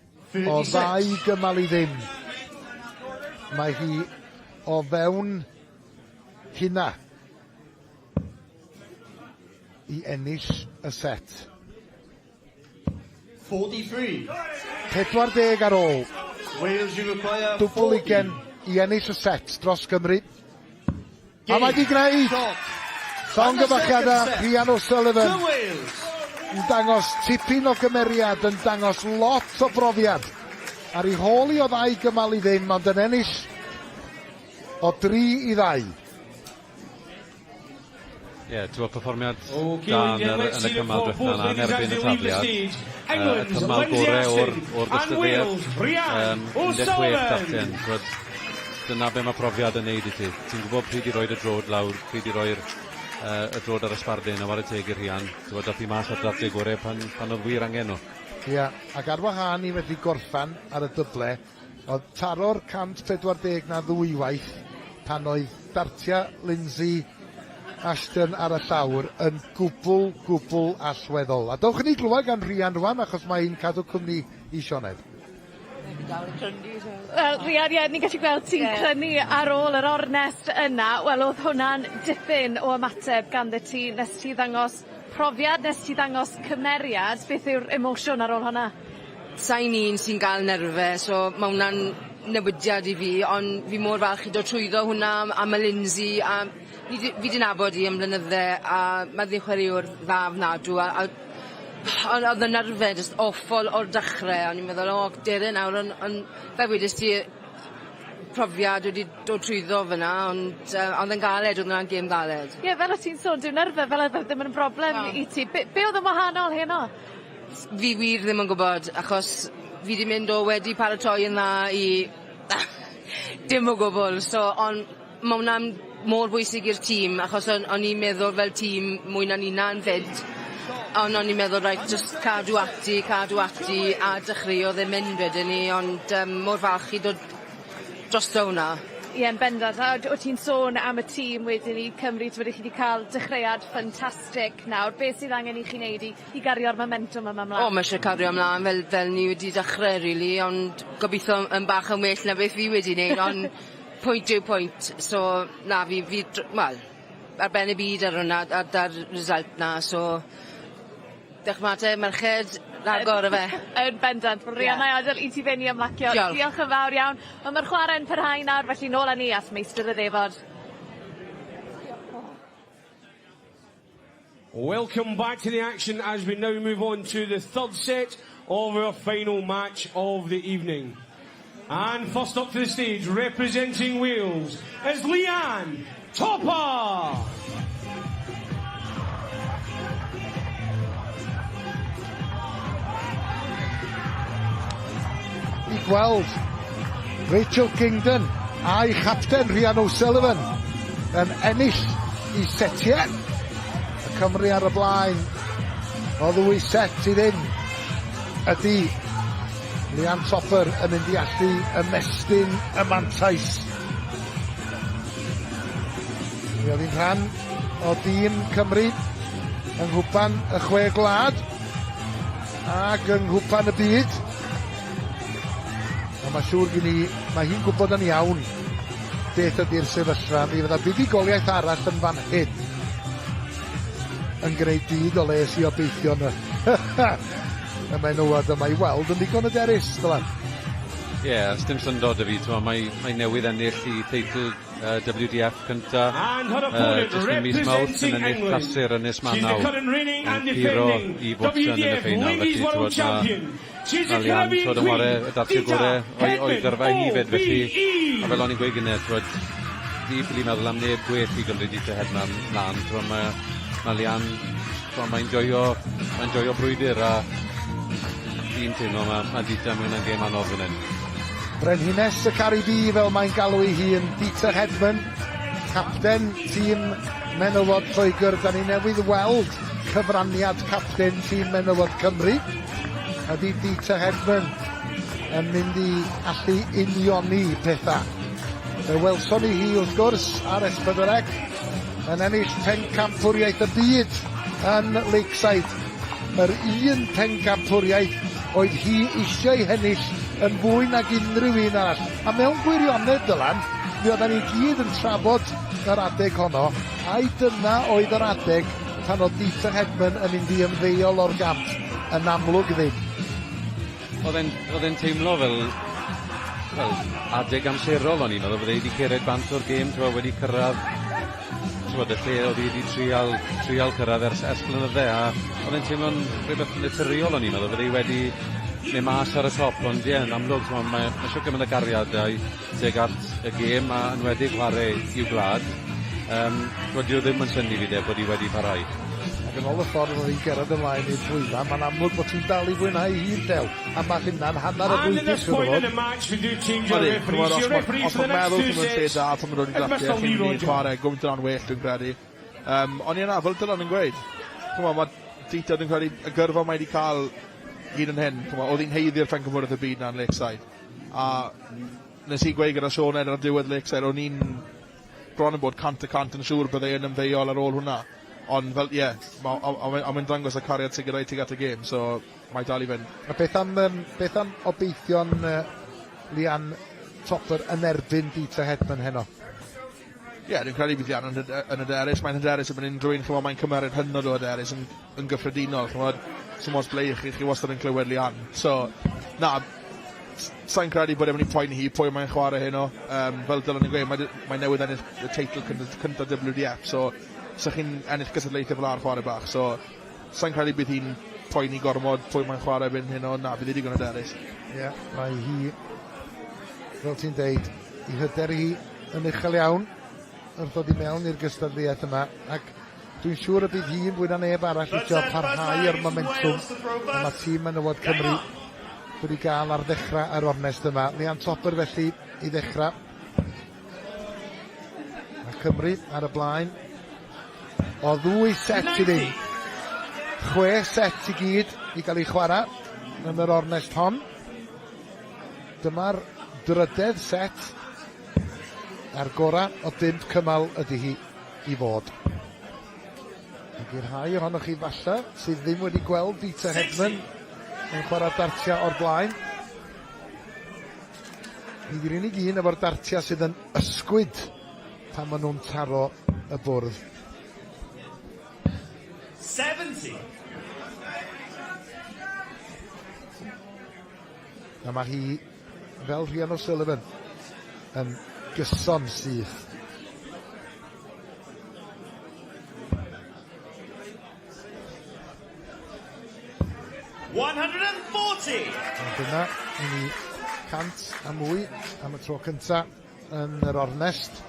o ddau gymal i ddim. Mae hi o fewn hynna i ennill y set. 43. 40 ar ôl. Wales you require Dwbl ugen i ennill y set dros Gymru. A mae di gwneud! Llongyfarchiadau Rhian O'Sullivan yn dangos tipyn o gymeriad, yn dangos lot o brofiad. Ar ei hôl i o ddau gymal i ddim, ond yn ennill o 3 i 2. Ie, yeah, ti'n perfformiad da yn, yr, yn y cymal diwetha yna, yn erbyn y tafliad. Y cymal gorau o'r, or gystadleuaeth. Um, 16 darllen. Dyna be mae profiad yn neud i ti. Ti'n gwybod pryd i roi'r y drod lawr, pryd i roi'r y drod ar y sbardun, a ware teg i'r Rhian. Ti'n gwybod, dath hi mas ar drafftau gorau pan, pan oedd wir angen nhw. Ie, yeah, ac ar wahân i wedi gorffan ar y dyble, oedd taro'r 140 na ddwywaith pan oedd dartia Lindsay Ashton ar y llawr yn gwbl, gwbl allweddol. A dowch i ni glywed gan Rhian rwan, achos mae hi'n cadw cwmni i Sioned. Wel, Rhian, ie, ni'n gallu gweld ti'n yeah. crynu ar ôl yr ornest yna. Wel, oedd hwnna'n dipyn o ymateb ganddo ti. Nes ti ddangos profiad, nes ti ddangos cymeriad, beth yw'r emosiwn ar ôl hwnna? Sai'n un sy'n ga'l nerfe so ma' wnna'n newidiad i fi on' fi mor falch i dod trwyddo hwnna a ma' Lindsay a fi 'di fi 'di nabod 'i am blynydde a ma' ddi chwaraewr dda ofnadw a a on' o'dd y nerfe jyst awful o'r dechre o'n i'n meddwl o dere nawr on' on' fel wedes ti profiad wedi dod trwyddo fyn 'na ond yy o'dd e'n galed o'dd wnna'n gêm galed. Ie fel o't ti'n sôn dyw nerfe fel arfer ddim yn broblem i ti. Be' be' o'dd yn wahanol heno? Fi wir ddim yn gwbod achos fi 'di mynd o wedi paratoi yn dda i dim o gwbwl so on' ma' wnna'n mor bwysig i'r tîm achos o'n o'n i'n meddwl fel tîm mwy na'n unan 'fyd on' o'n i'n meddwl reit jyst cadw ati cadw ati a dechreuodd e mynd wedyn 'ny ond yym mor falch i dod drosto wnna. Ie yn bendant a o' ti'n sôn am y tîm wedyn 'ny Cymru t'mod 'ych chi 'di ca'l dechreuad ffantastic nawr beth sydd angen i chi neud i i gario'r momentum yma mlan? O ma' isie cario mlan fel fel ni wedi dechre rili ond gobitho yn bach yn well na beth fi wedi neud on' pwynt yw pwynt so na fi fi dr- wel ar ben y byd ar wnna ar 'da'r result 'na so dewch 'ma te merched ragor yfe? Yn bendant. Wel Rhian 'nai adel i ti fyn' i ymlacio. Diolch. Diolch yn fawr iawn. Wel ma'r chware'n parhau nawr felly nôl â ni at meistr y ddefod. Welcome back to the action as we now move on to the third set of our final match of the evening. And first up to the stage, representing Wales, is Leanne Topper! I gweld Rachel Kingdon a'i chapten Rhian O'Sullivan yn ennill i setiau. Y Cymru ar y blaen o ddwy set i ddim. Ydy Leanne Topper yn mynd i allu ymestyn y mantais? Mi oedd hi'n rhan o dîm Cymru yng Nghwpan y Chwe Gwlad ac yng Nghwpan y Byd. A mae siŵr gen i, mae hi'n gwybod yn iawn beth ydy'r sefyllfa. Mi fydda buddugoliaeth arall yn fan hyn yn gwneud byd o les i obeithion y, y menywod yma i weld yn ddigon hyderus, Dylan. Ie, yeah, dim syndod 'da fi, mae, mae newydd ennill i teitl WDF cynta jyst yn mis Mawrth yn ennill clasur Ynys Manaw yn curo Eve Watson yn y ffeinal felly t'wod ma' ma' Leanne t'wod yn ware y dartiau gore o'i o'i gyrfa hi 'fyd felly a fel o'n i'n gweud gynne t'wod fi ffili meddwl am neb gwell i gymryd Dieter Hedman mlan t'wod ma' ma' Leanne t'wod mae'n joio mae'n joio brwydyr a fi'n teimlo ma' ma' Dieter mewn yn gêm anodd fan 'yn. Brenhines y Caribî fel mae'n galw ei hun, Dieter Hedman, capten tîm menywod Lloegr. Da ni newydd weld cyfraniad capten tîm menywod Cymru. Ydy Dieter Hedman yn mynd i allu unioni pethau? Fe welson ni hi wrth gwrs ar S4C yn ennill pencampwriaeth y byd yn Lakeside. Yr un pencampwriaeth oedd hi eisiau hennill yn fwy nag unrhyw un arall. A mewn gwirionedd, Dylan, mi oeddan ni gyd yn trafod yr adeg honno, ai dyna oedd yr adeg pan oedd Dieter Hedman yn mynd i ymddeol o'r gamp? Yn amlwg ddim. Oedd e'n oedd e'n teimlo fel wel adeg amserol o'n i'n meddwl fydde hi 'di cered bant o'r gêm t'mo' wedi cyrradd t'mod y lle o'dd 'i 'di trial trial cyrradd ers ers blynydde a o'dd e'n teimlo'n rhywbeth naturiol o'n i'n meddwl fydde 'i wedi mynd mas ar y top ond ie yn amlwg t'mo' mae ma' shwt gymaint o gariad 'da 'i tuag at y gêm a enwedig chware i'w gwlad yym t'mod dyw e ddim yn synnu fi de bod 'i wedi parhau. Ac yn ôl y ffordd oedd hi'n gerdded ymlaen i'r llwyfan, mae'n amlwg bod hi'n dal i fwynhau hi'n llew, a mae hynna'n hanner y frwydr, siŵr o fod. Ydy, ch'mod os ma' os ma'r meddwl ti'n mynd lle da pan ma' nhw'n drafftio, chi'n mynd i chwarae gymaint o ran well dwi'n credu. Um, ond ie na, fel Dylan yn gweud, ch'mod ma' Dieter dwi'n credu y gyrfa mae wedi cael hyd yn hyn, ch'mod oedd hi'n haeddu'r pencampwriaeth y byd 'na yn Lakeside. A nes i gweud gyda Sioned ar diwedd Lakeside, o'n i'n bron yn bod 100% yn siŵr byddai yn ymddeol ar ôl hwnna. Ond fel, ie, yeah, ma, a, a, a mae'n dangos y cariad sydd gyda'i tuag at y gêm, so mae dal i fynd. A beth am, um, beth am obeithion uh, Leanne Topper yn erbyn Dieter Hedman heno? Ie, yeah, dwi'n credu bydd Leanne yn hyderus. Mae'n hyderus yn unrhyw un, chymod, mae'n cymeryd hynod o hyderus yn gyffredinol, chymod, so mos ble chi wastad yn clywed Leanne. So, na, sa'n credu bod e'n mynd i poeni hi pwy mae'n chwarae heno. Fel Dylan yn gweud, mae newydd ennill y teitl cyntaf WDF, so sa chi'n ennill gystadlaethau fel ar chwarae bach. So, sa'n credu bydd hi'n poeni gormod pwy mae'n chwarae fynd heno. Na, bydd hi digon hyderus. Ie, yeah, mae hi, fel ti'n deud, i hyder hi yn uchel iawn wrth ddod i mewn i'r gystadleuaeth yma, ac dwi'n siŵr y bydd hi'n fwy na neb arall eisiau parhau yr momentwm y mae tîm menywod Cymru wedi gael ar ddechrau yr ornest yma. Leanne Topper felly i ddechrau. Mae Cymru ar y blaen o 2 set i 0. 6 set i gyd i gael ei chwarae yn yr ornest hon. Dyma'r drydedd set a'r gorau o 5 cymal ydy hi i fod. Ac i'r rhai ohonoch chi falle sydd ddim wedi gweld Deta Hedman yn chwarae dartiau o'r blaen, hi di'r unig un efo'r dartiau sydd yn ysgwyd pan maen nhw'n taro y bwrdd. 70. A mae hi, fel Rhian O'Sullivan, yn gyson syth. 140. A dyna i ni 100 a mwy am y tro cynta yn yr ornest.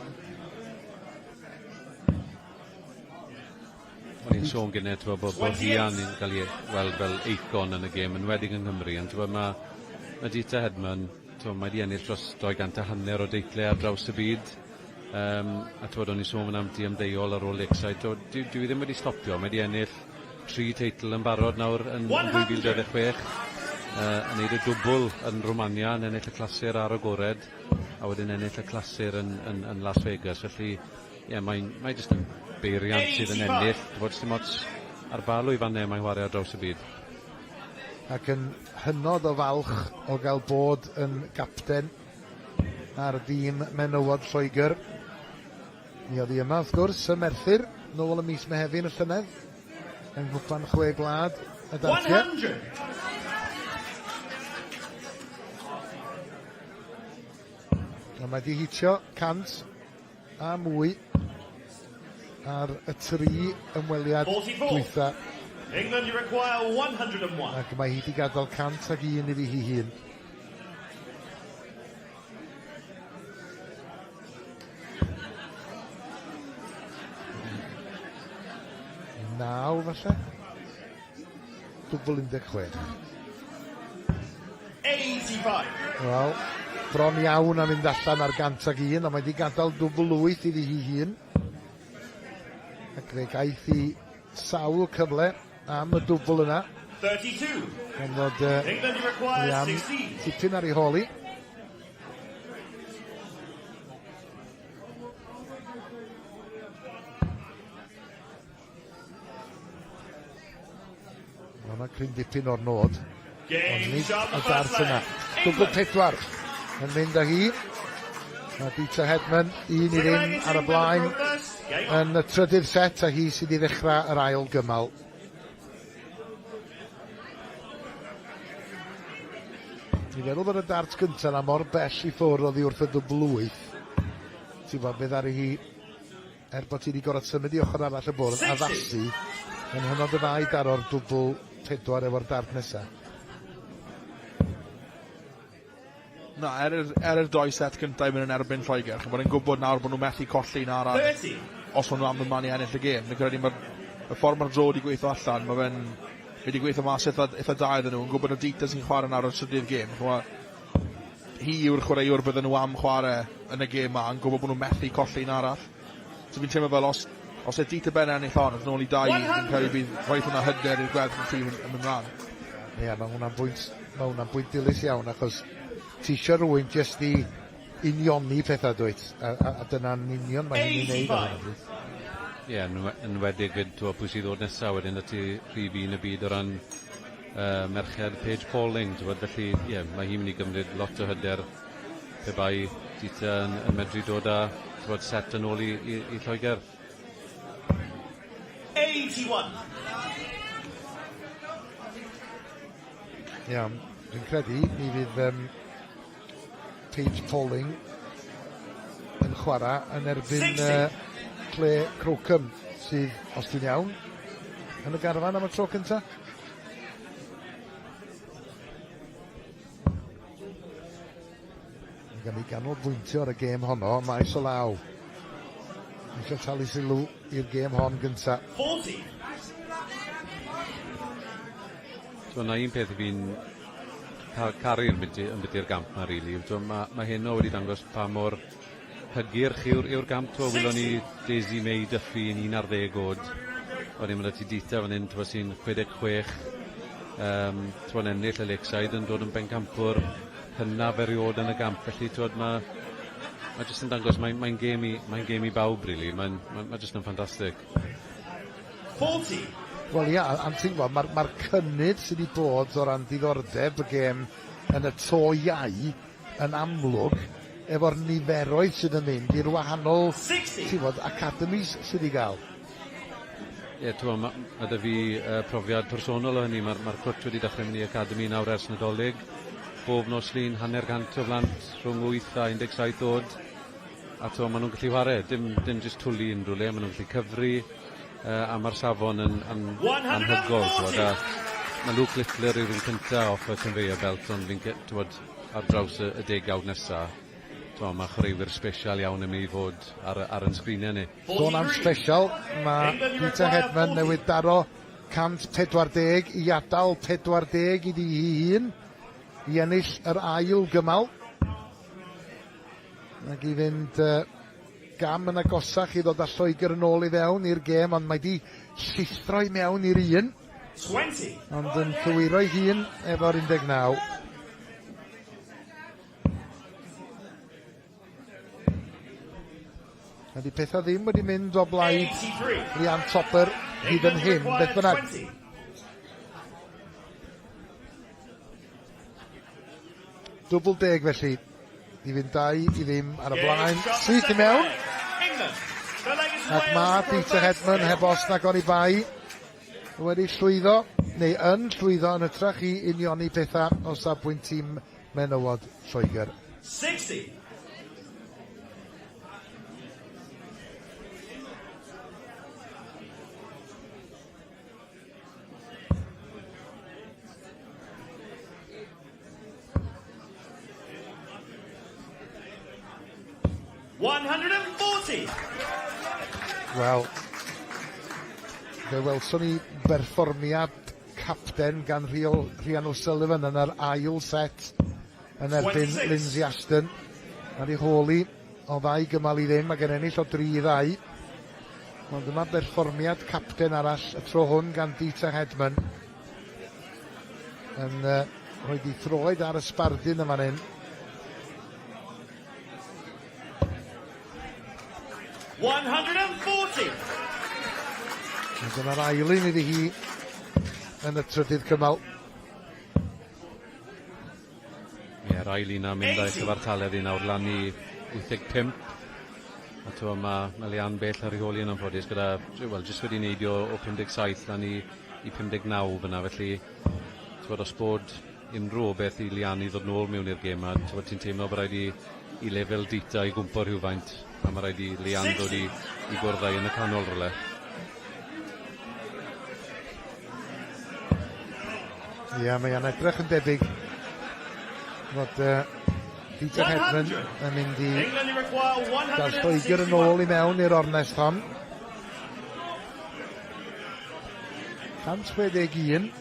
O'n i'n sôn gynnau, ti'n bod Rhian yn cael ei weld fel eicon yn y gêm, yn enwedig yng Nghymru, ond ti'n mae Deta Hedman, ti'n mae wedi ennill dros 250 o deitlau ar draws y byd. A ti'n o'n i'n sôn am di ymddeol ar ôl Lakeside, dwi ddim wedi stopio, mae wedi ennill 3 teitl yn barod nawr yn 2026, yn neud y dwbl yn Romania, yn ennill y clasur ar agored, a wedyn ennill y clasur yn Las Vegas, felly ie, mae jyst yn beiriant sydd yn ennill, fod dim ots ar ba lwyfannau mae'n chwarae ar draws y byd. Ac yn hynod o falch o gael bod yn gapten ar dîm menywod Lloegr. Mi oedd hi yma, wrth gwrs, ym Merthyr, nôl ym mis Mehefin y llynedd, yng Nghwpan Chwe Gwlad y dartiau. 100. A mae di hitio 100 a mwy ar y 3 ymweliad 44. dwytha. England, you require 101. Ac mae hi wedi gadael 101 iddi hi hun. Naw falle? Dwbl 16. 85. Wel, bron iawn am fynd allan ar 101, ond mae wedi gadael dwbl 8 iddi hi hun. Ac fe gaeth hi sawl cyfle am y dwbl yna. 32. Gan fod England, you require Leanne 16. tipyn ar ei hôl hi. Mae yna cryn dipyn o'r nod. Ond nid y dart yna. Dwbl 4 yn mynd â hi. Mae Deta Hedman 1-0 ar y blaen yn y trydydd set, a hi sydd i ddechrau yr ail gymal. Dwi'n meddwl bod y dart gyntaf yna mor bell i ffwrdd oddi wrth y dwbl 8. Ti'n gwybod beth ar hi, er bod ti wedi gorfod symud i ochr arall y bwrdd, addasu, yn hynod o dda i daro'r dwbl 4 efo'r dart nesaf. Na, er yr 2 set cyntaf i mynd yn erbyn Lloegr, ch'mod, yn gwybod nawr bod nhw methu colli un arall. 30. Os maen nhw am mynd i ennill y gêm. Fi'n credu mae'r y ffordd mae'r dro wedi gweithio allan, mae fe'n wedi gweithio mas eitha da iddyn nhw, yn gwybod y Deta sy'n chwarae nawr ar trydydd gêm. Ch'mod, hi yw'r chwaraewr bydden nhw am chwarae yn y gêm ma, yn gwybod bod nhw methu colli un arall. So fi'n teimlo fel os e Deta ben ennill hon, os nôl i 2, fi'n credu bydd rhoi hwnna hyder i'r gweddill y tîm yn mynd mlaen. Ie, mae hwnna'n bwynt dilys iawn, achos ti eisiau rhywun jyst i unioni pethau, dwyt, a dyna'n union mae hi'n ei wneud ar hyn o bryd. Ie, yn enwedig fyd, t'wod, pwy sydd ddod nesaf wedyn, y ti rhif 1 y byd o ran merched Paige Pauling, t'wod, felly, ie, mae hi'n mynd i gymryd lot o hyder pe bai Deta yn medru dod â t'wod, set yn ôl i, i, i Lloegr. 81. Iawn, dwi'n credu mi fydd um, Paige Pauling yn chwarae yn erbyn uh, Claire Crocombe, sydd, os dwi'n iawn, yn y garfan am y tro cyntaf. Mae gan i ganolbwyntio ar y gêm honno, maes o law. Eisiau talu sylw i'r gêm hon gynta. 40. So na un peth fi'n caru yn biti'r gamp 'ma rili yw ma' ma' heno wedi dangos pa mor hygyrch yw'r yw'r gamp t'wo' welon ni Daisy May Duffy yn 11 oed. Wedyn ma' 'da ti Dita fan 'yn t'wo' sy'n 66 t'wo'n ennill y Lakeside yn dod yn bencampwr hynaf eriod yn y gamp felly t'wod ma' ma' jyst yn dangos mae'n mae'n gêm i mae'n gêm i bawb rili mae'n ma' ma' jyst yn ffantastig. 40. Wel ia, a ti'n gwybod, mae'r ma cynnydd sydd wedi bod o ran diddordeb y gêm yn y to iau yn amlwg efo'r niferoedd sydd yn mynd i'r wahanol, ti'n gwybod, academies sydd wedi gael. Ie, yeah, ti'n ma, ma 'da fi profiad personol o hynny. Mae'r ma cwt wedi dechrau mynd i academy nawr ers Nadolig. Bob nos Lun, 50 o blant rhwng 8 a 17 oed. A t'mo, maen nhw'n gallu chwarae, dim, dim jyst twlu unrhyw le, maen nhw'n gallu cyfri, a mae'r safon yn, yn anhygoel. T'wod, a mae Luke Littler yw'r un cyntaf off y conveyor belt, ond fi'n t'wod, ar draws y, y degawd nesaf, t'mo, mae chwaraewyr special iawn yn mynd i fod ar, ar yn sgriniau ni. Sôn am special, mae Dita Hedman newydd daro 140 i adael 40 iddi hi hun i ennill yr ail gymal. Ac i fynd gam yn agosach i ddod â Lloegr yn ôl i fewn i'r gêm, ond mae di llithro i mewn i'r un. 20. Ond yn cywiro'i hun efo'r 19. A di pethau ddim wedi mynd o blaid Leanne Topper hyd yn hyn, beth bynnag. Dwbl deg felly, i fynd 2-0 ar y blaen. Syth i mewn. Ac mae Dita Hedman heb os nag oni bai wedi llwyddo, neu yn llwyddo yn hytrach i unioni pethau o safbwynt tîm menywod Lloegr. 60. 140. Wel, fe welson ni berfformiad capten gan Rhian O'Sullivan yn yr ail set yn erbyn 26. Lindsay Ashton. Ar ei hôl hi o 2 gymal i ddim ac yn ennill o 3-2. Ond dyma berfformiad capten arall y tro hwn gan Dita Hedman. Yn rhoi di throed ar y sbardun yma hyn. 140. A dyma'r ail un iddi hi yn y trydydd cymal. Ie, yr ail un am mynd â'i chyfartaledd i nawr lan i 85. A t'mo' ma' ma' Leanne bell ar ei hôl hi yn anffodus gyda, wel, jyst wedi neidio o 57 lan i 59 fyna, felly t'mod os bod unrhyw beth i Leanne i ddod nôl mewn i'r gêm a t'mod ti'n teimlo bod raid i lefel Dita i gwmpo rhywfaint a ma' raid i Leanne ddod i gwrdd â hi yn y canol rywle. Ie, mae o'n edrych yn debyg fod Dita Hedman yn mynd i England require gael Lloegr yn ôl i mewn i'r ornest hon. 161.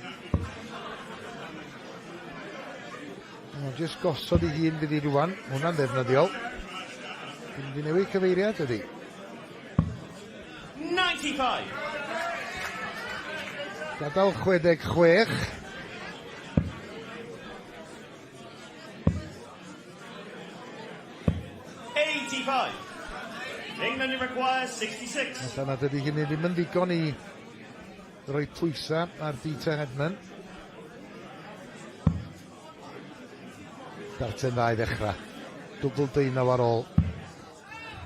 Mae'n jyst gosod ei hun fydd hi rwan. Hwnna'n ddefnyddiol. Dwi'n mynd i newid cyfeiriad ydi. 95. Gadael 66. 85. England require 66. Allan nad ydy hynny ddim yn ddigon i roi pwysau ar Dita Hedman. Darten dda i ddechrau. Dwbl deunaw ar ôl.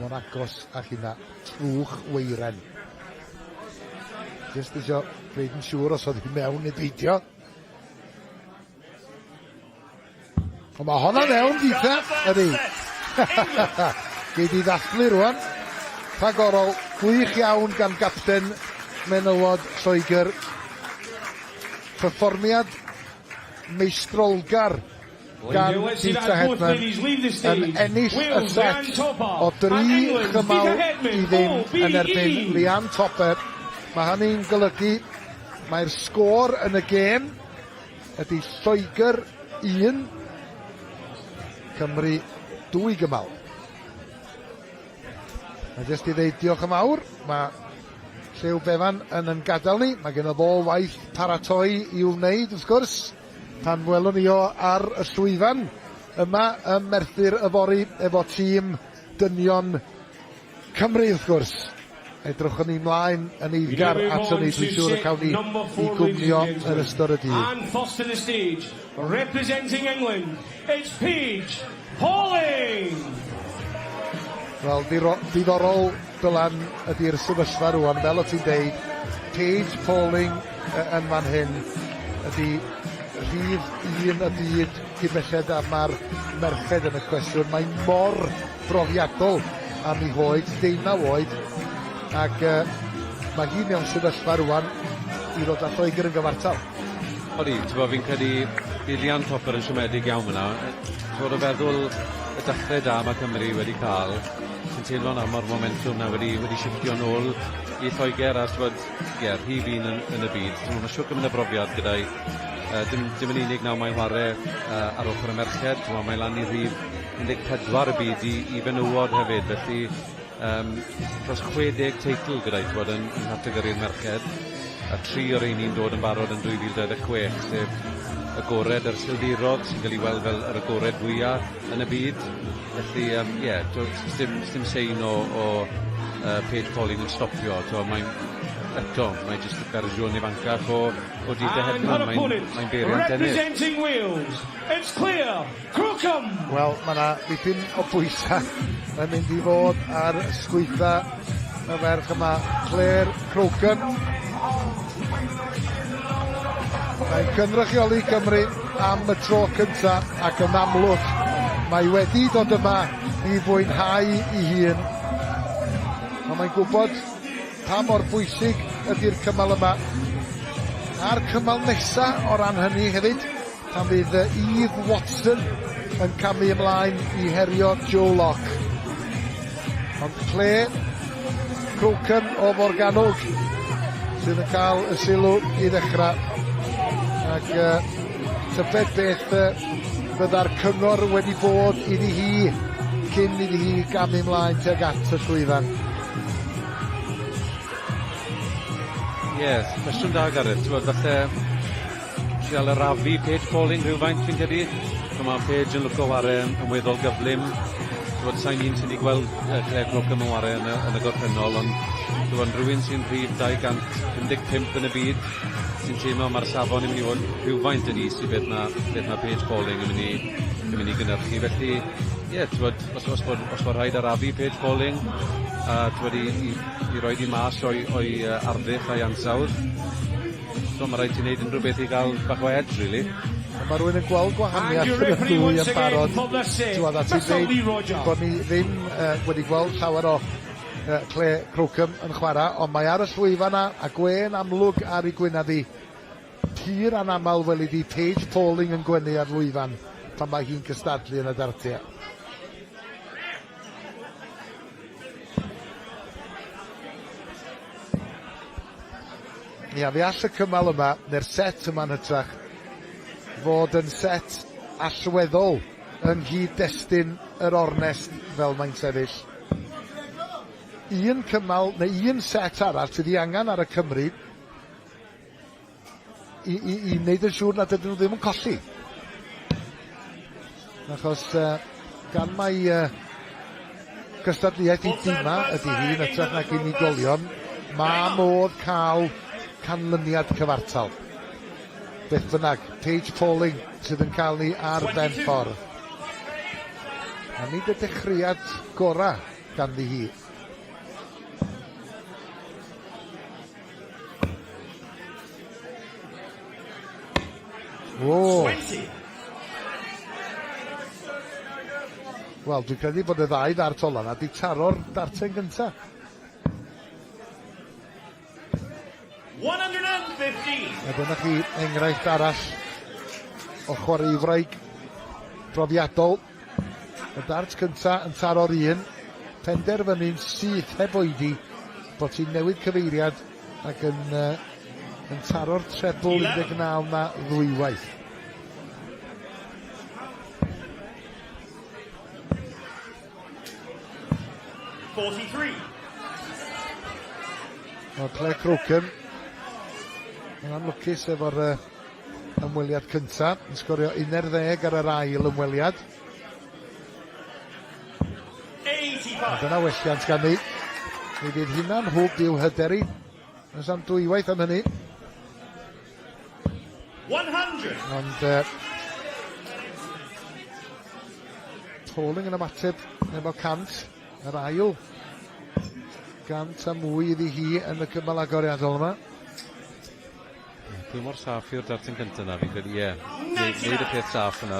Mor agos â hynna, trwch weiren. Jyst isio gwneud yn siŵr os oedd hi mewn neu beidio. Ond mae honna mewn, Dita, ydy. Gei di ddathlu rwan. Rhagorol, gwych iawn gan gapten menywod Lloegr. Perfformiad meistrolgar gan Dita Hedman yn ennill y set o dri chymal i ddim yn erbyn Leanne Topper. Mae hynny'n golygu mae'r sgôr yn y gêm ydy Lloegr 1, Cymru 2 gymal. A jyst i ddeud diolch yn fawr, mae Llew Bevan yn yn gadael ni. Mae gen o fo waith paratoi i'w wneud, wrth gwrs, pan welwn ni o ar y llwyfan yma ym Merthyr yfory efo tîm dynion Cymru, wrth gwrs. Edrychwn ni mlaen yn eiddgar at hynny, dwi'n siŵr y cawn ni i gwmnio yn ystod y dydd. And first to the stage, representing England, it's Paige Pauling! Wel, diddorol Dylan ydy'r sefyllfa rwan, fel o ti'n deud, Paige Pauling yn fan hyn ydy rhif un y byd cyn belled a mae'r merched yn y cwestiwn. Mae mor brofiadol am ei hoed, deunaw oed, ac uh, mae hi mewn sefyllfa rwan i ddod â Lloegr yn gyfartal. Odi, ti'n bod, fi'n credu bydd Leanne Topper yn siomedig iawn fyna. Ti'n bod, o feddwl y dechrau da mae Cymru wedi cael, ti'n teimlo nawr mae'r momentwm na wedi, wedi shifftio nôl i Lloegr a ti'n bod, ie, rhif un yn, yn y byd. Ti'n bod, mae siwr gymaint o brofiad gyda'i Uh, dim, dim yn unig nawr mae'n whare uh, ar ochr y merched, ti'n bod, mae lan i rhif 14 y byd i, i fenywod hefyd, felly um, dros 60 teitl gyda'i bod yn, yng nghategori'r merched, a tri o'r rheini'n dod yn barod yn 2026, sef agored yr Sildirodd, sy'n cael ei weld fel yr agored fwyaf yn y byd. Felly, ie, um, yeah, dim, dim sein o, o Paige Pauling yn stopio. Mae'n eto, mae jyst y fersiwn ifancach o, o Dita Hedman. Mae'n mae beiriant ennill. Representing Wales, it's Claire Crocombe! Wel, mae yna dipyn o bwysau yn mynd i fod ar sgwydda y ferch yma, Claire Crocombe. Mae'n cynrychioli Cymru am y tro cyntaf ac yn amlwg mae wedi dod yma i fwynhau ei hun. Ond mae'n gwybod pa mor bwysig ydy'r cymal yma. A'r cymal nesa o ran hynny hefyd, pan fydd Eve Watson yn camu ymlaen i herio Joe Locke. Ond Claire Crocombe o Forgannwg sydd yn cael y sylw i ddechrau. Ac uh, tybed beth uh, fydda'r cyngor wedi bod iddi hi cyn iddi hi gamu ymlaen tuag at y llwyfan. Ie, yes, cwestiwn da Gareth. Ti'n bod, falle trial arafu Paige Pauling rhywfaint fi'n credu. So mae Paige yn lwco ware yn, yn weddol gyflym. Ti'n bod, sa'n un sydd wedi gweld uh, Claire Crocombe yn ware yn y, yn y gorffennol, ond ti'n bod, rhywun sy'n rhif 255 yn y byd, sy'n teimlo mae'r safon yn mynd i fod rhywfaint yn is i beth mae, beth mae Paige Pauling yn mynd i, yn mynd i gynhyrchu. Felly, ie, yeah, ti'n bod, os, os, bod, os bod rhaid arafu Paige Pauling, a ti'n bod, i, i, i roed i mas o'i, o'i arddull a'i ansawdd, So mae rhaid ti wneud unrhyw beth i gael bach o edge, really. Mae rhywun yn gweld gwahaniaeth yn y ddwy yn barod. T'wod, a ti'n dweud bod ni ddim uh, wedi gweld llawer o uh, Claire Crocombe yn chwarae, ond mae ar y llwyfan na, a gwên amlwg ar ei gwynaf hi. Pur anamal weli di Paige Pauling yn gwenu ar lwyfan pan mae hi'n cystadlu yn y dartiau. Ia, fe all y cymal yma, neu'r set yma'n hytrach, fod yn set allweddol yng nghyd-destun yr ornest fel mae'n sefyll. Un cymal, neu un set arall sydd ei angen ar y Cymry i, i, i wneud yn siŵr nad ydyn nhw ddim yn colli. Achos uh, gan mai uh, gystadleuaeth i dîma ydy hi yn hytrach nag unigolion, mae modd cael canlyniad cyfartal. Beth bynnag, Paige Pauling sydd yn cael ni ar ben ffordd. A nid y dechreuad gorau. ganddi hi. O! Wel, dwi'n credu bod y ddau ddart ola 'na 'di taro'r darten gynta. 115. A dyna chi enghraifft arall o chwaraewraig brofiadol. Y dart cynta yn taro'r un, penderfynu'n syth heb oedi bod hi'n newid cyfeiriad ac yn, uh, yn taro'r trebl 19 na ddwywaith. Mae Claire Crocombe yn anlwcus efo'r uh, ymweliad cyntaf, yn sgorio 11 ar yr ail ymweliad. A dyna welliant gan ni. Mi fydd hynna'n hwb i'w hyder hi. Oes am dwywaith am hynny. 100. Ond Pauling yn ymateb efo 100, yr ail gant a mwy iddi hi yn y cymal agoriadol yma. Pwy mor saff yw'r dartyn cyntaf yna, fi'n credu, ie. Neud y peth saff yna,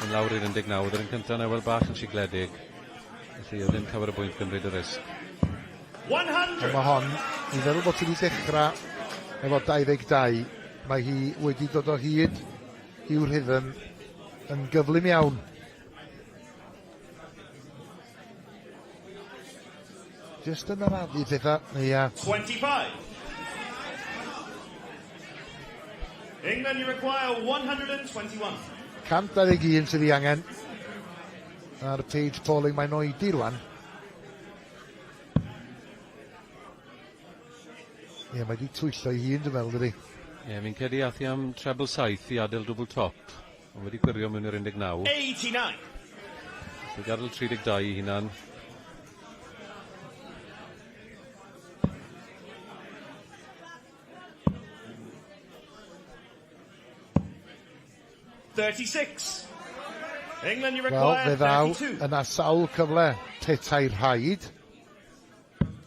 yn lawr i'r 19, oedd yr un cyntaf yna wel bach yn sigledig. Felly oedd ddim llawer o bwynt gymryd y risg. 100. Ond mae hon, i feddwl bod ti wedi dechrau efo 22, mae hi wedi dod o hyd i'w rhythm yn gyflym iawn. Just yn arafu pethau, ia. 25. England, you require 121. 121 sydd ei angen. A'r Paige Pauling, mae'n oedi rwan. Ie, mae wedi twyllo ei hun, dwi'n meddwl, dydi? Ie, fi'n credu ath hi am treble 7 i adael dwbl top, ond wedi gwirio mewn i'r 19. 89. Felly gadael 32 i hunan. England, you Wel, require fe ddaw 32. yna sawl cyfle petai rhaid.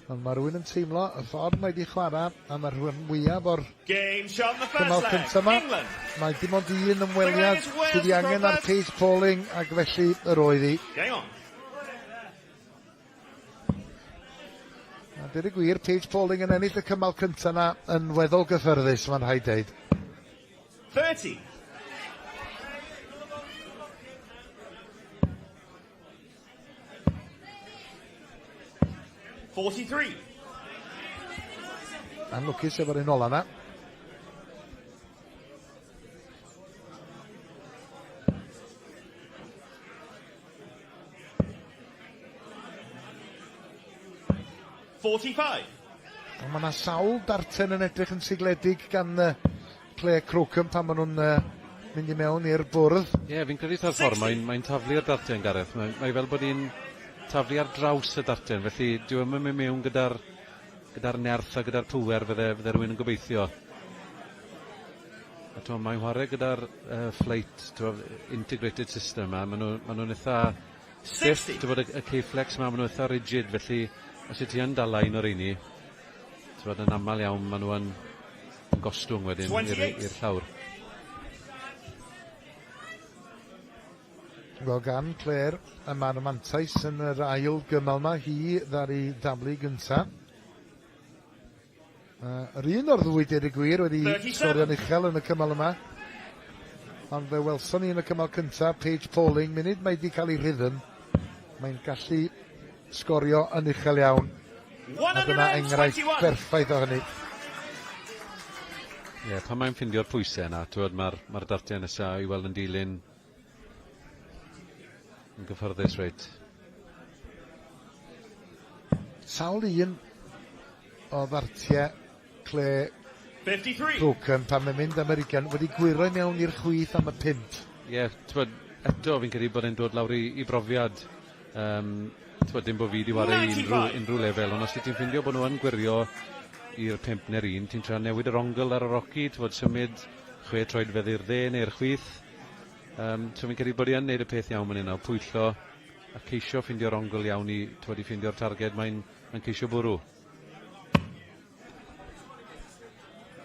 Ond mae rhywun yn teimlo y ffordd mae wedi chwarae a mae'r rhan fwyaf o'r Game shot in the first cymal leg. cyntaf yma. England. Mae dim ond un ymweliad sydd ei angen ar Paige Pauling ac felly yr oedd hi. Game on. A dweud y gwir, Paige Pauling yn ennill y cymal cyntaf yna yn weddol gyffyrddus, mae'n rhaid deud. 30. 43. Anlwcus efo'r un ola yna. 45. Ond mae yna sawl darten yn edrych yn sigledig gan Claire Crocombe pan maen nhw'n mynd i mewn i'r bwrdd. Ie, yeah, fi'n credu ta'r ffordd mae'n mae taflu'r darten, Gareth. Mae, mae fel bod hi'n taflu ar draws y darten, felly dyw e'm yn mynd mewn gyda'r gyda nerth a gyda'r pŵer fydde, fydde rhywun yn gobeithio. A t'mo, mae'n chwarae gyda'r flight t'mo, integrated system 'ma, maen nhw'n ma nhw eitha stiff, 60. t'mod y K-flex 'ma, maen nhw eitha rigid, felly os wyt ti yn dala un o'r rheini, t'mod yn aml iawn maen nhw yn, yn gostwng wedyn i'r 28. i'r llawr. Wel, gan Claire, y ma'n mantais yn yr ail gymal yma, hi ddaru daflu gynta. Yr un o'r ddwy, deud y gwir, wedi 37. sgorio'n uchel yn y cymal yma. Ond fe welson ni yn y cymal cynta, Paige Pauling, munud mae wedi cael ei rhythm, mae'n gallu sgorio yn uchel iawn. A dyna enghraifft 121. berffaith o hynny. Ie, yeah, pan mae'n ffindio'r pwysau yna, t'wod, mae'r ma dartiau nesaf i weld yn dilyn yn gyfforddus reit. Sawl un o ddartiau Claire 53. Crocombe pan mae'n mynd am yr ugain wedi gwyro i mewn i'r chwith am y 5. Ie, yeah, t'wod, eto fi'n credu bod e'n dod lawr i brofiad. T'wod, dim bod fi wedi whare i unrhyw, 95. unrhyw lefel, ond os wyt ti'n ffindio bod nhw yn gwirio i'r 5 neu'r 1, ti'n trio newid yr ongl ar y roci, t'wod, symud 6 troedfedd i'r dde neu'r chwith. So fi'n credu bod hi yn neud y peth iawn fan hyn nawr, pwyllo a ceisio ffindio'r ongl iawn i, t'wod, i ffindio'r targed mae'n mae ceisio bwrw.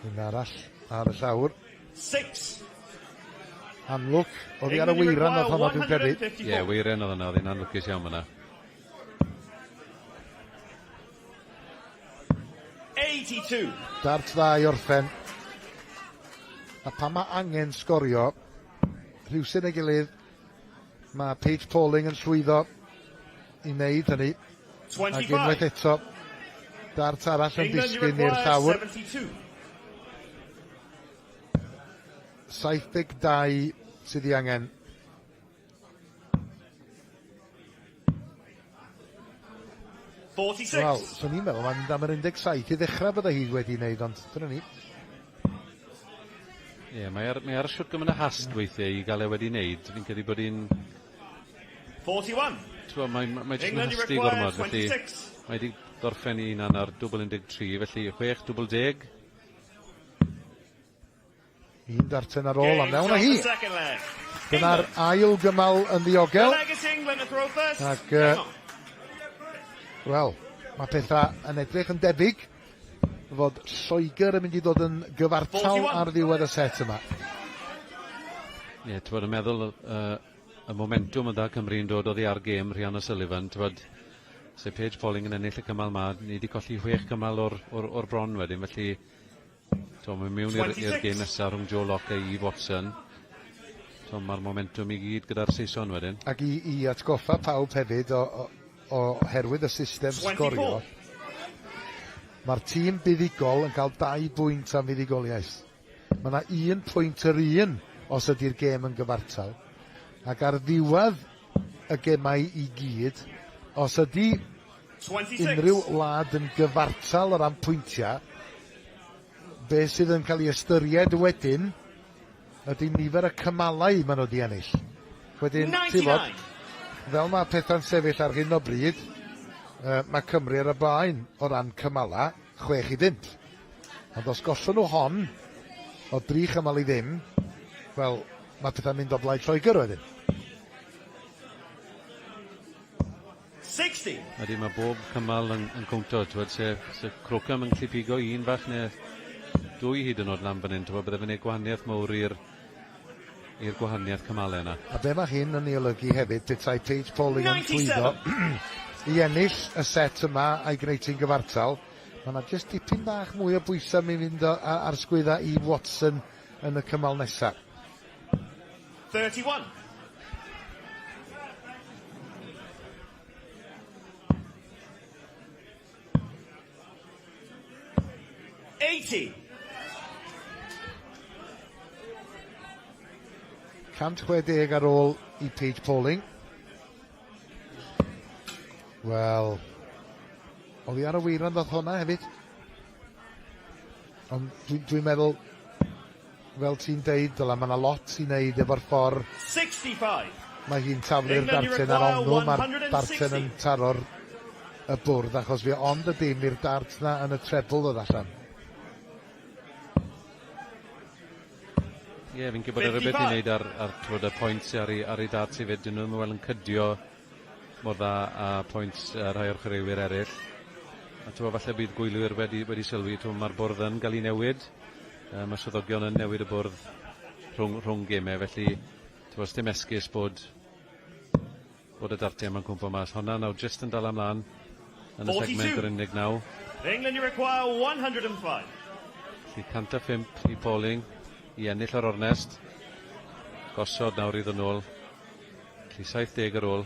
Un arall ar y llawr. 6. Amlwg, oddi ar y weiran oedd honno dwi'n credu. Ie, yeah, weiren oedd hwnna, oedd hi'n anlwcus iawn fyna. 82. Dart dda i orffen. A pan mae angen sgorio, rhywsyn ei gilydd, mae Paige Pauling yn llwyddo i wneud hynny. Ac unwaith eto, dart arall yn disgyn i'r llawr. 72 sydd ei angen. Wel, swn i'n meddwl mae'n mynd am yr 17 i ddechrau bydde hi wedi wneud, ond dyna ni. Ie, yeah, mae ar siwt gymaint o hast weithiau i gael e wedi wneud. Fi'n credu bod hi'n... 41. T'mo, mae jyst yn hasty gormod, felly mae wedi gorffen i hunan ar dwbl 13, felly 6, dwbl 10. Un darten ar ôl, a mewn â hi. Dyna'r ail gymal yn ddiogel. Ac, wel, mae pethau yn edrych yn debyg fod Lloegr yn mynd i ddod yn gyfartal ar ddiwedd y set yma. Ie, yeah, ti'n bod yn meddwl y momentwm yna Cymru'n dod oddi ar gêm Rhian O'Sullivan, ti'n bod, se Paige Pauling yn ennill y cymal ma, ni wedi colli 6 cymal o'r bron wedyn, felly to, mae'n mewn i'r gêm nesaf rhwng Joe Locke a Eve Watson. So, mae'r momentwm i gyd gyda'r Saeson wedyn. Ac i atgoffa pawb hefyd oherwydd y system sgorio, mae'r tîm buddugol yn cael 2 bwynt am fuddugoliaeth. Mae yna 1 pwynt yr un os ydy'r gêm yn gyfartal. Ac ar ddiwedd y gemau i gyd, os ydy unrhyw wlad yn gyfartal o ran pwyntiau, be sydd yn cael ei ystyried wedyn ydy nifer y cymalau maen nhw wedi ennill. Wedyn, ti'n fod, fel mae pethau'n sefyll ar hyn o bryd, mae Cymru ar y blaen o ran cymalau, 6-5. Ond os gollon nhw hon, o 3 chymal i ddim, wel, mae pethau'n mynd o blaid Lloegr wedyn. 60. Ydy, mae bob cymal yn cwnto, t'wod, se Crocombe yn gallu pigo un fach neu dwy hyd yn oed lan fan hyn, t'wod, bydde fe'n neud gwahaniaeth mowr i'r gwahaniaeth cymalau yna. A be mae hyn yn ei olygu hefyd, petai Paige Pauling yn llwyddo i ennill y set yma a'i gwneud hi'n gyfartal, mae yna jyst dipyn bach mwy o bwysau mynd fynd ar sgwydda i Watson yn y cymal nesaf. 31. 80. 160 ar ôl i Paige Pauling. Wel, oddi ar y weiran ddoth hwnna hefyd. Ond dwi'n meddwl, fel ti'n deud, Dylan, mae yna lot i wneud efo'r ffordd 65. mae hi'n taflu'r darten ar ongl, mae'r darten yn taro'r y bwrdd, achos fi ond y dim i'r dart na yn y treble ddod allan. Ie, yeah, fi'n gwybod bod rhywbeth i wneud ar twod, y pwynt ar ei dart hefyd. Dyn nhw ddim yn cydio mor dda a pwynt rhai o'r chwaraewyr eraill. A twod, falle bydd gwylwyr wedi sylwi, twod, mae'r bwrdd yn cael ei newid. Mae swyddogion yn newid y bwrdd rhwng gemau, felly twod, dim esgus bod y dartiau yma'n cwmpo mas. Honna nawr jyst yn dal ymlaen yn y segment yr 19. England, you require 105. Felly 105 i Pauling i ennill yr ornest. Gosod nawr i ddod nôl. Felly 70 ar ôl.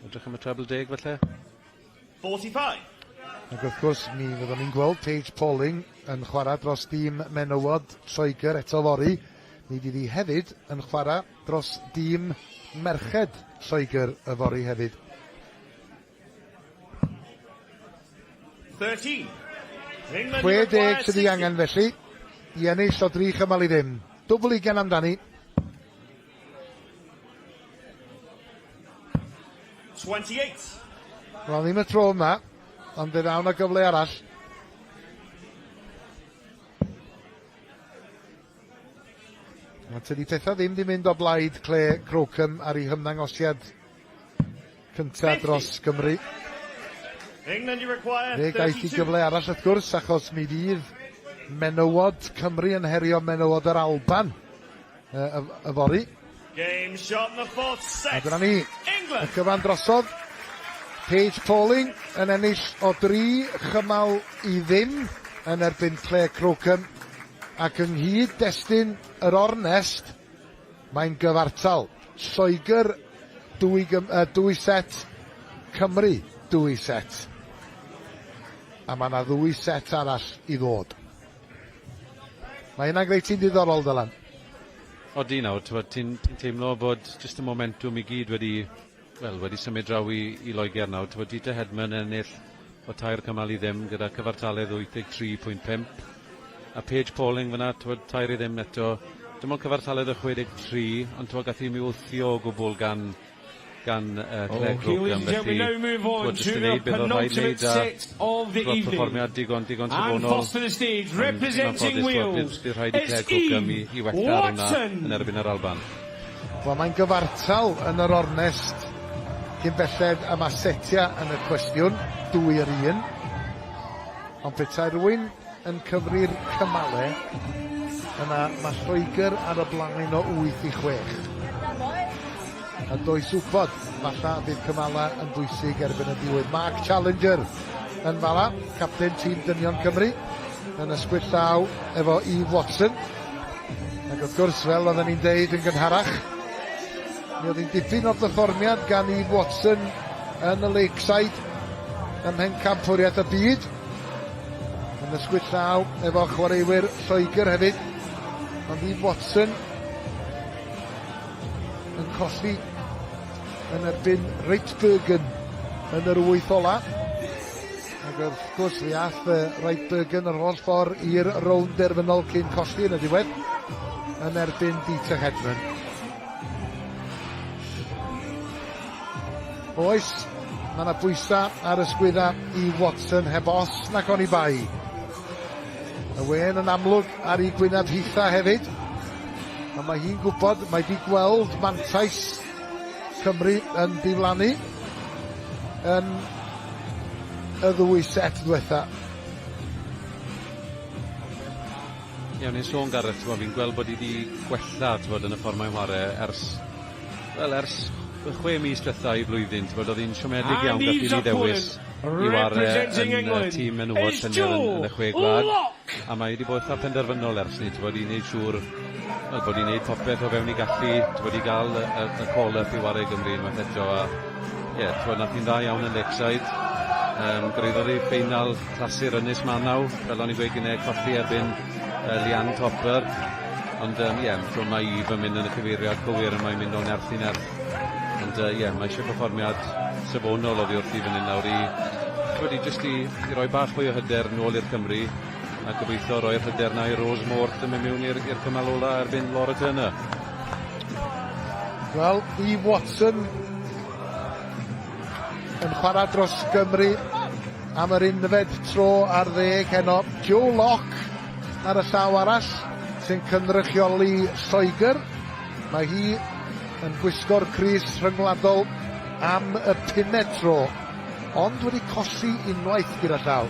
Edrych am y treble 10 felly. 45. Ac wrth gwrs, mi fyddwn ni'n gweld Paige Pauling yn chwarae dros dîm menywod Lloegr eto fory. Mi fydd hi hefyd yn chwarae dros dîm merched Lloegr yfory hefyd. 13. 60 sydd ei angen felly i ennill o 3 chymal i ddim. Dwbl ugain amdani. 28. Wel, ddim y tro yma, ond fe ddaw 'na gyfle arall. A tydi pethau ddim di mynd o blaid Claire Crocombe ar ei hymddangosiad cynta dros Gymru. England, you require Fe gaeth i 32. gyfle arall wrth gwrs, achos mi fydd menywod Cymru yn herio menywod yr Alban yfory. Game shot in the fourth A set. dyna ni, y England. cyfan drosodd. Paige Pauling yn ennill o 3-0 yn erbyn Claire Crocombe. Ac yng nghyd-destun yr ornest, mae'n gyfartal. Lloegr 2 set, Cymru 2 set. A mae yna 2 set arall i ddod. Mae hynna'n gwneud ti'n diddorol, Dylan. Odi nawr, ti'n teimlo bod jyst y momentum i gyd wedi symud draw i Loegr nawr. Dieter Hedman yn ennill o 3-0 gyda cyfartaledd 83.5. A Paige Pauling fyna, 3-0 eto. Dim ond cyfartaledd o 63, ond gath hi wthio o gwbl gan Claire Okay, ladies and Crocombe. gentlemen, now move on jyst to i the wneud beth oedd rhaid penultimate wneud a set of the evening. perfformiad digon And safonol. first to the stage, Ond yn representing anffodus, Wales, bydd rhaid i it's Claire Crocombe Eve i wella ar hwnna Watson. yn erbyn yr Alban. Wel, mae'n gyfartal yn yr ornest cyn belled a mae setia yn y cwestiwn, 2-1. Ond petai rhywun yn cyfri'r cymalau, yna mae Lloegr ar y blaen o 8-6. A does wybod, falla bydd cymalau yn bwysig erbyn y diwedd. Mark Challenger yn fala, capten tîm dynion Cymru, yn ysgwyd llaw efo Eve Watson. Ac wrth gwrs, fel oedden ni'n deud yn gynharach, mi oedd hi'n dipyn o berfformiad gan Eve Watson yn y Lakeside ym Mhencampwriaeth y Byd. Yn ysgwyd llaw efo chwaraewyr Lloegr hefyd. Ond Eve Watson yn colli yn erbyn Reitbergen yn yr 8 ola. Ac wrth gwrs fe ath Reitbergen yr holl ffordd i'r rownd derfynol cyn colli yn y diwedd yn erbyn Dieter Hedman. Oes, mae yna bwysa ar ysgwydda i Watson heb os nac oni bai. Y wên yn amlwg ar ei gwyneb hitha hefyd. A mae hi'n gwybod, mae di gweld mantais Cymru yn diflannu yn y ddwy set ddwetha. Ie, o'n i'n sôn Gareth, fi'n gweld bod hi wedi gwella yn y ffordd mae'n chwarae ers 6 mis diwetha i flwyddyn, oedd hi'n siomedig iawn gath hi ddewis i ware yn tîm menywod llynedd yn y 6 gwlad. A mae wedi bod eitha penderfynol ers ni, i wneud siŵr bod hi'n wneud popeth o fewn i gallu, i gael y call-up i ware i Gymru unwaith eto. A ie, nath hi'n dda iawn yn Lakeside. Gyrhaeddodd hi ffeinal clasur Ynys Manaw, fel o'n i'n gweud gynnau, colli erbyn Leanne Topper. Ond ie, yeah, mae Eve yn mynd yn y cyfeiriad cywir a mae'n mynd o nerth i nerth. Ond ie, yeah, mae eisiau perfformiad safonol oddi wrthi fan hyn nawr jyst i roi bach fwy o hyder nôl i'r Cymru a gobeithio roi'r hyder na i Rose Mort yn mynd mewn i'r cymal ola erbyn Laura Turner. Wel, Eve Watson yn chwarae dros Gymru am yr unfed tro ar ddeg heno. Joe Locke ar y llaw arall sy'n cynrychioli Lloegr. Mae hi yn gwisgo'r crys rhyngwladol am y pumed tro, ond wedi colli unwaith gyda llaw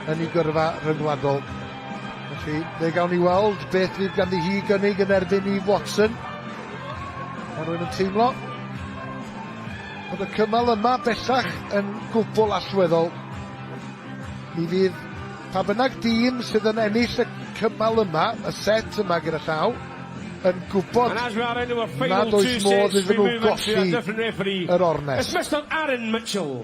yn ei gyrfa rhyngwladol. Felly, fe gawn ni weld beth fydd ganddi hi gynnig yn erbyn Eve Watson. Mae rhywun yn teimlo bod y cymal yma bellach yn gwbl allweddol. Mi fydd pa bynnag dîm sydd yn ennill y cymal yma, y set yma gyda llaw, yn gwybod nad oes modd iddyn nhw golli yr ornest. It's Mr Aaron Mitchell.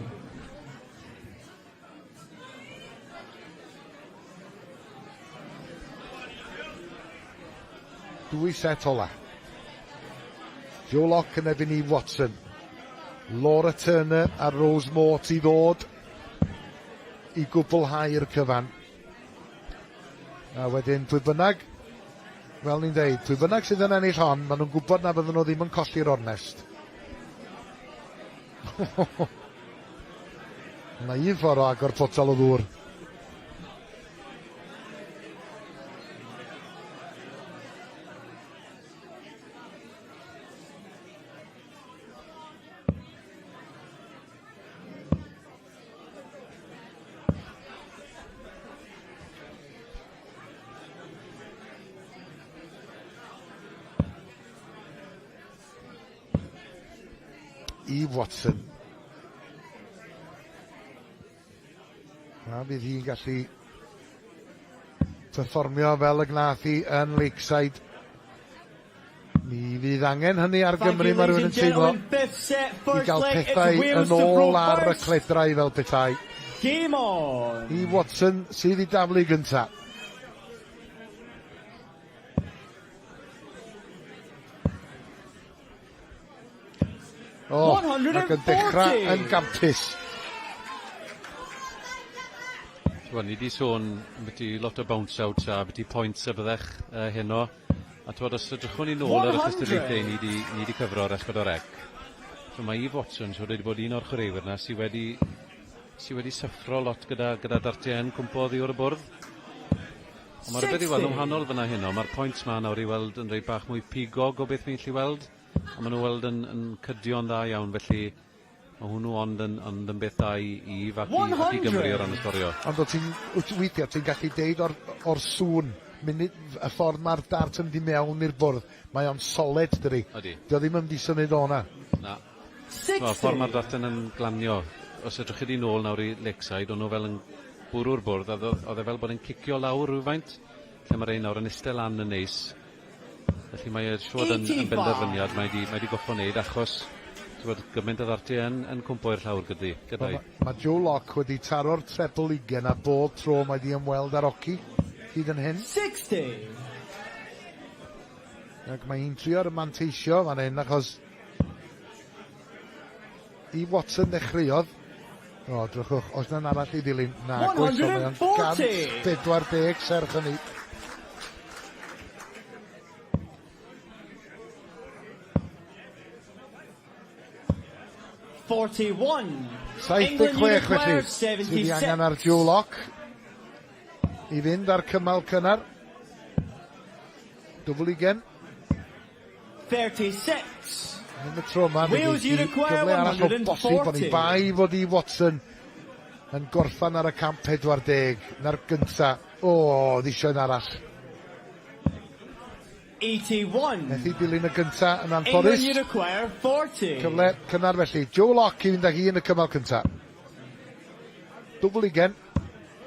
Dwy set ola. Joe Locke yn erbyn Eve Watson. Laura Turner a Rose Mort i ddod i gwblhau'r cyfan. A wedyn, pwy bynnag, fel ni'n deud, pwy bynnag sydd yn ennill hon, maen nhw'n gwybod na fydden nhw ddim yn colli'r ornest. Mae un ffordd o agor potel o ddŵr. Eve Watson. A fydd hi'n gallu perfformio fel y gnath hi yn Lakeside. Mi fydd angen hynny ar Gymru, mae rhywun yn teimlo, i gael pethau yn ôl ar y cledrau fel petai. Game on! Eve Watson sydd i daflu gynta. O, ac yn dechrau yn gampus. Wel, ni wedi sôn ambiti lot o bounce outs a ambiti points a byddech heno. A t'wod, os edrychwn ni nôl ar y cystadlaethau ni wedi ni wedi cyfro ar S4C, so mae Eve Watson siwr wedi bod un o'r chwaraewyr na sydd wedi sy wedi syffro lot gyda, gyda dartiau yn cwmpo oddi wr y bwrdd. Ond mae rhywbeth i weld yn wahanol fyna heno. Mae'r pwynt ma nawr i weld yn rhai bach mwy pigog o beth fi'n gallu weld. A maen nhw weld yn, yn cydio'n dda iawn, felly mae hwnnw ond yn, ond yn beth da i, i Eve ac i, ac i Gymru o ran y sgorio. Ond o ti'n, weithiau ti'n gallu deud o'r, or sŵn, munud, y ffordd mae'r dart yn mynd i mewn i'r bwrdd, mae o'n solid, dydi? Ydy. Dio ddim yn mynd i symud o na. Na. Wel, ffordd mae'r darten yn glanio, os edrychyd di nôl nawr i Lakeside, o'n nhw fel yn bwrw'r bwrdd, a oedd e fel bod e'n cicio lawr rhywfaint, lle mae'r ein nawr yn eistedd lan yn neis. Felly mae e siŵr yn, yn benderfyniad mae di, mae di goffo wneud, achos ti'n gymaint o ddartiau yn, yn cwmpo i'r llawr gyda, gyda'i. Mae ma Joe Locke wedi taro'r treble ugen a bob tro mae di ymweld â'r oci hyd yn hyn. 60. Ac mae hi'n trio'r manteisio fan hyn achos i Watson ddechreuodd. O, drychwch, oes na'n arall i ddilyn? Na, gweithio, mae o'n 140 serch hynny. 76 felly, sydd i angen ar Joe Locke i fynd ar cymal cynnar. Dwbl ugen. 36. Yn y tro yma, mi Wales, you fydd hi require gyfle arall o bosib oni 140. bai fod i Watson yn gorffan ar y 140. Na'r gynta. O, oedd eisiau un arall. 81. Methu dilyn y gynta yn England, anffodus. you require 40. Cyfle cynnar felly. Joe Locke i fynd â hi yn y cymal cynta. Dwbl ugen.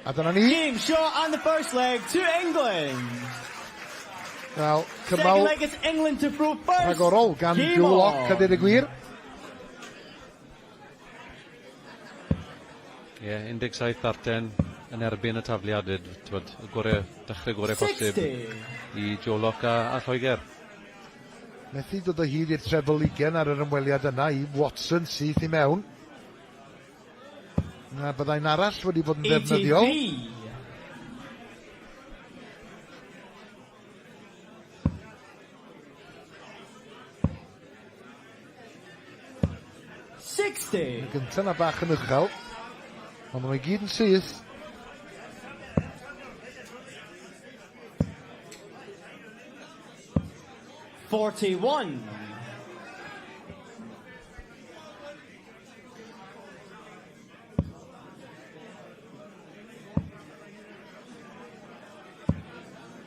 A dyna ni. Game shot on the first leg to England. Wel, Second cymal leg is England to throw first. rhagorol gan Game Joe Locke, a on. dweud y gwir. Ie, yeah, 17 ddarten yn erbyn y tafliad, t'wod, y gore, dechrau gore posib 60. i Joe Locke a Lloegr. Methu dod o hyd i'r treble ugen ar yr ymweliad yna i Watson syth i mewn. Na, byddai'n arall wedi bod yn ddefnyddiol. 83. 60. Y gyntaf na bach yn uchel. Ond maen nhw i gyd yn syth. 41.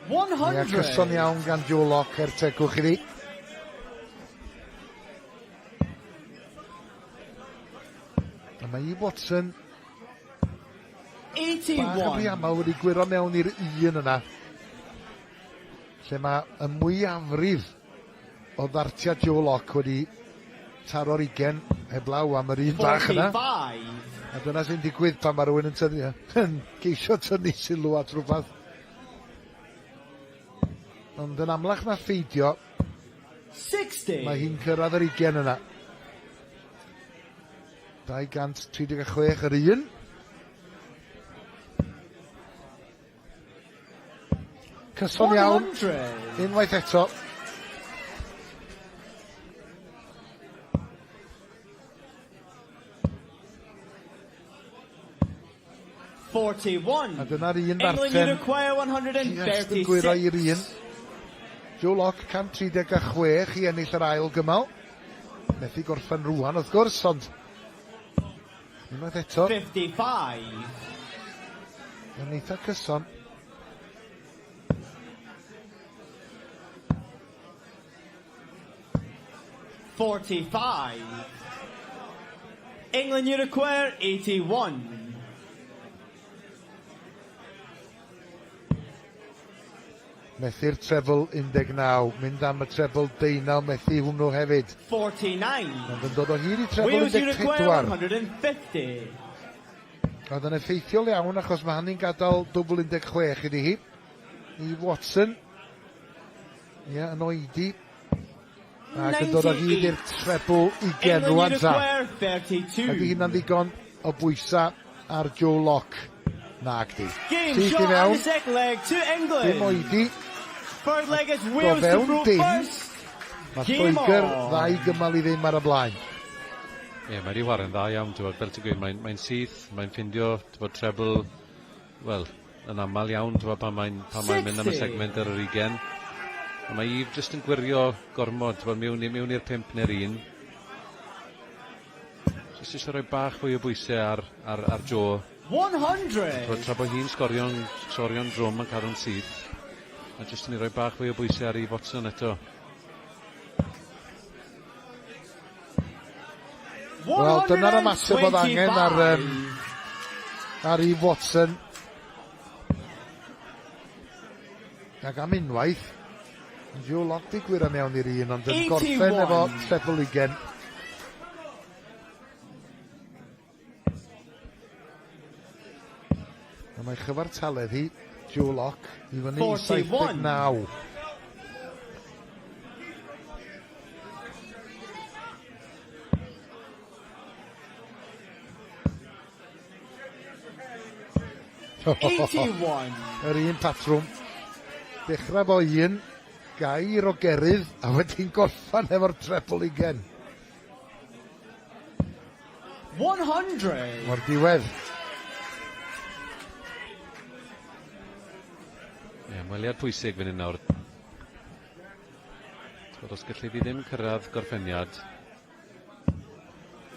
One Ie, hundred. cyson iawn gan Joe Locke er tegwch iddi. A mae Eve Watson bach yn rhy 81. aml wedi gwyro mewn i'r un yna. Lle mae y mwyafrif o ddartiau Joe Locke wedi taro'r ugen heblaw am yr un bach yna. 45. A dyna sy'n digwydd pan mae rhywun yn tynnu, yn ceisio tynnu sylw at rhywbeth. Ond yn amlach na pheidio, 60. mae hi'n cyrraedd yr ugen yna. 236 yr un. Cyson iawn, 100. unwaith eto. 41. A dyna'r un England, you ddarten. require Just yn gwyro i'r un. 136. Joe Locke 136 i ennill yr ail gymal. Methu gorffen rwan wrth gwrs, ond unwaith eto, 55. yn eitha cyson. 45. England, you require 81. Methu'r treble 19, mynd am y treble deunaw, methu hwnnw hefyd. 49. Ond yn dod o hyd i treble Wales, you require 14. 150. Oedd yn effeithiol iawn achos mae hynny'n gadael dwbl 16 iddi hi. I Watson. Ie, yn oedi. Ac yn dod o hyd i'r treble 20 England, you rwan ta. require 32. Ydy hynna'n ddigon o bwysa ar Joe Locke? Nag di. Game Syth i shot and mewn. the second leg to Dim England. oedi. Third leg is Go Wales to fewn throw dim. first. Mae Game Lloegr on. ddau gymal i ddim ar y blaen. Ie, mae wedi chwarae'n dda iawn, ti'n fel ti'n gweud, mae'n mae syth, mae'n ffindio, ti'n bod, treble, wel, yn aml iawn, ti'n bod, pan mae'n pan mae'n mynd am y 60. segment ar yr 20. A mae Eve jyst yn gwirio gormod, ti'n bod, mewn, mewn i'r 5 neu'r 1. Jyst eisiau rhoi bach fwy o bwysau ar Joe. 100. T'wod, tra bod hi'n sgorio'n sgorio'n drwm yn cadw'n syth, a jyst yn ei roi bach fwy o bwysau ar Eve Watson eto. Wel, dyna'r ymateb oedd angen ar Eve Watson. Ac am unwaith, Joe Locke di gwyro mewn i'r un, ond yn gorffen efo 81. treble 20. A mae chyfartaledd hi, Joe Locke, i fyny i 41. 79. 81. Yr un patrwm. Dechrau fo un, gair o gerydd, a wedyn gorffan efo'r treble 20. 100. O'r diwedd. Ie, ymweliad pwysig fan hyn nawr. T'wod, os gallu di ddim cyrraedd gorffeniad,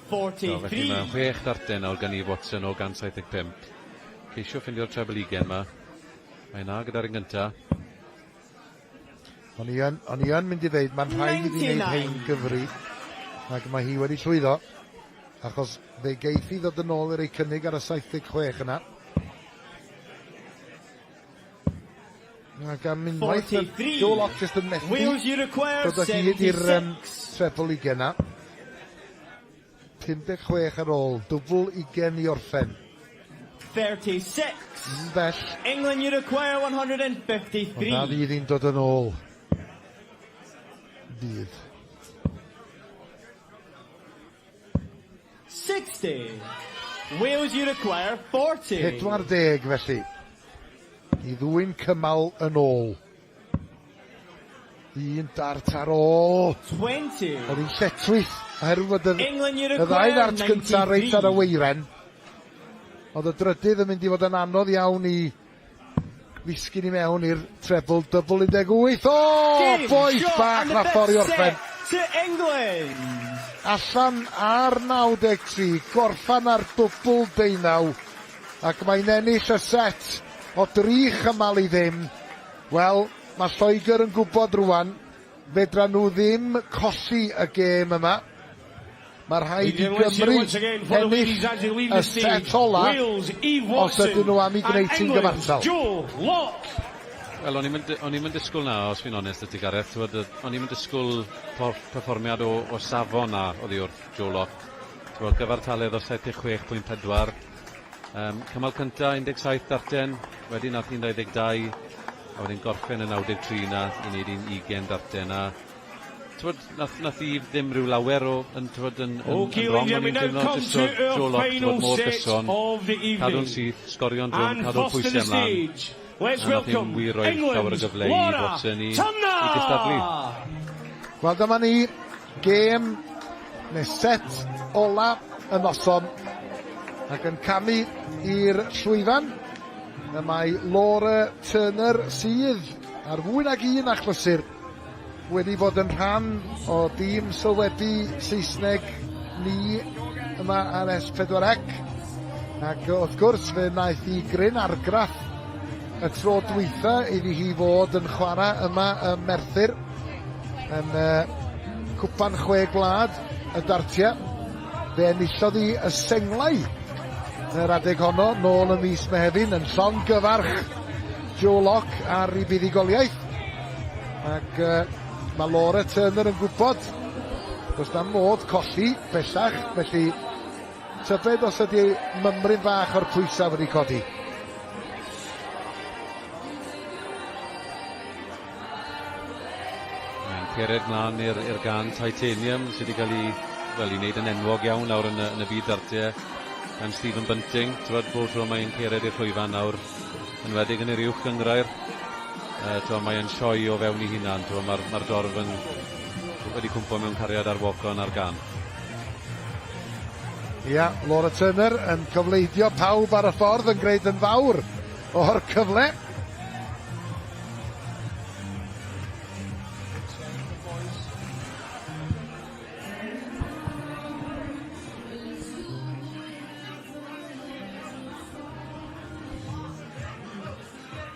so, felly 43. mae 6 darten nawr gan Eve Watson o 175. Ceisio ffindio'r treble 20 ma. Mae na gyda'r un gynta. O'n i yn mynd i ddeud, mae'n rhaid iddi wneud 99. hein gyfri, ac mae hi wedi llwyddo, achos fe geith hi ddod yn ôl i'r ei cynnig ar y 76 yna. Ac am unwaith, mae 43. Joe Locke jyst yn methu Wales, you require dod o hyd i'r 76. treble 20 yna. 56 ar ôl, dwbl 20 i orffen. 36. Yn bell, England, you require ond na 153. fydd hi'n dod yn ôl. Fydd. 60. Wales, you require 40. 40 felly. I ddwyn cymal yn ôl. Un dart ar ôl. 20. Oedd hi'n lletchwith, oherwydd fod England, you y ddau require ddart gyntaf reit ar y 93. weiren. Oedd y drydydd yn mynd i fod yn anodd iawn i ddisgyn i mewn i'r treble double 18. O, Game, bois shot bach and the na ffordd i fifth orffen. set to England. Allan ar 93, gorffan ar dwbl deunaw, ac mae'n ennill y set o dri chymal i ddim. Wel, mae Lloegr yn gwybod rwan, fedra nhw ddim colli y gêm yma. Mae rhaid i Gymru ennill y set ola os ydyn nhw am i gwneud hi'n gyfartal. Joe Locke. Wel, o'n i'm yn disgwyl na, os fi'n onest 'da ti Gareth. T'wod, o'n i'm yn disgwyl perfformiad o safon na oddi wrth Joe Locke. T'wod, gyfartaledd o 76.4. Cymal cynta 17 darten, wedyn nath hi'n 22, a wedyn gorffen y 93 na i wneud un 20 darten. A t'wod, nath Eve ddim rhyw lawer o, yn, t'wod, Okay, yn wrong, ladies and o'n i'n we now teimlo, come jyst to o'dd our Joe Locke, final t'wod, mor set gyson, of the evening. cadw'n syth, sgorio'n drwm, And cadw'r first to the pwysau ymlaen. stage, let's A nath hi'm welcome wir roi llawer o England's gyfle i Laura Watson i Turner. gystadlu. Wel, dyma ni, gêm neu set ola y noson ac yn camu i'r llwyfan y mae Laura Turner sydd ar fwy nag un achlysur wedi fod yn rhan o dîm sylwebu Saesneg ni yma ar S4C ac wrth gwrs fe wnaeth hi gryn argraff y tro dwytha iddi hi fod yn chwarae yma ym Merthyr yn Cwpan Chwe Gwlad y Dartiau. Fe enillodd hi y senglau yr adeg honno, nôl ym mis Mehefin, yn llongyfarch Joe Locke ar ei buddugoliaeth. Ac uh, mae Laura Turner yn gwybod does na modd colli bellach, felly tybed os ydy mymryn bach o'r pwysau wedi codi. Mae'n cered mlaen i'r i'r gân Titanium sydd wedi cael ei, wel, ei wneud yn enwog iawn nawr yn y, yn y byd dartiau gan Stephen Bunting. T'wod, bob tro mae'n cered i'r llwyfan nawr, yn wedig yn yr uwch gynghrair, t'wod, mae e'n sioe o fewn ei hunan. T'wod, mae'r mae dorf yn wedi cwmpo mewn cariad ar walk-on a'r gân. Ia, Laura Turner yn cofleidio pawb ar y ffordd yn gwneud yn fawr o'r cyfle.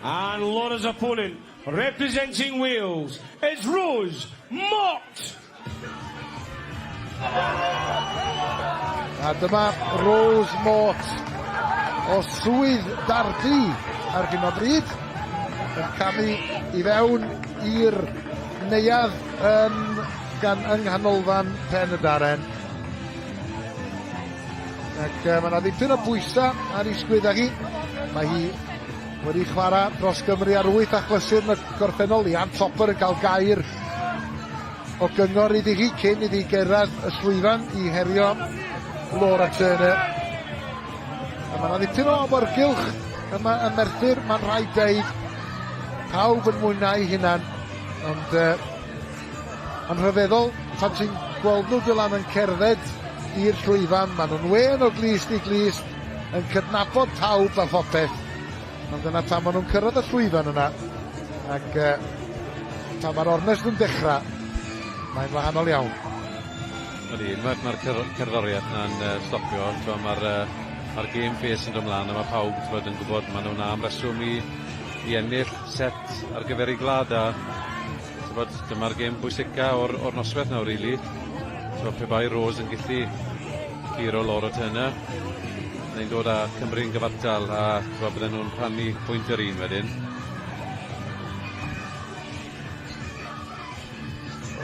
And Laura's opponent, representing Wales, is Rose Mott. A dyma Rose Mott o Swydd Derby ar hyn o bryd yn camu i fewn i'r neuadd yn, gan yng nghanolfan Pen y Darren. Ac mae yna ddipyn o bwysau ar ei sgwydda hi. Mae hi wedi chwarae dros Gymru ar wyth achlysur yn y gorffennol. Ian Topper yn cael gair o gyngor iddi hi cyn iddi gyrraedd y llwyfan i herio Laura Turner. A mae yna ddipyn o awyrgylch yma ym Merthyr, mae'n rhaid deud. Pawb yn mwynhau hunan, ond yn rhyfeddol pan ti'n gweld nhw Dylan yn cerdded i'r llwyfan, maen nhw'n wên o glust i glust, yn cydnabod pawb a phopeth. Ond dyna pan maen nhw'n cyrraedd y llwyfan yna, ac pan mae'r ornest yn dechrau, mae'n wahanol iawn. Ydy, unwaith mae'r cerddoriaeth 'na'n stopio, mae'r ma game face yn dod ymlaen a mae pawb t'mod, yn gwybod maen nhw'n am reswm i ennill set ar gyfer ei gwlad a t'mod, dyma'r gêm bwysica o'r noswaith nawr, really. So, pe bai Rose yn gallu curo Laura Turner, neu'n dod â Cymru'n gyfartal a t'mod, bydden nhw'n rhannu pwynt yr un wedyn.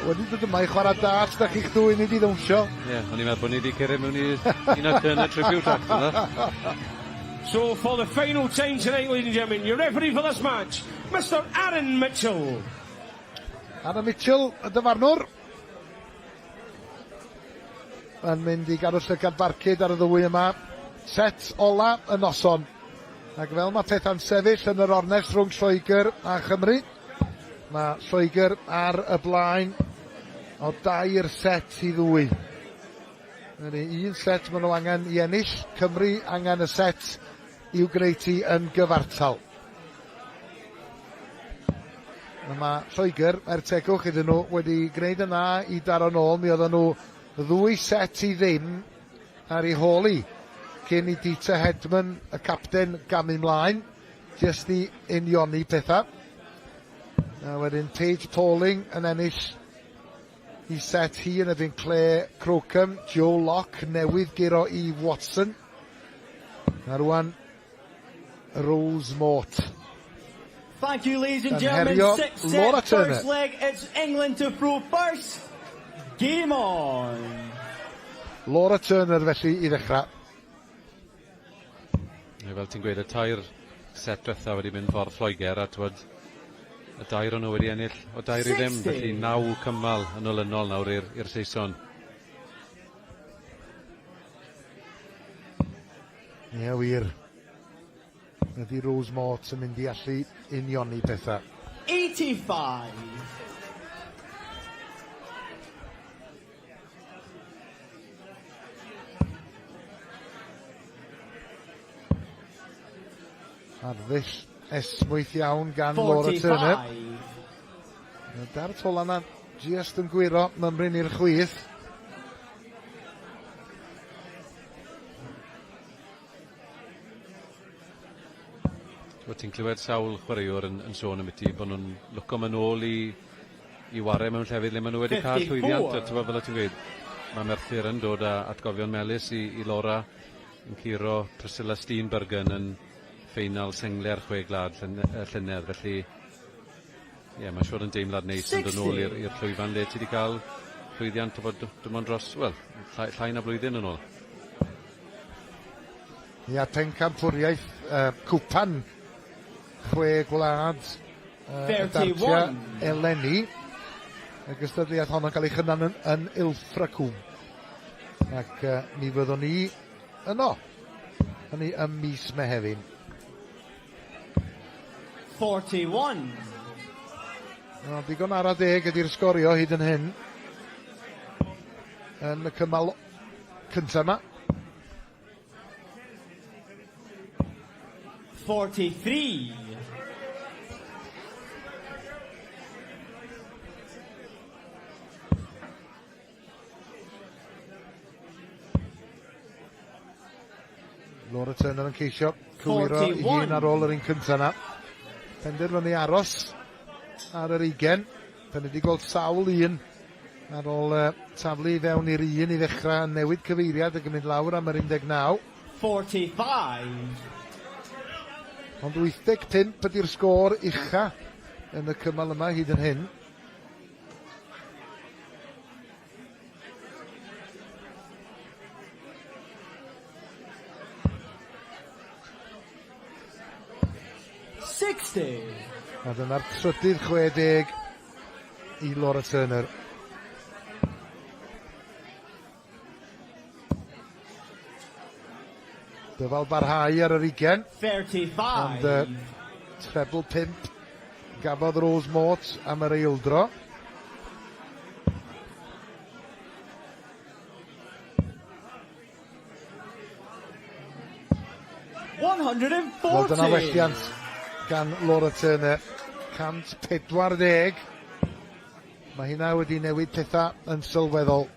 Wedi dod yma i chwarae darts, da chi'ch dwy ni di ddawnsio. Ie, yeah, o'n i'n meddwl bod ni wedi cyrraedd mewn i Tina Turner tribute act yna. So for the final time tonight, ladies and gentlemen, your referee for this match, Mr Aaron Mitchell. Aaron Mitchell, y dyfarnwr. Yn mynd i gadw llygad barcud ar y ddwy yma. Set ola y noson. Ac fel mae pethau'n sefyll yn yr ornest rhwng Lloegr a Chymru, mae Lloegr ar y blaen o dair set i ddwy. Ydy, un set maen nhw angen i ennill, Cymru angen y set i'w gwneud hi yn gyfartal. Mae Lloegr, er tegwch iddyn nhw, wedi gwneud yn dda i daro nôl. Mi oedden nhw ddwy set i ddim ar ei hôl hi cyn i Dieter Hedman, y capten, gamu mlaen, jyst i unioni pethau. A wedyn Paige Pauling yn ennill i set hi yn erbyn Claire Crocombe. Joe Locke newydd guro Eve Watson. A rwan Rose Mort. Thank you, ladies and gentlemen. Six set, Laura Turner. First leg, it's England to throw first. Game on. Laura Turner felly i ddechrau. Ie, fel ti'n gweud, y tair set diwetha wedi mynd ffordd Lloegr a t'wod, y dair o'n nhw wedi ennill o dair i ddim, felly naw cymal yn olynol nawr i'r Saeson. Ie, wir. Ydy Rose Mort yn mynd i allu unioni pethau. 85. Arddull esmwyth iawn gan Laura Turner. Y dart ola 'na jyst yn gwyro mymryn i'r chwith. Wel, ti'n clywed sawl chwaraewr yn sôn ambiti bod nhw'n lwco mynd nôl i ware mewn llefydd le maen nhw wedi cael llwyddiant. A t'mod, fel o ti'n gweud, ma Merthyr yn dod â atgofion melys i, i Laura yn curo Priscilla Steenbergen yn ffeinal sengle'r chwe gwlad llynedd, felly ie, yeah, mae'n siŵr yn deimlad neis yn dod nôl i'r llwyfan le ti wedi cael llwyddiant o fod dim ond dros, wel, llai, llai na blwyddyn yn ôl. Ia, pencampwriaeth uh, cwpan chwe gwlad uh, dartia eleni. Y gystadleuaeth honno'n cael ei chynnal yn, yn Ilfracombe. Ac uh, mi fyddwn ni yno. Hynny ym mis Mehefin. 41. No, digon ara deg ydy'r sgorio hyd yn hyn. Yn y cymal cyntaf yma. 43. Laura Turner yn ceisio cywiro i hun ar ôl yr un cyntaf yna. Penderfynu aros ar yr ugen. Da ni wedi gweld sawl un ar ôl uh, taflu i fewn i'r un i ddechrau yn newid cyfeiriad ac yn mynd lawr am yr 19. 45. Ond 85 ydy'r sgôr ucha yn y cymal yma hyd yn hyn. 60. A dyna'r trydydd 60 i Laura Turner. Dyfal barhau ar yr ugen. 35. Ond uh, treble 5 gafodd Rose Mort am yr eildro. Wel, dyna welliant gan Laura Turner. 140. Mae hynna wedi newid pethau yn sylweddol.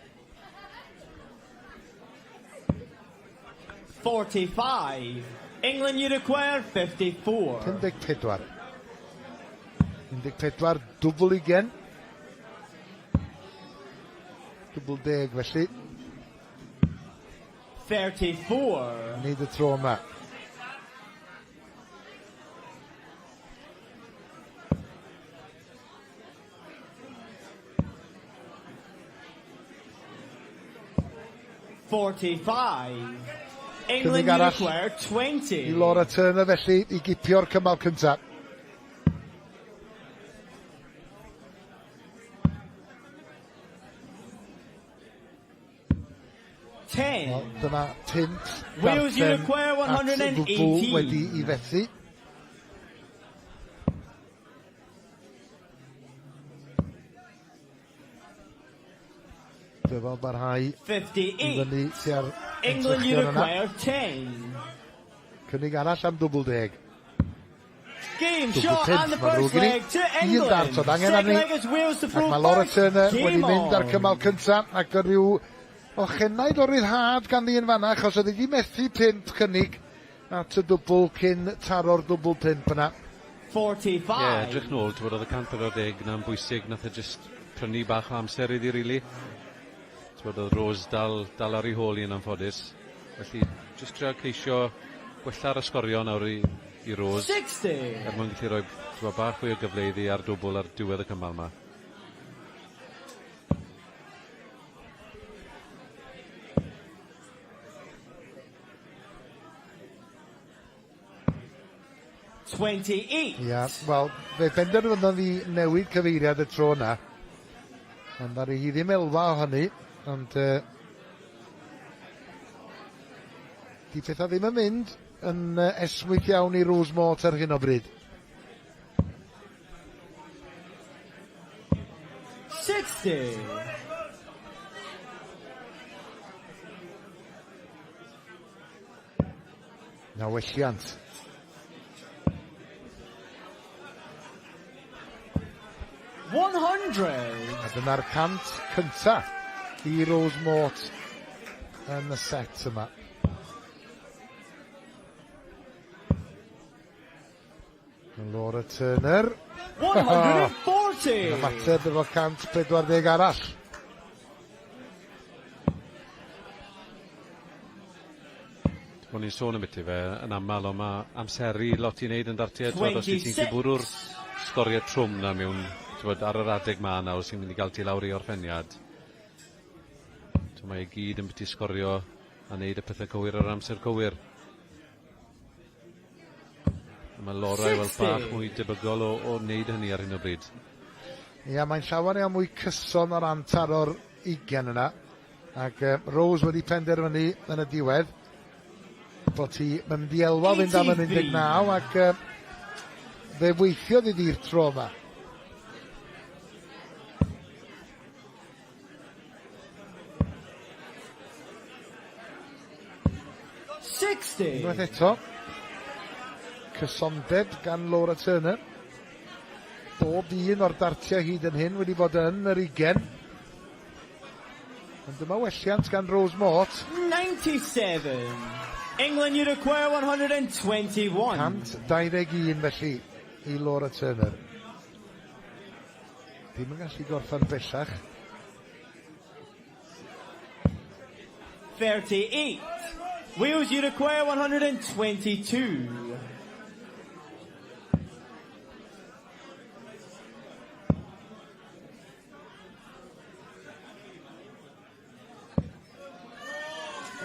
45. England, you require 54. 54. 14, dwbl ugen. Dwbl deg felly. 34. Nid y tro yma. England Cynnig arall require 20. i Laura Turner felly i gipio'r cymal cyntaf. 10. Wel, dyna pump Wales, you darllen require at 118. ddwbl wedi i fethu. Dyfal barhau i 58. fyny tua'r England, you ymdrechion yna. require 10. Cynnig arall am dwbl deg. Game Dwbl shot pump, and the mae'n first ddrwg i ni. leg to Un England. dart oedd angen Second arni. leg is Wales to Ac throw mae Laura first. Turner Game wedi mynd ar on. cymal cyntaf ac yn rhyw ochenaid o ryddhad ganddi yn fanna achos oedd wedi methu pump cynnig at y dwbl cyn taro'r dwbl pump yna. 45. Ie, yeah, edrych nôl, ti'n bod oedd y 140 na'n bwysig, nath e just prynu bach o amser iddi, really. Ti'n bod oedd Rose dal, dal ar ei hôl hi yn anffodus. Felly, just trio ceisio gwella'r ysgorio nawr i, i Rose. 60. Er mwyn gallu rhoi ti'n bod, bach fwy o gyfle iddi ar dwbl ar diwedd y cymal yma. Ia, wel, fe benderfynodd hi newid cyfeiriad y tro yna. Ond ddaru hi ddim elwa o hynny, ond uh, di pethau ddim yn mynd yn uh, esmwyth iawn i Rose Mort ar hyn o bryd. 60. Na welliant. 100. A dyna'r cant cynta i Rose Mort yn y set yma. Laura Turner. 140. Yn ymateb efo 140 arall. O'n i'n sôn ambiti fe yn aml, ond mae amseru lot i wneud yn ddartiau. T'mod, os wyt ti'n gallu bwrw'r sgoriau trwm na mewn, t'mod, ar yr adeg ma nawr sy'n mynd i gael ti lawr i orffeniad. T'mod, mae i gyd yn biti sgorio a wneud y pethau cywir ar amser cywir. A mae Laura i weld bach mwy debygol o, o wneud hynny ar hyn o bryd. Ia, mae'n llawer iawn mwy cyson o ran taro'r ugen yna. Ac Rose wedi penderfynu yn y diwedd bod hi yn mynd i elwa fynd am yn 19 ac fe weithiodd iddi'r tro yma. Unwaith eto, cysondeb gan Laura Turner. Bob un o'r dartiau hyd yn hyn wedi bod yn yr ugen. Ond dyma welliant gan Rose Mort. 97. England, you require 121. 121 felly i Laura Turner. Dim yn gallu gorffen bellach. 38. Wales, you require 122.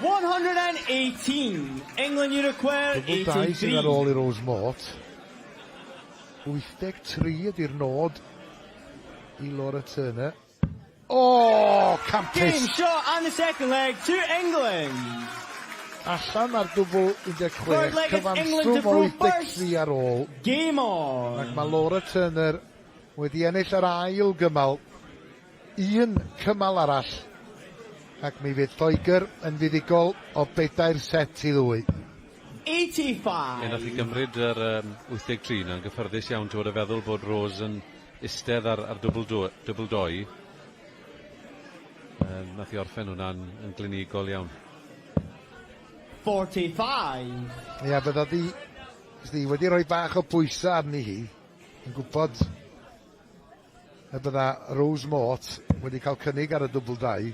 118. England, you require 83. Dwbl 2 sydd ar ôl i Rose Mort. 83 ydy'r nod i Laura Turner. O, oh, campus! Game shot and the second leg to England. Allan ar dwbl 16, cyfanswm o 83 ar ôl. Game on! Ac mae Laura Turner wedi ennill yr ail gymal, un cymal arall, ac mi fydd Lloegr yn fuddugol o bedair set i ddwy. 85. Ie, nath hi gymryd yr um, 83 na'n gyffyrddus iawn, ti'n bod, feddwl bod Rose yn istedd ar, ar dwbl, do, dwbl doi. Um, nath hi orffen hwnna'n yn glinigol iawn. 45. Ia, bydda di, di wedi rhoi bach o bwysau arni hi. Yn gwybod y bydda Rose Mort wedi cael cynnig ar y dwbl dau.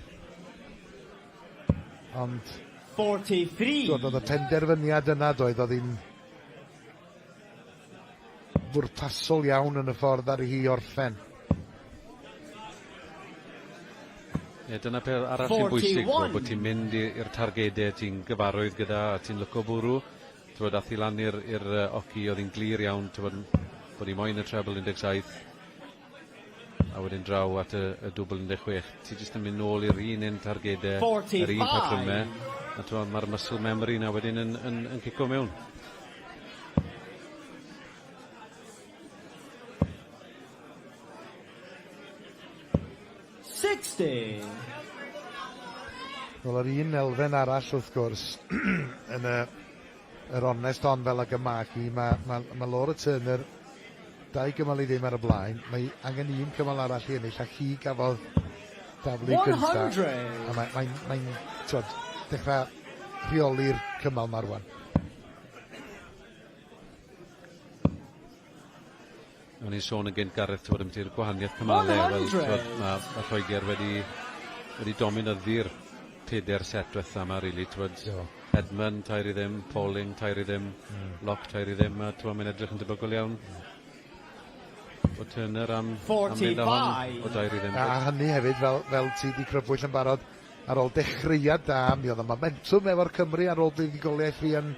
Ond 43. Dod oedd y penderfyniad yna doedd oedd hi'n bwrpasol iawn yn y ffordd ar hi orffen. Ie, dyna peth arall sy'n bwysig, bod ti'n mynd i'r targedau ti'n gyfarwydd gyda a ti'n lyco bwrw. T'mod ath hi lan i'r i'r yy oci o'dd 'i'n glir iawn t'mod bod 'i moyn y treble 17 a wedyn draw at y y dwbl 16. Ti jyst yn mynd nôl i'r un un targede, yr un patryme a t'mod ma'r muscle memory 'na wedyn yn yn yn cico mewn. 60. Wel, yr un elfen arall, wrth gwrs, yn y, yr onest hon fel ag y mae hi, mae, mae, mae Laura Turner dau gymal i ddim ar y blaen. Mae angen un cymal arall i ennill, a hi gafodd daflu gyntaf. A mae'n mae, mae, mae dechrau rheoli'r cymal ma rwan. O'n i'n sôn yn gynt Gareth t'wod ambiti'r gwahaniaeth cymale wel t'wod ma' ma' Lloeger wedi wedi dominyddu'r peder set dwetha 'ma rili t'wod Do. Hedman tair i ddim, Pauling tair i ddim, Lock tair i ddim a t'wod mae'n edrych yn debygol iawn bod Turner am am fynd â hon o dair i ddim. A hynny hefyd fel fel ti 'di crybwyll yn barod ar ôl dechreuad da mi oedd y momentwm efo'r Cymry ar ôl buddugoliaeth Rhian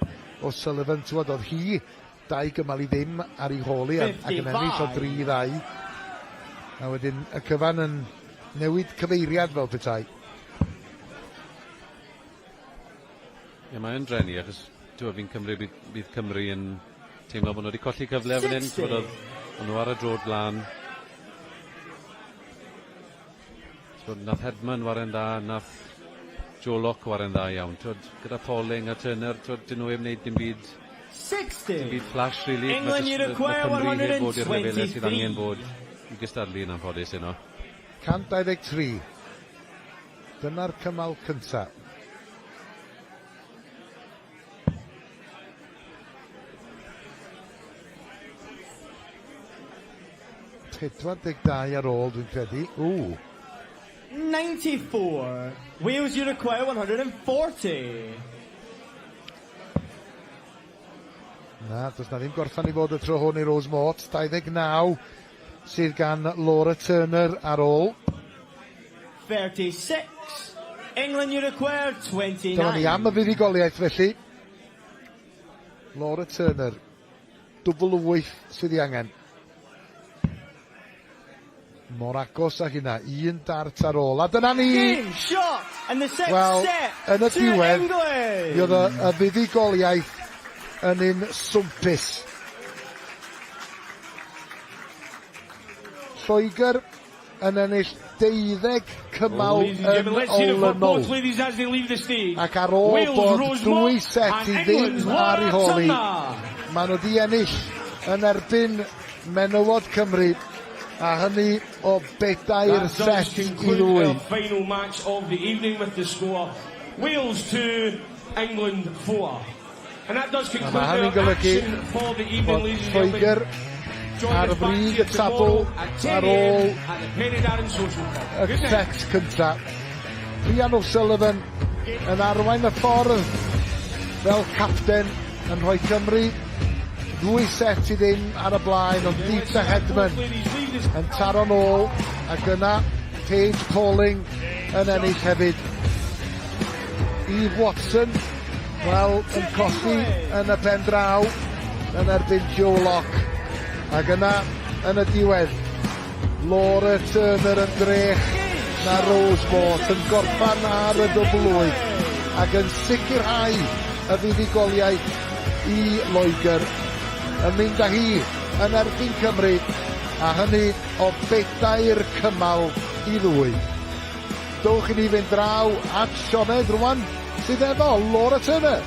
O'Sullivan t'wod o'dd hi Dau gymal i ddim ar ei hôl hi ac yn ennill o dri i ddau. A wedyn y cyfan yn newid cyfeiriad fel petai. Ie, mae yn drueni achos t'wod fi'n cymryd bydd, bydd Cymru yn teimlo bod nhw wedi colli cyfle fan hyn. T'wod oedd o'n nhw ar y drod lan. T'wod nath Hedman ware'n dda, nath Joe Locke ware'n dda iawn. T'wod gyda Pauling a Turner, t'wod dyn nhw heb wneud dim byd 60. Dim byd flash really. England you require Cymru heb fod i'r lefelau sydd angen 123. bod i gystadlu yn anffodus heno. 123. Dyna'r cymal cynta. 42 ar ôl dwi'n credu. Ww. 94. Wales you require 140. Na, does na ddim gorffan i fod y tro hwn i Rose Mort. 29 sydd gan Laura Turner ar ôl. 36. England, you require 29. Dyma ni am y fuddugoliaeth felly. Laura Turner, dwbl 8 sydd ei angen. Mor agos â hynna, un dart ar ôl. A dyna ni! Wel, yn y diwedd, mi oedd y, y fuddugoliaeth yn un swmpus. Lloegr yn ennill deuddeg cymal yn olynol ac ar ôl bod dwy set i ddim ar ei hôl hi, maen nhw wedi ennill yn erbyn menywod Cymru a hynny o bedair set i ddwy. Final match of the evening with the score Wales 2, England 4. And that does conclude a mae hynny'n golygu bod Lloegr ar frig y tabl ar ôl y set cyntaf. Rhian O'Sullivan yn arwain y ffordd fel capten yn rhoi Cymru ddwy set i ddim ar y blaen, ond Dita Hedman yn taro nôl ac yna Paige Pauling yn ennill hefyd. Eve Watson, wel, yn colli yn y pen draw yn erbyn Joe Locke. Ac yna, yn y diwedd, Laura Turner yn drech na Rose Mort yn gorffan ar y dwbl wyth ac yn sicrhau y fuddugoliaeth i Loegr yn mynd â hi yn erbyn Cymru a hynny o bedair cymal i ddwy. Dowch i ni fynd draw at Sioned rwan sydd efo Laura Turner.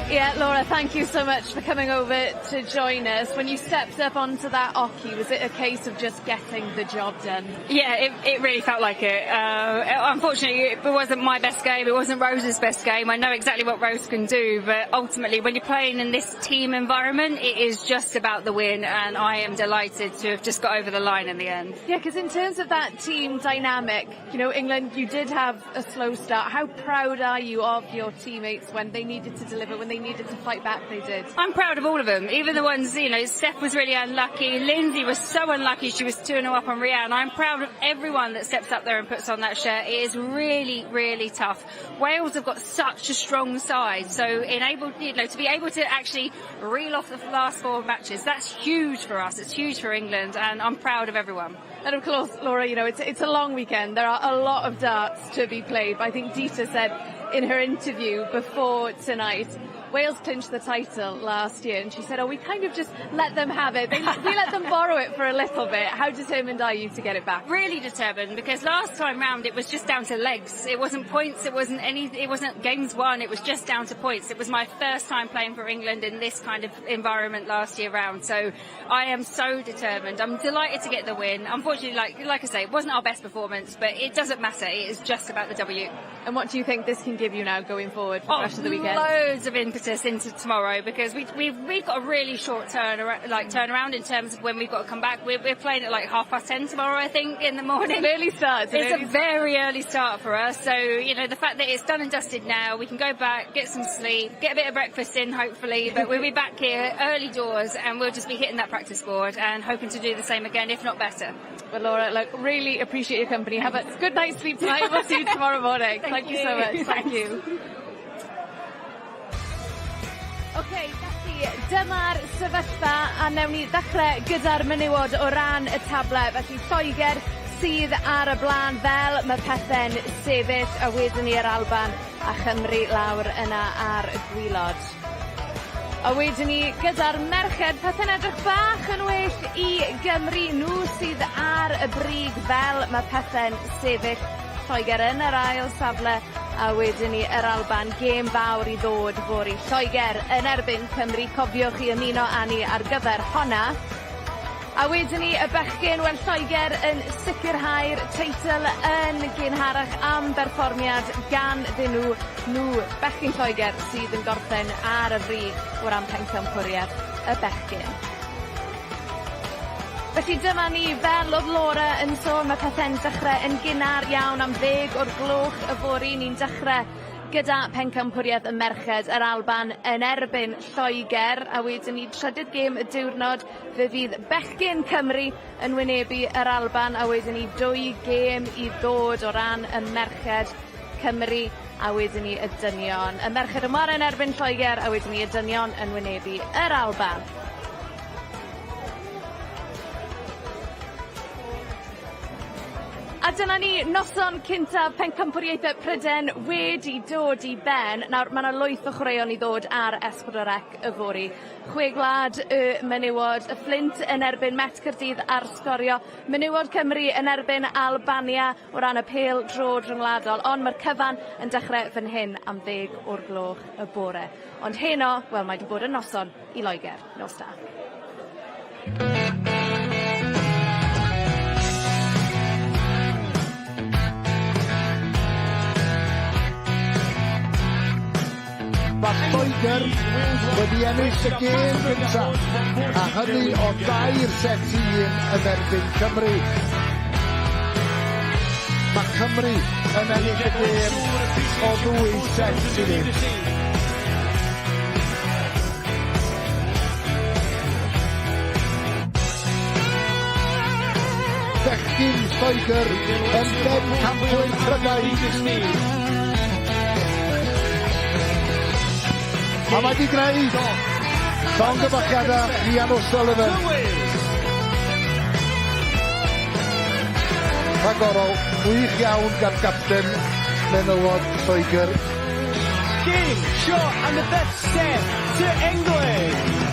Yeah, Laura, thank you so much for coming over to join us. When you stepped up onto that oche, was it a case of just getting the job done? Yeah, it really felt like it. Unfortunately, it wasn't my best game. It wasn't Rose's best game. I know exactly what Rose can do, but ultimately, when you're playing in this team environment, it is just about the win, and I am delighted to have just got over the line in the end. Yeah, because in terms of that team dynamic, England, you did have a slow start. How proud are you of your teammates when they needed to deliver, when they needed to fight back, they did? I'm proud of all of them, even the ones, Steph was really unlucky, Lindsay was so unlucky she was 2-0 up on Rhian. I'm proud of everyone that steps up there and puts on that shirt. It is really, really tough. Wales have got such a strong side, so to be able to actually reel off the last four matches, that's huge for us. It's huge for England, and I'm proud of everyone. And of course, Laura, it's a long weekend. There are a lot of darts to be played. But I think Dita said in her interview before tonight, Wales clinched the title last year, and she said, oh, we kind of just let them have it. We let them borrow it for a little bit. How determined are you to get it back? Really determined, because last time round it was just down to legs. It wasn't points, it wasn't any, it wasn't games won, it was just down to points. It was my first time playing for England in this kind of environment last year round, so I am so determined. I'm delighted to get the win. Unfortunately, like I say, it wasn't our best performance, but it doesn't matter. It is just about the W. And what do you think this can give you now going forward for the rest of the weekend? Loads of impetus into tomorrow, because we've got a really short turnaround in terms of when we've got to come back. We're playing at like 10:30 tomorrow, I think, in the morning. It's an early start. It's a very early start for us. So, the fact that it's done and dusted now, we can go back, get some sleep, get a bit of breakfast in, hopefully, but we'll be back here early doors and we'll just be hitting that practice board and hoping to do the same again, if not better. Well, Laura, look, really appreciate your company. Have a good night's sleep tonight. We'll see you tomorrow morning. Thank you so you. much. Thank you. OK, felly dyma'r sefyllfa a newn ni ddechrau gyda'r menywod o ran y table. Felly Lloegr sydd ar y blaen fel mae pethau'n sefyll a wedyn ni yr Alban a Chymru lawr yna ar y gwaelod. A wedyn ni gyda'r merched, pethau'n edrych bach yn well i Gymru. Nhw sydd ar y brig fel mae pethau'n sefyll. Lloegr yn yr ail safle a wedyn ni yr Alban, gêm fawr i ddod fory. Lloegr yn erbyn Cymru, cofiwch i ymuno â ni ar gyfer honna. A wedyn ni y bechgyn, wel Lloegr yn sicrhau'r teitl yn gynharach am berfformiad gan ddyn nhw, bechgyn Lloegr sydd yn gorffen ar y frig o ran pencampwriaeth y bechgyn. Felly dyma ni, fel oedd Laura yn sôn, mae pethau'n dechrau yn gynnar iawn am 10:00 yfory, ni'n dechrau. gyda pencampwriaeth y merched yr Alban yn erbyn Lloegr a wedyn ni trydydd gêm y diwrnod fe fydd bechgyn Cymru yn wynebu yr Alban a wedyn ni dwy gêm i ddod o ran y merched Cymru a wedyn ni y dynion. Y merched yn ware yn erbyn Lloegr a wedyn ni y dynion yn wynebu yr Alban. A dyna ni, noson cynta pencampwriaethe Pryden wedi dod i ben. Nawr ma' 'na lwyth o chwaraeon i ddod ar S4C yfory. Chwe gwlad y menywod, y Fflint yn erbyn Met Caerdydd ar Sgorio, menywod Cymru yn erbyn Albania o ran y pêl droed rhyngwladol, ond ma'r cyfan yn dechre fan hyn am ddeg o'r gloch y bore. Ond heno, wel mae 'di bod yn noson i Loegr. Nos da. Mae Lloegr wedi ennill y gêm gyntaf, a hynny o dair set i un yn erbyn Cymru. Mae Cymru yn ennill y gêm o ddwy set i ddim. Bechgyn Lloegr yn bencampwyr Prydain. A mae 'di greu llongyfarchiadau Ian O'Sullivan. Rhagorol, gwych iawn gan gapten menywod Lloegr. Game, shot and the fifth set to England.